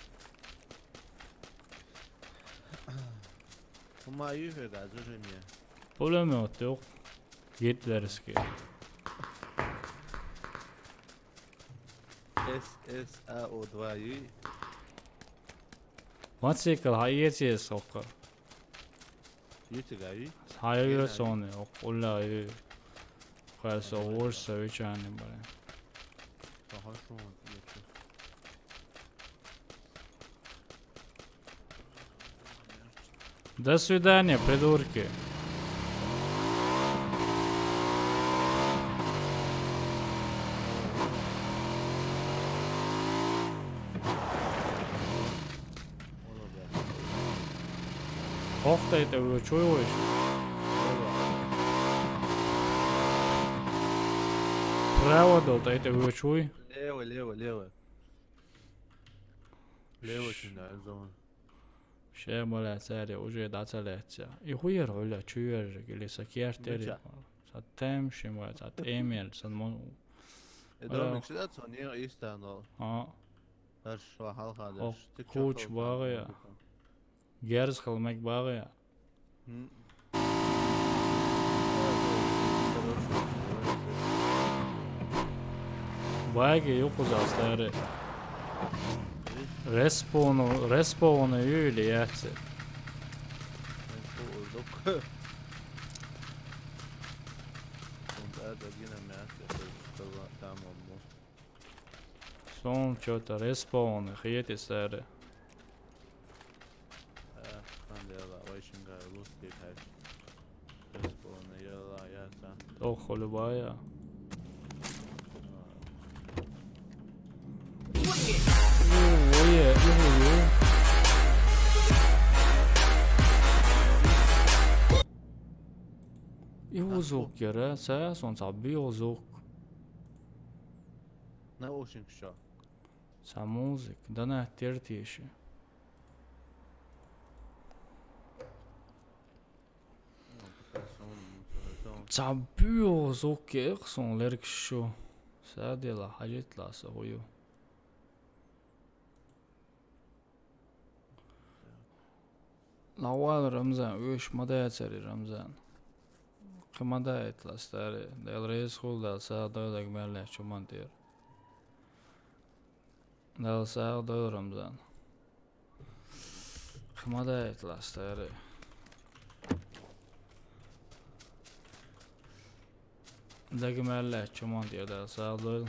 Хумаю фига, зажими. Пулемёт ёк. Гитлерский. С С А О два ю. Мотоцикл хьаэций хӀокху? Ю цигахь ю? Хьан ю суна, хӀокху улла ю. Кхаьр со ворш со вечани баре. Ага, шо вон тӀе. До свидания, придурки. Хьох тӀе тӀе вуьйчуй вуьйш? Право дол тӀе тӀе вуьйчуй? Лево, лево, лево. Лево чина зона. Ше, бала, цаьрга уже дӀа ца лаьцця. И хӀун яра хьуьлла, чу яра или са кертера? Мича? Са тем шимма, са тӀемел, сан мо-, Э, Ала. Домик, сюда цо не истано. А. Даш ва хьалха даш. О, цик куча чохол багӀа я. Герз хала мег багӀа я. М. Баги юкъуза старый. Респауну, респауну юили яци. Респаун док. Он да, да, гина мясо, там он. Сон чё-то респауны хетий сари. Э, хан дела, вайшинга луски хаш. Респауны яла яса. Ох, любая. Ой, ой, ой. И узук яра, са сон ца би узук. Наушник шо. Ца музыка, да на тертиши. Ца бюо зуке сон лерк шу. Са дела хажит ла со хую. Лавал Рамзан, уьш ма дацари Рамзан. Кхин ма даийтла старый. Дел реза хул дал са дойлаг мерлаьчу мантир. Дал са дойл Рамзан. Кхин ма даийтла старый. Даг мерлаьчу мантир дал са дойл.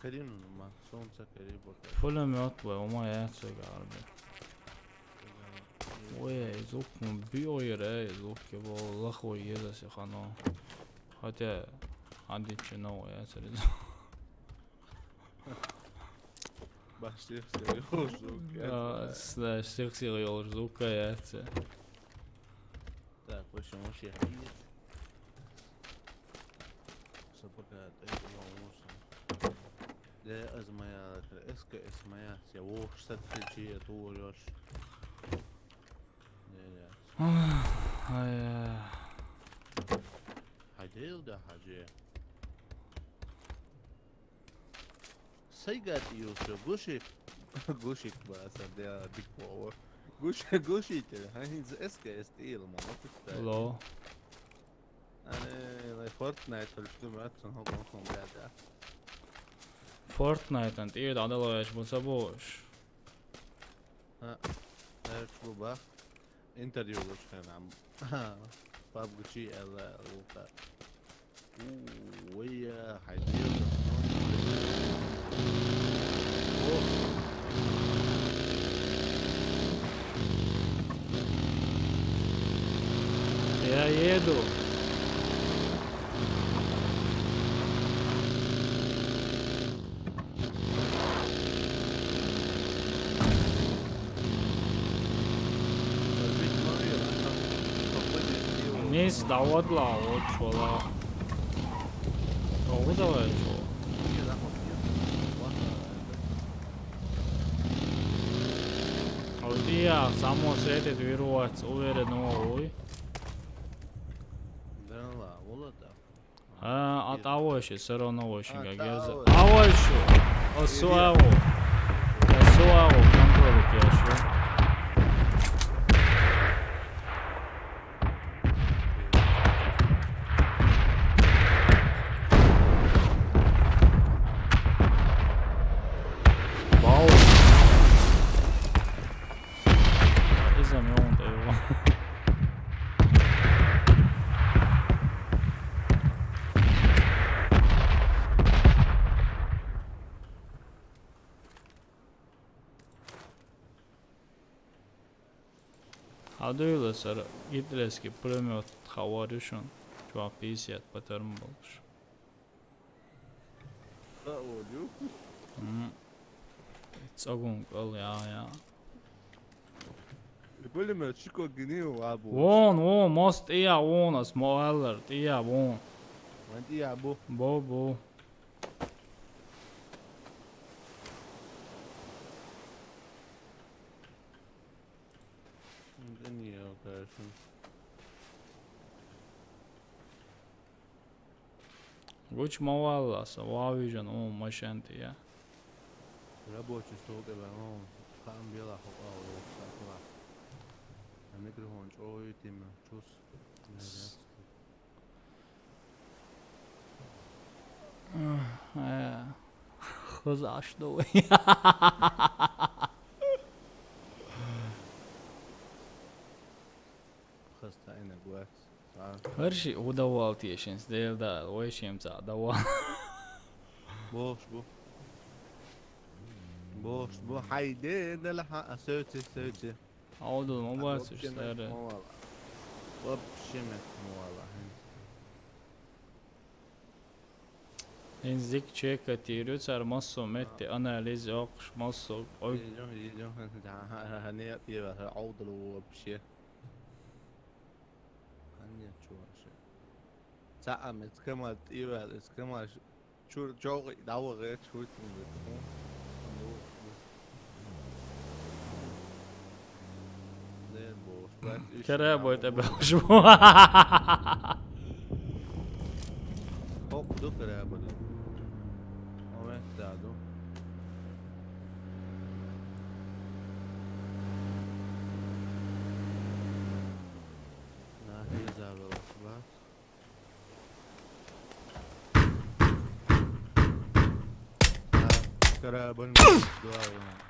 Карину ма, солнце карибо. Пулемёт бай, ума яцу гарби. Ой, звук му био ере, звук его лахо еза се хано. Хотя, один чино яцу резо. Баш всех всё звук. А, да, всех всё звук яцу. Так, в общем, вообще. Сапака, это волосы. Де, аз моя, эска, эс моя, я вовш сатхичи, я тур ёш. Не, не. Ай, ай. Хадил да хаджи. Сайгат юсу гушик. Гушик баса да диквово. Гуш-, гушитель. Ханин за эска эс тил, мама, представь. Ло. Ане, лай Fortnite, только что мы отцом хоком хом, бля, да. Fortnite-ан тӀера дӀадалош бу ца бош. А, э, клуба. Интервью лучше нам. Пабг чи эла лука. У, ой, я, хайдер. О. Я еду. Мис давадла вот шола. Давай, давай, шола. Вот я само с этой дверу уверен, ой. Да ладно, вот так. А, от авойши, всё равно очень как герза. Авойшу! Осуаву! Осуаву, контроль я шу. Хьадуйла сара гитлерский пулемёт хаваришун, чуа пятьдесят патарм болуш. Хаварю? М. Цогун кал, я, я. Пулемёт шико гинил абу. Вон, вон, мост ия вон, ас моаллар, ия вон. Вон ия бу. Бу, бу. Гучмавалласа, вавижан, о, машентия. Рабочий стол тебе, о, там бела хопа, о, сакла. А микрофон, чё, и ты, чус. Э, хозаш, давай. Хазтайна гуац. Хар ши удавал тешин, сдел да, ой, шим ца давал. Бохш бу. Бохш бу. Хайде, дала ха, сёти, сёти. Аудул, ма бацуш, сара. Вообще мет муала. Ин зик чека тирю, цар массо метти анализ окш, массо. Ой. Идём, идём. Не, я, я, аудул вообще. Ханне чуваши. Цаам, эцкамал, тивал, эцкамал, чур, чогы, давы, чур, тим, Кере бой, тебе уж. Хоп, ду кере бой. Момент да, ду. На, не забыл, бац.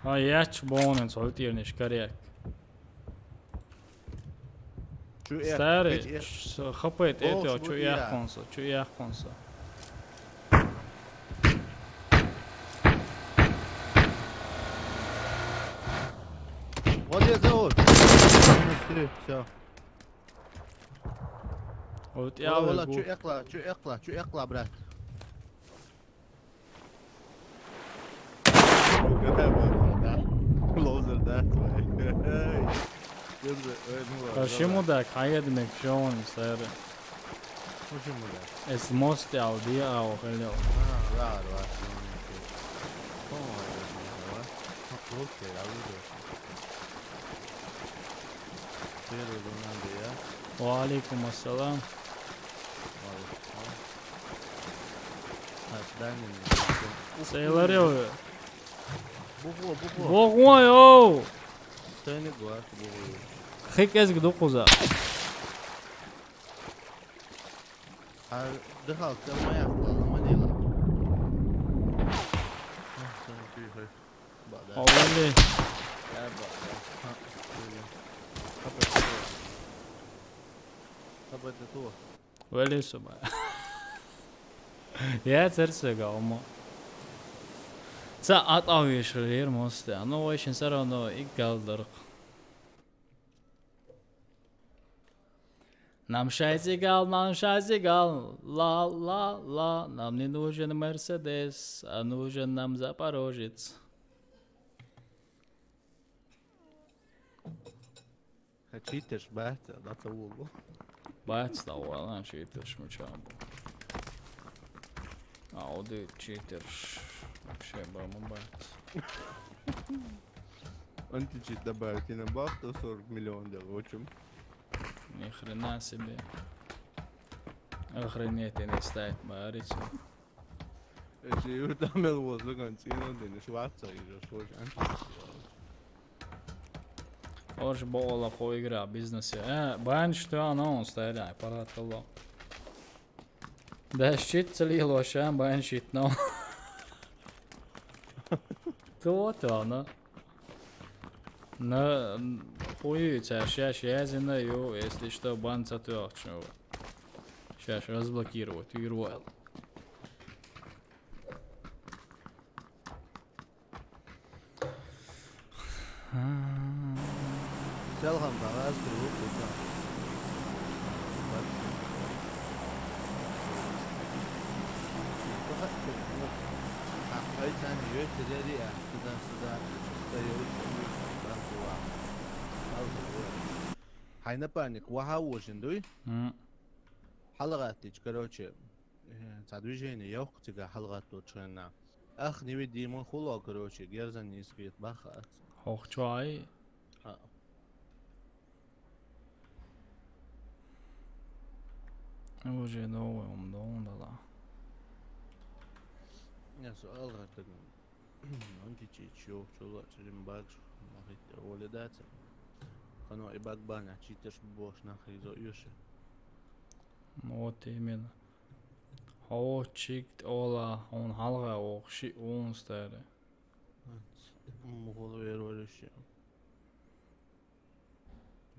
А, яч бонен, сол тирниш коряк. Старый, хапет это, чу яхконсо, чу яхконсо. Вот я зовут. Все. Вот я вала, чу экла, чу экла, чу экла, брат. Лозер, да, твой. Почему так? Хайед мекшон, сэр. Почему так? Эс мост алди, а, охелё. А, да, да. Окей, я буду. Ва алейкум ассалам. Сейларёв. Бухло, бухло. Бухло, йоу. Сени гуар, бухло. Хик эзги дукуза. А, дыхал, ты моя, ладно, манила. Ах, сени гуар. Овали. Вали суба. Я церцега омо. Ца атавиш рир мосте. Ну, очень всё равно и галдырк. Нам шайзигал, нам шайзигал, ла, ла, ла, нам не нужен Мерседес, а нужен нам Запорожец. А читерш бац, да, ца улу. Бац, да, вала, читерш мучабу. Ауди читерш. Вообще, баму бац. Античит добавить и на баф сто сорок миллион делал, очень. Ни хрена себе. Охренеть, и не стоит, марицу. Если там был воздух, он цену день, шварца и же, что же, а? Орш бола хо игра бизнесе. Э, бан что оно, он стоит, аппарат ло. Да, щит целил вообще, бан щит, но. Кто-то, оно. На хуи, ца ща, ща, я знаю, если что, бан цатёчного. Щас разблокировать, Ирвайл. Селхан балас круг кута. Хьай цӀен йойтарери а, сюда, сюда, чисто йойтарери, там была. Хьай напарник ваха вожин дуй? М. ХьалгӀаттич, короче, э, цхьа движение йоккха цига хьалгӀатточхьана. Ах, невидимый хула, короче, герзан низкий бахац. Хохчой? А. Уже новый ум дом дала. Я суал гӀертаг. Он кичи чё, чё ла, чё лим багш, махит, оля дацем. Хано и баг баня, читаш бош, нахризо юши. Ну вот именно. Хо чик ола, он халга ох, ши он старе. Мухол вервариши.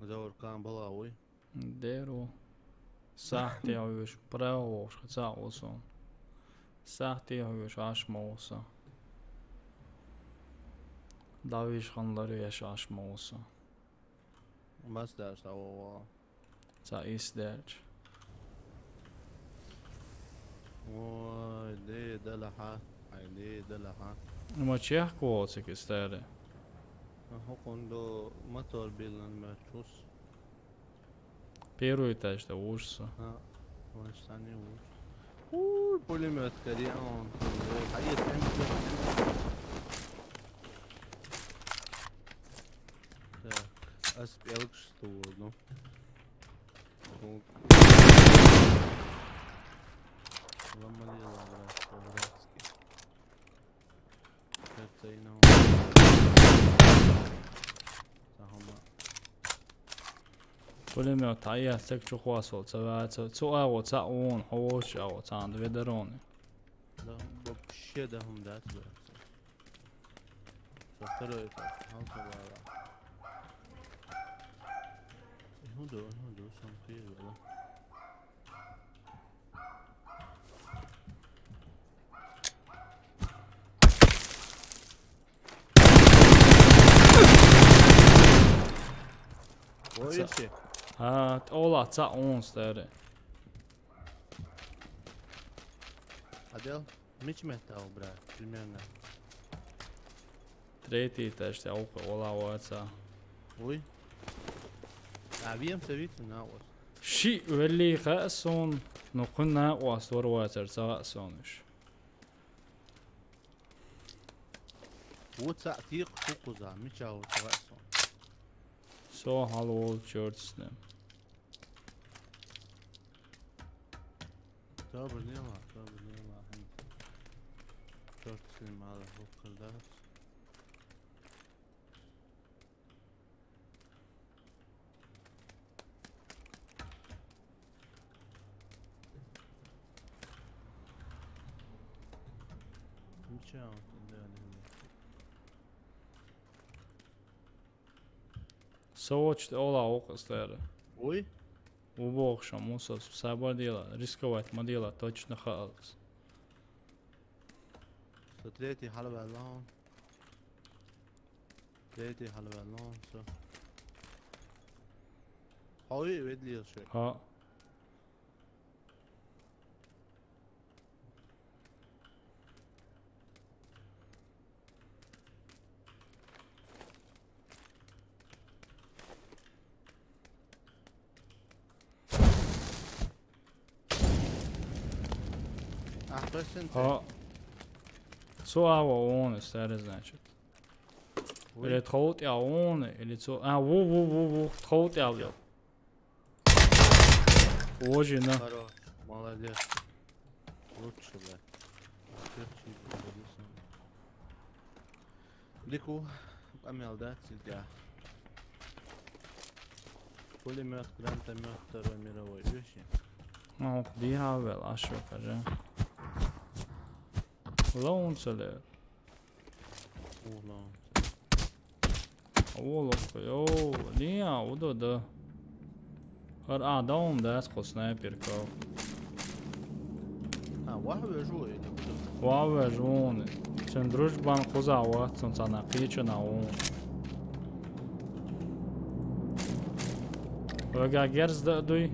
Заур кан балауй. Деру. Сахтиуш, правош, цаосон. Сахтиуш, ашмоса. Давиш ханлар яш ашмоса. Мас даш тао. Ца ис дерч. Ой, де далаха. Ай, де далаха. Ма чех квоцик истери. Хокон до мотор билан мачус. Первый этаж да ужаса. А, ваш сани уж. Уй, пулемёт кори, а он. Хайер, так, аспелк что, ну. Ламали ла, братский. Це і ну. Загома. Пулемёт, а я сек чухвасол, це, це, це, а, оца он, овоч, а оца, дві дарони. Да, вообще да гум да, це. Со второй этаж, гам со вала. Гуду, гуду, сам київ, да. Ой, ещё. А, ола, ца он старе. А дел? Мич металл, бра, примерно. Третий этаж, те ока ола оца. Ой. А вием се вит на ос. Ши вели хасон, но кун на ос вор оца ца сониш. Оца тик кукуза, мича оца сон. Со халол чёрт с ним. Добре, нема, добре, нема. Чёрт с ним, але хукардац. Ничего, да, не, не. Соочт ола окъ старе. Ой? Убохшам, усос, сабар дела, рисковать ма дела, точно хаалс. Со третий халвалон. Третий халвалон, со. Хой, ведлише. Ха. Ахпесен. Ха. Со ава он старе, значит. Ой. Или тхоут я он, или цо. А, ву, ву, ву, ву, тхоут я лел. Ожина. Хорош. Молодец. Лучше, да. Лику, помел, да, тебя. Пулемёт, гранатомёт Второй мировой. Вещи. Ну, дихавел, а что, кажи. Лоун целер. Угла. О, локо, йо, не, а, удо, да. Ар, а, да, он, да, с снайперка. А, вахве жу, это кто? Вахве жу, он. Сен дружбан куза вахт, сон сана кичена он. Вага герз да дуй?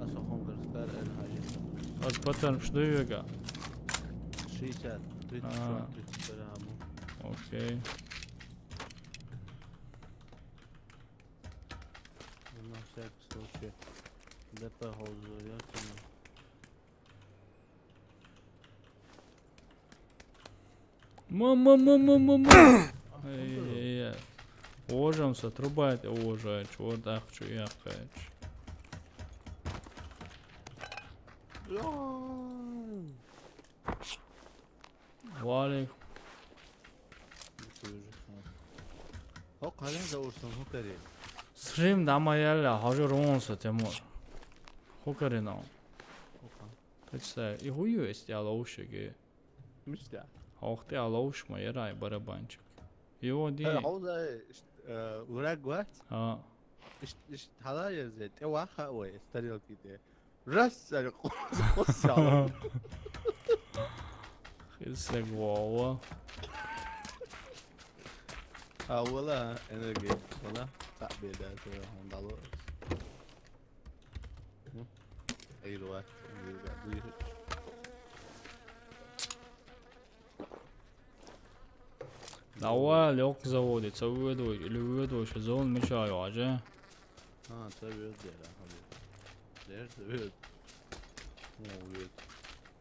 Аса хонгарс бар эр хажи. Аз патармш дуй вага. Шестьдесят, тридцать, А. Тридцать, а. Окей. На всякий случай. ДП хозу, я понял. Ма, ма, ма, ма, ма, ма. Ай-яй-яй. Уважам са трубайт, уважай, чорт, ах, чу, я, кайч. Валик. О, къалин за урсан, хукари. Срим дама яла, хажур унса, Тимур. Хукари на. Ока. Представь, и хую есть, я лоушиги. Мишта? Ох, ты, а лоуш ма ярай барабанчик. Его ди. Э, хо да, ишт, э, ураг вац? А. Ишт, ишт, хала ерзе, те ваха ой, старил ките. Раз, али, кус, кус, сяла. Хиссе гуава. А, вала, энергия, вала. Так, беда, это, он дало. Эй, давай. Давай, лёг заводи, ца выдвой, или выдвой, что зон мешаю, а же? А, ца выдвой, да, ходи. Дер, ца выдвой. Ну, выдвой.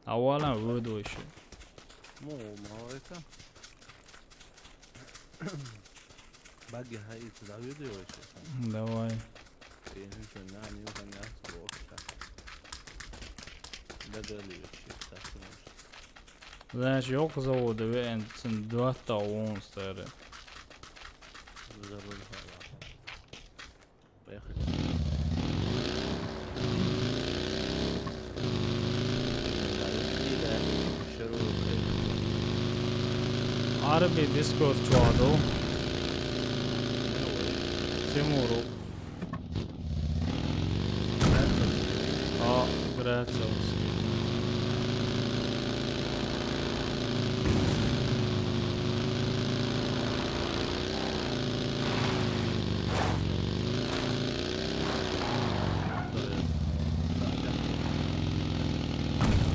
А вала выдвой ещё. Ну, мало это. Баги хаит завидуешь? Давай. Я не знаю, не понятно, вот так. Да, дали вообще, так, конечно. Знаешь, ёлка завода, вен, цен два та он старый. Забыл, ладно. Поехали. Арби Дискорд чуадо. Тимуру. А, Грацевский.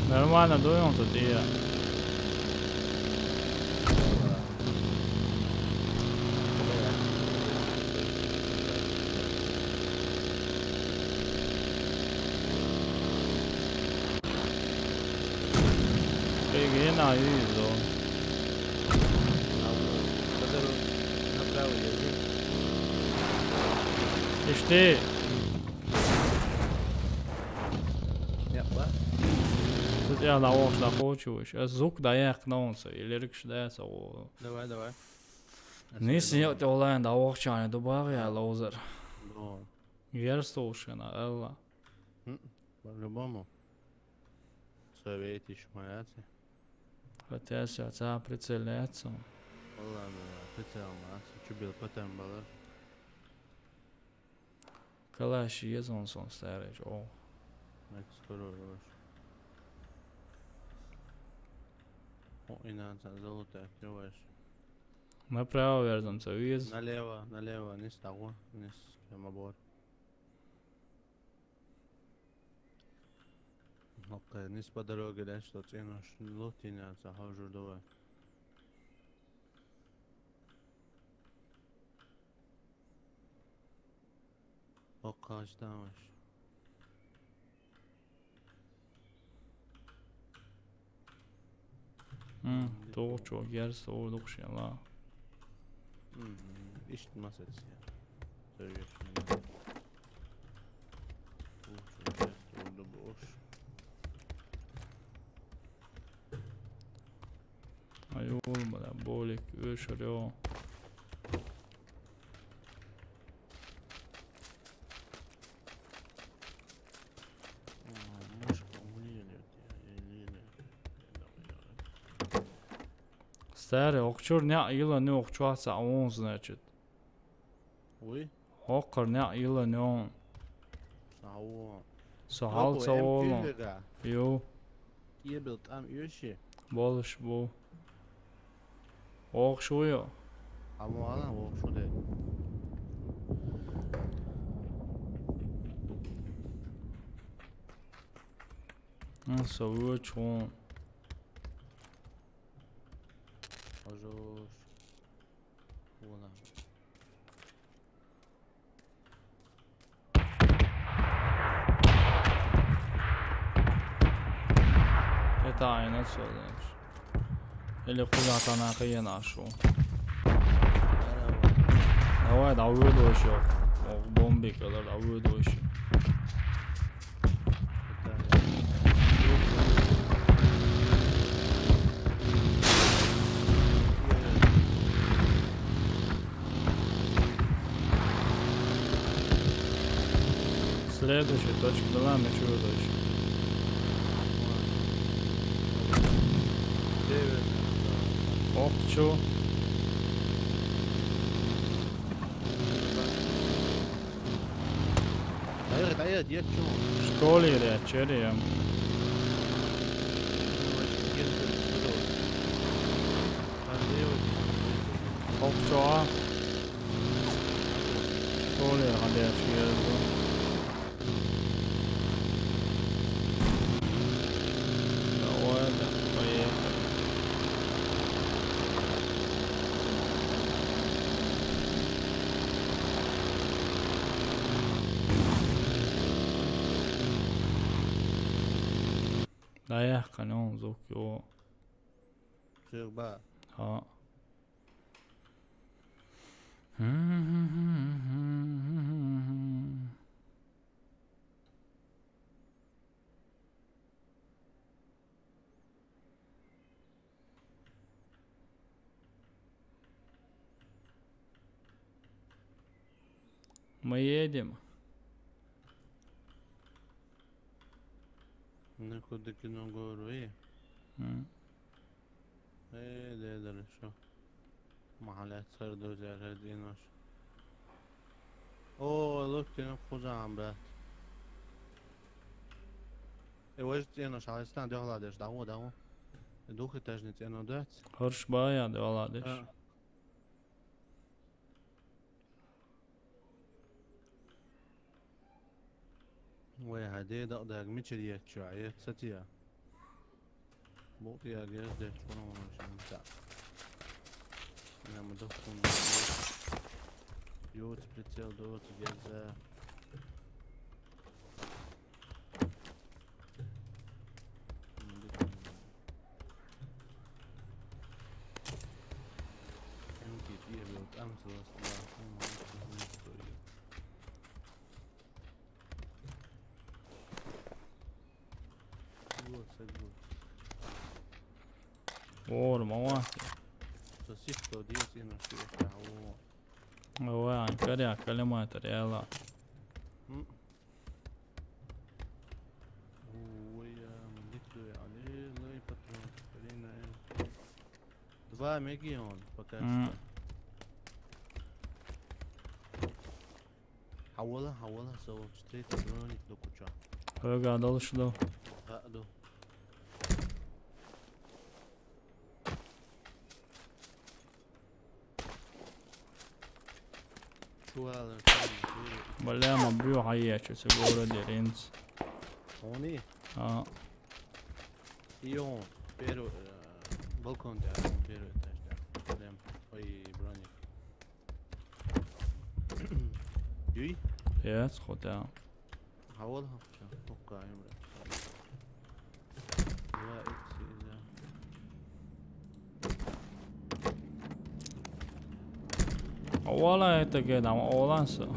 Нормально дуем тут и я. Эй, где на вижу? Ишти. Тут я на ох на хочу. Сейчас звук да я кнонса. Или рикшдайса. Давай, давай. Нис не олайн да ох чане добавя лоузер. Ну. Герстушина, Элла. М, по-любому. Советиш моя ци. Хотя сейчас а прицеляться. Ладно, прицел мац. Чубил потом было. Калаш езон сон старый, о. Мать скоро рожь. О, и надо золото, ты ваш. Направо верзамца виз. Налево, налево, не с того, не с прямобор. Окей, не с по дороге, да, что цену лотиня, за хожу давай. Окаждамаш. М, то чё, герс, то духшен ла. М, ишт масац я. Советш. То чё, герс, то да бош. Ай, ул, бля, болик, өшөрё. Старый, окчур не ила не окчуаца он, значит. Уй. Хоккар не ила не он. Сау. Сахал саоло. Йо. Ебил там юши. Болуш бу. Окшуйо. Амуала окшу де. М, со вуьйцу хьуна. Хьожуш. Вуна. Это айна, всё, значит. Или куда-то она хрен нашёл. Давай, да, выдачу. О, бомбик, да, да, выдачу. Следующая точка была, мы чего дальше? Ох, чё? Дайра, дайра, дед чё? Школе я, черри. Ох, чё, а? Школе я, дед, черри. Давай, да, поехали. Да я канал звук его. Всё, ба. А. Мы едем. Ну, куда кино говорю, э? М. Э, да, да, хорошо. Махалят сар дозяр, один наш. О, лук, кино кузан, брат. Э, вож кино, шалистан, дёхла деш, даво, даво. Э, двухэтажный кино, да? Хорш бая, дёхла деш. А. Вай, хьадеда, даг мичир еччу, а еццатия. Бу я гез де чуна вона шанта. Я мудохун. Йоц прицел, доц геза. Ор, мама. Сосиска, диес, и на что я. Ой, анкаря, калема, это реально. М. Ой, я, мудик, али, лай, патрон, блин, э. Два мегион пока М. Что. Хьавола, хьавола, со четыре патроник до куча. Ага, дальше до. Да, до. Чувала, бля, ма бью, хьаечу, се городе ринц. Они? А. И он, первый, э, балкон, да, он первый этаж, да. Прям, ой, броник. Юй? Пец, хотя. Хьавола, хьавола. Окей, бля. Два икс, да. Ола это ге, там, оланса.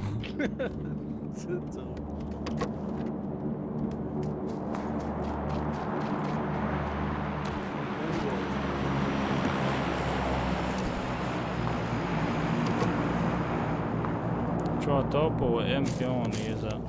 Чё, топовый эм пион из-за.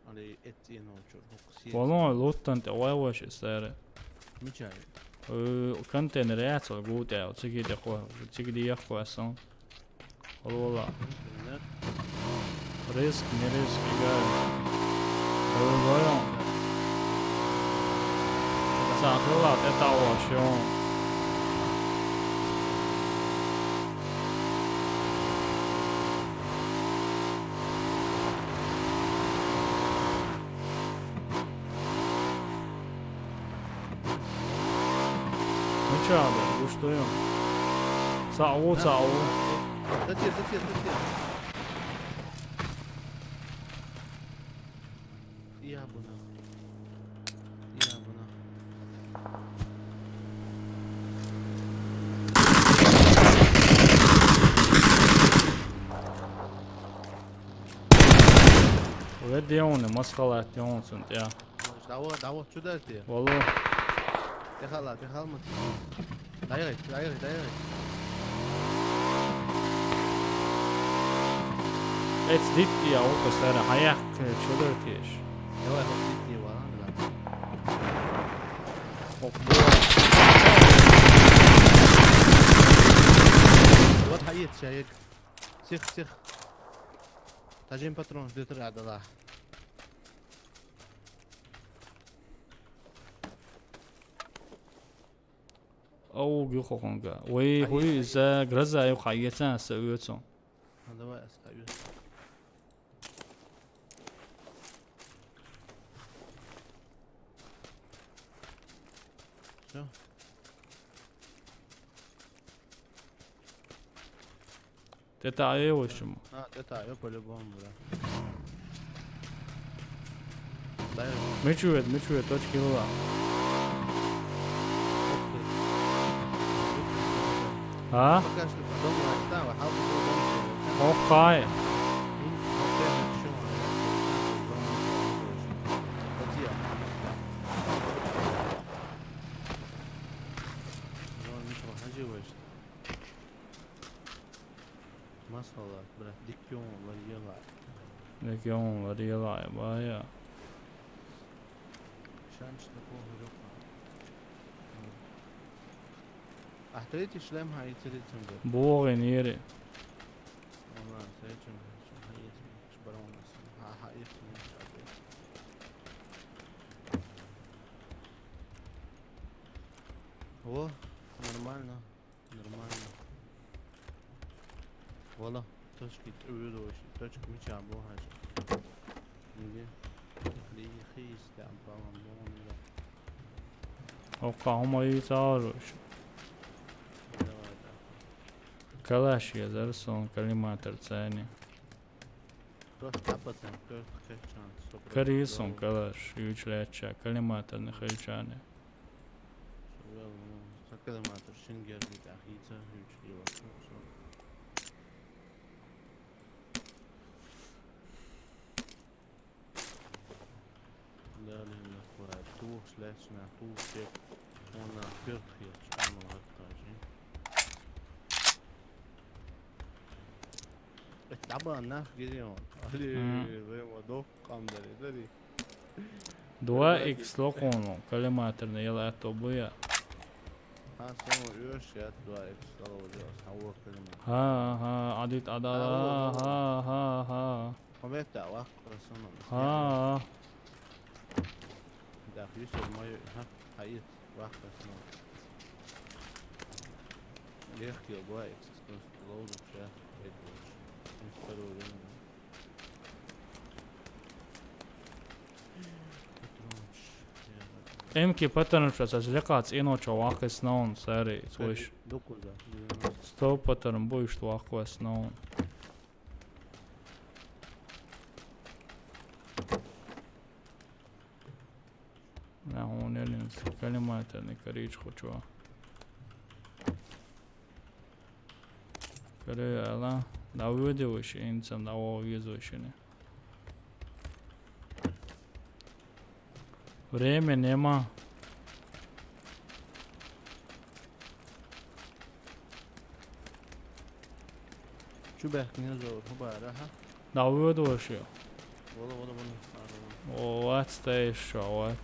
Али эцци ночур, хукси. Валон луттан те вай ваш саре. Мичай. Э, контейнер яцал гуте, циги де хо, циги де яхо асан. Валла. Контейнер. Риск, не риск, играй. Давай вдвоём. Цахила, это овощ, ё. Ну чё, да, вы что, ё? Цаӏу, цаӏу. Затир, затир, затир. Я бы нахуй. Я бы нахуй. Вед дёвна, масхалат дёвна цунт, я. Давай, давай, чё дальше? Валло. Дехала, дехала, мат. Дайрай, дайрай, дайрай. Эц дитти я, окко сара, хаяк, чё дальше? Давай, хоп, дитти, валан, да. Хоп, вот хаит, чаек. Сих, сих. Тажин патрон, дитер адала. Оу, гюхохонга. Ой, хуй, за гроза ю хайгацан са уйцун. А, давай, ас хайгацан. Всё. Тэ таӏэ, в общем. А, тэ таӏэ, по-любому, да. Дай. Мычует, мычует, точки была. Ух ты. А? Пока что по дому осталось, а вот дом. Окай. М, окей, ну чё, а я дом не положил. Пойди, а. Ну, не проходи, значит. Масала, брат, дикён варьела. Дикён варьела, бая. Шанс такого жёг. А третий шлем хаицерицунга. Богин ери. Ама, сечен, хаицерицунга, шбаронас. А, хаицерицунга. О, нормально. Нормально. Вала, точки тӏуьвуьд вообще. Точки мича бу хажа. Неге? Лиги хиз да балан бу неге. Окка, хумари сарыш. Давай, да. Калаш я, зараз он коллиматор цени. Просто об этом, как, как шанс, сто процентов. Карисон калаш, ючляча, коллиматор не хайчане. Сакалматор шингер дит ахица, хьуч ива. Далее нахуй. Тух шлячна, тух чек. Он на пёрт хьяч, он на хаттажи. Таба нах гидион. Али, вема дох камдари, дари. Два икс локону, коллиматорный, ела это буя. А, сон уж я два икс стало делать, а вот коллиматор. Ага, адит адала, ага, ага. Помета, вах, красоном. Ага. Да, Юсуф мой, ага, хаит, вах, красоном. Легкий, два икс, просто лоудер, сейчас, пять больше. Не второй, да. Эмки патронча аз лекац иноча вахис наун сари, слышь. Дукуза. Сто патрон будешь вахвас наун. Нахуй нелин, коллиматорный корич хочу. Короче, ала. Да выдиваешь, инцам, да, о, везущий. Время нема. Чубек не зовут, хуба, раха. Да выдиваешь. Вола, вола, вола. О, вот стоишь, вот.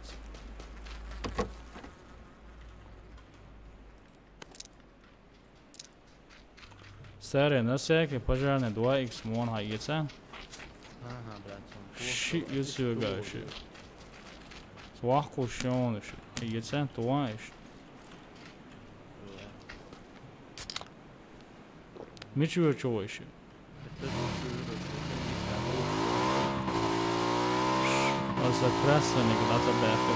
Сари, на всякий пожарный два икс мон хайгица. Ага, брат, сон. Ши юсугаши. Свахку шоныши. Ецен туаныши. Мичуя чуйши. Аса красный, когда-то бэхэ.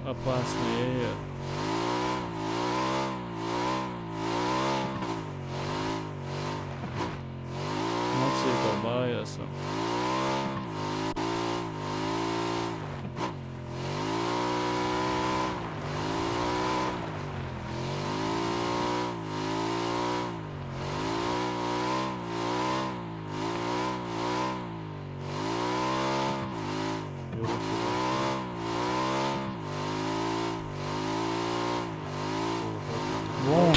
Опасный. Молодцы, колбаса. Вон.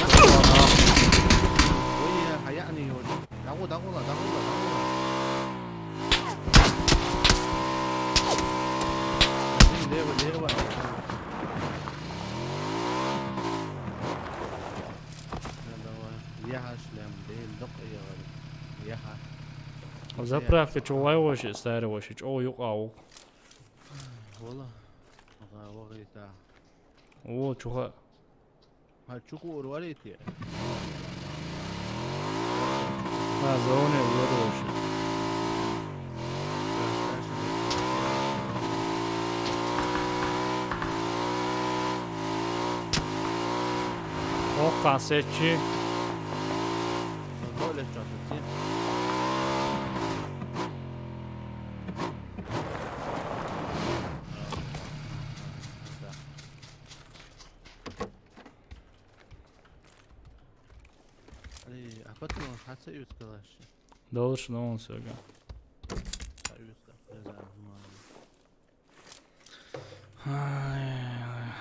Ой, я, хаяни, ё. Дагу, дагу ла, дагу ла, дагу ла. Лево, лево. Давай. Яха шлем, дел док, я говорю. Яха. Заправка чё, вай вообще, старый вообще, чё, юк, ау. Вала. Ага, вагыта. О, чуха. Ха, чуку урвали ти. Ха, зоне урвали. О, касетчи. Доля часыци. Али, а потом хаса юз калаш. Дальше на он сёга. Союз, да, не знаю, нормально. Ай, ай.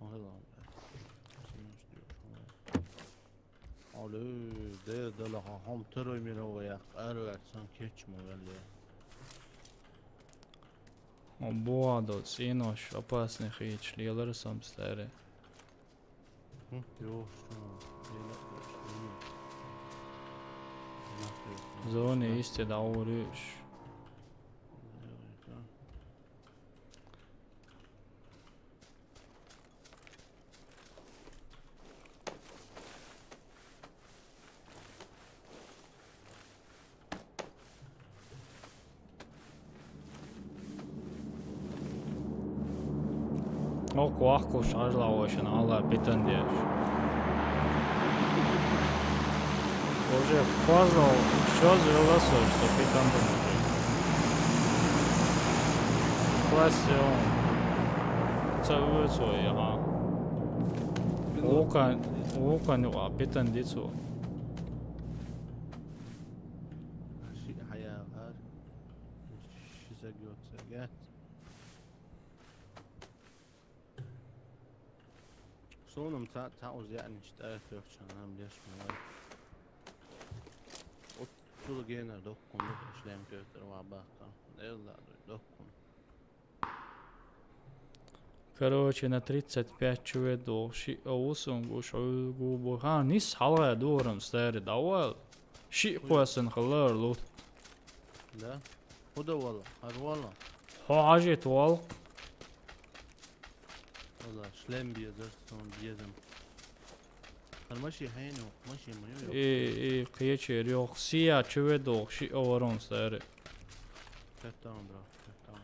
Ой, ладно. Али, де, де, ла, ха, хам, второй мировой, я, арват, сан, кеч, мо, вали. О, буадо, синош, опасный хич, лиалар сам старый. Хм, ё, что? Зоне исти да уриш. О, куахкуш ажлавошин, ала питандеш. Уже фазал, что звело, что питандеш. Классе он. Целую свою, ага. Лука, Лука, ну, а питандицу. Ши хаяар. Ши загёт, загёт. Сонум ца, ца уз яъни штаат ёхчан, ам деш мала. От тул генер доккун, ишлем кётер ва бахта. Элла доккун. Короче, на тридцать пять чуе дол, ши оусун гуш, ой, гу бу. Ха, нис халга дурам старый, давай. Ши куасын хылар лут. Да? Худа вала, хар вала. Хо, ажет вал. Вала, шлем безер, сон безем. Хар маши хайну, маши мою. Э, э, кечер ёх. Сия чуе дол, ши оорон старый. Каттан, бро, каттан.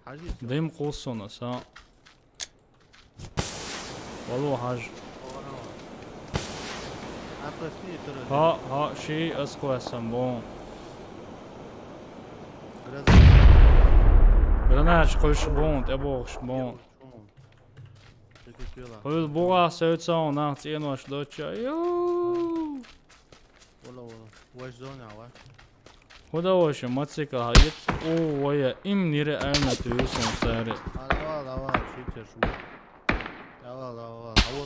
Хажи. Дым кулсона, са. Валу хаж. Ха, ха, ши ас куасан бон. Гранач куш бон, те бохш бон. Хуй буга сөөцөн нах ценош доча. Ё. Вала, вала. Ваш зона, ва. Худа вообще, мацика, хайт. О, вая, им нереально тюрюсом старый. Ава, ава, читер шу. Ава, ава, ава.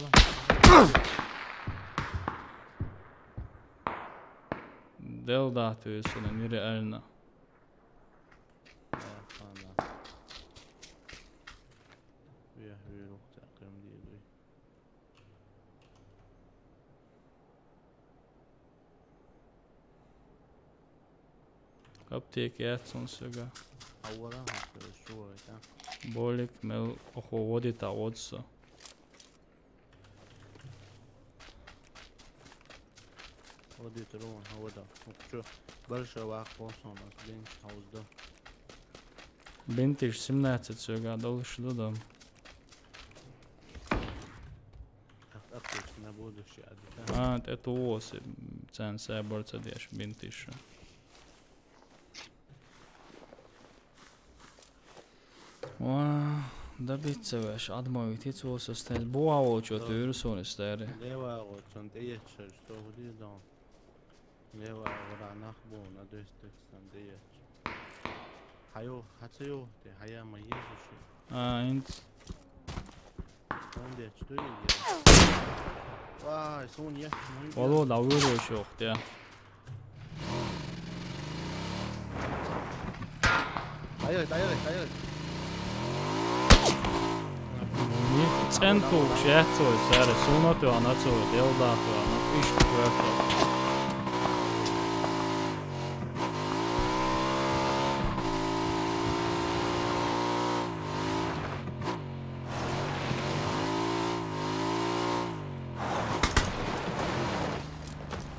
Дел да тюрюсом, нереально. Аптека яц хьуна соьга. Хьавара хьо, шу вай, да? Болик, мел охо водита водса. Водит рон, хьавада. Чё, большой вах, боссон, нас бинт хьаузда. Бинтиш семнадцать соьга долаш ду дам. Ах, аптечка на будущее, а, да? А, это у вас, м, цен сабар цадеш бинтиш. Ва, добиться веш, адмовить, ицо состоит. Буа волчо тюрсун истери. Лева вот, сон тиечер, что худи дом. Лева вара нах бу, на десять сон тиеч. Хьайо, хьацайо, те хьая ма езуши. А, инц. Сон деч, что я? Вай, сон я. Вало, да, выручил, те. Дайрай, дайрай, дайрай. Ни центу шецо саре, сунату анацо, делдату, ана иш кверту.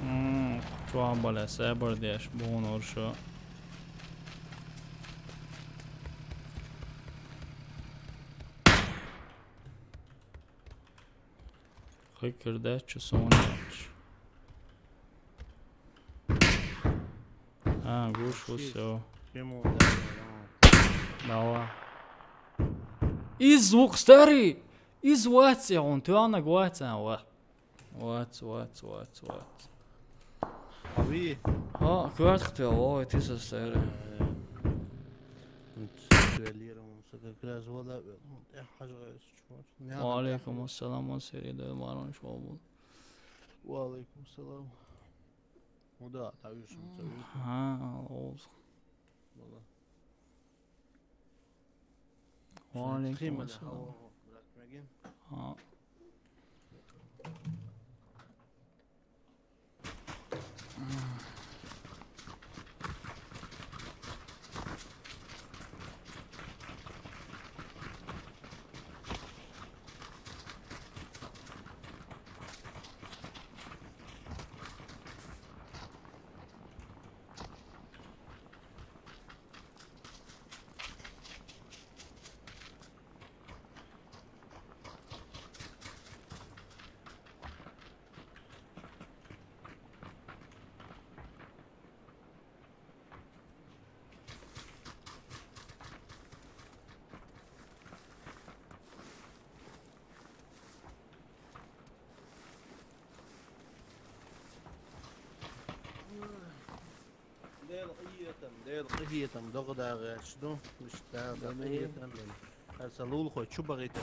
М, чуамбале, сабар деш, бунуршу. Хыкыр дачу сонач. А, гуш, всё. Чему? Давай. И звук старый! И звать он, ты она гуать, а, ва. Вац, вац, вац, вац. Ави. А, квартал, ой, ты со старый. Э, дуэлировался как раз, вот, да, ну, я хожу, я сейчас. Ва алейкум ассалам, он серии да, Марон Шобул. Ва алейкум салам. Ну да, да, вижу, да, вижу. А, олс. Вала. Ва алейкум ассалам. А. Дела къахетам, Дела къахетам, догӀа дагӀаш ду, иштта Дела къахетам бен. Аса лулхой чу багӀийтар.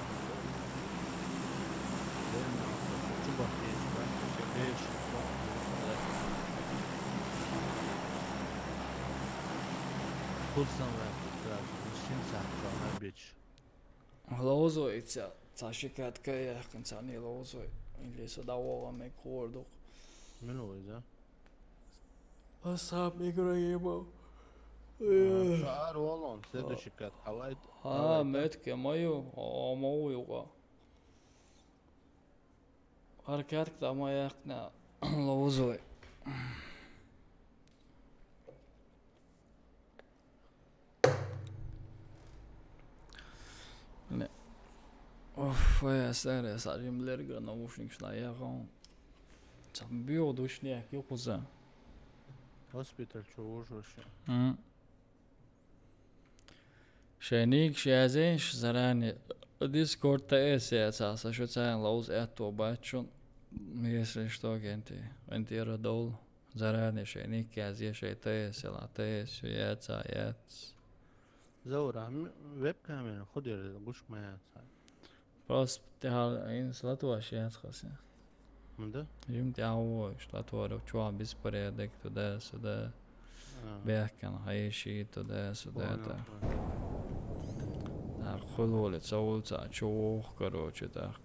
Чу багӀийтар, чу багӀийтар. Курсан ва, шин сахта набич. Ловзой ца, ца шикаьтка яхкин ца не ловзой. Или со давала ме кордук. Минулый, да? А сам играем. А, саар валон, следующий кат. Хавайт. А, хавайт, да? Метке мою, а, мою юга. Аркадка да моя яхкна ловзой. Не. Оф, ой, я старый, я сажим лерга наушник шла, я гон. Сам био душня, ки куза. Госпиталь чё, уж вообще? М. Шайник шязенш заранее. Дискорд Т С я ца, са шу цаен лоуз этто бачун. Если что, генти. Генти родол. Заранее шайник язъе шай Т С ла, Т С яца, яц. Заура, м, веб-камера худер гуш маяца. Просто тяхал ин слатуаш яц хасен. Мда? Им тяхал слатуар чуа беспорядок туда-сюда. А. Бяхкан хайши туда-сюда. Понял, та. Понял. Так, хулули, цаулца, чух, короче, так.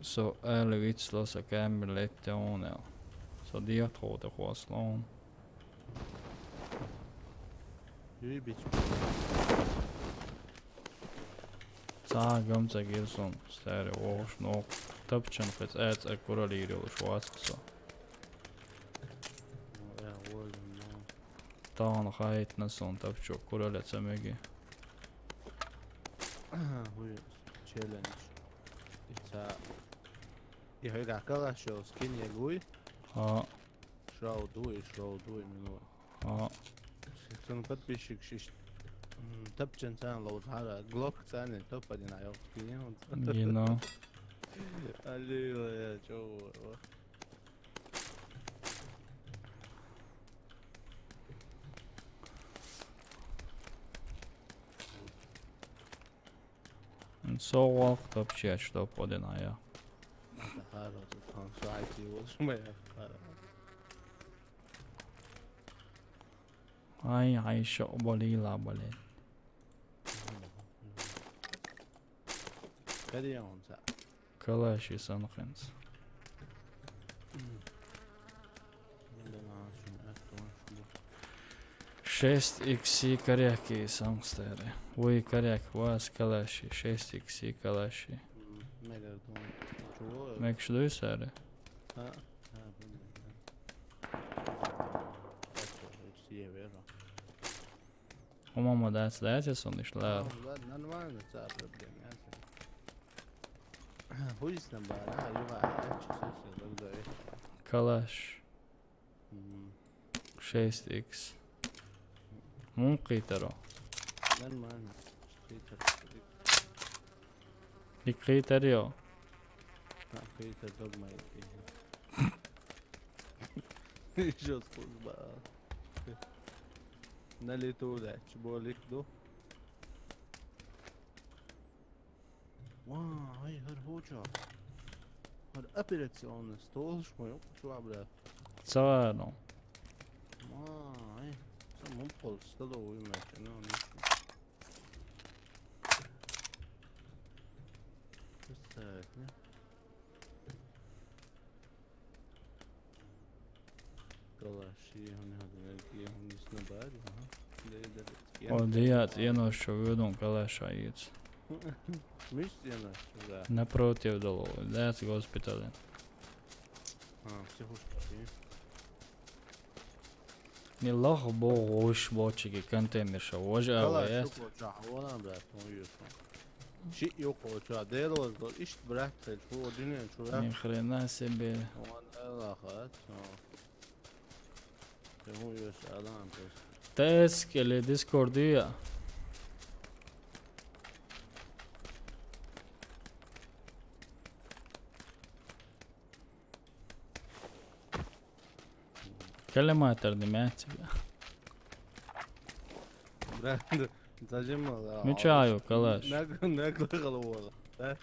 Со али вицло, со камер леття унел. Со диат хода хослон. Ибич. Цхьа гамца гирсон, старый, вогӀуш нох. Тапчан хӀе цӀа куралийрилуш вацахь со. Ну, я вольно, но. Тахана хаийтина сон тапчо курале ца меги. Ага, хуй челлендж. И ца. И хӀе гаккала шо скин егуй? Ха. Шоу дуй, шоу дуй, минула. Ха. Сон подписчик шиш. М, тапчан цан лоу зара, глок цан, топ один айо. Гина. Аллилуйя, чё? Со валх тапчач топ один айо. Ай, ай, шо болила, блин. Калаши санхенц. Шесть икси коряки санхстери. Вуй коряк, вас калаши, шесть икси калаши. Мегар дон. Чего? Мекш дуй сари? А, а, блин. Умама дац, дац, я сон ишла. Нормально, ца проблем, я. Хуй с набара, а, юга, а, чё, чё, чё, чё, чё. Калаш. Мгм. Шесть икс. Мун кхитаро. Нормально. Кхитар. И кхитарио. А, кхитар догмай. Ещё служба. На лету, да, чеболик ду. Ва, ай, хар хоча. Хар операционный стол, шмайок, шуа, бля. Цавано. Ва, ай, самым пол столовый мать, ну, не. Представь, не? Калаши, я не знаю, я не знаю, ага. Да, да, да. О, дият, я ношу выдум калаша яц. Миш я ношу, да. Напротив дало, да, с госпиталя. А, психушка, и? Ми лох бо гуш бочиги контейнер ша вожа. Калаш аве. Шуко ча, вона, брат, он юсо. Ши юко ча, дело, ишт, брат, ты чего, динен, чего, да? Ни хрена себе. Вон, лахат, но. Ты ему юс, Адам, то есть. Теск или дискордия? Калиматар не мятига. Брат, зачем мало? Мичаю, калаш. Наг-, нагло голову. Да?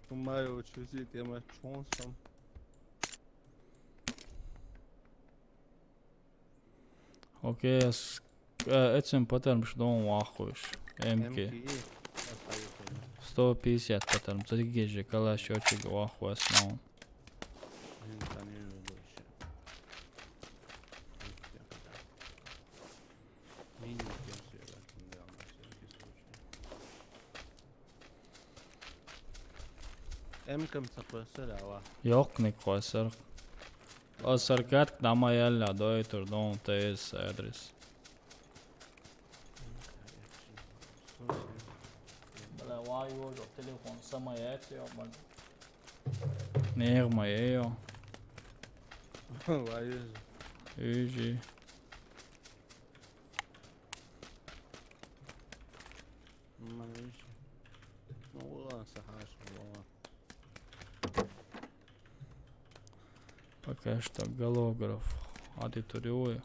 Маю чувствует, я мать чонсом. Окей, с-, э, этим патарм шдон вахуш. М К. М К. Сто пятьдесят патарм. Цадигеже калаш очиг ваху основном. М К-м ца квесер ава. Ёк, не квесер. О, саркат, нама яла, дой тур, дон, тез, адрес. Бля, вай, ёжо, телефон, самая эти, ё, блин. Не, моя, ё. Вай, ёжо. Ижи. М, ижи. Ну, ладно, сахаш, ладно. Пока что голограф аудиторию.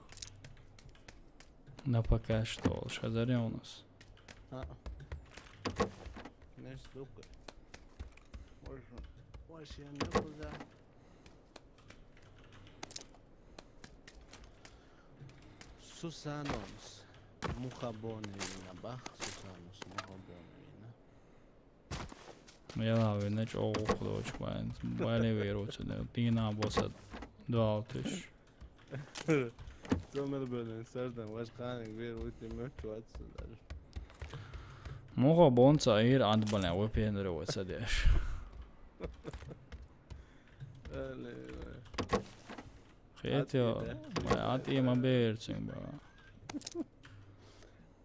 На пока что, лучше озаря у нас. А. Не стукай. Больше, больше я не буду. Сусанонс. Мухабон вина бах, Сусанонс, мухабон вина. Мела вина чогу худоч байн. Бали веруца, да. Дина боса дуалтыш. Цо мел бевллин сардам, важ кханиг вер вути мертвац даже. Муха бонца ир анд бален, вы пенре вот садеш. Алло. Хетё, ат има берцин ба.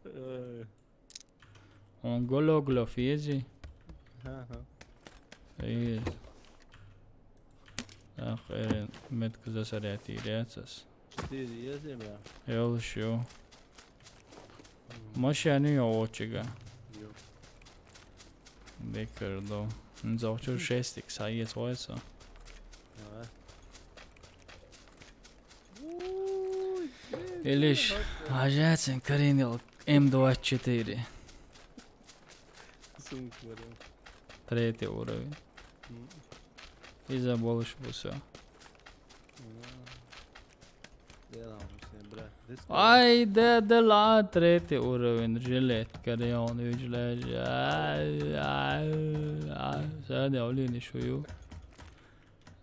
Э. Он гологло физи. Ага. Физи. Ах, эрен метка засаряти рецас. Четыре есть, бля? Ёлшо. Машина очига. Бекердо. Нзавчур шестик саез вайса. Давай. Илиш, ажацин каринил М двадцать четыре. Сумка варил. Третий уровень. М. И заболишь бы всё. М. Дело, мы с ним, брат. Ай, да, да, ла, третий уровень, жилет, карион, юджлэжа. Ай, ай, ай. Сёння олени шую.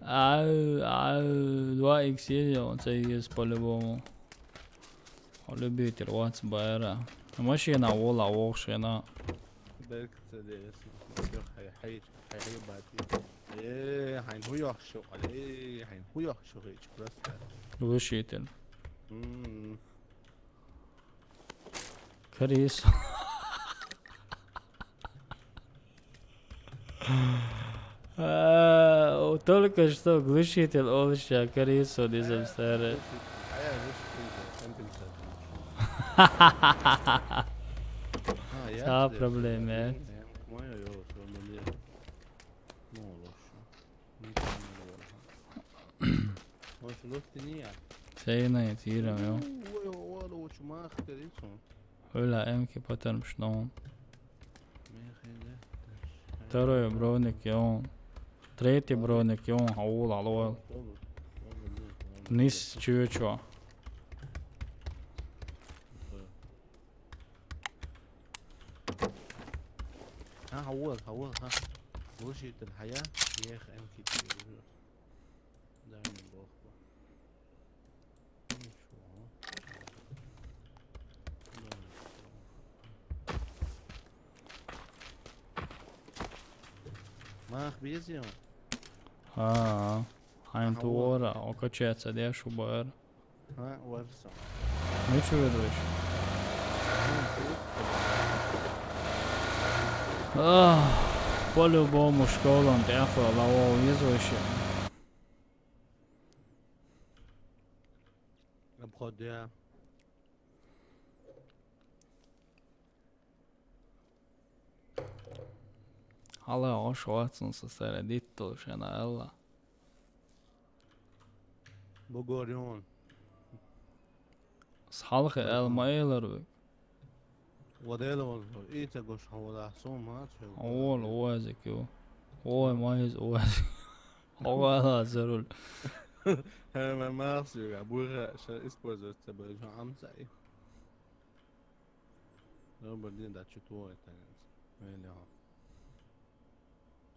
Ай, ай, два икс есть, он це есть по-любому. Любитель вац байра. Машина вола вохшена. Берк це десь. Хай, хай, хай, хай, бати. Э, хайн хуёх шо, э, хайн хуёх шо, хич, просто. Глушитель. М. Крис. А, только что глушитель олша, Крис, он из Амстере. Са проблема. Сейна и тирам, ё. Ой, ой, ой, ой, чумах, Крис, он. Öyle M K patarmış, ne on. Второй броник, он. Третий броник, он. Аул, алуал. Низ чё, чё? А, аул, аул, а. Глушитель, хая? Ех, M K. Да, не плохо. Ничего. Мах безио. А, хайн туора, окачеца деш убар. А, варса. Ну чё, ведущий? А, по-любому школам тяхо лаво везующий. Обходя. Ала ош ватсун са сере диттул шена элла. Бугорюн. Салхи эл маэлэр вик. Ваделон, и це гош хавала сом, а, чё? Ол, оазик, ё. Ой, майз, оазик. Хавала зарул. Хэ, мэн махс, ё, а буйга, ша использовать, це бэжо амсай. Добрый день, да, чё твой, это, это, или, а?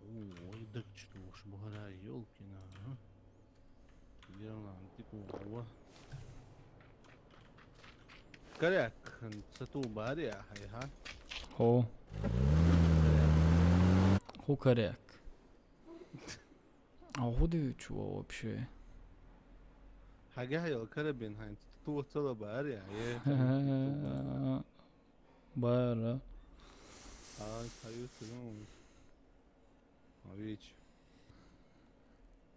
Ой, дык чё-то уж бухара, ёлкина, а? Где она? Типа, ва. Коряк, цату бари, а, хай, ха? Хо. Хо коряк. А хо дыв чего вообще? Хага, ё, карабин, хайн, цату цала бари, а, е. Бара. А, хаю, ну. А ведь.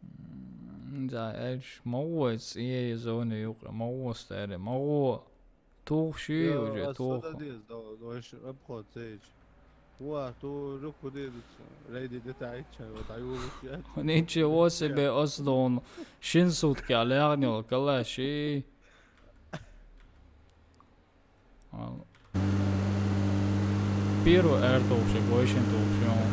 М, да, эльш, мауэц, ие, зоны юкра, мауэц, тэри, мауэ. Тух ши, уже, тух. Да, да, да, обход, сэч. Уа, ту руку дэ, рейди дэ тайча, вот аюлу я. Ничего себе, ослон. Шин сутки, а лягнёл, калаши. Ал. Первый эр тохши, гойшин тохши, он.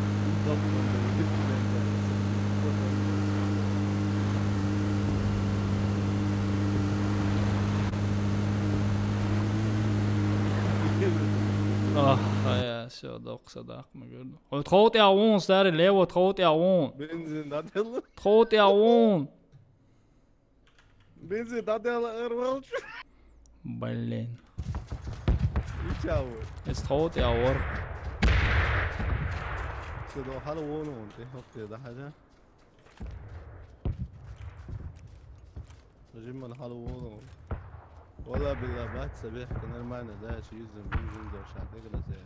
Ах, ая, всё, док, садак, мы говорим. Ой, тхоут я вон, старый, лево, тхоут я вон. Бензин, да, дело? Тхоут я вон. Бензин, да, дело, эр волч. Блин. Ича вот. Из тхоот я вор. Сюда хала вон он, ты хопте да хажа. Жимман хала вон он. Вала билла бат сабех нормально, да, чи юзем бин жин да шахте гына се.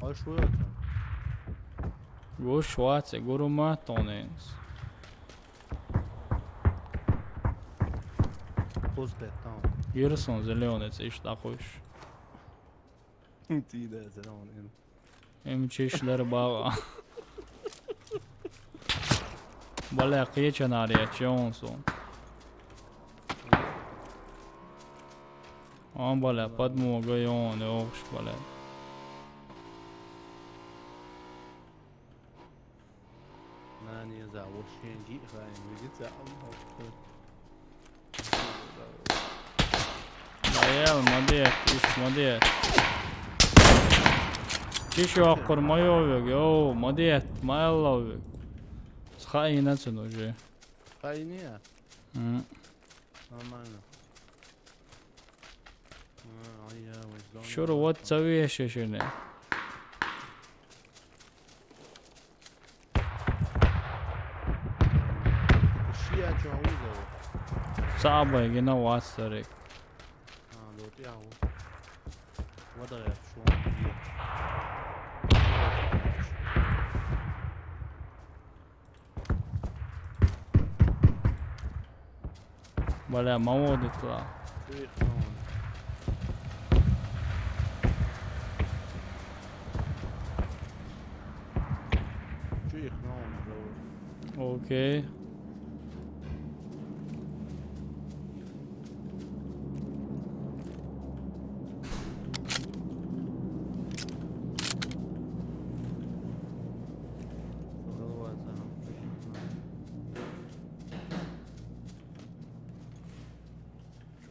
Аш вот. Гуш ваце, гурума тоненс. Поз бетон. Гирсон зеленец иш такуш. Ти да зелёный. Им чишлер бага. Баля, кечен ария, чонсон. Он, баля, подмога, и он, и окш, баля. Нани за вообще ди хай, видите, а он хопте. Аял, мадет, иш, мадет. Чиш оккур майовик, йоу, мадет, майалловик. Схаинацин уже. Хайния. М. Нормально. А, ай, я, вот зона. Шур вот цавешешене. Шия чё увидел? Сабай, гена вацтарик. А, да вот я вот. Вот да я шо. Бля, мамодитла. Чё их нон? Чё их нон, зовут? Окей.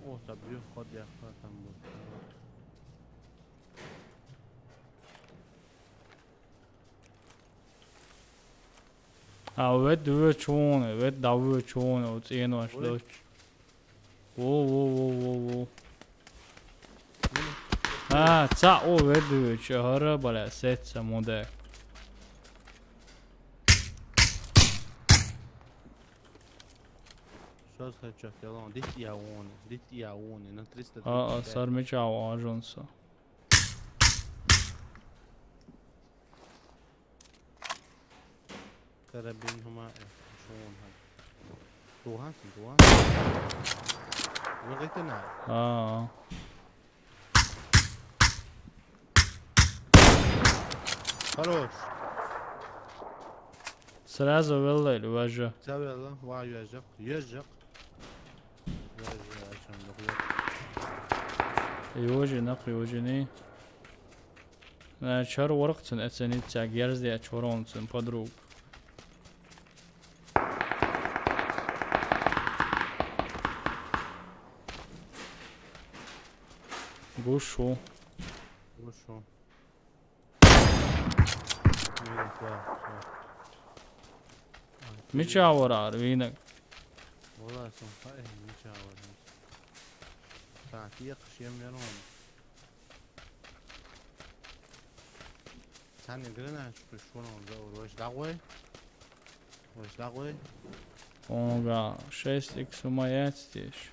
О, забью, ход я там был. А, вед дуве чоне, вед даве чоне, оценош Ой. Доч. Во, во, во, во, во. А, ца о вед дуве чо, хара, бля, сетца моде. Сейчас хочу, я вон, дит я вон, дит я вон, на триста. А, а, сармича важонса. Карабин хама, э, шо вон ха. Тухан син, тухан. Вагитана. А, а. Хорош. Сразу веллел, важа. Савела, ва юажак, юажак. Юажак, ачам, дохуя. Южи, нах, южини. Э, чар воркцин оценить, а герзди, а чоронцин подруг. Гушу. Хорошо. Минус, да, всё. Мича ворар, винак. Вала сон, хай, мича ворар. Так, я кшем верон. Сани грена, что шо он за, ваш дагой? Ваш дагой? Онга шесть икс ума яцтиш.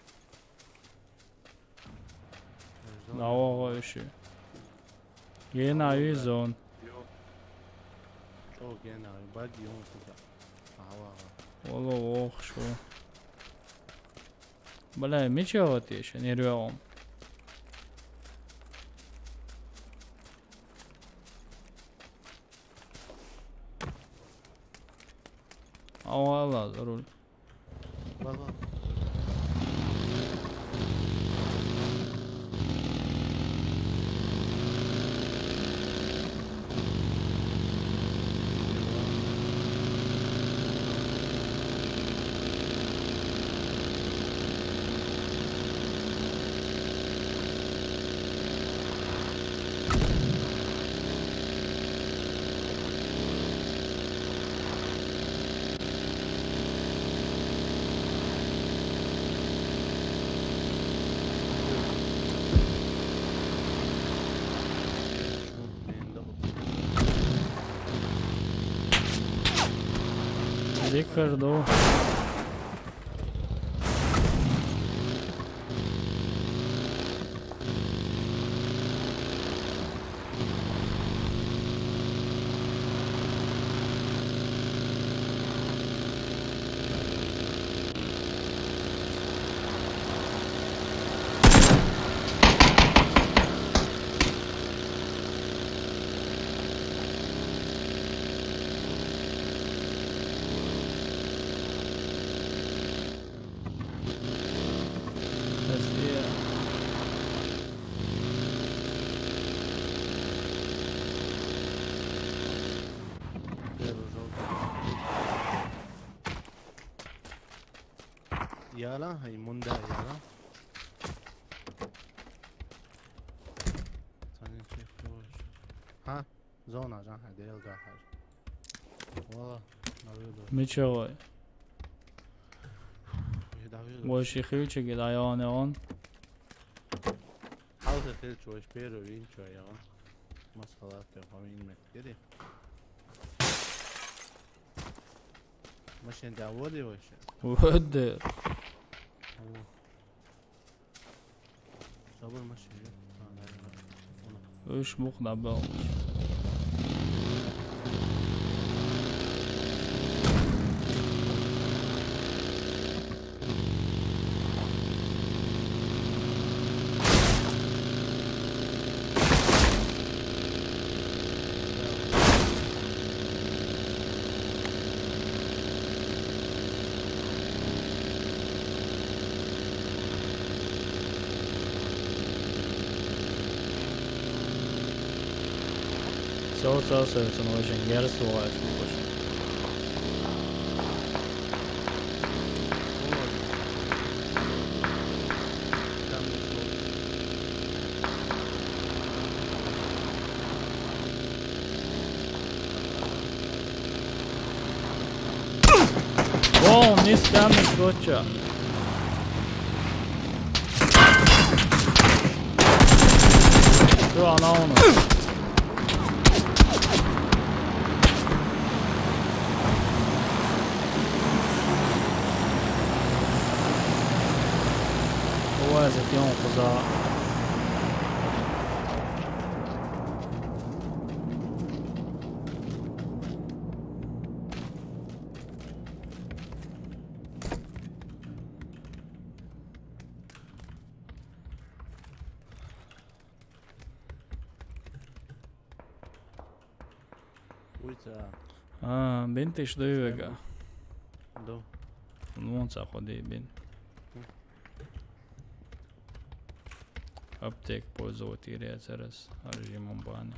Давогойши. Гена визон. Чё гена, бади он куда? Ава. Оло ох, шо. Бля, мича вот ещё, не рвём. Ава, ла, за руль. Вала. Tikar ду. That's it. Yala, hay munda yala. Senin şey koş. Ha, zona can hadi el daha. Valla, ne yapıyordu? Мича вай? Давай. Вай ши хилчиги дайоне он. Хал хилчи вай шперо винчо я. Масхалат я, хамин мет гири. Машин да води вай ши. Води. О. Sabır maçı. Üç bok da bel. Всё, всё, всё, всё, ну, очень герс, бывает, слушай. О, не скамиш, доча. Всё, она у нас. Давай затем куда. Уйца. А, бинтиш дойвега. Да. Ну, он заходи бин. Аптек пользовать и рецерес, а режимом баня.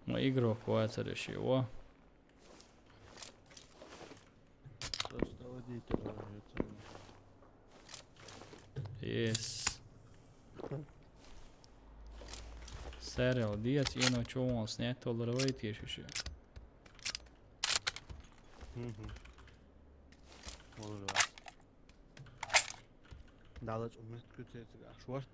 Ну, игрок вацариши, о. Просто водитель, это. Yes. Сериал, диас ино чувон снять толлар вайтиши. Мгм. Olur var. Dalaj ummet kötüsü şort.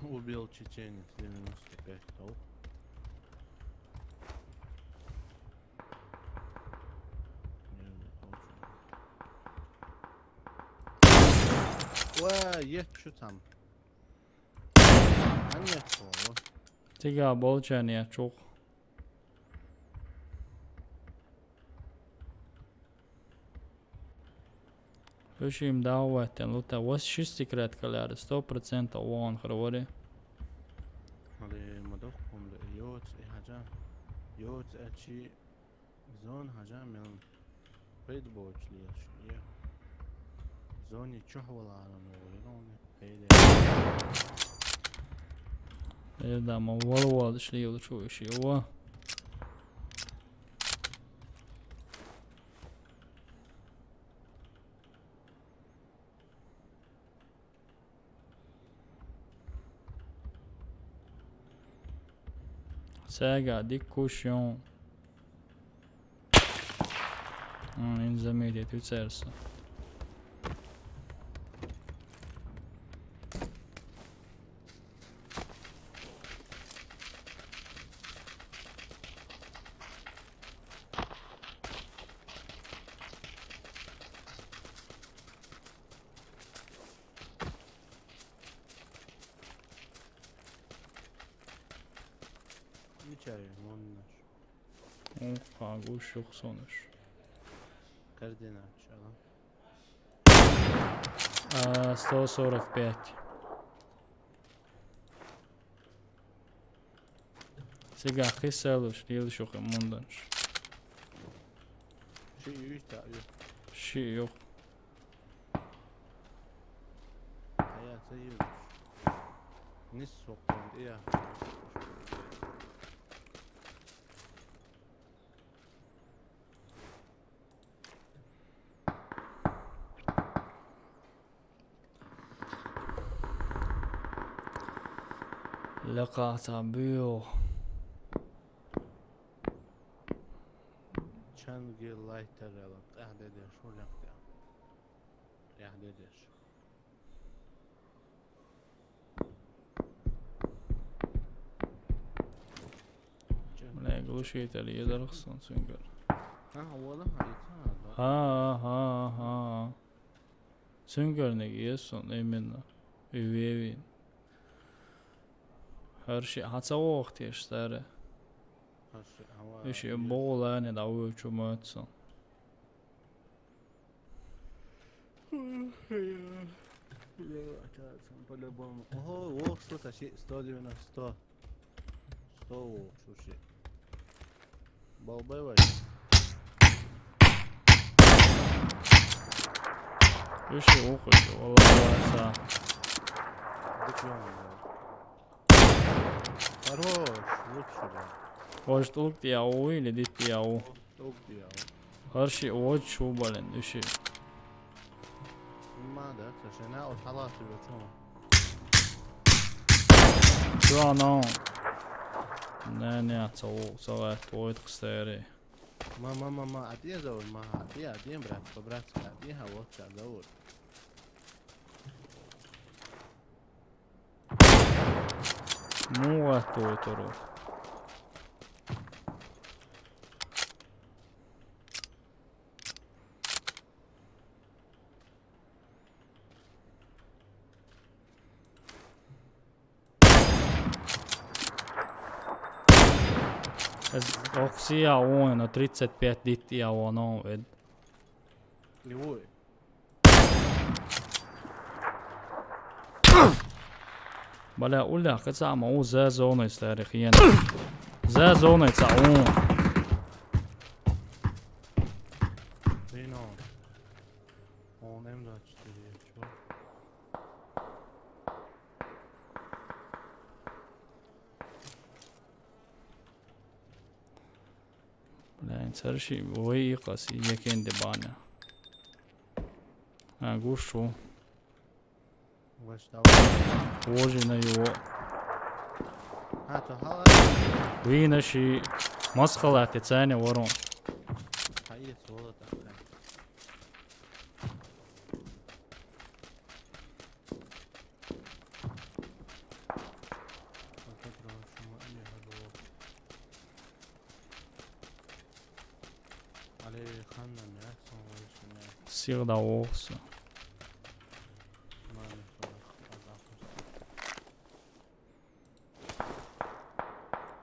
Убил чеченец девяносто пять тол. Не, не получилось. Уа, есть что там? А нет, о. Тига болча не чух. Ушим давайтен лута вас шестикрат каляр, сто процентов вон хрори. Але мадох помле йоц и хаджа. Йоц ачи зон хаджа мел. Пейд боч лиеш. Зони чухваларан войрон. Пейд. Эда ма вал вал шли лучу иши ва. Цайга дика куш ю. М, ин замедит вицерса. Мичай, вон наш. О, ха, гуш юхсонаш. Координат, чала. А, сто сорок пять. Сега хисалуш, лилшух мунданш. Ши юй та ю. Ши юх. Ая, ца ю. Нис соккон, ия. Лаката био. Чанги лайтер ала, къяхде деш, шо лякъя. Къяхде деш. Бля, глушитель едархсан цунгар. А, вала хайта. Ха, ха, ха. Цунгар нег есон именно. И вевин. Хар ши хаца вохтеш старе. Хар ши, ава, Иши ес. Бола не да уйчу мацсан. По-любому. Ого, ох, что-то ши, сто девяносто. Сто, ох, слушай. Балбай вай. Иши ухо, вала вала. Дык ё-моё. Хорош, лучше, да. Может, лук я у или дит я у? Лук я у. Хороший, вот чё, блин, иши. Ма, да, слушай, на, вот халат тебе, чё? Чё оно? Не, не, целу, целая, твой, кстати. Ма, ма, ма, ма, а ты зовут, ма, а ты, а ты, брат, по-братски, а ты, а вот, а зовут. Муа той туру. Эс окси я он на тридцать пять дит я он он вед. Левой. Бля, уля, каца ма у за зоной старых йен. За зоной ца у. Блин, он. Он М двадцать четыре, чё? Блин, царши, ой, иқас, якенде баня. А, гушу. Ваш давай. Боже, на его. А, то хала. Вина ши. Масхалат, цене ворон. Хаец, вот так. Сир да орса.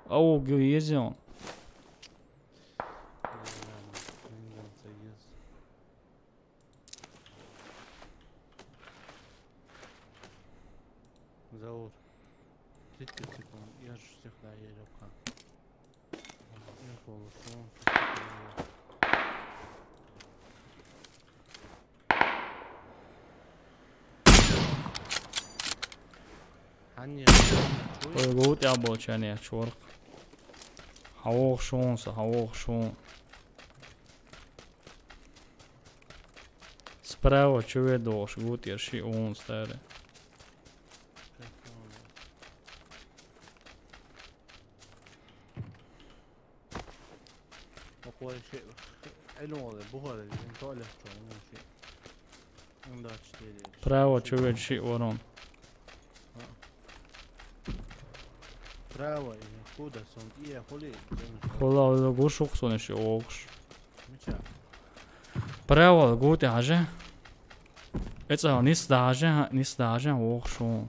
Ау, гю езион. Заур. Тридцать секунд. Я же всех доверил. Я полушел. Ой, гут я болчане, чорк. Хавох шунса, хавох шун. Справа чуве дош, гут я ши он старе. Около ши-, элён оле, бухаре, туалет чё, ну, ши. М, да, четыре. Право, чё ведь ши ворон. А. Право, и куда сон, и я хули, хула, хула, гушук сон, ши, окш. Мича. Право, гути, хаже. Эца, нис даже, нис даже, окшу.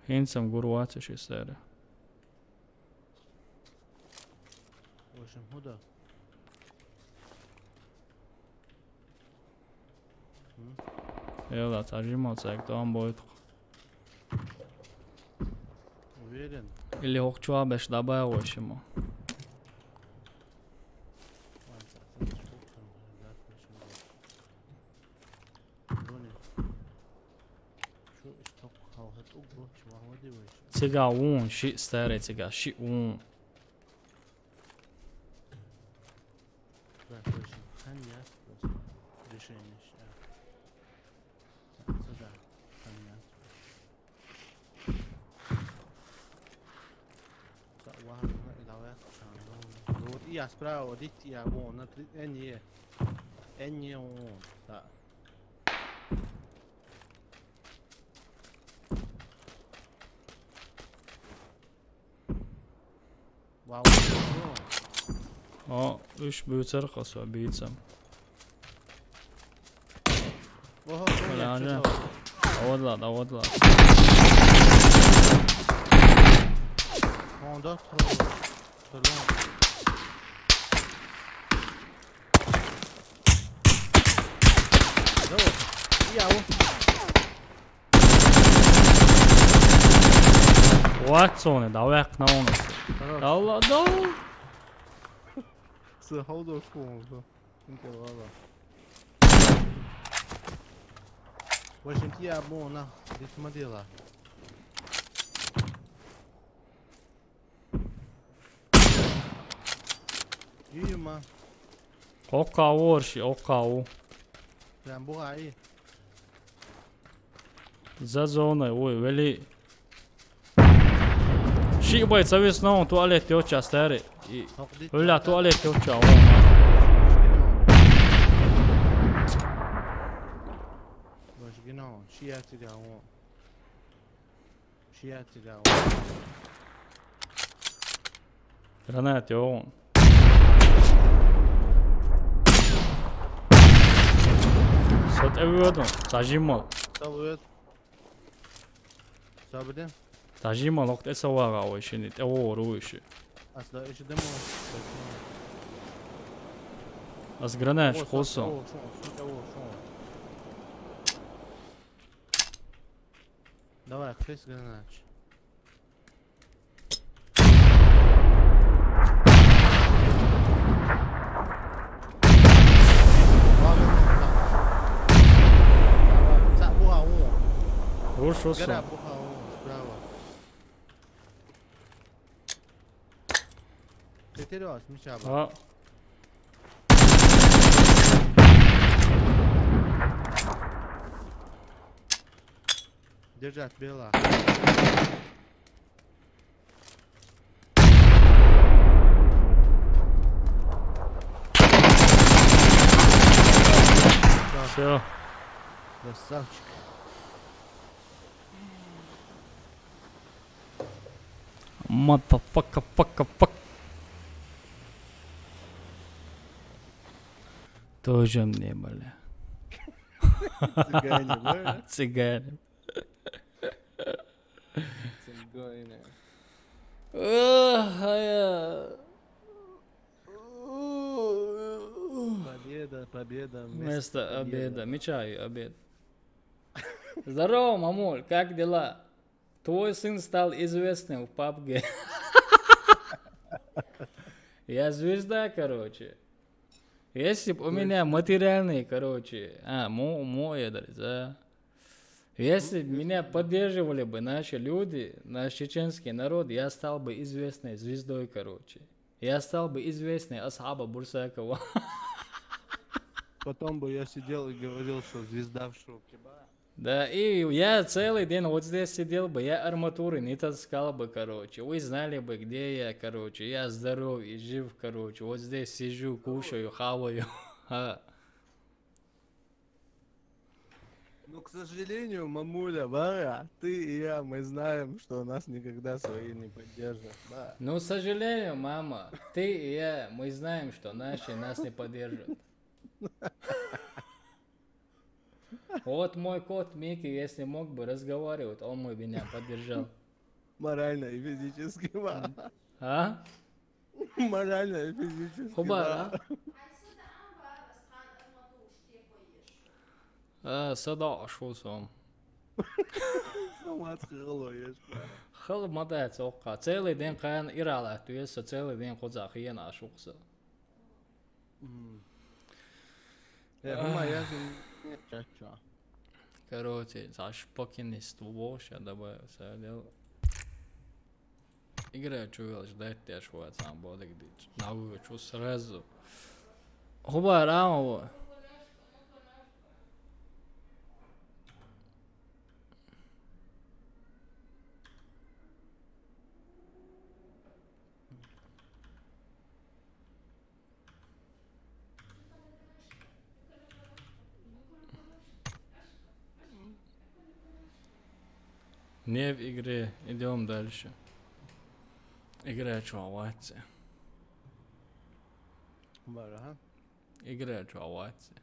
Хинцам гурватиш истере. В общем, худа. М? Эла, тажимал цайк, там будет. Уверен? Или хокчуа беш дабай, в общем. Ладно, так, так, так, так, так, так. Броня. Чё, иш ток халхат уг бо, чё, махмади вайш? Цига ун, ши старый цига, ши ун. Да, точно. Хан яс просто. Решение ща. Так, сюда. Хан яс. Так, ладно, и давай, чё, ну, вот и я справа, вот и я вон, на три, э, не. Э, не он. Так. Вау. О, уьш бувцар къасо бийцам. Ого, бля, чё, чё? Авадла, авадла. Он да, тролль. Тролль. Давай. Я, о. Ватсоне, давай, кнауна. Хорош. Алла, да. С хауду школу. Инкер вала. Вашинки абона, дитмадила. Юма. Окау орши, окау. Прям бугаи. За зоной, ой, вели. Ши бай, цавис на он, туалет тёча старый. И, бля, туалет тёча, о. Баш гинон, ши я тебя, о. Ши я тебя, о. Гранат, о. Сот эводон, сажимал. Савет. Сабыдем. Тажима локт эса вага ой шини, тэ вор ой ши. Ас да, иши демо. Ас гранат, о, шо, хосо. О, шо, шо, о, шо. Давай, хрис гранат. Ва, ва, ва, ва. Ца, ва, ва. Руш, руш. Гара, ва, ва, ва, справа. Кетерос, мичаба. А. Держать, бела. Всё. Красавчик. Motherfucker, fucker, fuck. Тоже мне, бля. Цыгане, да? Цыгане. Цыгане. Эх, а я. Победа, победа, вместо обеда. Вместо обеда. Мечаю обед. Здорово, мамуль, как дела? Твой сын стал известным в пабге. Я звезда, короче. Если б у меня материальные, короче, а, мо-, мой адрес, а. Если б меня поддерживали бы наши люди, наш чеченский народ, я стал бы известной звездой, короче. Я стал бы известной Асхаба Бурсакова. Потом бы я сидел и говорил, что звезда в шоке. Ба. Да, и я целый день вот здесь сидел бы, я арматуры не таскал бы, короче. Вы знали бы, где я, короче. Я здоров и жив, короче. Вот здесь сижу, кушаю, хаваю. А. Ну, к сожалению, мамуля, Варя, ты и я, мы знаем, что нас никогда свои не поддержат. Да. Ну, к сожалению, мама, ты и я, мы знаем, что наши нас не поддержат. Вот мой кот Микки, если мог бы разговаривать, он бы меня поддержал. Морально и физически, Варя. А? Морально и физически, Хубар, да. А? А, сада ашусом. Самат хыло еш. Хыл мадац окха. Целый день кан иралат, уеса целый день коза хиен ашукса. М. Э, хума, я же не чача. Короче, за шпокинисту вообще добавился, дело. Игра чувел ждать, я шват сам бодик дич. На выучу сразу. Хуба рамо. Не в игре. Идем дальше. Игра чё, ватсе. Бара, ага. Игра чё, ватсе.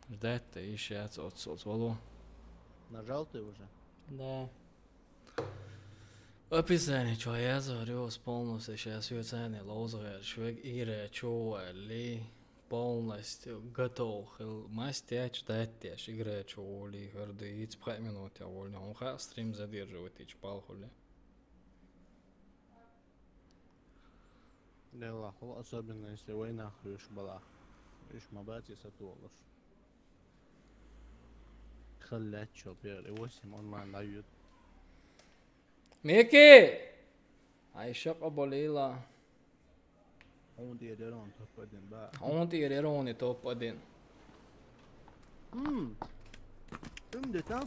Ждать-то ещё от, от, от, от, Нажал ты уже? Да. Описание, что я заварил полностью сейчас, я цены лоузовая, человек игра чё, ли полностью готов. Хыл, мастер, ждать, я ж игра чё, ли, гордый, и пять минут я волню. Он ха, стрим задерживает, и чпал хули. Дело хул, особенно если война хрюш была. Иш мабати сатуолуш. Халлячо первый восемь онлайн дают. Микки! Айшок оболила. Он дедерон топ один, ба. Он тирерон и топ один. М. М, де там.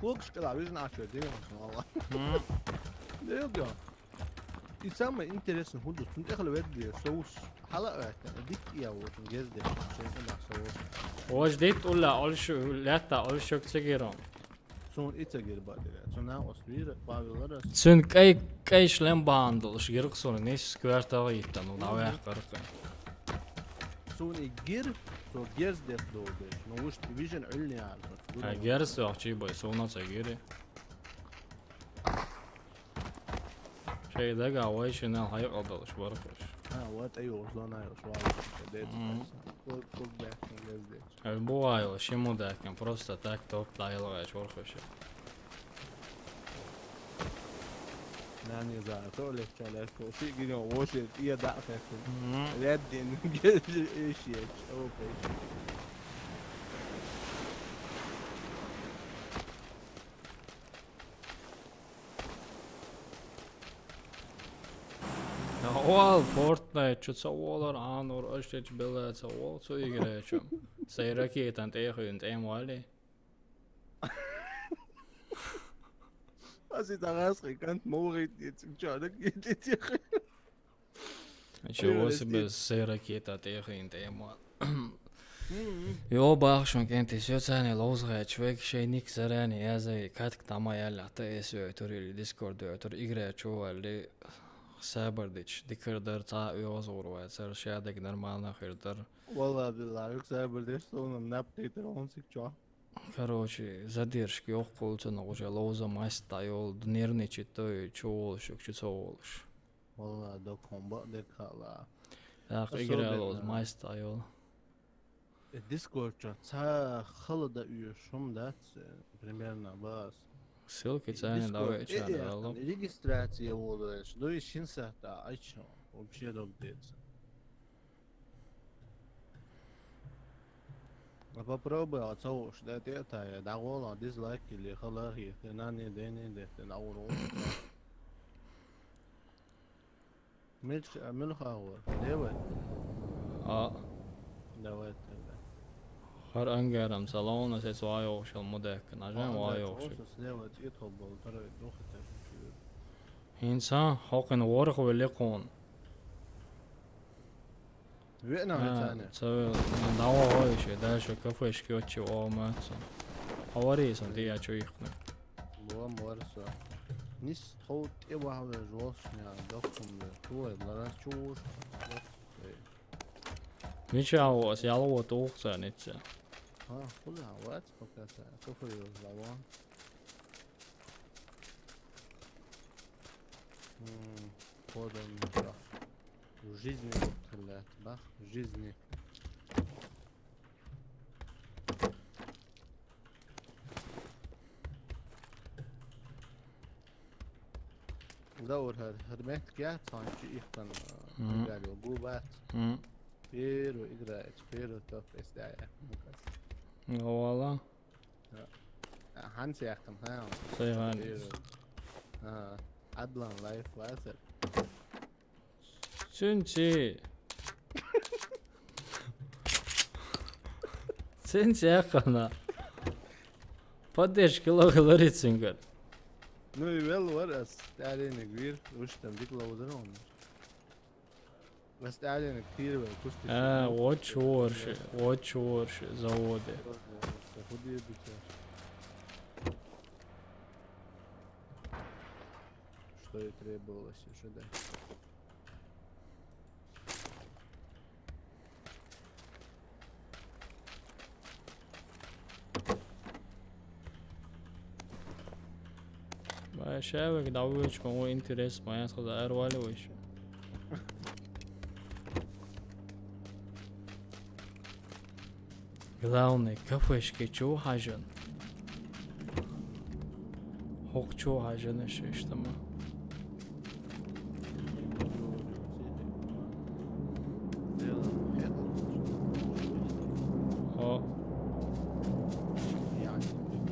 Кокш кала вижн ашо димон вала. М. Дел да. И самое интересное, худу сунтехле ведь соус. Хала это, дик я вот, гезде, шейна соус. Ож дит улла, олш, лятта, олшок цигерон. Сун ица гербатера. Сун на оствира, Павел Рас. Цун кай, кай шлем бандл, шгирк сун, нис сквертава иттан, ну, давай, карка. Сун и гир, то гезде долбе. Ну, уж вижн ульняр. А герс вахчи бай, суна цагири. Шей дага, вай шинал хай калдалш, баркаш. А, вот ай озлана ай ошвал. Дед. Мгм. Кок, кок бэк, гезде. Бываю, шиму дакин, просто так топ дайловая чорхоша. Нани за, то легче, легче. Си гинё, вообще, я да, как. Леддин, гезде, ишьеч, опей. Ол Fortnite, чё ца олар, анор, аш теч белла ца ол, цо играчам. Сай ракетан тейхын тейм вали. А си тарас кай кант морит, дит, чё, да, дит, дит. Чего себе сай ракета тейхын тейм вали. Йо, бахшун кенти сёцани лоузгай, чвек шей ник зарани язай, катк тама яла, та эсё тур или Discord тур игра чували, сабардич, дикар дар ца уёз урвай, сар шадак нормально хирдар. Валла билла, юк сабардиш, сонам нап тейтерон сик чё. Короче, задержки ёх колцана уже лоуза маста ёл, нервничать, то и чё волш, чё ца волш. Валла, до комба, де кала. Так, Особенно. Игра лоуз маста ёл. Э, Discord чё, ца хала да уё шум, да, ц-, примерно, бас. Ссылки цани давай, Э, чё, э, да, ло. Регистрация волош, ну и шинса та, ай чё, вообще дог деца. А попробуй, а ца уж, да, те та, я, да, вола, дизлайк или халахи, ты на не, дени, де, ты на уру. Милх-, а, милхауэр. Левый. А, Давай тогда. Ар ангарам салона сес вайохшал мудек. Нажан вайохшал. Слева цӀе тхо бол, второй дохотер. ХӀинца хӀокхуьнан ворхӀ велли кхуна. Веана А, вицана. Ца вел, дӀавахой ше, дальше кафешки отчи о мацу. Авария сан тия чу ихна. Ло морса. Нис тхов тӀе вахве жолшня, дохум ве. Туой, ларас чу вуш. Мича ас яло тухца ницца. А, хула, вац пока са. Кафе лаван. М, подам, да. В жизни вот, блядь, да? В жизни. Даур хӀар, хӀар мехкя цхьан чи ихтан, Мгм. Играли губат. Мгм. Первый играет, первый топ эстая. Ну, вала. Ханс яхтан, ха? Сай ханс. Первый. А, Адлан лайф лазер. Цинци. Цинци яхана. Поддержка логаларицинга. Ну и вел вар ас тӀарениг вир, уж там дик логалар он. Ас тӀарениг тир вел кусти. А, вот чорши, вот чорши, заводе. Худи битер. Что и требовалось ожидать. Ва шавик давучкун у интерес моя сказа арвали выше. Главный кафешки чу хажан. ХӀокху чу хьажана шиш тама. О.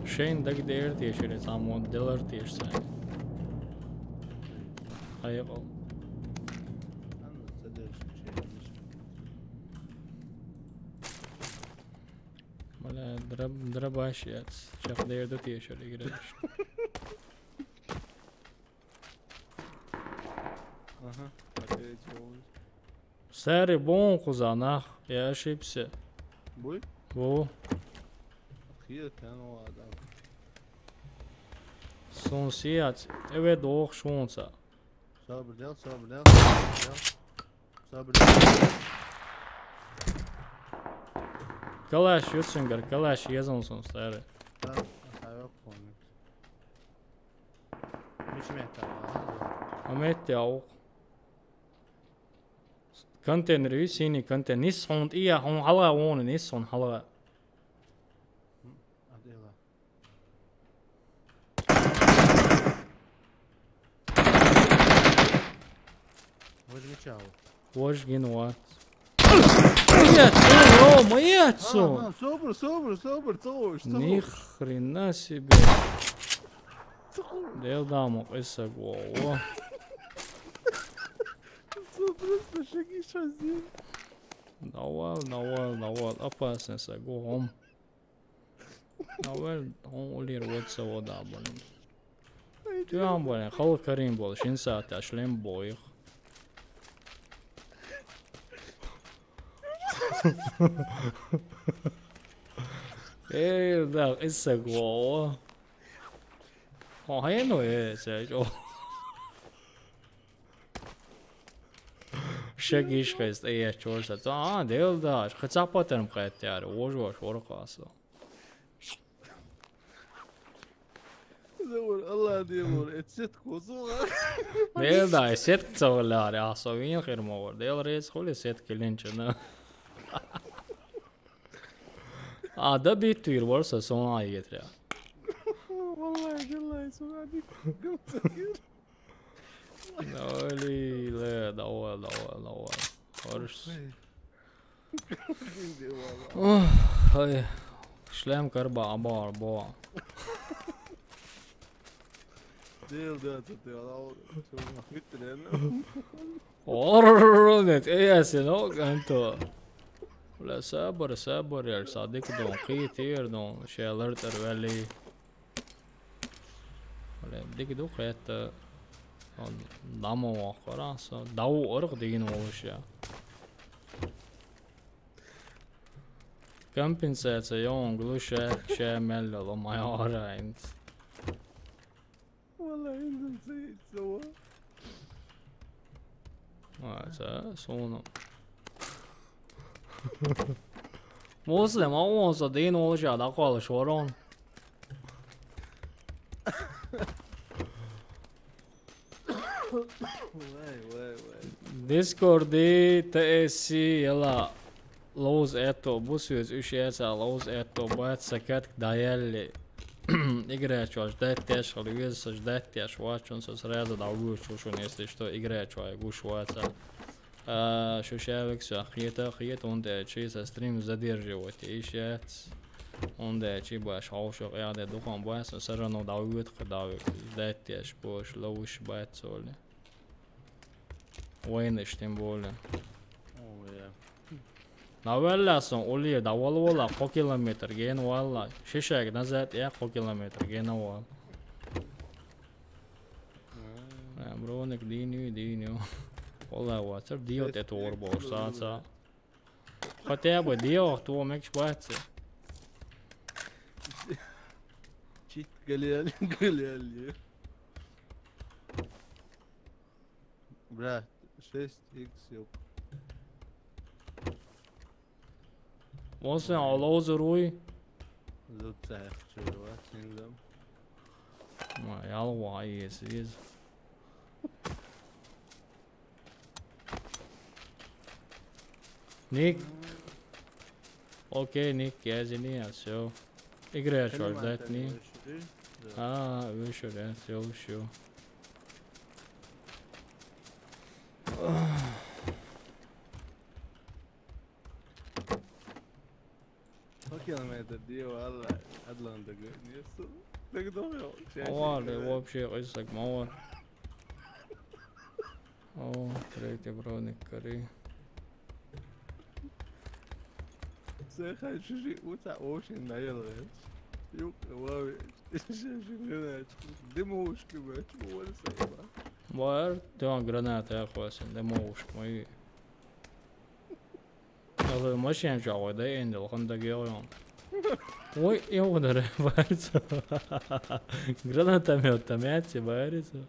Шайн дагадер тешире, само делар тешса. Хайгъал. Бля, драб-, драбаш яц. Чакъ дерду тешар играешь. Ага, опять он. Сари бон кузанах, я ошибся. Буй? Бу. Хия тяну адам. Сун сияц, эве дох шунца. Сабрдел, сабрдел, сабрдел. Сабрдел. Калаш юцингар, калаш езон сун сари. Да, а хайок помнит. Мичмета. А метте аук. Контейнер, синий контейнер. Нис хун, ия, хун халга вон, нис хун халга. Адела. Возьми чау. Вож гин ва. Нет, ё-моё! А, собр, собр, собр, цоуш, цоуш. Ни хрена себе. Цоуш. Дел дамо, эсаг, во, во. Цо просто шаги шази. Давай, давай, давай, опасный саг, гом. Давай, он улир вот сего да, блин. Ты ам, блин, хал карим бол, шин саат ашлем боих. Эй, да, эсаг, во. О, хай ну, э, сэ, о. Шагиш хест, э, чорса. А, дел да, хацапатерм кайтяр, вож, вож, воркаса. Заур, Аллах дел вор, эт сетк козуга. Дел да, сетк цавлар, а, со вин хир мовар. Дел рез хули сетк линчана. А, да бит туир вор са сона айгетре. Валлахи, биллахи, сона бит. Давай, ле, давай, давай, давай. Орш. Ой. Ой, шлем карба абар бо. Дел да, ты, ты, а, а, а, Ор, нет, э, я сынок, Анто. Бля, сабар, сабар, ял са дика дон, кхийтира дон, шелар тӀар вели. Бля, дика ду кхетта. Он дамо вахара, са. Дау орх дигин волуш я. Компенсация, я он глуша, ша мелло, май ора инц. Валла, инзан цаит сова. А, ца, суна. Муслим, а он са дин волча дакъалаш ворон. Вай, вай, вай. Дискорди, Т С С, яла. Лоуз этто, бусуьз уьш эца, лоуз этто, бац, са катк даялли. Играчу ждать теш, хали вез са ждать теш, вачун са сразу да вуч, вушун, если что, играчу гуш ваца. А, шу шавик са, хета, хета, он да чи са стрим задерживать, ишец. Он да чи баш, хаушо, я да духан баш, са рано да вуч, да вуч, ждать теш, бош, лоуш бац, соли. Вайнаш, тем более. О, я. Навелла сон, ули, да вал вала, кхо километр, ген вала. Шишаг назад, я кхо километр, ген вал. М. Э, броник, диню, диню. Вала вацар, диот это орбо, са, са. Хотя бы диот, то мекш бац. Чит галиал, галиал. Брат, шесть икс, ёп. Вон сен алоза руй. Зуцах чуйва, синдам. Ма, ялва, ес, ес. Ник. Окей, Ник, я извини, а всё. Игры я чё ждать, не? А, вышел, я всё, всё. Километр, дио, Алла, адлан да гы, несу. Так долго, вообще. Ова, да, вообще, ой, сак, мова. О, третий броник, кори. Сэ хай шиши уца очень наелась. Юк, лови. Шиши гранат. Дымушки, блядь, вот это. Бар, ты он граната, я хвасен, дымушки мои. Алы машин чагъой да, энди улхан да геойон. Ой, я удар, барца. Гранатомёт там, я тебе барца.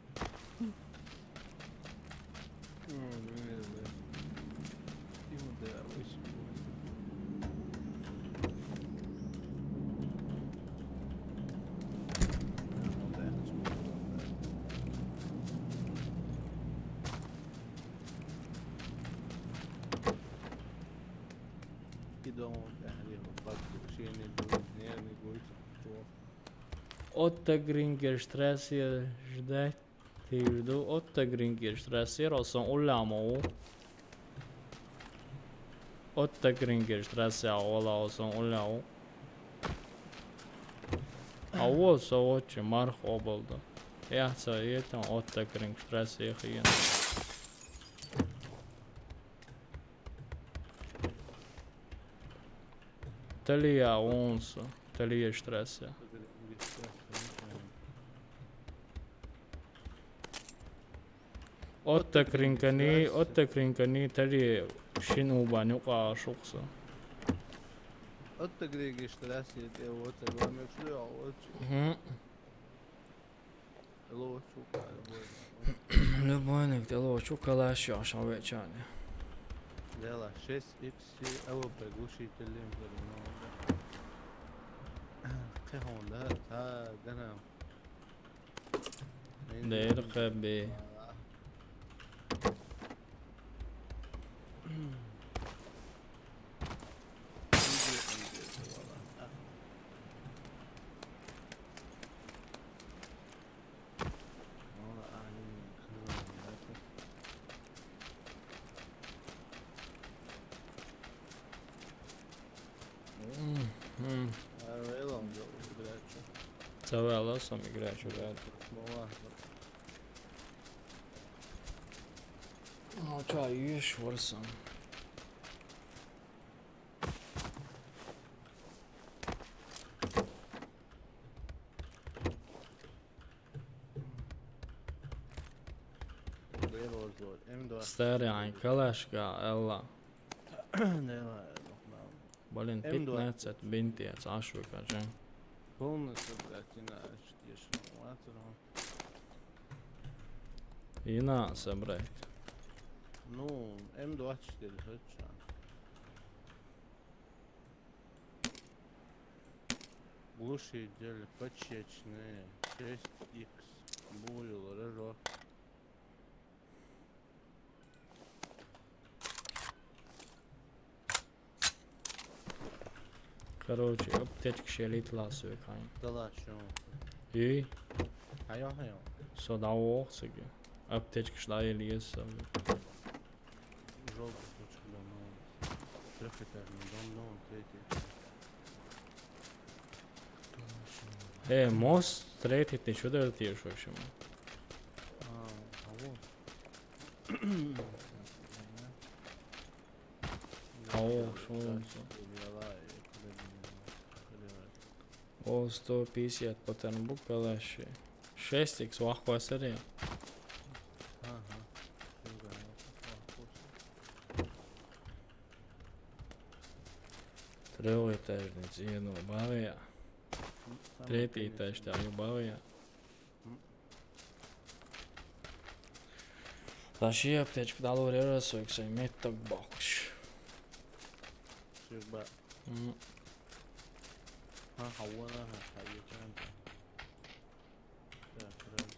Отто Грингер штрассе ждать. Ты жду Отто Грингер штрассе, а сон уллямо. Отто Грингер штрассе, а ола, а сон уллямо. А вот со отче Марх обалда. Я ца это Отто Гринг штрассе хиен. Талия онсо, Талия штрассе. Отто Кринкани, Отто Кринкани, Талия шин убани ука шукса. Отто Григи штрассе, те вот, главное, что я вот. Мгм. Лучше, любой. Любой ник, те лучше калаш, я шавечане. Дела, шесть икс, АВП глушитель, блин, ну, да. Кэ хонда, та, да, на. Дэр хэби. Мгм. Цавала сам играчу, да. Ну, чё, ешь, ворсом. М два. Старый, ай, калашка, Элла. Блин, пятнадцать бинтов, а что, как же? Полностью, блядь, иначе, я ж не ватер. И на, собрать. Ну, М двадцать четыре, хоть что. Глушители, подшипники, шесть икс, буйвол, рожок. Короче, аптечка шелит ласу кайн. Да ладно, чё? И? Хайо, хайо. Со да ох сиги. Аптечка шла и лес. Жёлтый точка давно. Трёхэтажный дом, дом, третий. Э, мост третий, ты чё делаешь вообще? А, а вот. О, шо он? О, сто пятьдесят паттерн букалаши. Шесть икс вахвасари. Ага. Трёхэтажный, ну, бавия. Третий этаж, да, бавия. Taşı yaptı açık dalı oraya arası yoksa mettak bakış. Süper. Hı. Ha, hava da ha, hayır canım. Так, раз,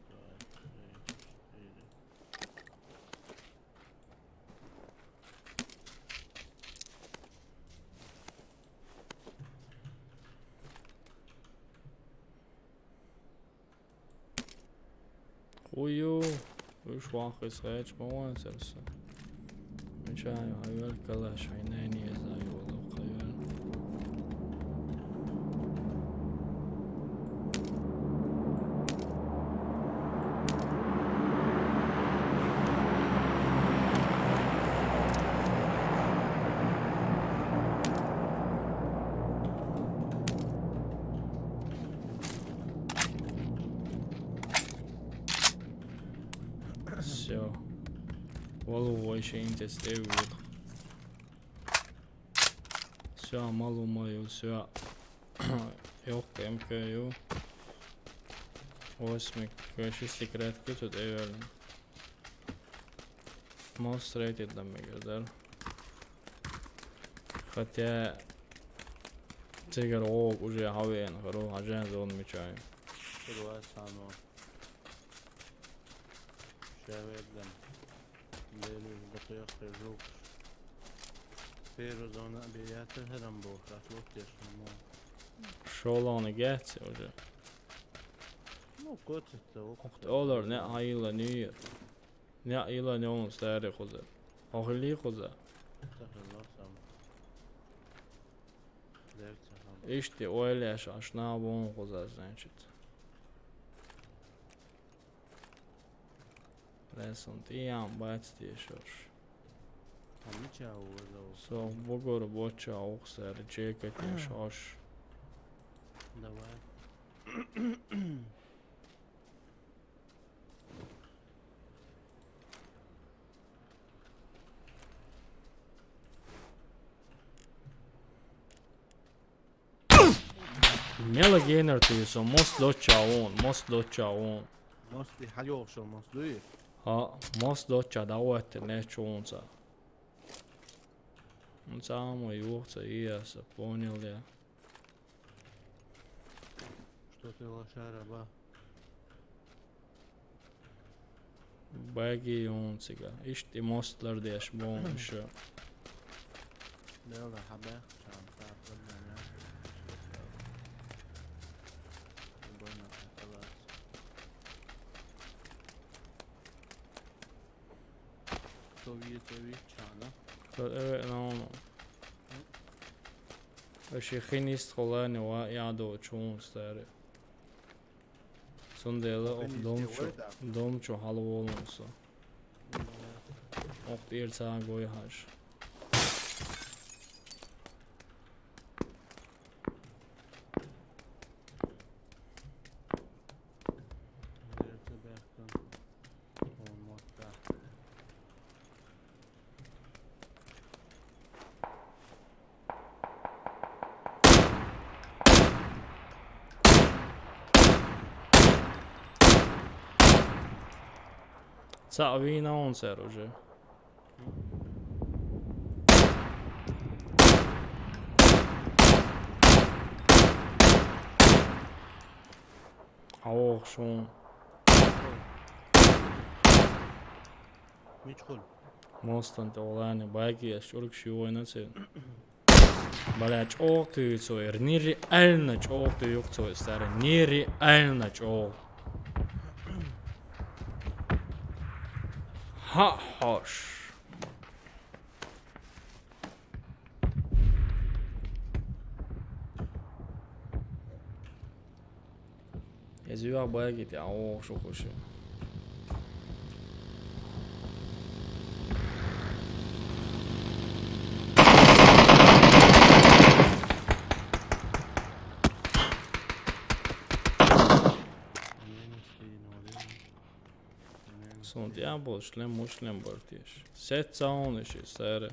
два, три, четыре. Хую, уж вахыс хэч бован сэрсэ. Мичай, хайвел калаш, айнэни езай, оло хайвел. Всё. Валу вообще интересно, вот. Всё, мало мою, всё. Ёх, М К Ю. Восьми, короче, секретки тут, эверно. Мос третий там, я говорю. Хотя, цигар ог уже хавен, хоро, хажен зон мечай. Первая самая. Шеведем. Беру, бутылка, жук. Первая зона, бияты, херам бог, отлук, я шуму. Шоланы геть уже. Ну, котит-то, ох. Олар не айла нир. Не айла не он старый хоза. Охли хоза. Ишти ойляш, ашна вон хоза, значит. Лесон тиям бац тиешош. А мича уоза. Со бугор боча охсер, чекать ешош. Давай. Мела генер ты со, мос доча он, мос доча он. Мос ты халёшо, мос дуи. А, мос доча да уэттэ не чунца. Он самый юхца иеса, понял я. Что ты, лошара, ба? Баги юнцига. Ишти мостлар деш бон ещё. Белла хабе, чам, та, проблема. Любой на палац. Что видит, что видит, чана? Э, ну, ну. Вообще хинист холани ва ядо чун старый. Сундэла ох домчу, домчу халволунсо. Ох тир цагой хаш. Цаӏ вийна хьуна цара уже. Хьавогӏуш хьуна. Мичхул. Мостан тӏе валани, баги аш чӏург ши война цен. Бля, чӏогӏ туй цо, нереально чӏогӏ туй цо, старый, нереально чӏогӏ. Хьахьош. Из юа баги тӏе, а, о, шо хуши. Сунтӏя болуш лем, муш лем бартеш. Сет цауны ши, саре.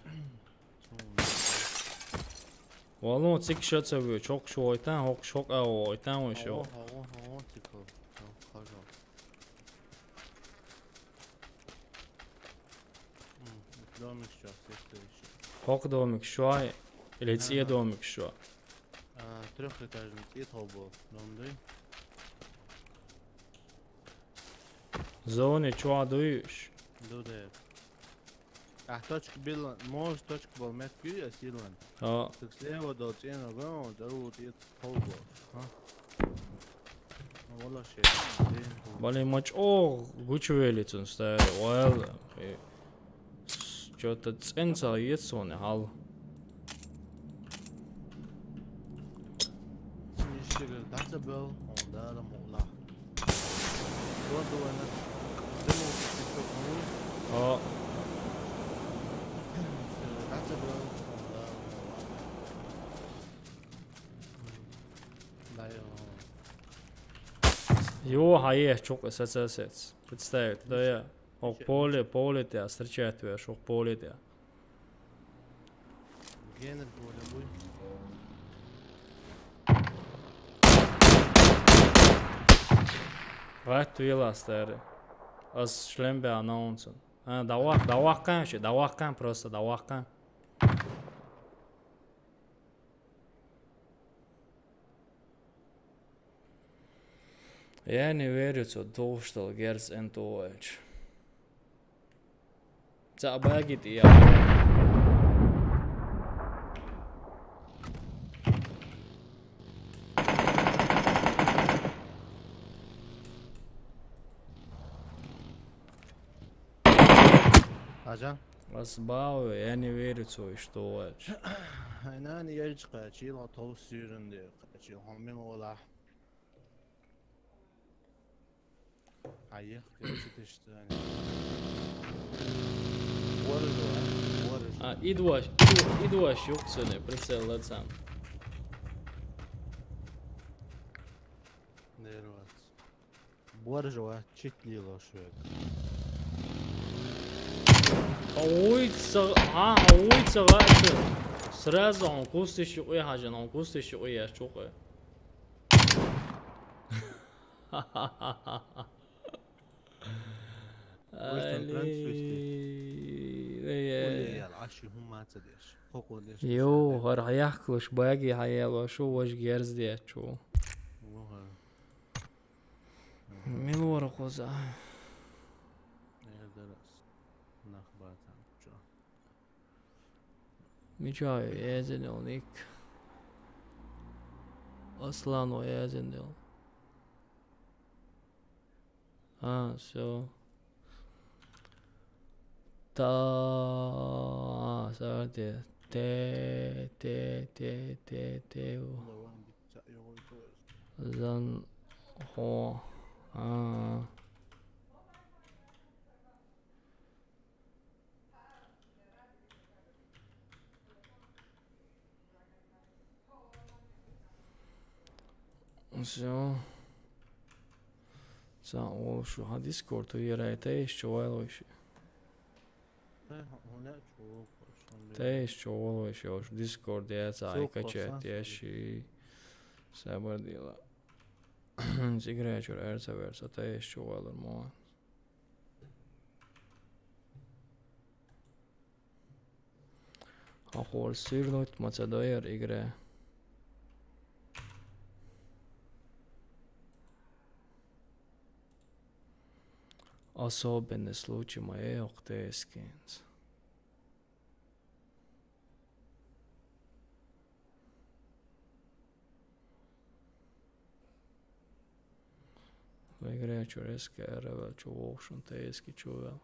Валун цик шо ца вуй, чокъ шо войтан, хокъ шо къа войтан вуй шо. Аво, аво, аво, цик хо. Аво, хажал. М, домик шо, сет ца вуй шо. Хокъ домик шо, или цӏе домик шо? А, трёхэтажный цӏе тхо бо, дом дуй. Зоне чуа дуйш? Ду де. А точка билла, может, точка бол мет гуй, а силан. А. Так слева дол цена гон, да у тет полго. А? Ну, вала шесть. Блин, мач, о, гучвели цун старе, вал, э, чё-то ценца ецоне, хал. Иште гэр, да, забыл, он, да, да, мула. Вот, давай, на. Дыму, ты что, ну? А. Да, забыл, он, да, мула. Да, я, он. Йо, хьаеш чукъ сацасец. Представь, да я. Ох, поле, поле тя, встречать веш, ох, поле тя. Генер поле буй. Гатт вилас тари. Ас шлем бя анонсен. А, давах, давахкан ши, давахкан просто, давахкан. Я не верю, что дождал Герц Энтуэльч. Ца багит я. Аджан? Ас бау, я не верю, что что. Ай, нани, я чка, чила тол сюрен де, чил хомин ола. А ехать, короче, ты что, они. Воры же, а? Воры же. А, идваш, идваш, юксуне, прицел лацам. Нервац. Воры же, а? Чит лило швед. Ой, ца-, а, ой, цагацы. Сразу он кустыш юкъуй хажан, он кустыш юкъуй яш чукъуй. Али, эй, эй. Ой, ял, аши хумаца деш. Хоко деш. Йо, хар хаяхклыш баги хаяла, шо вож герз деш чу. Ого. Милора коза. Эрдерас. Нахбатан чо. Мичай языныл ник. Аслан о языныл. А, всё. Та, а, сарте. Те, те, те, те, те, у. Зан, хо. А. Всё. Ца олушу, ха, Дискорд у ярай, та ещё вайлойши. Та ещё вайлойши, ош Дискорд я, ца ай качать я ши. Сабар дила. Сиграчур эрца верца, та ещё вайлор моа. Ахур сюрнуть ма ца дойер игре. Особенный случай ма йоах тайскинца. Вай игре чур эскера вел чу вовшун тайски чу вел.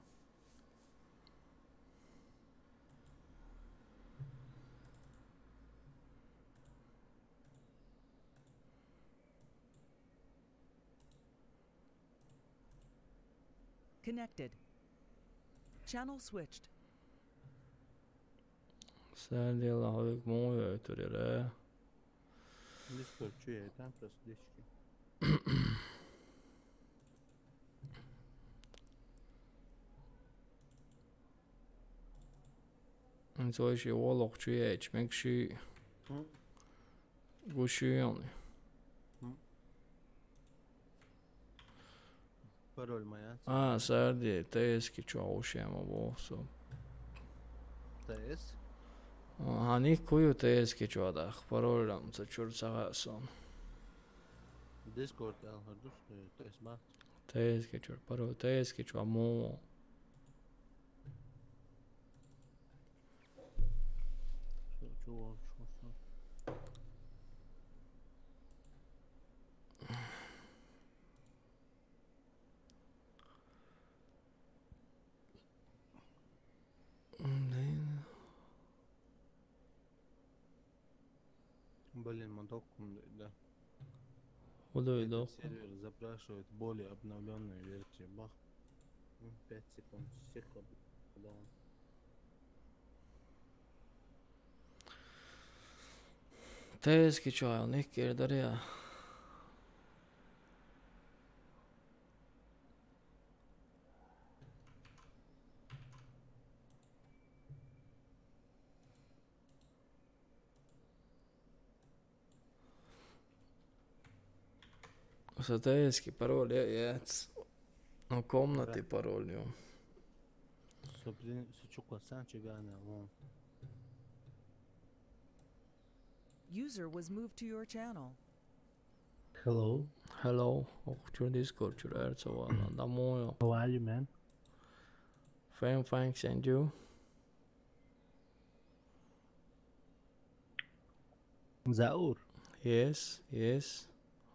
Connected. Channel switched. Саьрди ла хьоьга муха йойтур яра? Дискорд чу яйтан просто дечки. Цой ши волох чу яйч, мег ши. М? Гу ши йони. М. Пароль ма яц. А, саьрди, тайски чу ушема вовсу. Тайс? Ага, нику ю тайски чу дах, пароль ам ца чур ца гасан. Дискорд эл хардус, тайс ма. Тайски чур, пароль, тайски чу му. Чу, чу, чу, чу. Блин, моток кум да. Худой. Этот дох. Сервер запрашивает более обновленную версию. Бах. М, пять секунд. Всех об-, да. Тайски чу ю, никер дарья. Са тайски пароль я, яц. Но комнаты пароль ю. Со, блин, со чуква сан чигана, вон. User was moved to your channel. Hello. Hello. Ох, чур Discord чур эрцавана. Да мойо. How are you, man? Fine, thanks, and you? Заур. Yes, yes.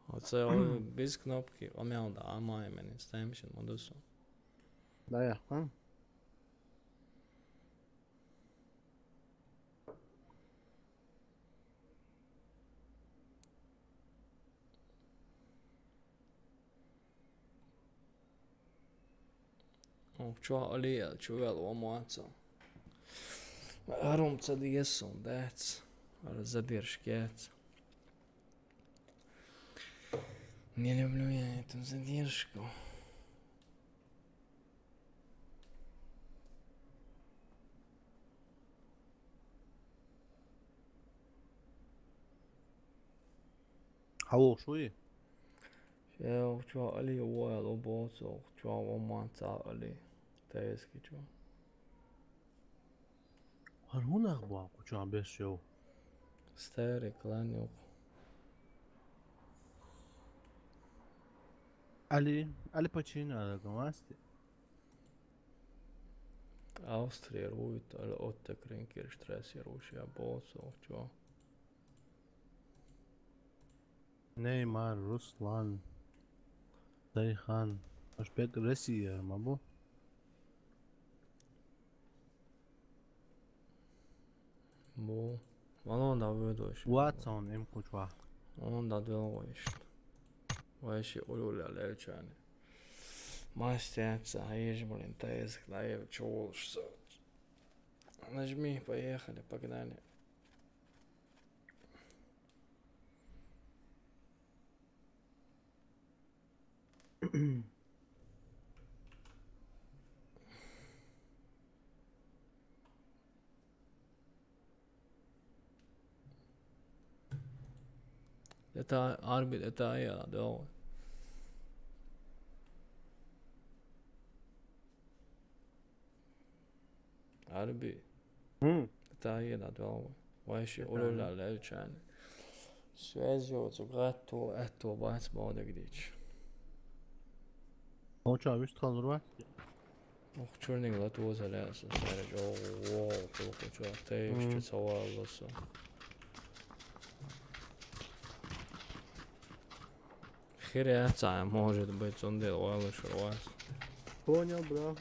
Оце о, без кнопки. О, мел да, а май мен стаємшин модусу. Да, я, а? О, чё, Алия, чё вел, о, муаца? Арум ца диесон, дац. Ара задержкец. Не люблю я эту задержку. Хьо вохуш вуй? Ше вохучо Али воьлу, боху цо, вохучо ван ма ца Али. Тайски чо. ХӀара хӀун нах боху, чо беш йов? Старый клан юх. Али, Али Пачино ала гамасти. Австрия руит, ала отта кренкер штрассе рушия боху цо, чо. Неймар, Руслан, Сайхан. Аш бек Россия ма бу? Бу. Валон да вуьдуш. Ватсон им кучва. Он да дёлгуш. Вайши улюля левчани. Мастер, ца, ежи, блин, тайск, да, я чё лучше. Нажми, поехали, погнали. Это арбит, это я, да. Арби. М. Таги да долу. Вай ши улула лелчани. Связь йоцу гатто, атто бац модагдич. Оча вист халур вац? Ох, чурниг ла тоза леса, сара жо, во, хулку чо, тейш чу цавалласа. Хире ца, может быть, он дел валла шурвас. Понял, бро.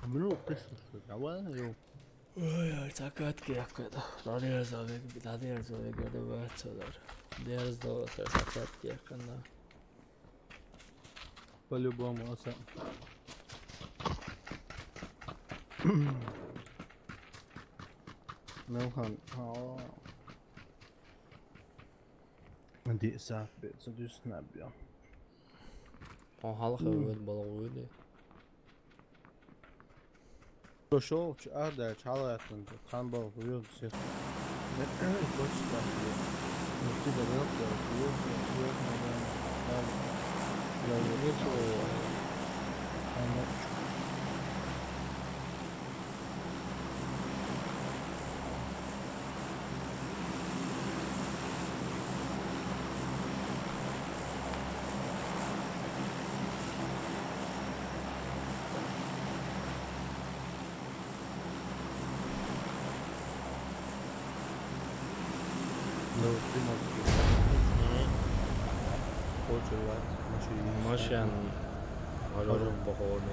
Бро, ты что, давай, ё. Ой, ой, так открепка, да. Надежда век, надежда век, да, да, да. Надежда, так открепка, да. По-любому, аса. Мелхан. Ди сапи, садус набья. О, халха вид балгуди. Прошёл, ч-, а, да, чалаятын, там был, вывел всех. Точно так же. Ну, ты горел, да, всё, всё, всё, наверное, да. Я не вижу. Там, Ну, Приморский. Мгм. Хочешь, машина. Машина. Пожалуй, походу.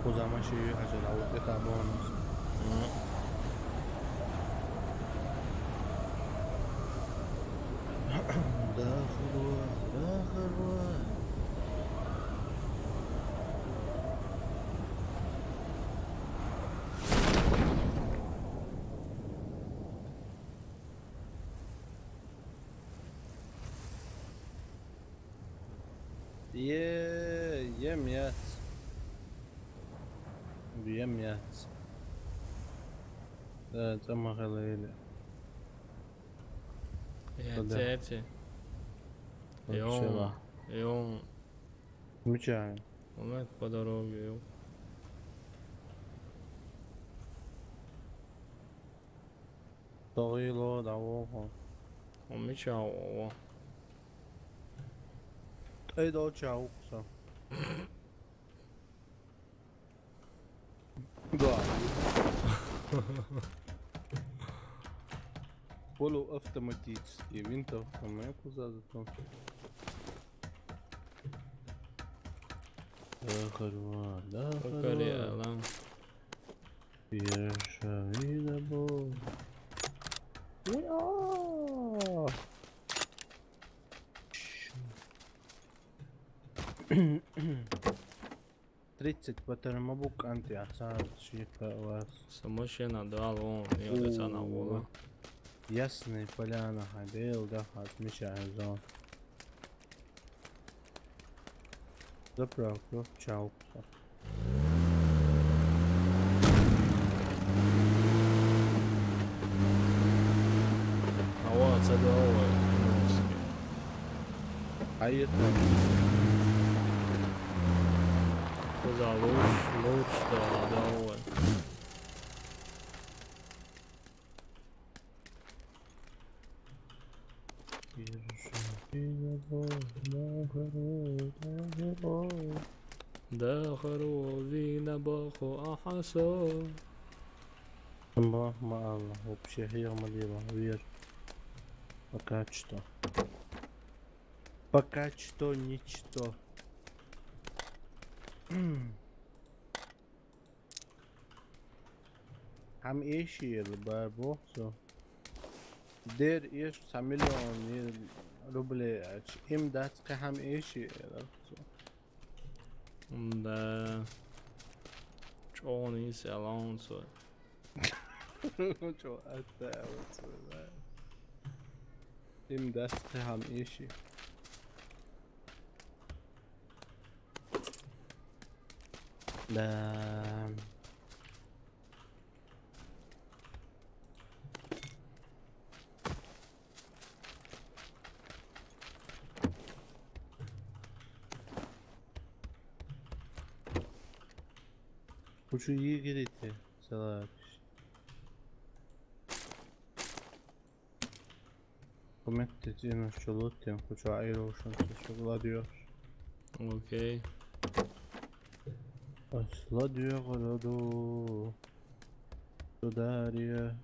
Куза машина ехать, а вот это бонус. Мгм. Да, хорош, да, хорош. Е, ем яц. Ем яц. Да, это махалели. Я Куда? Тетя. Вообще, Йон, да. Йон. Мучаю. Он это по дороге, йон. Тойло, да, ого. Он мучаю, ого. Эй, да, чаукса. Да. Полуавтоматический винтовка, моя куза зато. Да, хорва, да, Покори, хорва. Алан. Пирша вида бо. Ура! Тридцать по термобук антиосадочника у вас. Са машина дал он, и вот это она вола. Ясная поляна, ходил, да, отмечаю зон. Заправка, чалка. А вот, это новое. А это? Куда лучше, лучше, да, да, новое. Да, хоро, вина бахо, ахасо. Ма, ма Аллах, вообще, я молила, вер. Пока что. Пока что ничто. Хьам эши ел бар бохцу. Дер эш са миллион ел рублей ач. Им дац кхе хьам эши ел арцу. Да. Чон ис алонсо. Чо атта алонсо, да. Им дац кхе хьам эши. Да. Хочу її гидити, салат. Коментуйте, ну що лутаємо, хочу айрошен, це що гладіош. Окей. Ось гладіо, гладіо. Сударія.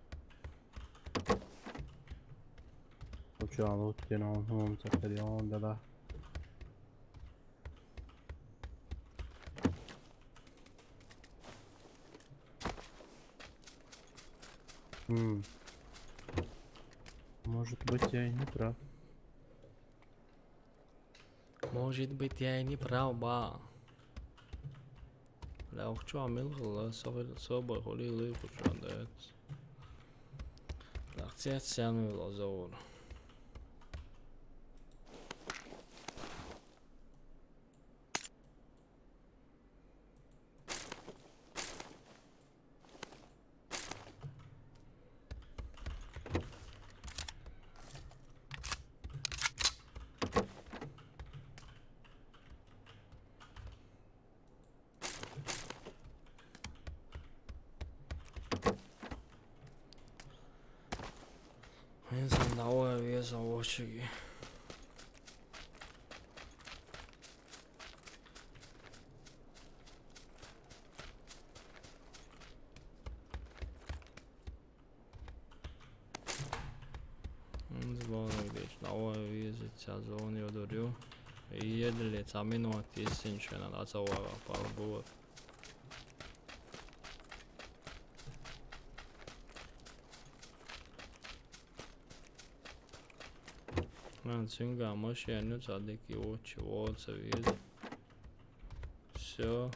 Хочу лутаємо, ну, це періон, да. М. Может быть, я и не прав. Может быть, я и не прав, ба. Ля, ох, чё, амил хла, собой, собой, холи, лы, кучу, да. Так, цвет сяну лазор. Він за мною віза в очі. М, зборник десь на овоє візиться, дзвоню до Рю. І єдли ця минула тисяча на даця овоє пару було. Мен цинга машину цадики очі, оце віз. Всё.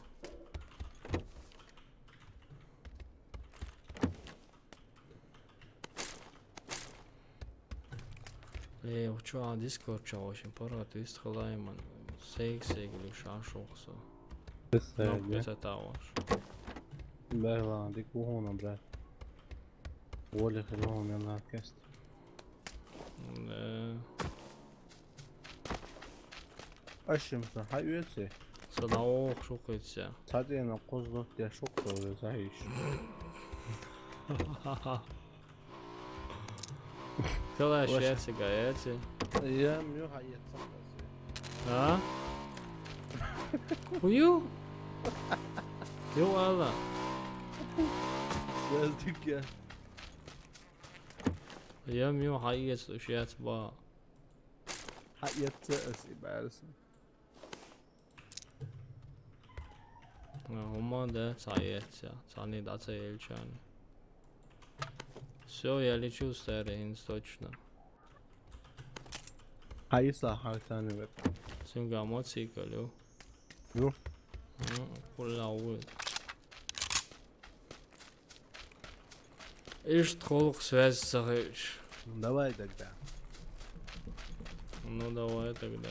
Е, вчора Discord чого ще пару, то есть хлайман. Сейк, сейк, лиша шоксо. Це Ну, є. Це та ваш. Бегла, ди кого набрати. Воля хлону не на кест. Не. Ащим са, хай уеце. Са да ох, шукається. Садина козло те шукто, уже заїш. Калаш, Лаша. Яці, гаєці. Я мю гаєца. А? Хую? Йо, ала. Я здик я. Я мю гаєц, шець ба. Гаєца, ес и бәрсен. Гума да цаеца, цани да цаелчан. Всё, я лечу старый инс точно. Хайса хартаны вет. Синга моци калю. Ну. Кулла ует. Ишт холук связь сахыш. Ну, давай тогда. Ну, давай тогда.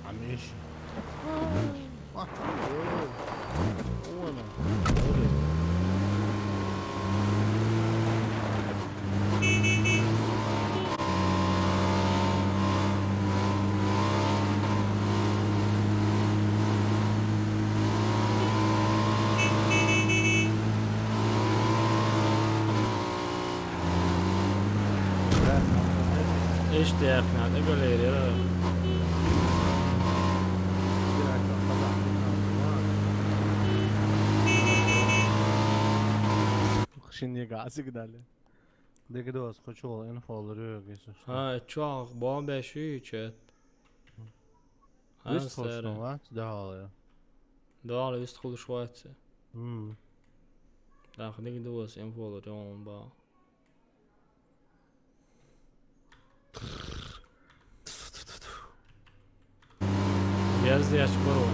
Амеш. Иште яхна, да галерия. Шине газик дали. Дегидос, хочу инфо алыр, если что. Ха, чуах, бо беши чет. Ха, Вист сэр. Холшнова, да, алыр. Да, алыр, вист холшватсе. М. Так, дегидос, инфо алыр, он ба. Язди ач пару.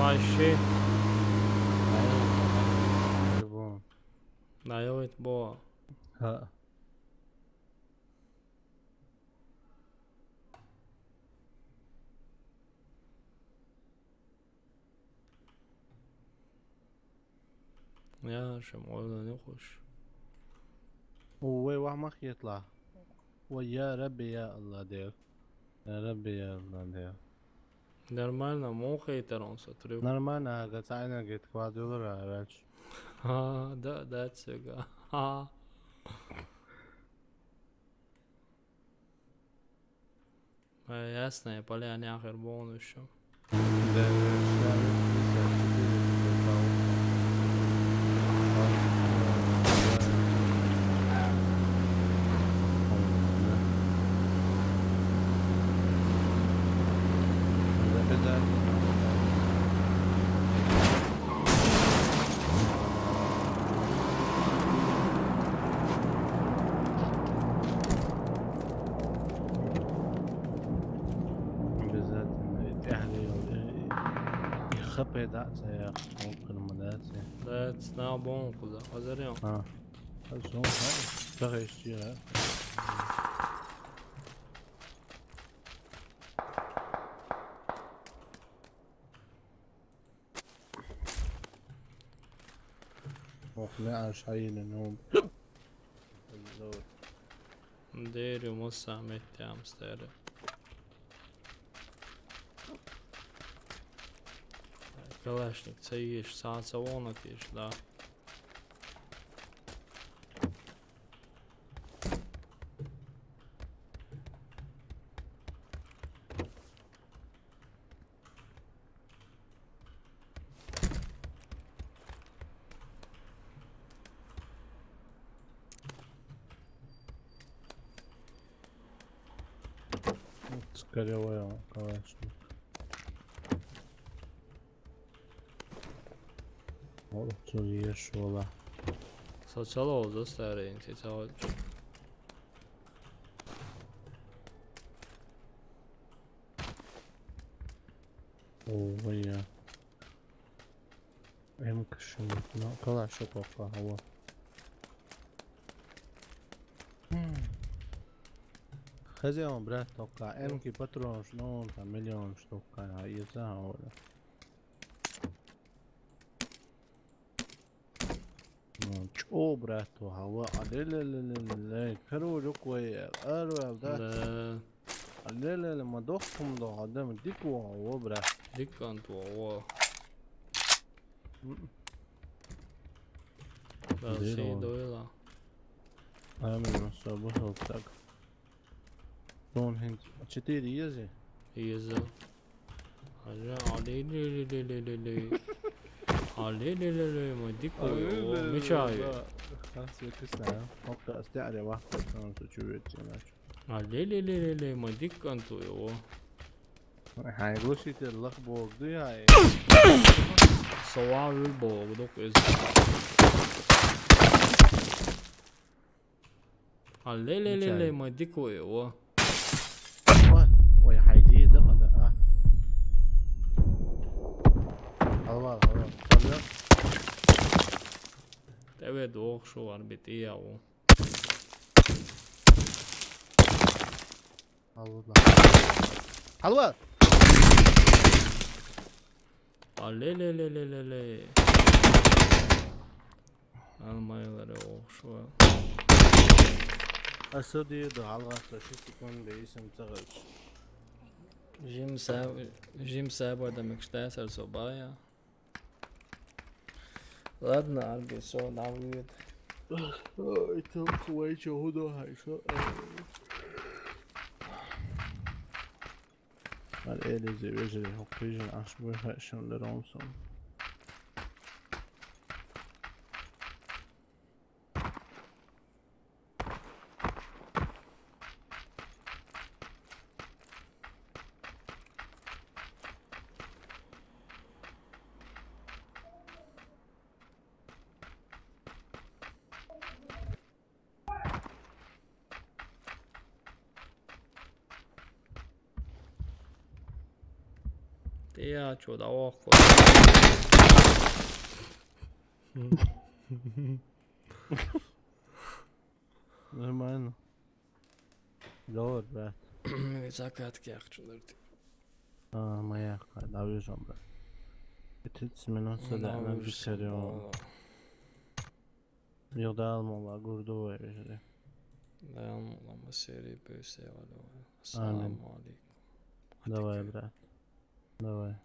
Ай, ши. Ай, ай, ай, бо. Ай, ой, бо. Ха. Я шем ойланы хуш. Увай, вах мах етла. Ва я Рабби, я Аллах дер. Я Рабби, я Аллах дер. Нормально, мон хейтер он сотрю. Нормально, ага, цайна гет квадюлар, а, рач. Ха, да, да, цега. Ха. Э, ясно, я поляне ахер бонус ещё. Да, да, да, да, да, да, да. Обязательно. Итяхли, э, э, хапе да, ца я, он кырмадаци. Да, цна бон куда, хазарем. А. А сон, а? Та хай ещё, а? Ох, لا، عايش حي للنوم. Дери муса меттям стери. Калашник, цаиш, са, са вона киш, да. Скорее, калашник. О, цу еш вала. Сачала олза старый, интецал. О, я. М К шимит, ну, калаш шо пока, вот. Хм. Хозяин, брат, только М К патрон, ну, там миллион штук, а, и за, вот. Ну, чё, брат, то, хава, а, ле-ле-ле-ле-ле-ле, короче, кое, а, да. Да. А, ле-ле-ле, ма дохтум да, а, да, ма дик ва, хава, брат. Дик ан то, хава. М. Да, Зеро. Си дойла. А, минус, а, бухал так. Дон хин четыре ези? Ези. Аля, али, ле, ле, ле, ле, ле, ле. Али, ле, ле, ле, мой дикой, о, мечаю. Хас векисна. Хокка астяре вахта, он сучует, иначе. Али, ле, ле, ле, ле, мой дик антуй, о. Хай, глушитель лах бог, да я. Сова вил бог, док эз. А, ле-ле-ле-ле, мой дикой, о. Ой, ой, хайди да, да, а. Алва, алва. Сабя. Тебе двох шо арбити я, о. Алва. Алва. А, ле-ле-ле-ле-ле-ле. Алмайлар, ошо. Асади да алгасла ши секунд эсим цагыш. Жим са, жим са бада мечтасар собая. Ладно, арги со навыт. Ой, там кое-что худо, а ещё. Ар элизи вежери хоккыжин ашбы хашын леромсон. Тэ Я чё, да ох. Нормально. Добре, брат. Закатки яхчунарди. А, моя, давижам, брат. Тридцать минут сюда, она бикарион. Югдал мола, гурду вежди. Даям лама сери бюсе валю. Ассаламу алейкум. Давай, брат. Давай.